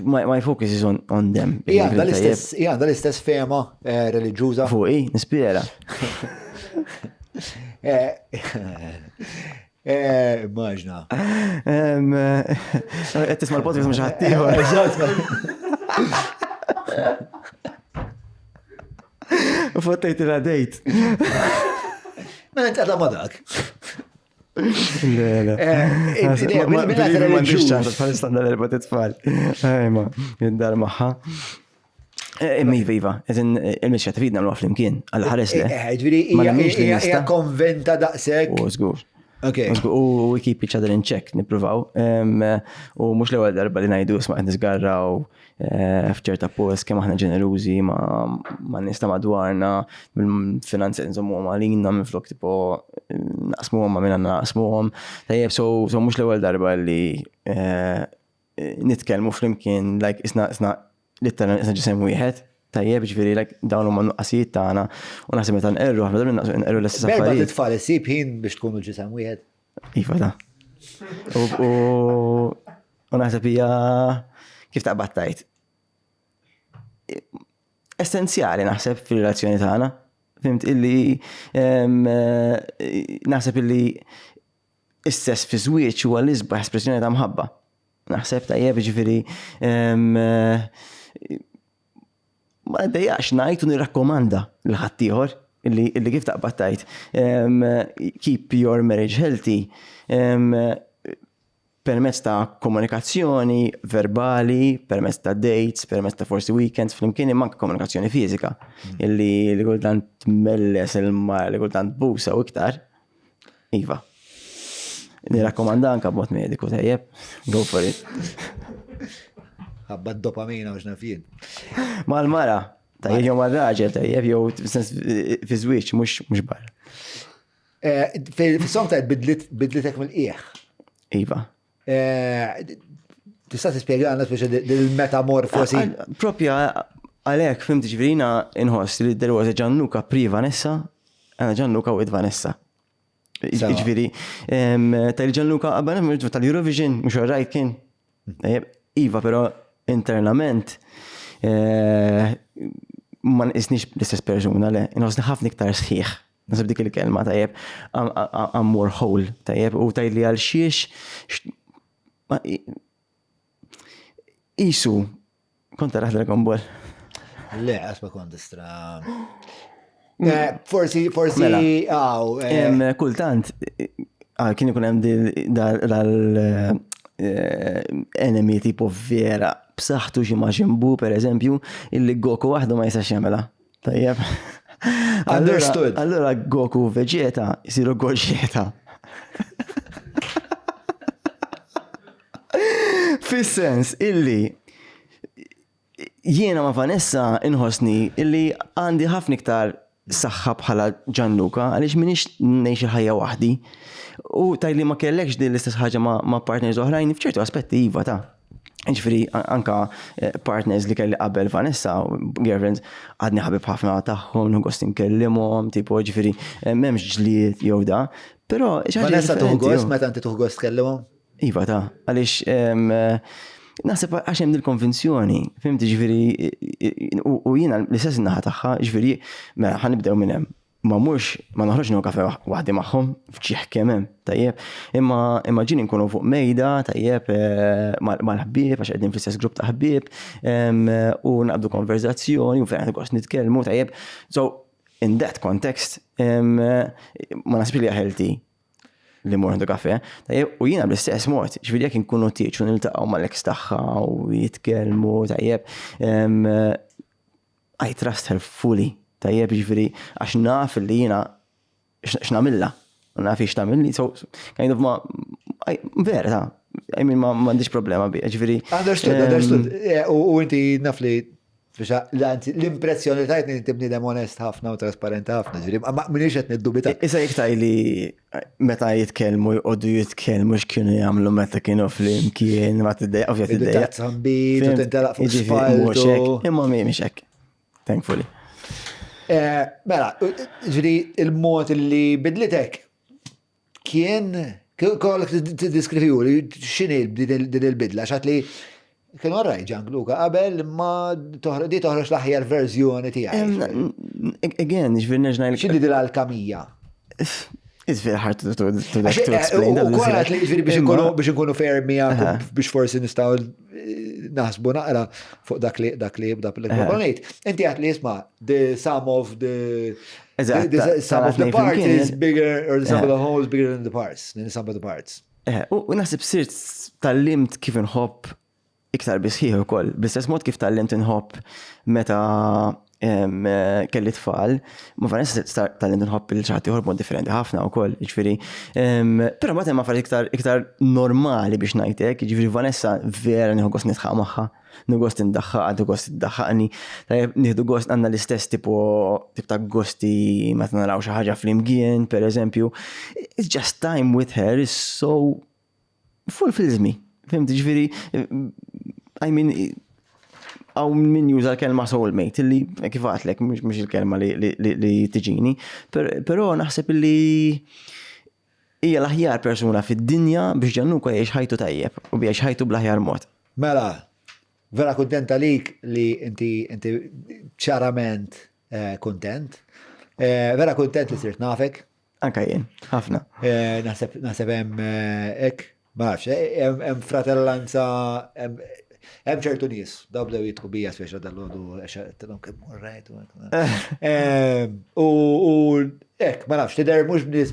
my, my focus is on, on them. Hija għandha l-istess fema eh, reliġjuża. Fuqi, nispera. Eh, eh, immaġna. Qed tisma' l-podcast mhux ħaddieħor. U fottejt il dejt. Mela inti għadha ma dak. Le, le. Eh, M'għandix ċans bħalissa għandha l-erba' titfal. Ejma, id-dar magħha. Eh, imma iva, iva, eżin il-mixja tfidna l flimkien, għal ħares le. Eh, ġifieri hija konventa daqshekk. U żgur. U we keep each other in check, nippruvaw. U mhux l-ewwel darba li ngħidu isma' qed nisgarraw eh, f'ċerta post kemm aħna ġenerużi ma' nies ta' madwarna, mill-finanzi nżommuhom għalina minflok tipo naqsmuhom ma' minn għandna naqsmuhom. Tajjeb, so mhux l-ewwel darba li eh, nitkellmu flimkien like isna isna literalment isna ġisem wieħed. Tajjeb, ġifieri like dawn huma nuqqasijiet tagħna u naħseb meta nqerru ħafna drabi naqsu nqerru l-istess Berba affarijiet. titfal issib ħin biex tkunu ġisem wieħed. Iva ta. U u naħseb hija kif taqbad tajt. Essenzjali naħseb fir-relazzjoni tagħna. Fimt illi em, eh, naħseb illi Is-sess fi żwieġ huwa l-isbaħ espressjoni ta' mħabba. Naħseb tajjeb ġifieri ma dejjax ngħid u nirrakkomanda lil ħaddieħor illi kif taqbad tgħid keep your marriage healthy permezz ta' komunikazzjoni verbali, permezz ta' dates, permezz ta' forsi weekends flimkien imma anke komunikazzjoni fiżika mm. illi li kultant tmelles il-mara li kultant busa u iktar. Iva. Nirakkomanda anka b'mod mediku tajjeb. Go for it. Ħabba d-dopamina biex naf jien. Mal-mara, tajjeb jew mal-raġel tajjeb jew fi żwieġ mhux barra. Eh, fis-song ta' bidlitek mill-qiegħ. Iva. Eh, tista' tispjega għandna speċi dil-metamorfosi? Propja għalhekk fimt ġifieri inħoss li there was a Gianluca pre Vanessa and a Gianluca with Vanessa. Ġifieri, tal Gianluca qabel tal-Eurovision, mhux rajt kien. Iva, però internament eh, ma nqisniex l-istess persuna, le, inħossni ħafna iktar sħiħ. Nasib dik il-kelma tajjeb, I'm more whole tajjeb, u tajt li għal xiex, isu, kont taraħ Dragon Ball. Le, għasma kont istra. Eh, forsi, forsi, mela. għaw. Eh. Kultant, ah, kien ikun hemm dal eh, enemy tipo vera b'saħħtu xi Majin Buu per eżempju, illi Goku waħdu ma jistax jagħmilha. Tajjeb. Understood. Allura Goku u Vegeta jisiru Gogeta. Fis-sens illi jiena ma' Vanessa inħossni illi għandi ħafna iktar saħħa bħala Gianluca għaliex minix ngħix il-ħajja waħdi. U tajli ma kellekx din l-istess ħaġa ma' partners oħrajn f'ċertu aspetti iva ta' Ġifieri anka eh, partners li kelli qabel Vanessa, girlfriends, għadni ħabib ħafna tagħhom, gost inkellimhom, tipo ġifieri eh, m'hemmx ġlied jew da. Però Vanessa tuħu gost meta inti tuħu gost tkellimhom? Iva ta' għaliex eh, naħseb għax hemm dil-konvinzjoni, fimti ġifieri u jiena l-istess naħa tagħha, ġifieri mela ħanibdew minn hemm ma mhux ma noħroġ nieħu kafe waħdi magħhom f'ġieħ kemm hemm, tajjeb. Imma imma ġieli nkunu fuq mejda, tajjeb, eh, mal-ħbieb għax qegħdin fl-istess grupp ta' ħbieb, u naqbdu konverzazzjoni u fejn gost nitkellmu, tajjeb. So, in that context, ma nasibx li healthy li mor ħdu kafe, tajjeb, u jiena bl-istess mod, ġifieri jekk inkunu tieċ u niltaqgħu mal-ex tagħha u jitkellmu, tajjeb, I trust her fully, tajjeb, ġifieri għax naf li jiena x'nagħmilha, u naf hi x'tagħmilli, so kind of ma vera ta' I mean ma m'għandix problema bi, ġifieri. Understood, understood. Eh, u inti naf li l-impressjoni tajtni inti bniedem onest ħafna u trasparenti ħafna, ġifieri ma minix qed niddubita. Issa jekk li meta jitkellmu jqogħdu jitkellmu x'kienu jagħmlu meta kienu flimkien, ma tiddejja, ovvja tiddejja. Zambit, u tintelaq fuq spaltu. Imma mi mhix hekk. Thankfully. Eh, mela, ġifieri il-mod li bidlitek kien kollok tiddeskrivihu li x'inhi din il-bidla x'għad li kien orraj Gianluca qabel imma di toħroġ l-aħjar verżjoni tiegħi. Again, ġifieri nerġa' ngħidlek. X'inhi din l-alkamija? It's very hard to, to, to, to explain. Eh, u kolla li ġifieri biex nkunu biex nkunu fair miegħek biex forsi nistgħu eh, naħsbu naqra fuq dak li dak li jibda bil-proponejt. Inti għat li jisma' the sum of the the sum of the parts is bigger or the sum of the whole is bigger than the parts, than the sum of the parts. U naħseb sirt tal-limt kif inħobb iktar bisħiħ ukoll. Bl-istess mod kif tgħallimt inħobb meta kelli tfal, ma Vanessa tgħallimt inħobb il xi ieħor b'mod differenti ħafna wkoll, jiġifieri. Però mbagħad hemm affarijiet iktar iktar normali biex ngħidlek, jiġifieri Vanessa vera nieħu gost nidħaq magħha, nieħu gost indaħħaqha, nieħu gost iddaħħaqni, nieħdu gost għandna l-istess tipo tip ta' gosti meta naraw xi ħaġa flimkien, pereżempju. It's just time with her is so fulfills me. Fhimt, ġifieri, I mean, hawn min juża l-kelma soulmate, illi kif għatlek, mhux il-kelma li tiġini, però naħseb illi hija l-aħjar persuna fid-dinja biex Gianluca jgħix ħajtu tajjeb u biex ħajtu bl-aħjar mod. Mela, vera kuntent għalik li inti inti ċarament eh, kuntent. Eh, vera kuntent li sirt nafek. Anka jien, ħafna. Eh, naħseb naħseb hemm eh, hekk, ma nafx, eh, hemm fratellanza, hemm ċertu nies, daw bdew jitku bija speċa dal-għodu, għax kemm rajt. U hekk, ma nafx, tidher mhux nies,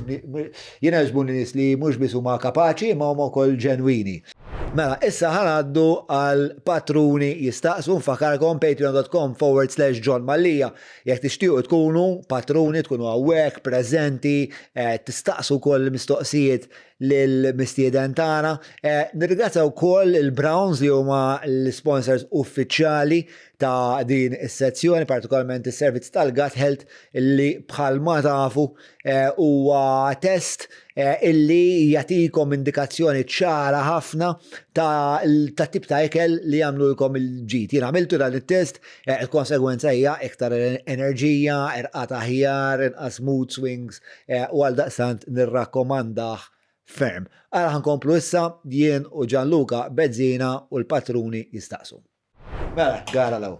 jiena jogħġbuni nies li mhux biss huma kapaċi imma huma wkoll ġenwini. Mela, issa ħa ngħaddu għal patruni jistaqsu, nfakkarkom patreon.com forward slash John Mallia. Jekk tixtiequ tkunu patruni, tkunu hawnhekk, preżenti, eh, tistaqsu wkoll mistoqsijiet lill-mistieden tagħna. Eh, nirringrazzja wkoll il-Browns li huma l-sponsors uffiċjali ta' din is-sezzjoni, partikolarment is-servizz tal-Gut Health li bħalma tafu eh, huwa test eh, illi jagħtikom indikazzjoni ċara ħafna ta' tip ta' ikel li jagħmlulkom il-ġid. Jien għamiltu dan it-test, eh, il-konsegwenza hija iktar enerġija, irqad aħjar, inqas mood swings u għal daqstant nirrakkomandah ferm. Ara ħa nkomplu issa jien u Gianluca Bezzina u l-patruni jistaqsu. Mela, gara law.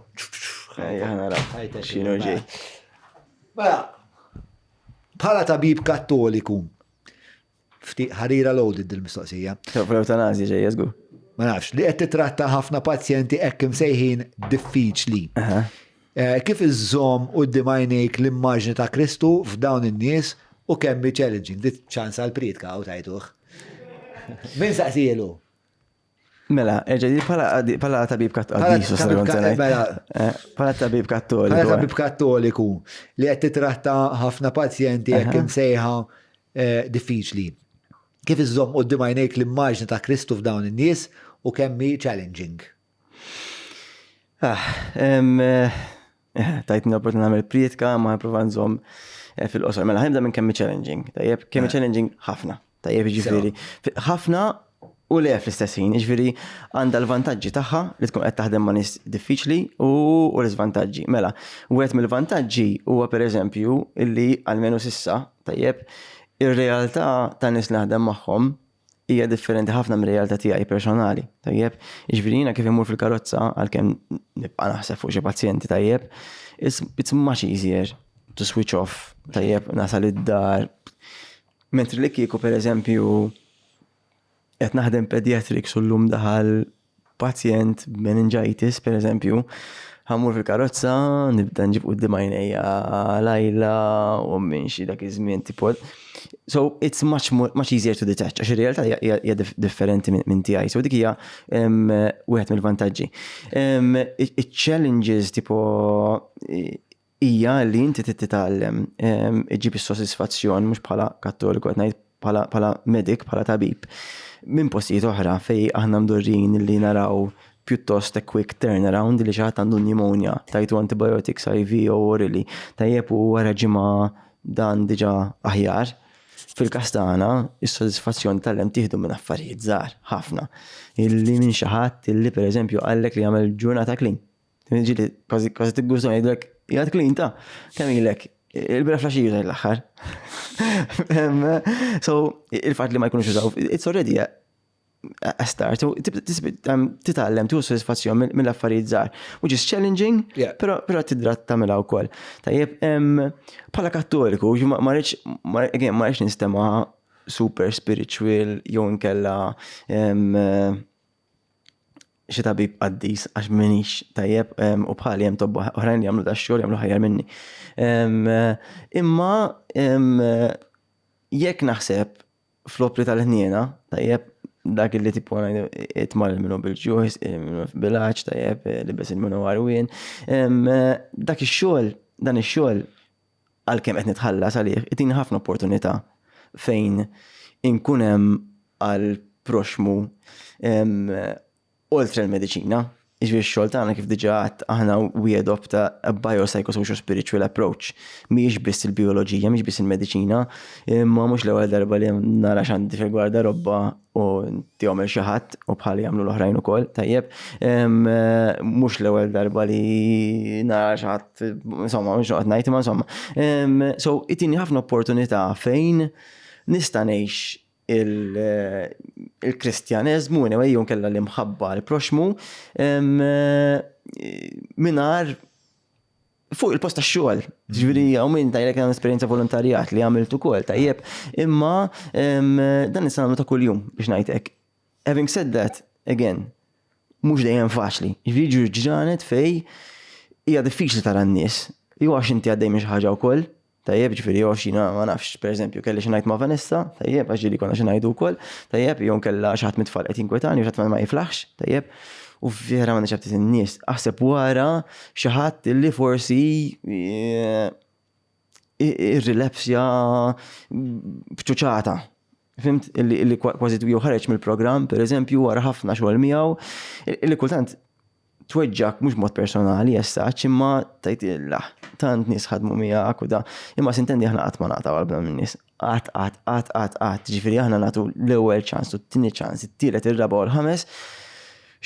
Ejja, naraw. X'inhu ġej. Mela, bħala tabib kattoliku, ftit ħarira loaded dil-mistoqsija. Fl-eutanazja ġejja żgur. Ma nafx, li qed titratta ħafna pazjenti hekk imsejħin diffiċli. Eh, kif iżżomm quddiem għajnejk l-immaġni ta' Kristu f'dawn in-nies u kemm hi challenging? Dit ċans għal priedka hawn tajtuh. Min saqsielu? Mela, erġa' di bħala tabib kattoliku. Mela. Eh, bħala tabib kattoliku. Bħala tabib kattoliku li qed titratta ħafna pazjenti hekk imsejħa eh, diffiċli. Kif iżżomm quddiem għajnejk l-immaġni ta' Kristu f'dawn in-nies u kemm hi challenging? Ah, eh, tajtni l-opportunità nagħmel prietka ma nipprova nżomm fil-qosor. Mela ħa nibda minn kemm challenging. Tajjeb, kemm challenging ħafna. Tajjeb, jiġifieri ħafna u le fl-istess ħin, jiġifieri għandha l-vantaġġi tagħha li tkun qed taħdem ma' nies diffiċli u l-iżvantaġġi. Mela, wieħed mill-vantaġġi huwa pereżempju illi almenu s'issa, tajjeb, ir-realtà ta' nies li naħdem magħhom hija differenti ħafna mir-realtà tiegħi personali, tajjeb? Jiġifieri jiena kif immur fil-karozza għalkemm nibqa' naħseb fuq xi pazjenti, tajjeb, it's, it's much easier to switch off, tajjeb, nasal id-dar. Mentri li kieku pereżempju qed naħdem pediatrics u llum daħal pazjent b'meningitis pereżempju, ħa mmur fil-karozza, nibda nġib quddiem għajnejja Lajla u minn xi dak iż-żmien tipo. So it's much more, much easier to detach għax ir-realtà hija differenti minn tiegħi. So dik hija wieħed mill-vantaġġi. Iċ-challenges tipo hija li inti trid titgħallem iġġib is-sodisfazzjon mhux bħala Kattoliku qed ngħid bħala bħala medic, bħala tabib, minn postijiet oħra fejn aħna mdorrijin li naraw pjuttost a quick turnaround li xi ħadd għandu pneumonia, tajtu antibiotics IV jew orally, tajjeb u wara ġimgħa dan diġà aħjar. Fil-każ tagħna, is-sodisfazzjon titgħallem tieħdu minn affarijiet żgħar ħafna. Illi minn xi ħadd illi pereżempju qallek li għamel ġurnata clean. Ġieli kważi kważi tiggustahom jgħidulek. Jgħad clean ta' kemm ilek? Il-bira flaxiju tajt l-aħħar. So, il-fatt li ma jkunux użaw, it's already a start. Titgħallem tieħu sodisfazzjon mill-affarijiet żgħar, which is challenging, però tidra tagħmilha wkoll. Tajjeb, bħala Kattoliku, ma rridx again ma rridx nistema' super spiritual jew inkella xi tabib qaddis għax minix tajjeb u bħali hemm tobba oħrajn li jagħmlu da xogħol jagħmlu ħajjar minni. Imma jekk naħseb fl-opri tal-ħniena, tajjeb, dak li tipo itmar il-minu bil-ġuħ, il-minu bil-għaċ, tajjeb, libes il-minu għarwien. Dak ix-xogħol, dan ix-xogħol għalkemm qed nitħallas għalih, itini ħafna opportunità fejn inkun hemm għal proxmu oltre l-mediċina. Jiġifieri x-xogħol tagħna kif diġà għedt aħna we adopt a biopsychosocial spiritual approach. Mhijiex biss il-bijoloġija, mhix biss il-mediċina, imma mhux l-ewwel darba li nara x'għandi fil-gwardarobba u ntihom lil xi ħadd u bħali jagħmlu l-oħrajn ukoll, tajjeb. Mhux l-ewwel darba li nara xi ħadd, insomma, mhux noqgħod ngħid, imma insomma. So itini ħafna opportunità fejn nista' ngħix il-Kristjaneżmu, anyway, jew kella l-imħabba l-proxmu, minar fuq il-post tax-xogħol. Ġifieri hawn min tajlek hemm esperjenza volontarjat li għamilt ukoll tajjeb, imma dan nista' nagħmlu ta' kuljum biex ngħid hekk. Having said that, again, mhux dejjem faċli. Jiġifieri jiġu ġranet fej hija diffiċli tara n-nies. Jew għax inti għaddej minn xi ħaġa wkoll, Tajjeb, ġifieri jew xina ma nafx, pereżempju, kelli xi ngħid ma' Vanessa, tajjeb, għax ġieli konna xi ngħidu wkoll, tajjeb, jew nkella xi ħadd mit-tfal qed jinkwetani u xi ħadd ma jiflaħx, tajjeb. U vera ma nixabtit in-nies, aħseb wara xi ħadd li forsi eh, irrilepsja b'ċuċata. Fimt illi kważi jew ħareġ mill-programm, pereżempju, wara ħafna xogħol miegħu, illi kultant tweġġak mhux mod personali as such, imma tajt illa, tant nies ħadmu miegħek u da. Imma sintendi aħna qatt ma naqtgħu qalbna minn nies. Qatt, qatt, qatt, qatt, qatt. Ġifieri aħna nagħtu l-ewwel ċans u t-tieni ċans, it-tielet, ir-raba' u l-ħames.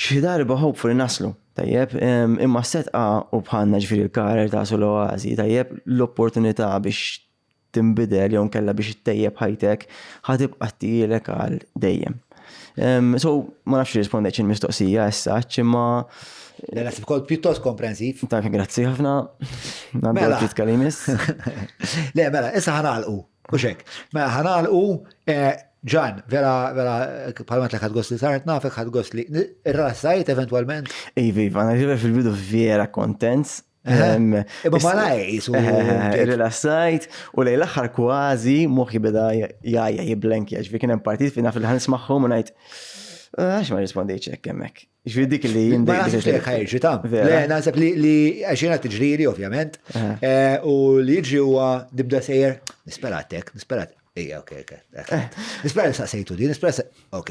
Xi darba hopefully naslu, tajjeb, imma s-setqa u bħalna ġifieri l-karer ta' l-oażi, tajjeb, l-opportunità biex tinbidel jew nkella biex ittejjeb ħajtek ħa tibqa' ttielek għal dejjem. So, ma nafx rispondejtx il-mistoqsija issa, imma. Le naħseb kont pjuttost komprensiv. Ta' grazzi ħafna. Mela. Kalimis. Le, mela, issa ħanalqu. U xek. Mela ħanalqu eh, Ġan, vera, vera, bħalma tlek ħad gost li sart nafek, ħad gost li rrassajt eventualment. Iva, iva, fil-bidu vera kontent. Imma ma lajs. Rilassajt u lejn l-aħħar kważi moħħi beda jgħajja jiblenkja, ġifieri kien hemm partit fejn naf li ħanismagħhom u ngħid għax ma rispondejtx hekk hemmhekk. Ġifieri dik li jien Ma naħsibx li ħajġi ta' Le, naħseb li għax jiena tiġrili ovvjament. Eh, u li jiġri huwa nibda sejjer nisperatek, nisperat Ija, ok, ok. Nispera li saqsejtu di, nispera ok,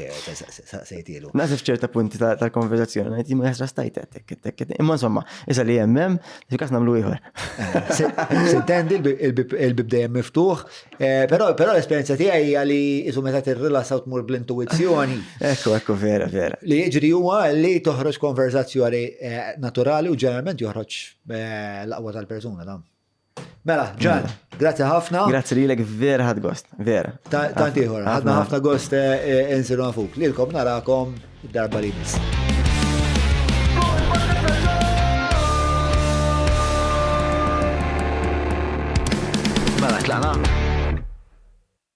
saqsejtilu. Nasib ċerta punti tal-konverzazzjoni, għajt jimma jasra stajt għettek, għettek, imma insomma, issa li jemmem, fil-kas namlu ieħor. Eh, Sintendi il-bib dejjem miftuħ, eh, però l-esperjenza tiegħi hija li isu meta tirrilassa u tmur bl-intuizzjoni. Ekku, ekku, vera, vera. Li jiġri huwa li toħroġ konverzazzjoni eh, naturali u ġeneralment joħroġ l-aqwa tal-persuna, ta' Mela, Ġan, grazzi ħafna. Grazzi lilek vera ħad gost, vera. Tant ieħor, ħadna ħafna gost eh, eh, insiru nafuk. Lilkom narakom darba li jmiss.